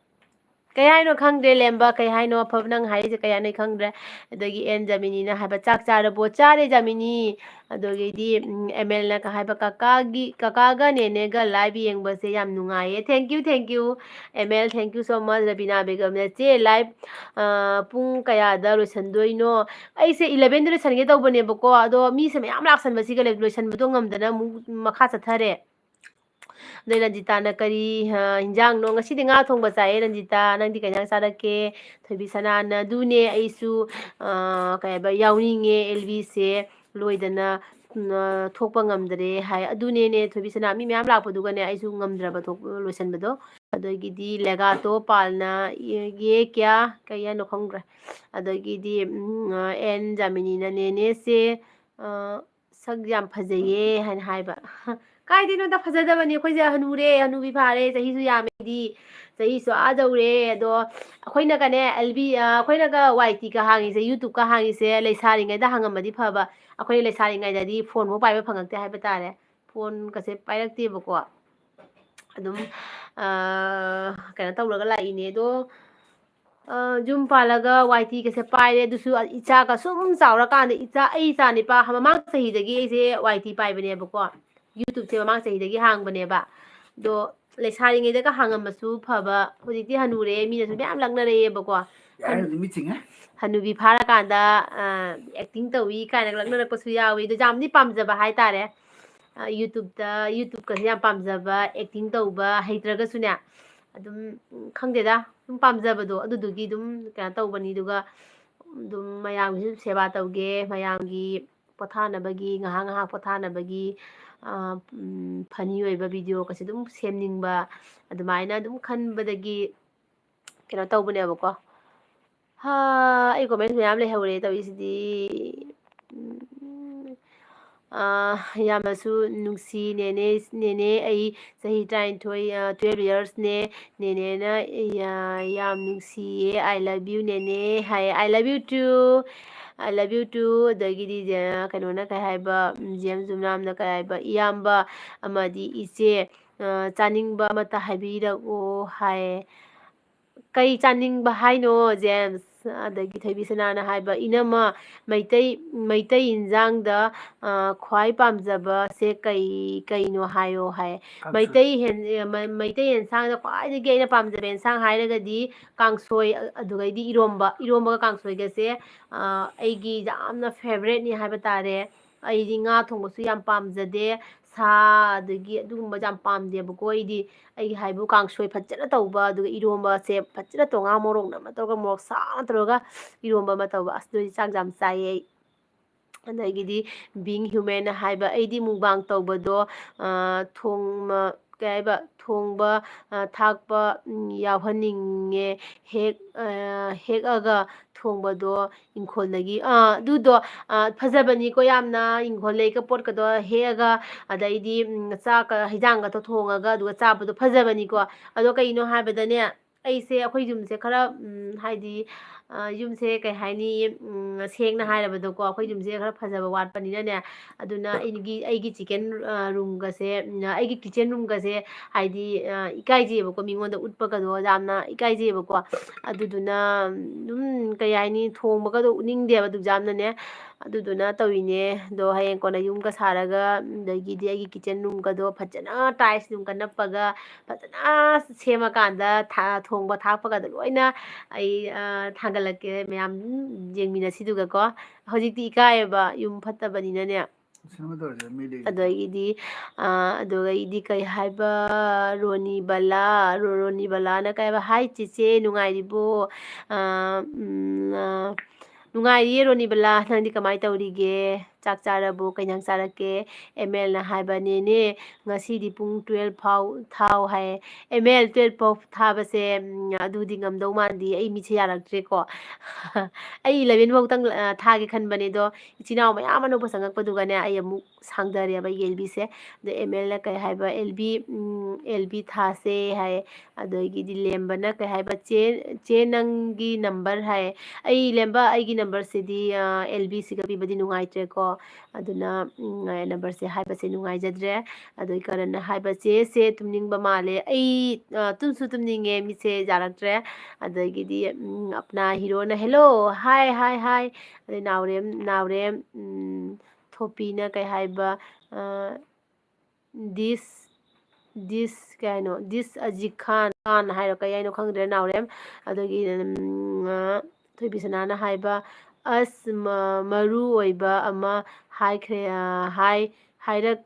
ꯀꯩ ꯍꯥꯏꯅꯣ ꯈꯪꯗꯦ, ꯂꯦꯝꯕ, ꯀꯩ ꯍꯥꯏꯅꯣ ꯑꯐꯕ ꯅꯪ ꯍꯥꯏꯔꯤꯁꯦ ꯀꯩ ꯍꯥꯏꯅꯣ ꯑꯩ ꯈꯪꯗ꯭ꯔꯦ꯫ ꯑꯗꯒꯤ ꯑꯦꯟ ꯖꯥꯃꯤꯅꯤꯅ ꯍꯥꯏꯕ, "ꯆꯥꯛ ꯆꯥꯔꯕꯣ?" "ꯆꯥꯔꯦ ꯖꯥꯃꯤꯅꯤ"꯫ ꯑꯗꯒꯤꯗꯤ, ꯎꯝ, ꯑꯦꯝ ꯑꯦꯜꯅꯒ ꯍꯥꯏꯕ, "ꯀꯀꯥꯒꯤ, ꯀꯀꯥꯒ ꯅꯦꯅꯦꯒ live ꯌꯦꯡꯕꯁꯦ ꯌꯥꯝ ꯅꯨꯡꯉꯥꯏꯌꯦ"꯫ Thank you, thank you, M L, thank you so much꯫ Rabina ꯕꯦꯒꯝꯅ, "ꯆꯦ, live, ꯑ, ꯄꯨꯡ ꯀꯌꯥꯗ ꯂꯣꯏꯁꯟꯗꯣꯏꯅꯣ?" ꯑꯩꯁꯦ elevenꯗ ꯂꯣꯏꯁꯟꯒꯦ ꯇꯧꯕꯅꯦꯕꯀꯣ, ꯑꯗꯣ ꯃꯤꯁꯦ ꯃꯌꯥꯝ ꯂꯥꯛꯁꯟꯕꯁꯤꯒ ꯂꯣꯏꯁꯟꯕꯗꯣ ꯉꯝꯗꯅ ꯑꯃꯨꯛ ꯃꯈꯥ ꯆꯠꯊꯔꯦ꯫ ꯑꯗꯩ ꯔꯟꯖꯤꯇꯥꯅ ꯀꯔꯤ, ꯑ, ꯍꯤꯟꯖꯥꯡꯅꯣ? "ꯉꯁꯤꯗꯤ ꯉꯥ ꯊꯣꯡꯕ ꯆꯥꯏꯌꯦ ꯔꯟꯖꯤꯇꯥ, ꯅꯪꯗꯤ ꯀꯩ ꯍꯤꯟꯖꯥꯡ ꯆꯥꯔꯛꯀꯦ?" ꯊꯣꯏꯕꯤ ꯁꯅꯥꯅ, "ꯑꯗꯨꯅꯦ ꯑꯩꯁꯨ, ꯑ, ꯀꯩ ꯍꯥꯏꯕ, ꯌꯥꯎꯅꯤꯡꯉꯦ, ꯑꯦꯜꯕꯤꯁꯦ ꯂꯣꯏꯗꯅ, ꯎꯝ, ꯑ, ꯊꯣꯛꯄ ꯉꯝꯗ꯭ꯔꯦ" ꯍꯥꯏ꯫ ꯑꯗꯨꯅꯦꯅꯦ ꯊꯣꯏꯕꯤ ꯁꯅꯥ, ꯃꯤ ꯃꯌꯥꯝ ꯂꯥꯛꯄꯗꯨꯒꯅꯦ ꯑꯩꯁꯨ ꯉꯝꯗ꯭ꯔꯕ ꯊꯣꯛ-, ꯂꯣꯏꯁꯟꯕꯗꯣ꯫ ꯑꯗꯒꯤꯗꯤ ꯂꯦꯒꯥꯇꯣ ꯄꯥꯜꯅ, "ꯌꯦ, ꯌꯦ ꯀꯌꯥ?" ꯀꯩ ꯍꯥꯏꯅꯣ ꯈꯪꯗ꯭ꯔꯦ꯫ ꯑꯗꯒꯤꯗꯤ, ꯎꯝ, ꯑ, ꯑꯦꯟ ꯖꯥꯃꯤꯅꯤꯅ, "ꯅꯦꯅꯦꯁꯦ, ꯑ, ꯁꯛ ꯌꯥꯝ ꯐꯖꯩꯌꯦ" ꯍꯥꯏꯅ ꯍꯥꯏꯕ꯫ ꯀꯥꯏꯗꯩꯅꯣꯗ, ꯐꯖꯗꯕꯅꯤ꯫ ꯑꯩꯈꯣꯏꯁꯦ ꯍꯅꯨꯔꯦ, ꯍꯅꯨꯕꯤ ꯐꯥꯔꯦ, ꯆꯍꯤꯁꯨ ꯌꯥꯝꯃꯦ ꯑꯩꯗꯤ꯫ ꯆꯍꯤꯁꯨ ꯑꯥ ꯌꯧꯔꯦ꯫ ꯑꯗꯣ ꯑꯩꯈꯣꯏꯅꯒꯅꯦ, ꯑꯦꯜꯕꯤ, ꯑ, ꯑꯩꯈꯣꯏꯅꯒ ꯋꯥꯏ ꯇꯤꯒ ꯍꯥꯡꯉꯤꯁꯦ, YouTubeꯀ ꯍꯥꯡꯉꯤꯁꯦ, ꯂꯩꯁꯥꯔꯤꯉꯩꯗ ꯍꯥꯡꯉꯝꯃꯗꯤ ꯐꯕ꯫ ꯑꯩꯈꯣꯏꯅ ꯂꯩꯁꯥꯔꯤꯉꯩꯗꯗꯤ ꯐꯣꯟꯐꯥꯎ ꯄꯥꯏꯕ ꯐꯪꯉꯛꯇꯦ ꯍꯥꯏꯕ ꯇꯥꯔꯦ꯫ ꯐꯣꯟꯒꯁꯦ ꯄꯥꯏꯔꯛꯇꯦꯕꯀꯣ꯫ ꯑꯗꯨꯝ, ꯑ, ꯀꯩꯅꯣ ꯇꯧꯔꯒ ꯂꯥꯛꯏꯅꯦ꯫ ꯑꯗꯣ ꯑ, ꯌꯨꯝ ꯄꯥꯜꯂꯒ ꯋꯥꯏ ꯇꯤꯒꯁꯦ ꯄꯥꯏꯔꯦ꯫ ꯑꯗꯨꯁꯨ ꯏꯆꯥꯒ ꯁꯨꯝ ꯆꯥꯎꯔꯀꯥꯟꯗ ꯏꯆꯥ, ꯑꯩ ꯏꯆꯥ ꯅꯤꯄꯥ ꯃꯃꯥꯡ ꯆꯍꯤꯗꯒꯤ ꯑꯩꯁꯦ ꯋꯥꯏ ꯇꯤ ꯄꯥꯏꯕꯅꯦꯕꯀꯣ꯫ YouTubeꯁꯦ ꯃꯃꯥꯡ ꯆꯍꯤꯗꯒꯤ ꯍꯥꯡꯕꯅꯦꯕ꯫ ꯑꯗꯣ ꯂꯩꯁꯥꯔꯤꯉꯩꯗꯒ ꯍꯥꯡꯉꯝꯃꯁꯨ ꯐꯕ꯫ ꯍꯧꯖꯤꯛꯇꯤ ꯍꯅꯨꯔꯦ, ꯃꯤꯅꯁꯨ ꯃꯌꯥꯝ ꯂꯛꯅꯔꯛꯑꯦꯕꯀꯣ꯫ ꯌꯥꯔꯦ, ꯍꯅꯨ-, ꯅꯨꯃꯤꯠ ꯆꯤꯡꯉꯦ꯫ ꯍꯅꯨꯕꯤ ꯐꯥꯔꯀꯥꯟꯗ, ꯑ, acting ꯇꯧꯏ ꯀꯥꯏꯅ ꯂꯛꯅꯔꯛꯄꯁꯨ ꯌꯥꯎꯏ꯫ ꯑꯗꯣ ꯌꯥꯝꯗꯤ ꯄꯥꯝꯖꯕ ꯍꯥꯏꯇꯥꯔꯦ꯫ ꯑ, YouTubeꯇ, YouTubeꯀꯁꯦ ꯌꯥꯝ ꯄꯥꯝꯖꯕ, acting ꯇꯧꯕ ꯍꯩꯇ꯭ꯔꯒꯁꯨꯅꯦ, ꯑꯗꯨꯝ, ꯎꯝ, ꯈꯪꯗꯦꯗ, ꯁꯨꯝ ꯄꯥꯝꯖꯕꯗꯣ ꯑꯗꯨꯗꯨꯒꯤ ꯑꯗꯨꯝ ꯀꯩꯅꯣ ꯇꯧꯕꯅꯤ꯫ ꯑꯗꯨꯒ ꯑꯗꯨꯝ ꯃꯌꯥꯝꯒꯤꯁꯨ ꯁꯦꯕꯥ ꯇꯧꯒꯦ, ꯃꯌꯥꯝꯒꯤ ꯄꯣꯊꯥꯅꯕꯒꯤ, ꯉꯥꯏꯍꯥꯛ ꯉꯥꯏꯍꯥꯛ ꯄꯣꯊꯥꯅꯕꯒꯤ, ꯑ, ꯎꯝ, funny ꯑꯣꯏꯕ videoꯒꯁꯦ ꯑꯗꯨꯝ ꯁꯦꯝꯅꯤꯡꯕ, ꯑꯗꯨꯃꯥꯏꯅ ꯑꯗꯨꯝ ꯈꯟꯕꯗꯒꯤ ꯀꯩꯅꯣ ꯇꯧꯕꯅꯦꯕꯀꯣ꯫ ꯍꯥ, ꯑꯩ comment ꯃꯌꯥꯝ ꯂꯩꯍꯧꯔꯦ ꯇꯧꯔꯤꯁꯤꯗꯤ꯫ ꯎꯝ, ꯑ, ꯌꯥꯝꯅꯁꯨ ꯅꯨꯡꯁꯤ ꯅꯦꯅꯦ, ꯅꯦꯅꯦ ꯑꯩ ꯆꯍꯤ ꯇꯔꯥꯅꯤꯊꯣꯏ, ꯑ, twelve yearsꯅꯦ꯫ ꯅꯦꯅꯦꯅ ꯌꯥ-, ꯌꯥꯝ ꯅꯨꯡꯁꯤꯌꯦ, "I love you ꯅꯦꯅꯦ" ꯍꯥꯏ, "I love you too, I love you too"꯫ ꯑꯗꯒꯤꯗꯤ ꯖꯦ-, ꯀꯩꯅꯣꯅ ꯀꯩ ꯍꯥꯏꯕ, ꯎꯝ, ꯖꯦꯝꯁ ꯖꯨꯝꯅꯥꯝꯅ ꯀꯩ ꯍꯥꯏꯕ, "ꯏꯌꯥꯝꯕ ꯑꯃꯗꯤ ꯏꯆꯦ, ꯑ, ꯆꯥꯅꯤꯡꯕ ꯑꯃꯠꯇ ꯍꯥꯏꯕꯤꯔꯛꯑꯣ" ꯍꯥꯏ꯫ "ꯀꯩ ꯆꯥꯅꯤꯡꯕ ꯍꯥꯏꯅꯣ, ꯖꯦꯝꯁ?" ꯑꯗꯒꯤ ꯊꯣꯏꯕꯤꯁꯅꯥꯅ ꯍꯥꯏꯕ, "ꯏꯅꯝꯃ, ꯃꯩꯇꯩ, ꯃꯩꯇꯩ ꯏꯟꯖꯥꯡꯗ, ꯑ, ꯈ꯭ꯋꯥꯏ ꯄꯥꯝꯖꯕꯁꯦ ꯀꯩ, ꯀꯩꯅꯣ ꯍꯥꯏꯌꯣ" ꯍꯥꯏ꯫ ꯀꯥꯡꯁꯣꯏ꯫ ꯃꯩꯇꯩ ꯍꯦꯟ-, ꯑ, ꯃ-, ꯃꯩꯇꯩ ꯌꯦꯟꯁꯥꯡꯗ ꯈ꯭ꯋꯥꯏꯗꯒꯤ ꯑꯩꯅ ꯄꯥꯝꯖꯕ ꯌꯦꯟꯁꯥꯡ ꯍꯥꯏꯔꯒꯗꯤ ꯀꯥꯡꯁꯣꯏ, ꯑ-, ꯑꯗꯨꯒꯩꯗꯤ ꯏꯔꯣꯝꯕ, ꯏꯔꯣꯝꯕꯒ ꯀꯥꯡꯁꯣꯏꯒꯁꯦ, ꯑ, ꯑꯩꯒꯤ ꯌꯥꯝꯅ favouriteꯅꯤ ꯍꯥꯏꯕ ꯇꯥꯔꯦ꯫ ꯑꯩꯗꯤ ꯉꯥ ꯊꯣꯡꯕꯁꯨ ꯌꯥꯝ ꯄꯥꯝꯖꯗꯦ, ꯁꯥ ꯑꯗꯒꯤ ꯑꯗꯨꯒꯨꯝꯕ ꯌꯥꯝ ꯄꯥꯝꯗꯦꯕꯀꯣ꯫ ꯑꯩꯗꯤ ꯑꯩꯒꯤ ꯍꯥꯏꯕꯨ ꯀꯥꯡꯁꯣꯏ ꯐꯖꯅ ꯇꯧꯕ, ꯑꯗꯨꯒ ꯏꯔꯣꯝꯕꯁꯦ ꯐꯖꯅ ꯇꯣꯉꯥꯟ ꯃꯣꯔꯣꯛ ꯅꯝꯃ ꯇꯧꯔꯒ, ꯃꯣꯔꯣꯛ ꯁꯥꯅ ꯇꯧꯔꯒ ꯏꯔꯣꯝꯕ ꯑꯃ ꯇꯧꯕ, ꯑꯁ, ꯑꯗꯨꯗꯤ ꯆꯥꯛ ꯌꯥꯝ ꯆꯥꯏꯌꯦ ꯑꯩ꯫ ꯑꯗꯒꯤꯗꯤ being human ꯍꯥꯏꯕ, ꯑꯩꯗꯤ mukbang ꯇꯧꯕꯗꯣ, ꯑ, ꯊꯣꯡ-, ꯃ-, ꯀꯩ ꯍꯥꯏꯕ, ꯊꯣꯡꯕ, ꯑ, ꯊꯥꯛꯄ, ꯎꯝ, ꯌꯥꯎꯍꯟꯅꯤꯡꯉꯦ꯫ ꯍꯦꯛ-, ꯑ, ꯍꯦꯛꯑꯒ ꯊꯣꯡꯕꯗꯣ ꯏꯪꯈꯣꯜꯗꯒꯤ, ꯑꯥ, ꯑꯗꯨꯗꯣ, ꯑ, ꯐꯖꯕꯅꯤꯀꯣ ꯌꯥꯝꯅ, ꯏꯪꯈꯣꯜ ꯂꯩꯀ ꯄꯣꯠꯀꯗꯣ ꯍꯦꯛꯑꯒ, ꯑꯗꯩꯗꯤ, ꯎꯝ, ꯆꯥꯛꯀ ꯍꯩꯖꯥꯡꯒꯗꯣ ꯊꯣꯡꯉꯒ ꯑꯗꯨꯒ ꯆꯥꯕꯗꯣ ꯐꯖꯕꯅꯤꯀꯣ꯫ ꯑꯗꯣ ꯀꯩꯅꯣ ꯍꯥꯏꯕꯗꯅꯦ, ꯑꯩꯁꯦ ꯑꯩꯈꯣꯏ ꯌꯨꯝꯁꯦ ꯈꯔ, ꯎꯝ, ꯍꯥꯏꯗꯤ, ꯑ, ꯌꯨꯝꯁꯦ ꯀꯩ ꯍꯥꯏꯅꯤ, ꯎꯝ, ꯁꯦꯡꯅ ꯍꯥꯏꯔꯕꯗꯀꯣ, ꯑꯩꯈꯣꯏ ꯌꯨꯝꯁꯦ ꯈꯔ ꯐꯖꯕ ꯋꯥꯠꯄꯅꯤꯅꯅꯦ, ꯑꯗꯨꯅ ꯑꯩꯒꯤ, ꯑꯩꯒꯤ chicken, ꯑ, roomꯒꯁꯦ, ꯎꯝ, ꯑꯩꯒꯤ kitchen roomꯒꯁꯦ, ꯍꯥꯏꯗꯤ, ꯑ, ꯏꯀꯥꯏꯖꯩꯌꯦꯕꯀꯣ, ꯃꯤꯉꯣꯟꯗ ꯎꯠꯄꯒꯗꯣ ꯌꯥꯝꯅ ꯏꯀꯥꯏꯖꯩꯌꯦꯕꯀꯣ꯫ ꯑꯗꯨꯗꯨꯅ ꯑꯗꯨꯝ, ꯀꯩ ꯍꯥꯏꯅꯤ, ꯊꯣꯡꯕꯒꯗꯣ ꯎꯠꯅꯤꯡꯗꯦꯕ ꯑꯗꯨꯛ ꯌꯥꯝꯅꯅꯦ꯫ ꯑꯗꯨꯗꯨꯅ ꯇꯧꯔꯤꯅꯦ꯫ ꯑꯗꯣ ꯍꯌꯦꯡ ꯀꯣꯟꯅ ꯌꯨꯝꯒ ꯁꯥꯔꯒ, ꯑꯗꯒꯤꯗꯤ ꯑꯩꯒꯤ kitchen roomꯒꯗꯣ ꯐꯖꯅ tiles ꯅꯨꯡꯒ ꯅꯞꯄꯒ, ꯐꯖꯅ ꯁꯦꯝꯃꯀꯥꯟꯗ ꯊꯥ-, ꯊꯣꯡꯕ ꯊꯥꯛꯄꯒꯗꯣ ꯂꯣꯏꯅ ꯑꯩ, ꯑ, ꯊꯥꯡꯒꯠꯂꯛꯀꯦ, ꯃꯌꯥꯝ ꯑꯗꯨꯝ ꯌꯦꯡꯃꯤꯟꯅꯁꯤꯗꯨꯒꯀꯣ꯫ ꯍꯧꯖꯤꯛꯇꯤ ꯏꯀꯥꯏꯌꯦꯕ, ꯌꯨꯝ ꯐꯠꯇꯕꯅꯤꯅꯅꯦ꯫ ꯑꯗꯒꯤꯗꯤ, ꯑ, ꯑꯗꯨꯒ ꯑꯩꯗꯤ ꯀꯩ ꯍꯥꯏꯕ, ꯔꯣꯅꯤꯕꯂꯥ, ꯔꯣ-, ꯔꯣꯅꯤꯕꯂꯥꯅ ꯀꯩ ꯍꯥꯏꯕ, "Hi ꯆꯦꯆꯦ, ꯅꯨꯡꯉꯥꯏꯔꯤꯕꯣ?" ꯑ, ꯎꯝ, ꯑ, "ꯅꯨꯡꯉꯥꯏꯔꯤꯌꯦ ꯔꯣꯅꯤꯕꯂꯥ, ꯅꯪꯗꯤ ꯀꯃꯥꯏ ꯇꯧꯔꯤꯒꯦ? ꯆꯥꯛ ꯆꯥꯔꯕꯣ? ꯀꯩ ꯏꯟꯖꯥꯡ ꯆꯥꯔꯛꯀꯦ?" ꯑꯦꯝ ꯑꯦꯜꯅ ꯍꯥꯏꯕ, "ꯅꯦꯅꯦ, ꯉꯁꯤꯗꯤ ꯄꯨꯡ twelve ꯐꯥꯎ ꯊꯥꯎ" ꯍꯥꯏꯌꯦ꯫ ꯑꯦꯝ ꯑꯦꯜ, twelve ꯐꯥꯎ ꯊꯥꯕꯁꯦ, ꯎꯝ, ꯑꯗꯨꯗꯤ ꯉꯝꯗꯧ ꯃꯥꯟꯗꯦ, ꯑꯩ ꯃꯤꯠꯁꯦ ꯌꯥꯔꯛꯇ꯭ꯔꯦꯀꯣ꯫ ꯑꯩ eleven ꯐꯥꯎꯇꯪ, ꯑ, ꯊꯥꯒꯦ ꯈꯟꯕꯅꯦ, ꯑꯗꯣ ꯏꯆꯤꯟ ꯏꯅꯥꯎ ꯃꯌꯥꯝ ꯑꯅꯧꯕ ꯆꯪꯉꯛꯄꯗꯨꯒꯅꯦ, ꯑꯩ ꯑꯃꯨꯛ ꯁꯥꯡꯗꯔꯦꯕ ꯑꯩꯒꯤ ꯑꯦꯜ ꯕꯤꯁꯦ꯫ ꯑꯗꯣ ꯑꯦꯝ ꯑꯦꯜꯅ ꯀꯩ ꯍꯥꯏꯕ, "ꯑꯦꯜ ꯕꯤ, ꯎꯝ, ꯑꯦꯜ ꯕꯤ ꯊꯥꯁꯦ" ꯍꯥꯏꯌꯦ꯫ ꯑꯗꯒꯤꯗꯤ ꯂꯦꯝꯕꯅ ꯀꯩ ꯍꯥꯏꯕ, "ꯆꯦ, ꯆꯦ ꯅꯪꯒꯤ number" ꯍꯥꯏꯌꯦ꯫ ꯑꯩ ꯂꯦꯝꯕ, ꯑꯩꯒꯤ numberꯁꯤꯗꯤ, ꯑ, ꯑꯦꯜ ꯕꯤꯁꯤꯒ ꯄꯤꯕꯗꯤ ꯅꯨꯡꯉꯥꯏꯇ꯭ꯔꯦꯀꯣ꯫ ꯑꯗꯨꯅ, ꯎꯝ, numberꯁꯦ ꯍꯥꯏꯕꯁꯦ ꯅꯨꯡꯉꯥꯏꯖꯗ꯭ꯔꯦ꯫ ꯑꯗꯩ ꯀꯔꯟꯅ ꯍꯥꯏꯕ, "ꯆꯦ, ꯆꯦ ꯇꯨꯝꯅꯤꯡꯕ ꯃꯥꯜꯂꯦ꯫ ꯑꯩ, ꯑ, ꯇꯨꯝꯁꯨ ꯇꯨꯝꯅꯤꯡꯉꯦ, ꯃꯤꯠꯁꯦ ꯌꯥꯔꯛꯇ꯭ꯔꯦ"꯫ ꯑꯗꯒꯤꯗꯤ, ꯎꯝ, ꯑꯞꯅꯥ ꯍꯤꯔꯣꯅ, "Hello, hi, hi, hi"꯫ ꯑꯗꯩ ꯅꯥꯎꯔꯦꯝ, ꯅꯥꯎꯔꯦꯝ, ꯎꯝ, ꯊꯣꯄꯤꯅ ꯀꯩ ꯍꯥꯏꯕ, ꯑ, "This, this" ꯀꯩ ꯍꯥꯏꯅꯣ? "This ꯑꯖꯤꯛ ꯈꯥꯟ", ꯈꯥꯟ ꯍꯥꯏꯔꯣ, ꯀꯩ ꯍꯥꯏꯅꯣ ꯈꯪꯗ꯭ꯔꯦ, ꯅꯥꯎꯔꯦꯝ꯫ ꯑꯗꯒꯤ, ꯎꯝ, ꯑ, ꯊꯣꯏꯕꯤꯁꯅꯥꯅ ꯍꯥꯏꯕ, "ꯑꯁ, ꯃ-, ꯃꯔꯨ ꯑꯣꯏꯕ ꯑꯃ ꯍꯥꯏꯈ꯭ꯔꯦ, ꯑ, ꯍꯥꯏ-, ꯍꯥꯏꯔꯛꯀꯗ꯭ꯔꯥ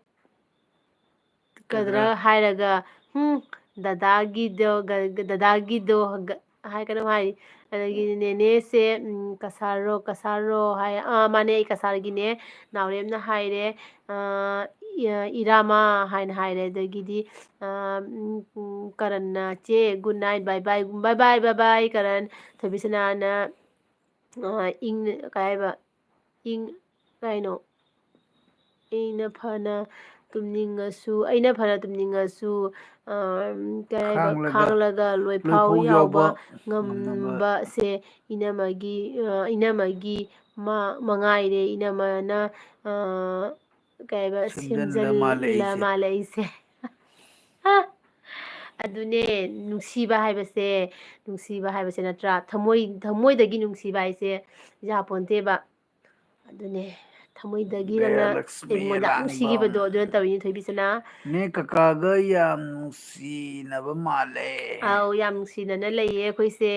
ꯀꯗ꯭ꯔꯥ? ꯍꯥꯏꯔꯒ, ꯍꯨꯝ, ꯗꯗꯥꯒꯤꯗꯣ, ꯒ-, ꯒ-, ꯗꯗꯥꯒꯤꯗꯣ ꯒ-, ꯍꯥꯏ ꯀꯩꯅꯣꯝ ꯍꯥꯏ"꯫ ꯑꯗꯒꯤ ꯅꯦꯅꯦꯁꯦ, ꯎꯝ, "ꯀꯁꯥꯔꯔꯣ, ꯀꯁꯥꯔꯔꯣ?" ꯍꯥꯏ꯫ "ꯑꯥ, ꯃꯥꯅꯦ, ꯑꯩ ꯀꯁꯥꯔꯒꯤꯅꯦ"꯫ ꯅꯥꯎꯔꯦꯝꯅ ꯍꯥꯏꯔꯦ, ꯑ, ꯏ-, "ꯏꯔꯥꯃꯥ" ꯍꯥꯏꯅ ꯍꯥꯏꯔꯦ꯫ ꯑꯗꯒꯤꯗꯤ, ꯑ, ꯎꯝ, ꯎꯝ, ꯀꯔꯟꯅ, "ꯆꯦ, good night, bye bye, bye bye, bye bye, ꯀꯔꯟ"꯫ ꯊꯣꯏꯕꯤꯁꯅꯥꯅ, ꯑ, ꯏꯪ-, ꯀꯩ ꯍꯥꯏꯕ? ꯏꯪ-, ꯀꯩꯅꯣ? ꯏꯪꯅ ꯐꯅ, ꯇꯨꯝꯅꯤꯡꯉꯁꯨ, ꯑꯩꯅ ꯐꯅ ꯇꯨꯝꯅꯤꯡꯉꯁꯨ, ꯑ, ꯀꯩ ꯍꯥꯏꯕ, ꯈꯥꯡꯂꯒ ꯈꯥꯡꯂꯒ ꯂꯣꯏꯐꯥꯎ ꯂꯣꯏꯐꯥꯎ ꯌꯥꯎꯕ ꯌꯥꯎꯕ ꯉꯝꯅꯕ꯫ ꯉꯝꯕꯁꯦ ꯏꯅꯝꯃꯒꯤ, ꯑ, ꯏꯅꯝꯃꯒꯤ ꯃꯥ ꯃꯉꯥꯏꯔꯦ꯫ ꯏꯅꯝꯃꯅ, ꯑ, ꯀꯩ ꯍꯥꯏꯕ, ꯁꯦꯝꯖꯤꯜꯂ ꯁꯦꯝꯖꯤꯜꯂ ꯃꯥꯜꯂꯦ ꯑꯩꯁꯦ꯫ ꯃꯥꯜꯂꯦ ꯑꯩꯁꯦ꯫ ꯑꯗꯨꯅꯦ, ꯅꯨꯡꯁꯤꯕ ꯍꯥꯏꯕꯁꯦ, ꯅꯨꯡꯁꯤꯕ ꯍꯥꯏꯕꯁꯦ ꯅꯠꯇ꯭ꯔꯥ? ꯊꯃꯣꯏ, ꯊꯃꯣꯏꯗꯒꯤ ꯅꯨꯡꯁꯤꯕ ꯍꯥꯏꯁꯦ ꯌꯥꯄꯣꯟꯇꯦꯕ꯫ ꯑꯗꯨꯅꯦ, ꯊꯃꯣꯏꯗꯒꯤ ꯅꯪꯅ ꯖꯌꯂꯛꯁꯃꯤ ꯑꯩꯉꯣꯟꯗ ꯌꯥꯝ ꯑꯔꯥꯡꯕꯝ꯫ ꯅꯨꯡꯁꯤꯈꯤꯕꯗꯣ ꯑꯗꯨꯅ ꯇꯧꯔꯤꯅꯤ, ꯊꯣꯏꯕꯤꯁꯅꯥ꯫ ꯅꯦ ꯀꯀꯥꯒ ꯌꯥꯝ ꯅꯨꯡꯁꯤꯅꯕ ꯃꯥꯜꯂꯦ꯫ ꯑꯥꯎ, ꯌꯥꯝ ꯅꯨꯡꯁꯤꯅꯅ ꯂꯩꯌꯦ ꯑꯩꯈꯣꯏꯁꯦ꯫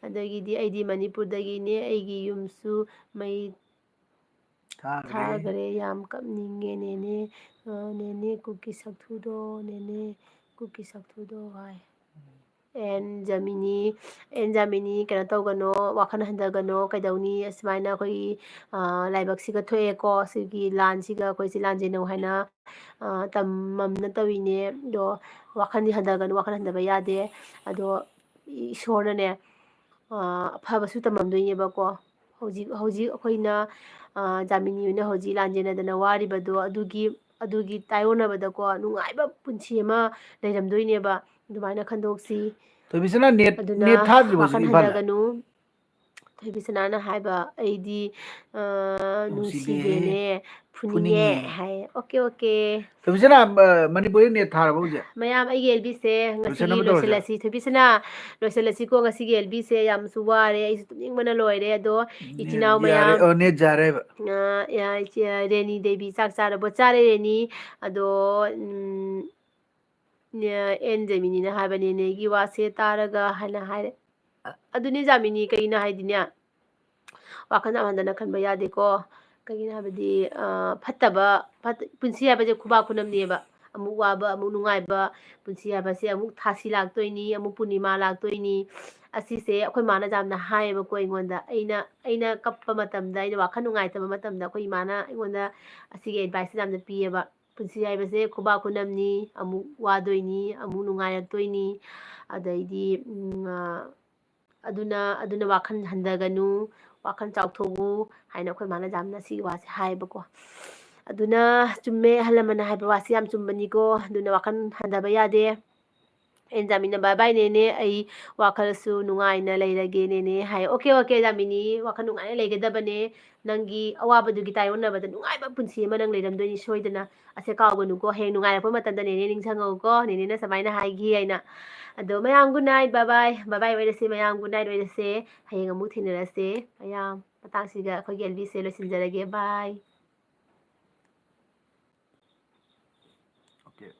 ꯑꯗꯒꯤꯗꯤ ꯑꯩꯗꯤ ꯃꯅꯤꯄꯨꯔꯗꯒꯤꯅꯦ, ꯑꯩꯒꯤ ꯌꯨꯝꯁꯨ ꯃꯩ ꯊꯥꯈ꯭ꯔꯦ꯫ ꯊꯥꯈ꯭ꯔꯦ꯫ ꯌꯥꯝ ꯀꯞꯅꯤꯡꯉꯦ ꯅꯦꯅꯦ꯫ ꯑ, "ꯅꯦꯅꯦ ꯀꯨꯀꯤ ꯁꯛꯊꯨꯗꯣ, ꯅꯦꯅꯦ ꯀꯨꯀꯤ ꯁꯛꯊꯨꯗꯣ" ꯍꯥꯏ꯫ ꯑꯦꯟ ꯖꯃꯤꯅꯤ, ꯑꯦꯟ ꯖꯃꯤꯅꯤ, ꯀꯩꯅꯣ ꯇꯧꯒꯅꯣ, ꯋꯥꯈꯜ ꯍꯟꯊꯒꯅꯣ꯫ ꯀꯩꯗꯧꯅꯤ, ꯑꯁꯨꯃꯥꯏꯅ ꯑꯩꯈꯣꯏꯒꯤ, ꯑ, ꯂꯥꯏꯕꯛꯁꯤꯒ ꯊꯣꯛꯑꯦꯀꯣ, ꯁꯤꯒꯤ ꯂꯥꯟꯁꯤꯒ ꯑꯩꯈꯣꯏꯁꯤ ꯂꯥꯟꯖꯦꯟꯅꯧ ꯍꯥꯏꯅ, ꯑ, ꯇꯝꯃꯝꯅ ꯇꯧꯔꯤꯅꯦ꯫ ꯑꯗꯣ ꯋꯥꯈꯜꯗꯤ ꯍꯟꯊꯒꯅꯨ, ꯋꯥꯈꯜ ꯍꯟꯊꯕ ꯌꯥꯗꯦ꯫ ꯑꯗꯣ ꯏꯁꯣꯔꯅꯅꯦ, ꯑ, ꯑꯐꯕꯁꯨ ꯇꯝꯃꯝꯗꯣꯏꯅꯦꯕꯀꯣ꯫ ꯍꯧꯖꯤꯛ, ꯍꯧꯖꯤꯛ ꯑꯩꯈꯣꯏꯅ, ꯑ, ꯖꯥꯃꯤꯅꯤ ꯍꯣꯏꯅ ꯍꯧꯖꯤꯛ ꯂꯥꯟꯖꯦꯟꯅꯗꯅ ꯋꯥꯔꯤꯕꯗꯣ, ꯑꯗꯨꯒꯤ, ꯑꯗꯨꯒꯤ ꯇꯥꯏꯑꯣꯟꯅꯕꯗꯀꯣ, ꯅꯨꯡꯉꯥꯏꯕ ꯄꯨꯟꯁꯤ ꯑꯃ ꯂꯩꯔꯝꯗꯣꯏꯅꯦꯕ꯫ ꯑꯗꯨꯃꯥꯏꯅ ꯈꯟꯗꯣꯛꯁꯤ꯫ ꯊꯣꯏꯕꯤꯁꯅꯥ, ꯅꯦꯠ, ꯑꯗꯨꯅ ꯅꯦꯠ ꯊꯥꯗ꯭ꯔꯤꯕꯣ ꯍꯧꯖꯤꯛ ꯋꯥꯈꯜ ꯏꯝꯐꯥꯜꯗ? ꯍꯟꯊꯒꯅꯨ꯫ ꯊꯣꯏꯕꯤꯁꯅꯥꯅ ꯍꯥꯏꯕ, "ꯑꯩꯗꯤ, ꯑ, ꯅꯨꯡꯁꯤꯗꯦ, ꯅꯨꯡꯁꯤꯗꯦꯅꯦ, ꯐꯨꯅꯤꯡꯉꯦ" ꯐꯨꯅꯤꯡꯉꯦ꯫ ꯍꯥꯏ꯫ Okay, okay. ꯊꯣꯏꯕꯤꯁꯅꯥ, ꯑ, ꯃꯅꯤꯄꯨꯔꯗ ꯅꯦꯠ ꯊꯥꯔꯕꯣ ꯍꯧꯖꯤꯛ? ꯃꯌꯥꯝ, ꯑꯩꯒꯤ ꯑꯦꯜ ꯕꯤꯁꯦ ꯉꯁꯤꯒꯤ ꯂꯣꯏꯁꯟꯅꯕ ꯇꯧꯔꯁꯦ꯫ ꯂꯣꯏꯁꯤꯜꯂꯁꯤ꯫ ꯊꯣꯏꯕꯤꯁꯅꯥ, ꯂꯣꯏꯁꯤꯜꯂꯁꯤꯀꯣ ꯉꯁꯤꯒꯤ ꯑꯦꯜ ꯕꯤꯁꯦ꯫ ꯌꯥꯝꯁꯨ ꯋꯥꯔꯦ, ꯑꯩꯁꯨ ꯇꯨꯝꯅꯤꯡꯕꯅ ꯂꯣꯏꯔꯦ꯫ ꯑꯗꯣ ꯏꯆꯤꯟ ꯏꯅꯥꯎ ꯅꯦꯠ ꯌꯥꯔꯦ, ꯃꯌꯥꯝ, ꯑꯣ, ꯅꯦꯠ ꯌꯥꯔꯦꯕ꯫ ꯑ, ꯌꯥ-, ꯏꯆꯦ ꯔꯦꯅꯤ ꯗꯦꯕꯤ ꯆꯥꯛ ꯆꯥꯔꯕꯣ? ꯆꯥꯔꯦ ꯔꯦꯅꯤ꯫ ꯑꯗꯣ, ꯎꯝ, ꯅꯦ-, ꯑꯦꯟ ꯖꯦꯃꯤꯅꯤꯅ ꯍꯥꯏꯕ, "ꯅꯦꯅꯦꯒꯤ ꯋꯥꯁꯦ ꯇꯥꯔꯒ" ꯍꯥꯏꯅ ꯍꯥꯏꯔꯦ꯫ ꯑ-, ꯑꯗꯨꯅꯤ ꯖꯥꯃꯤꯅꯤ, ꯀꯩꯅꯣ ꯍꯥꯏꯗꯤꯅꯦ, ꯋꯥꯈꯜ ꯌꯥꯝ ꯍꯟꯊꯅ ꯈꯟꯕ ꯌꯥꯗꯦꯀꯣ꯫ ꯀꯩꯒꯤꯅꯣ ꯍꯥꯏꯕꯗꯤ, ꯑ, ꯐꯠꯇꯕ, ꯐꯠ-, ꯄꯨꯟꯁꯤ ꯍꯥꯏꯕꯁꯦ ꯈꯨꯕꯥꯛ ꯈꯨꯅꯝꯅꯦꯕ꯫ ꯑꯃꯨꯛ ꯋꯥꯕ, ꯑꯃꯨꯛ ꯅꯨꯡꯉꯥꯏꯕ, ꯄꯨꯟꯁꯤ ꯍꯥꯏꯕꯁꯦ ꯑꯃꯨꯛ ꯊꯥꯁꯤ ꯂꯥꯛꯇꯣꯏꯅꯤ, ꯑꯃꯨꯛ ꯄꯨꯔꯅꯤꯃꯥ ꯂꯥꯛꯇꯣꯏꯅꯤ꯫ ꯑꯁꯤꯁꯦ ꯑꯩꯈꯣꯏ ꯃꯥꯅ ꯌꯥꯝꯅ ꯍꯥꯏꯌꯦꯕꯀꯣ ꯑꯩꯉꯣꯟꯗ꯫ ꯑꯩꯅ, ꯑꯩꯅ ꯀꯞꯄ ꯃꯇꯝꯗ, ꯑꯩꯅ ꯋꯥꯈꯜ ꯅꯨꯡꯉꯥꯏꯇꯕ ꯃꯇꯝꯗ ꯑꯩꯈꯣꯏ ꯏꯃꯥꯅ ꯑꯩꯉꯣꯟꯗ ꯑꯁꯤꯒꯤ ꯑꯦꯗꯚꯥꯏꯁꯁꯦ ꯌꯥꯝꯅ ꯄꯤꯌꯦꯕ꯫ ꯄꯨꯟꯁꯤ ꯍꯥꯏꯕꯁꯦ ꯈꯨꯕꯥꯛ ꯈꯨꯅꯝꯅꯤ, ꯑꯃꯨꯛ ꯋꯥꯗꯣꯏꯅꯤ, ꯑꯃꯨꯛ ꯅꯨꯡꯉꯥꯏꯔꯛꯇꯣꯏꯅꯤ꯫ ꯑꯗꯩꯗꯤ, ꯎꯝ, ꯑ, ꯑꯗꯨꯅ, ꯑꯗꯨꯅ ꯋꯥꯈꯜ ꯍꯟꯊꯒꯅꯨ, ꯋꯥꯈꯜ ꯆꯥꯎꯊꯣꯛꯎ ꯍꯥꯏꯅ ꯑꯩꯈꯣꯏ ꯃꯥꯅ ꯌꯥꯝꯅ ꯁꯤꯒꯤ ꯋꯥꯁꯦ ꯍꯥꯏꯌꯦꯕꯀꯣ꯫ ꯑꯗꯨꯅ ꯆꯨꯝꯃꯦ, ꯑꯍꯜ ꯂꯃꯟꯅ ꯍꯥꯏꯕ ꯋꯥꯁꯤ ꯌꯥꯝ ꯆꯨꯝꯕꯅꯤꯀꯣ꯫ ꯑꯗꯨꯅ ꯋꯥꯈꯜ ꯍꯟꯊꯕ ꯌꯥꯗꯦ꯫ ꯑꯩꯅ ꯖꯥꯃꯤꯟꯅ, "ꯕꯥꯏ ꯕꯥꯏ ꯅꯦꯅꯦ, ꯑꯩ ꯋꯥꯈꯜꯁꯨ ꯅꯨꯡꯉꯥꯏꯅ ꯂꯩꯔꯒꯦ ꯅꯦꯅꯦ" ꯍꯥꯏ꯫ "ꯑꯣꯀꯦ, ꯑꯣꯀꯦ ꯖꯥꯃꯤꯅꯤ, ꯋꯥꯈꯜ ꯅꯨꯡꯉꯥꯏꯅ ꯂꯩꯒꯗꯕꯅꯦ꯫ ꯅꯪꯒꯤ ꯑꯋꯥꯕꯗꯨꯒꯤ ꯇꯥꯏꯑꯣꯟꯅꯕꯗ ꯅꯨꯡꯉꯥꯏꯕ ꯄꯨꯟꯁꯤ ꯑꯃ ꯅꯪ ꯂꯩꯔꯝꯗꯣꯏꯅꯤ ꯁꯣꯏꯗꯅ꯫ ꯑꯁꯦ ꯀꯥꯎꯒꯅꯨꯀꯣ, ꯍꯌꯦꯡ ꯅꯨꯡꯉꯥꯏꯔꯛꯄ ꯃꯇꯝꯗ ꯅꯦꯅꯦ ꯅꯤꯡꯁꯤꯡꯉꯛꯎꯀꯣ, ꯅꯦꯅꯦꯅ ꯁꯨꯃꯥꯏꯅ ꯍꯥꯏꯈꯤ" ꯍꯥꯏꯅ꯫ ꯑꯗꯣ ꯃꯌꯥꯝ good night, bye bye, bye bye ꯑꯣꯏꯔꯁꯦ ꯃꯌꯥꯝ, good night ꯑꯣꯏꯔꯁꯦ꯫ ꯍꯌꯦꯡ ꯑꯃꯨꯛ ꯊꯦꯡꯅꯔꯁꯦ ꯃꯌꯥꯝ꯫ ꯃꯇꯥꯡꯁꯤꯒ ꯑꯩꯈꯣꯏꯒꯤ ꯑꯦꯜꯕꯤꯁꯦ ꯂꯣꯏꯁꯤꯟꯖꯔꯒꯦ, bye꯫ Okay.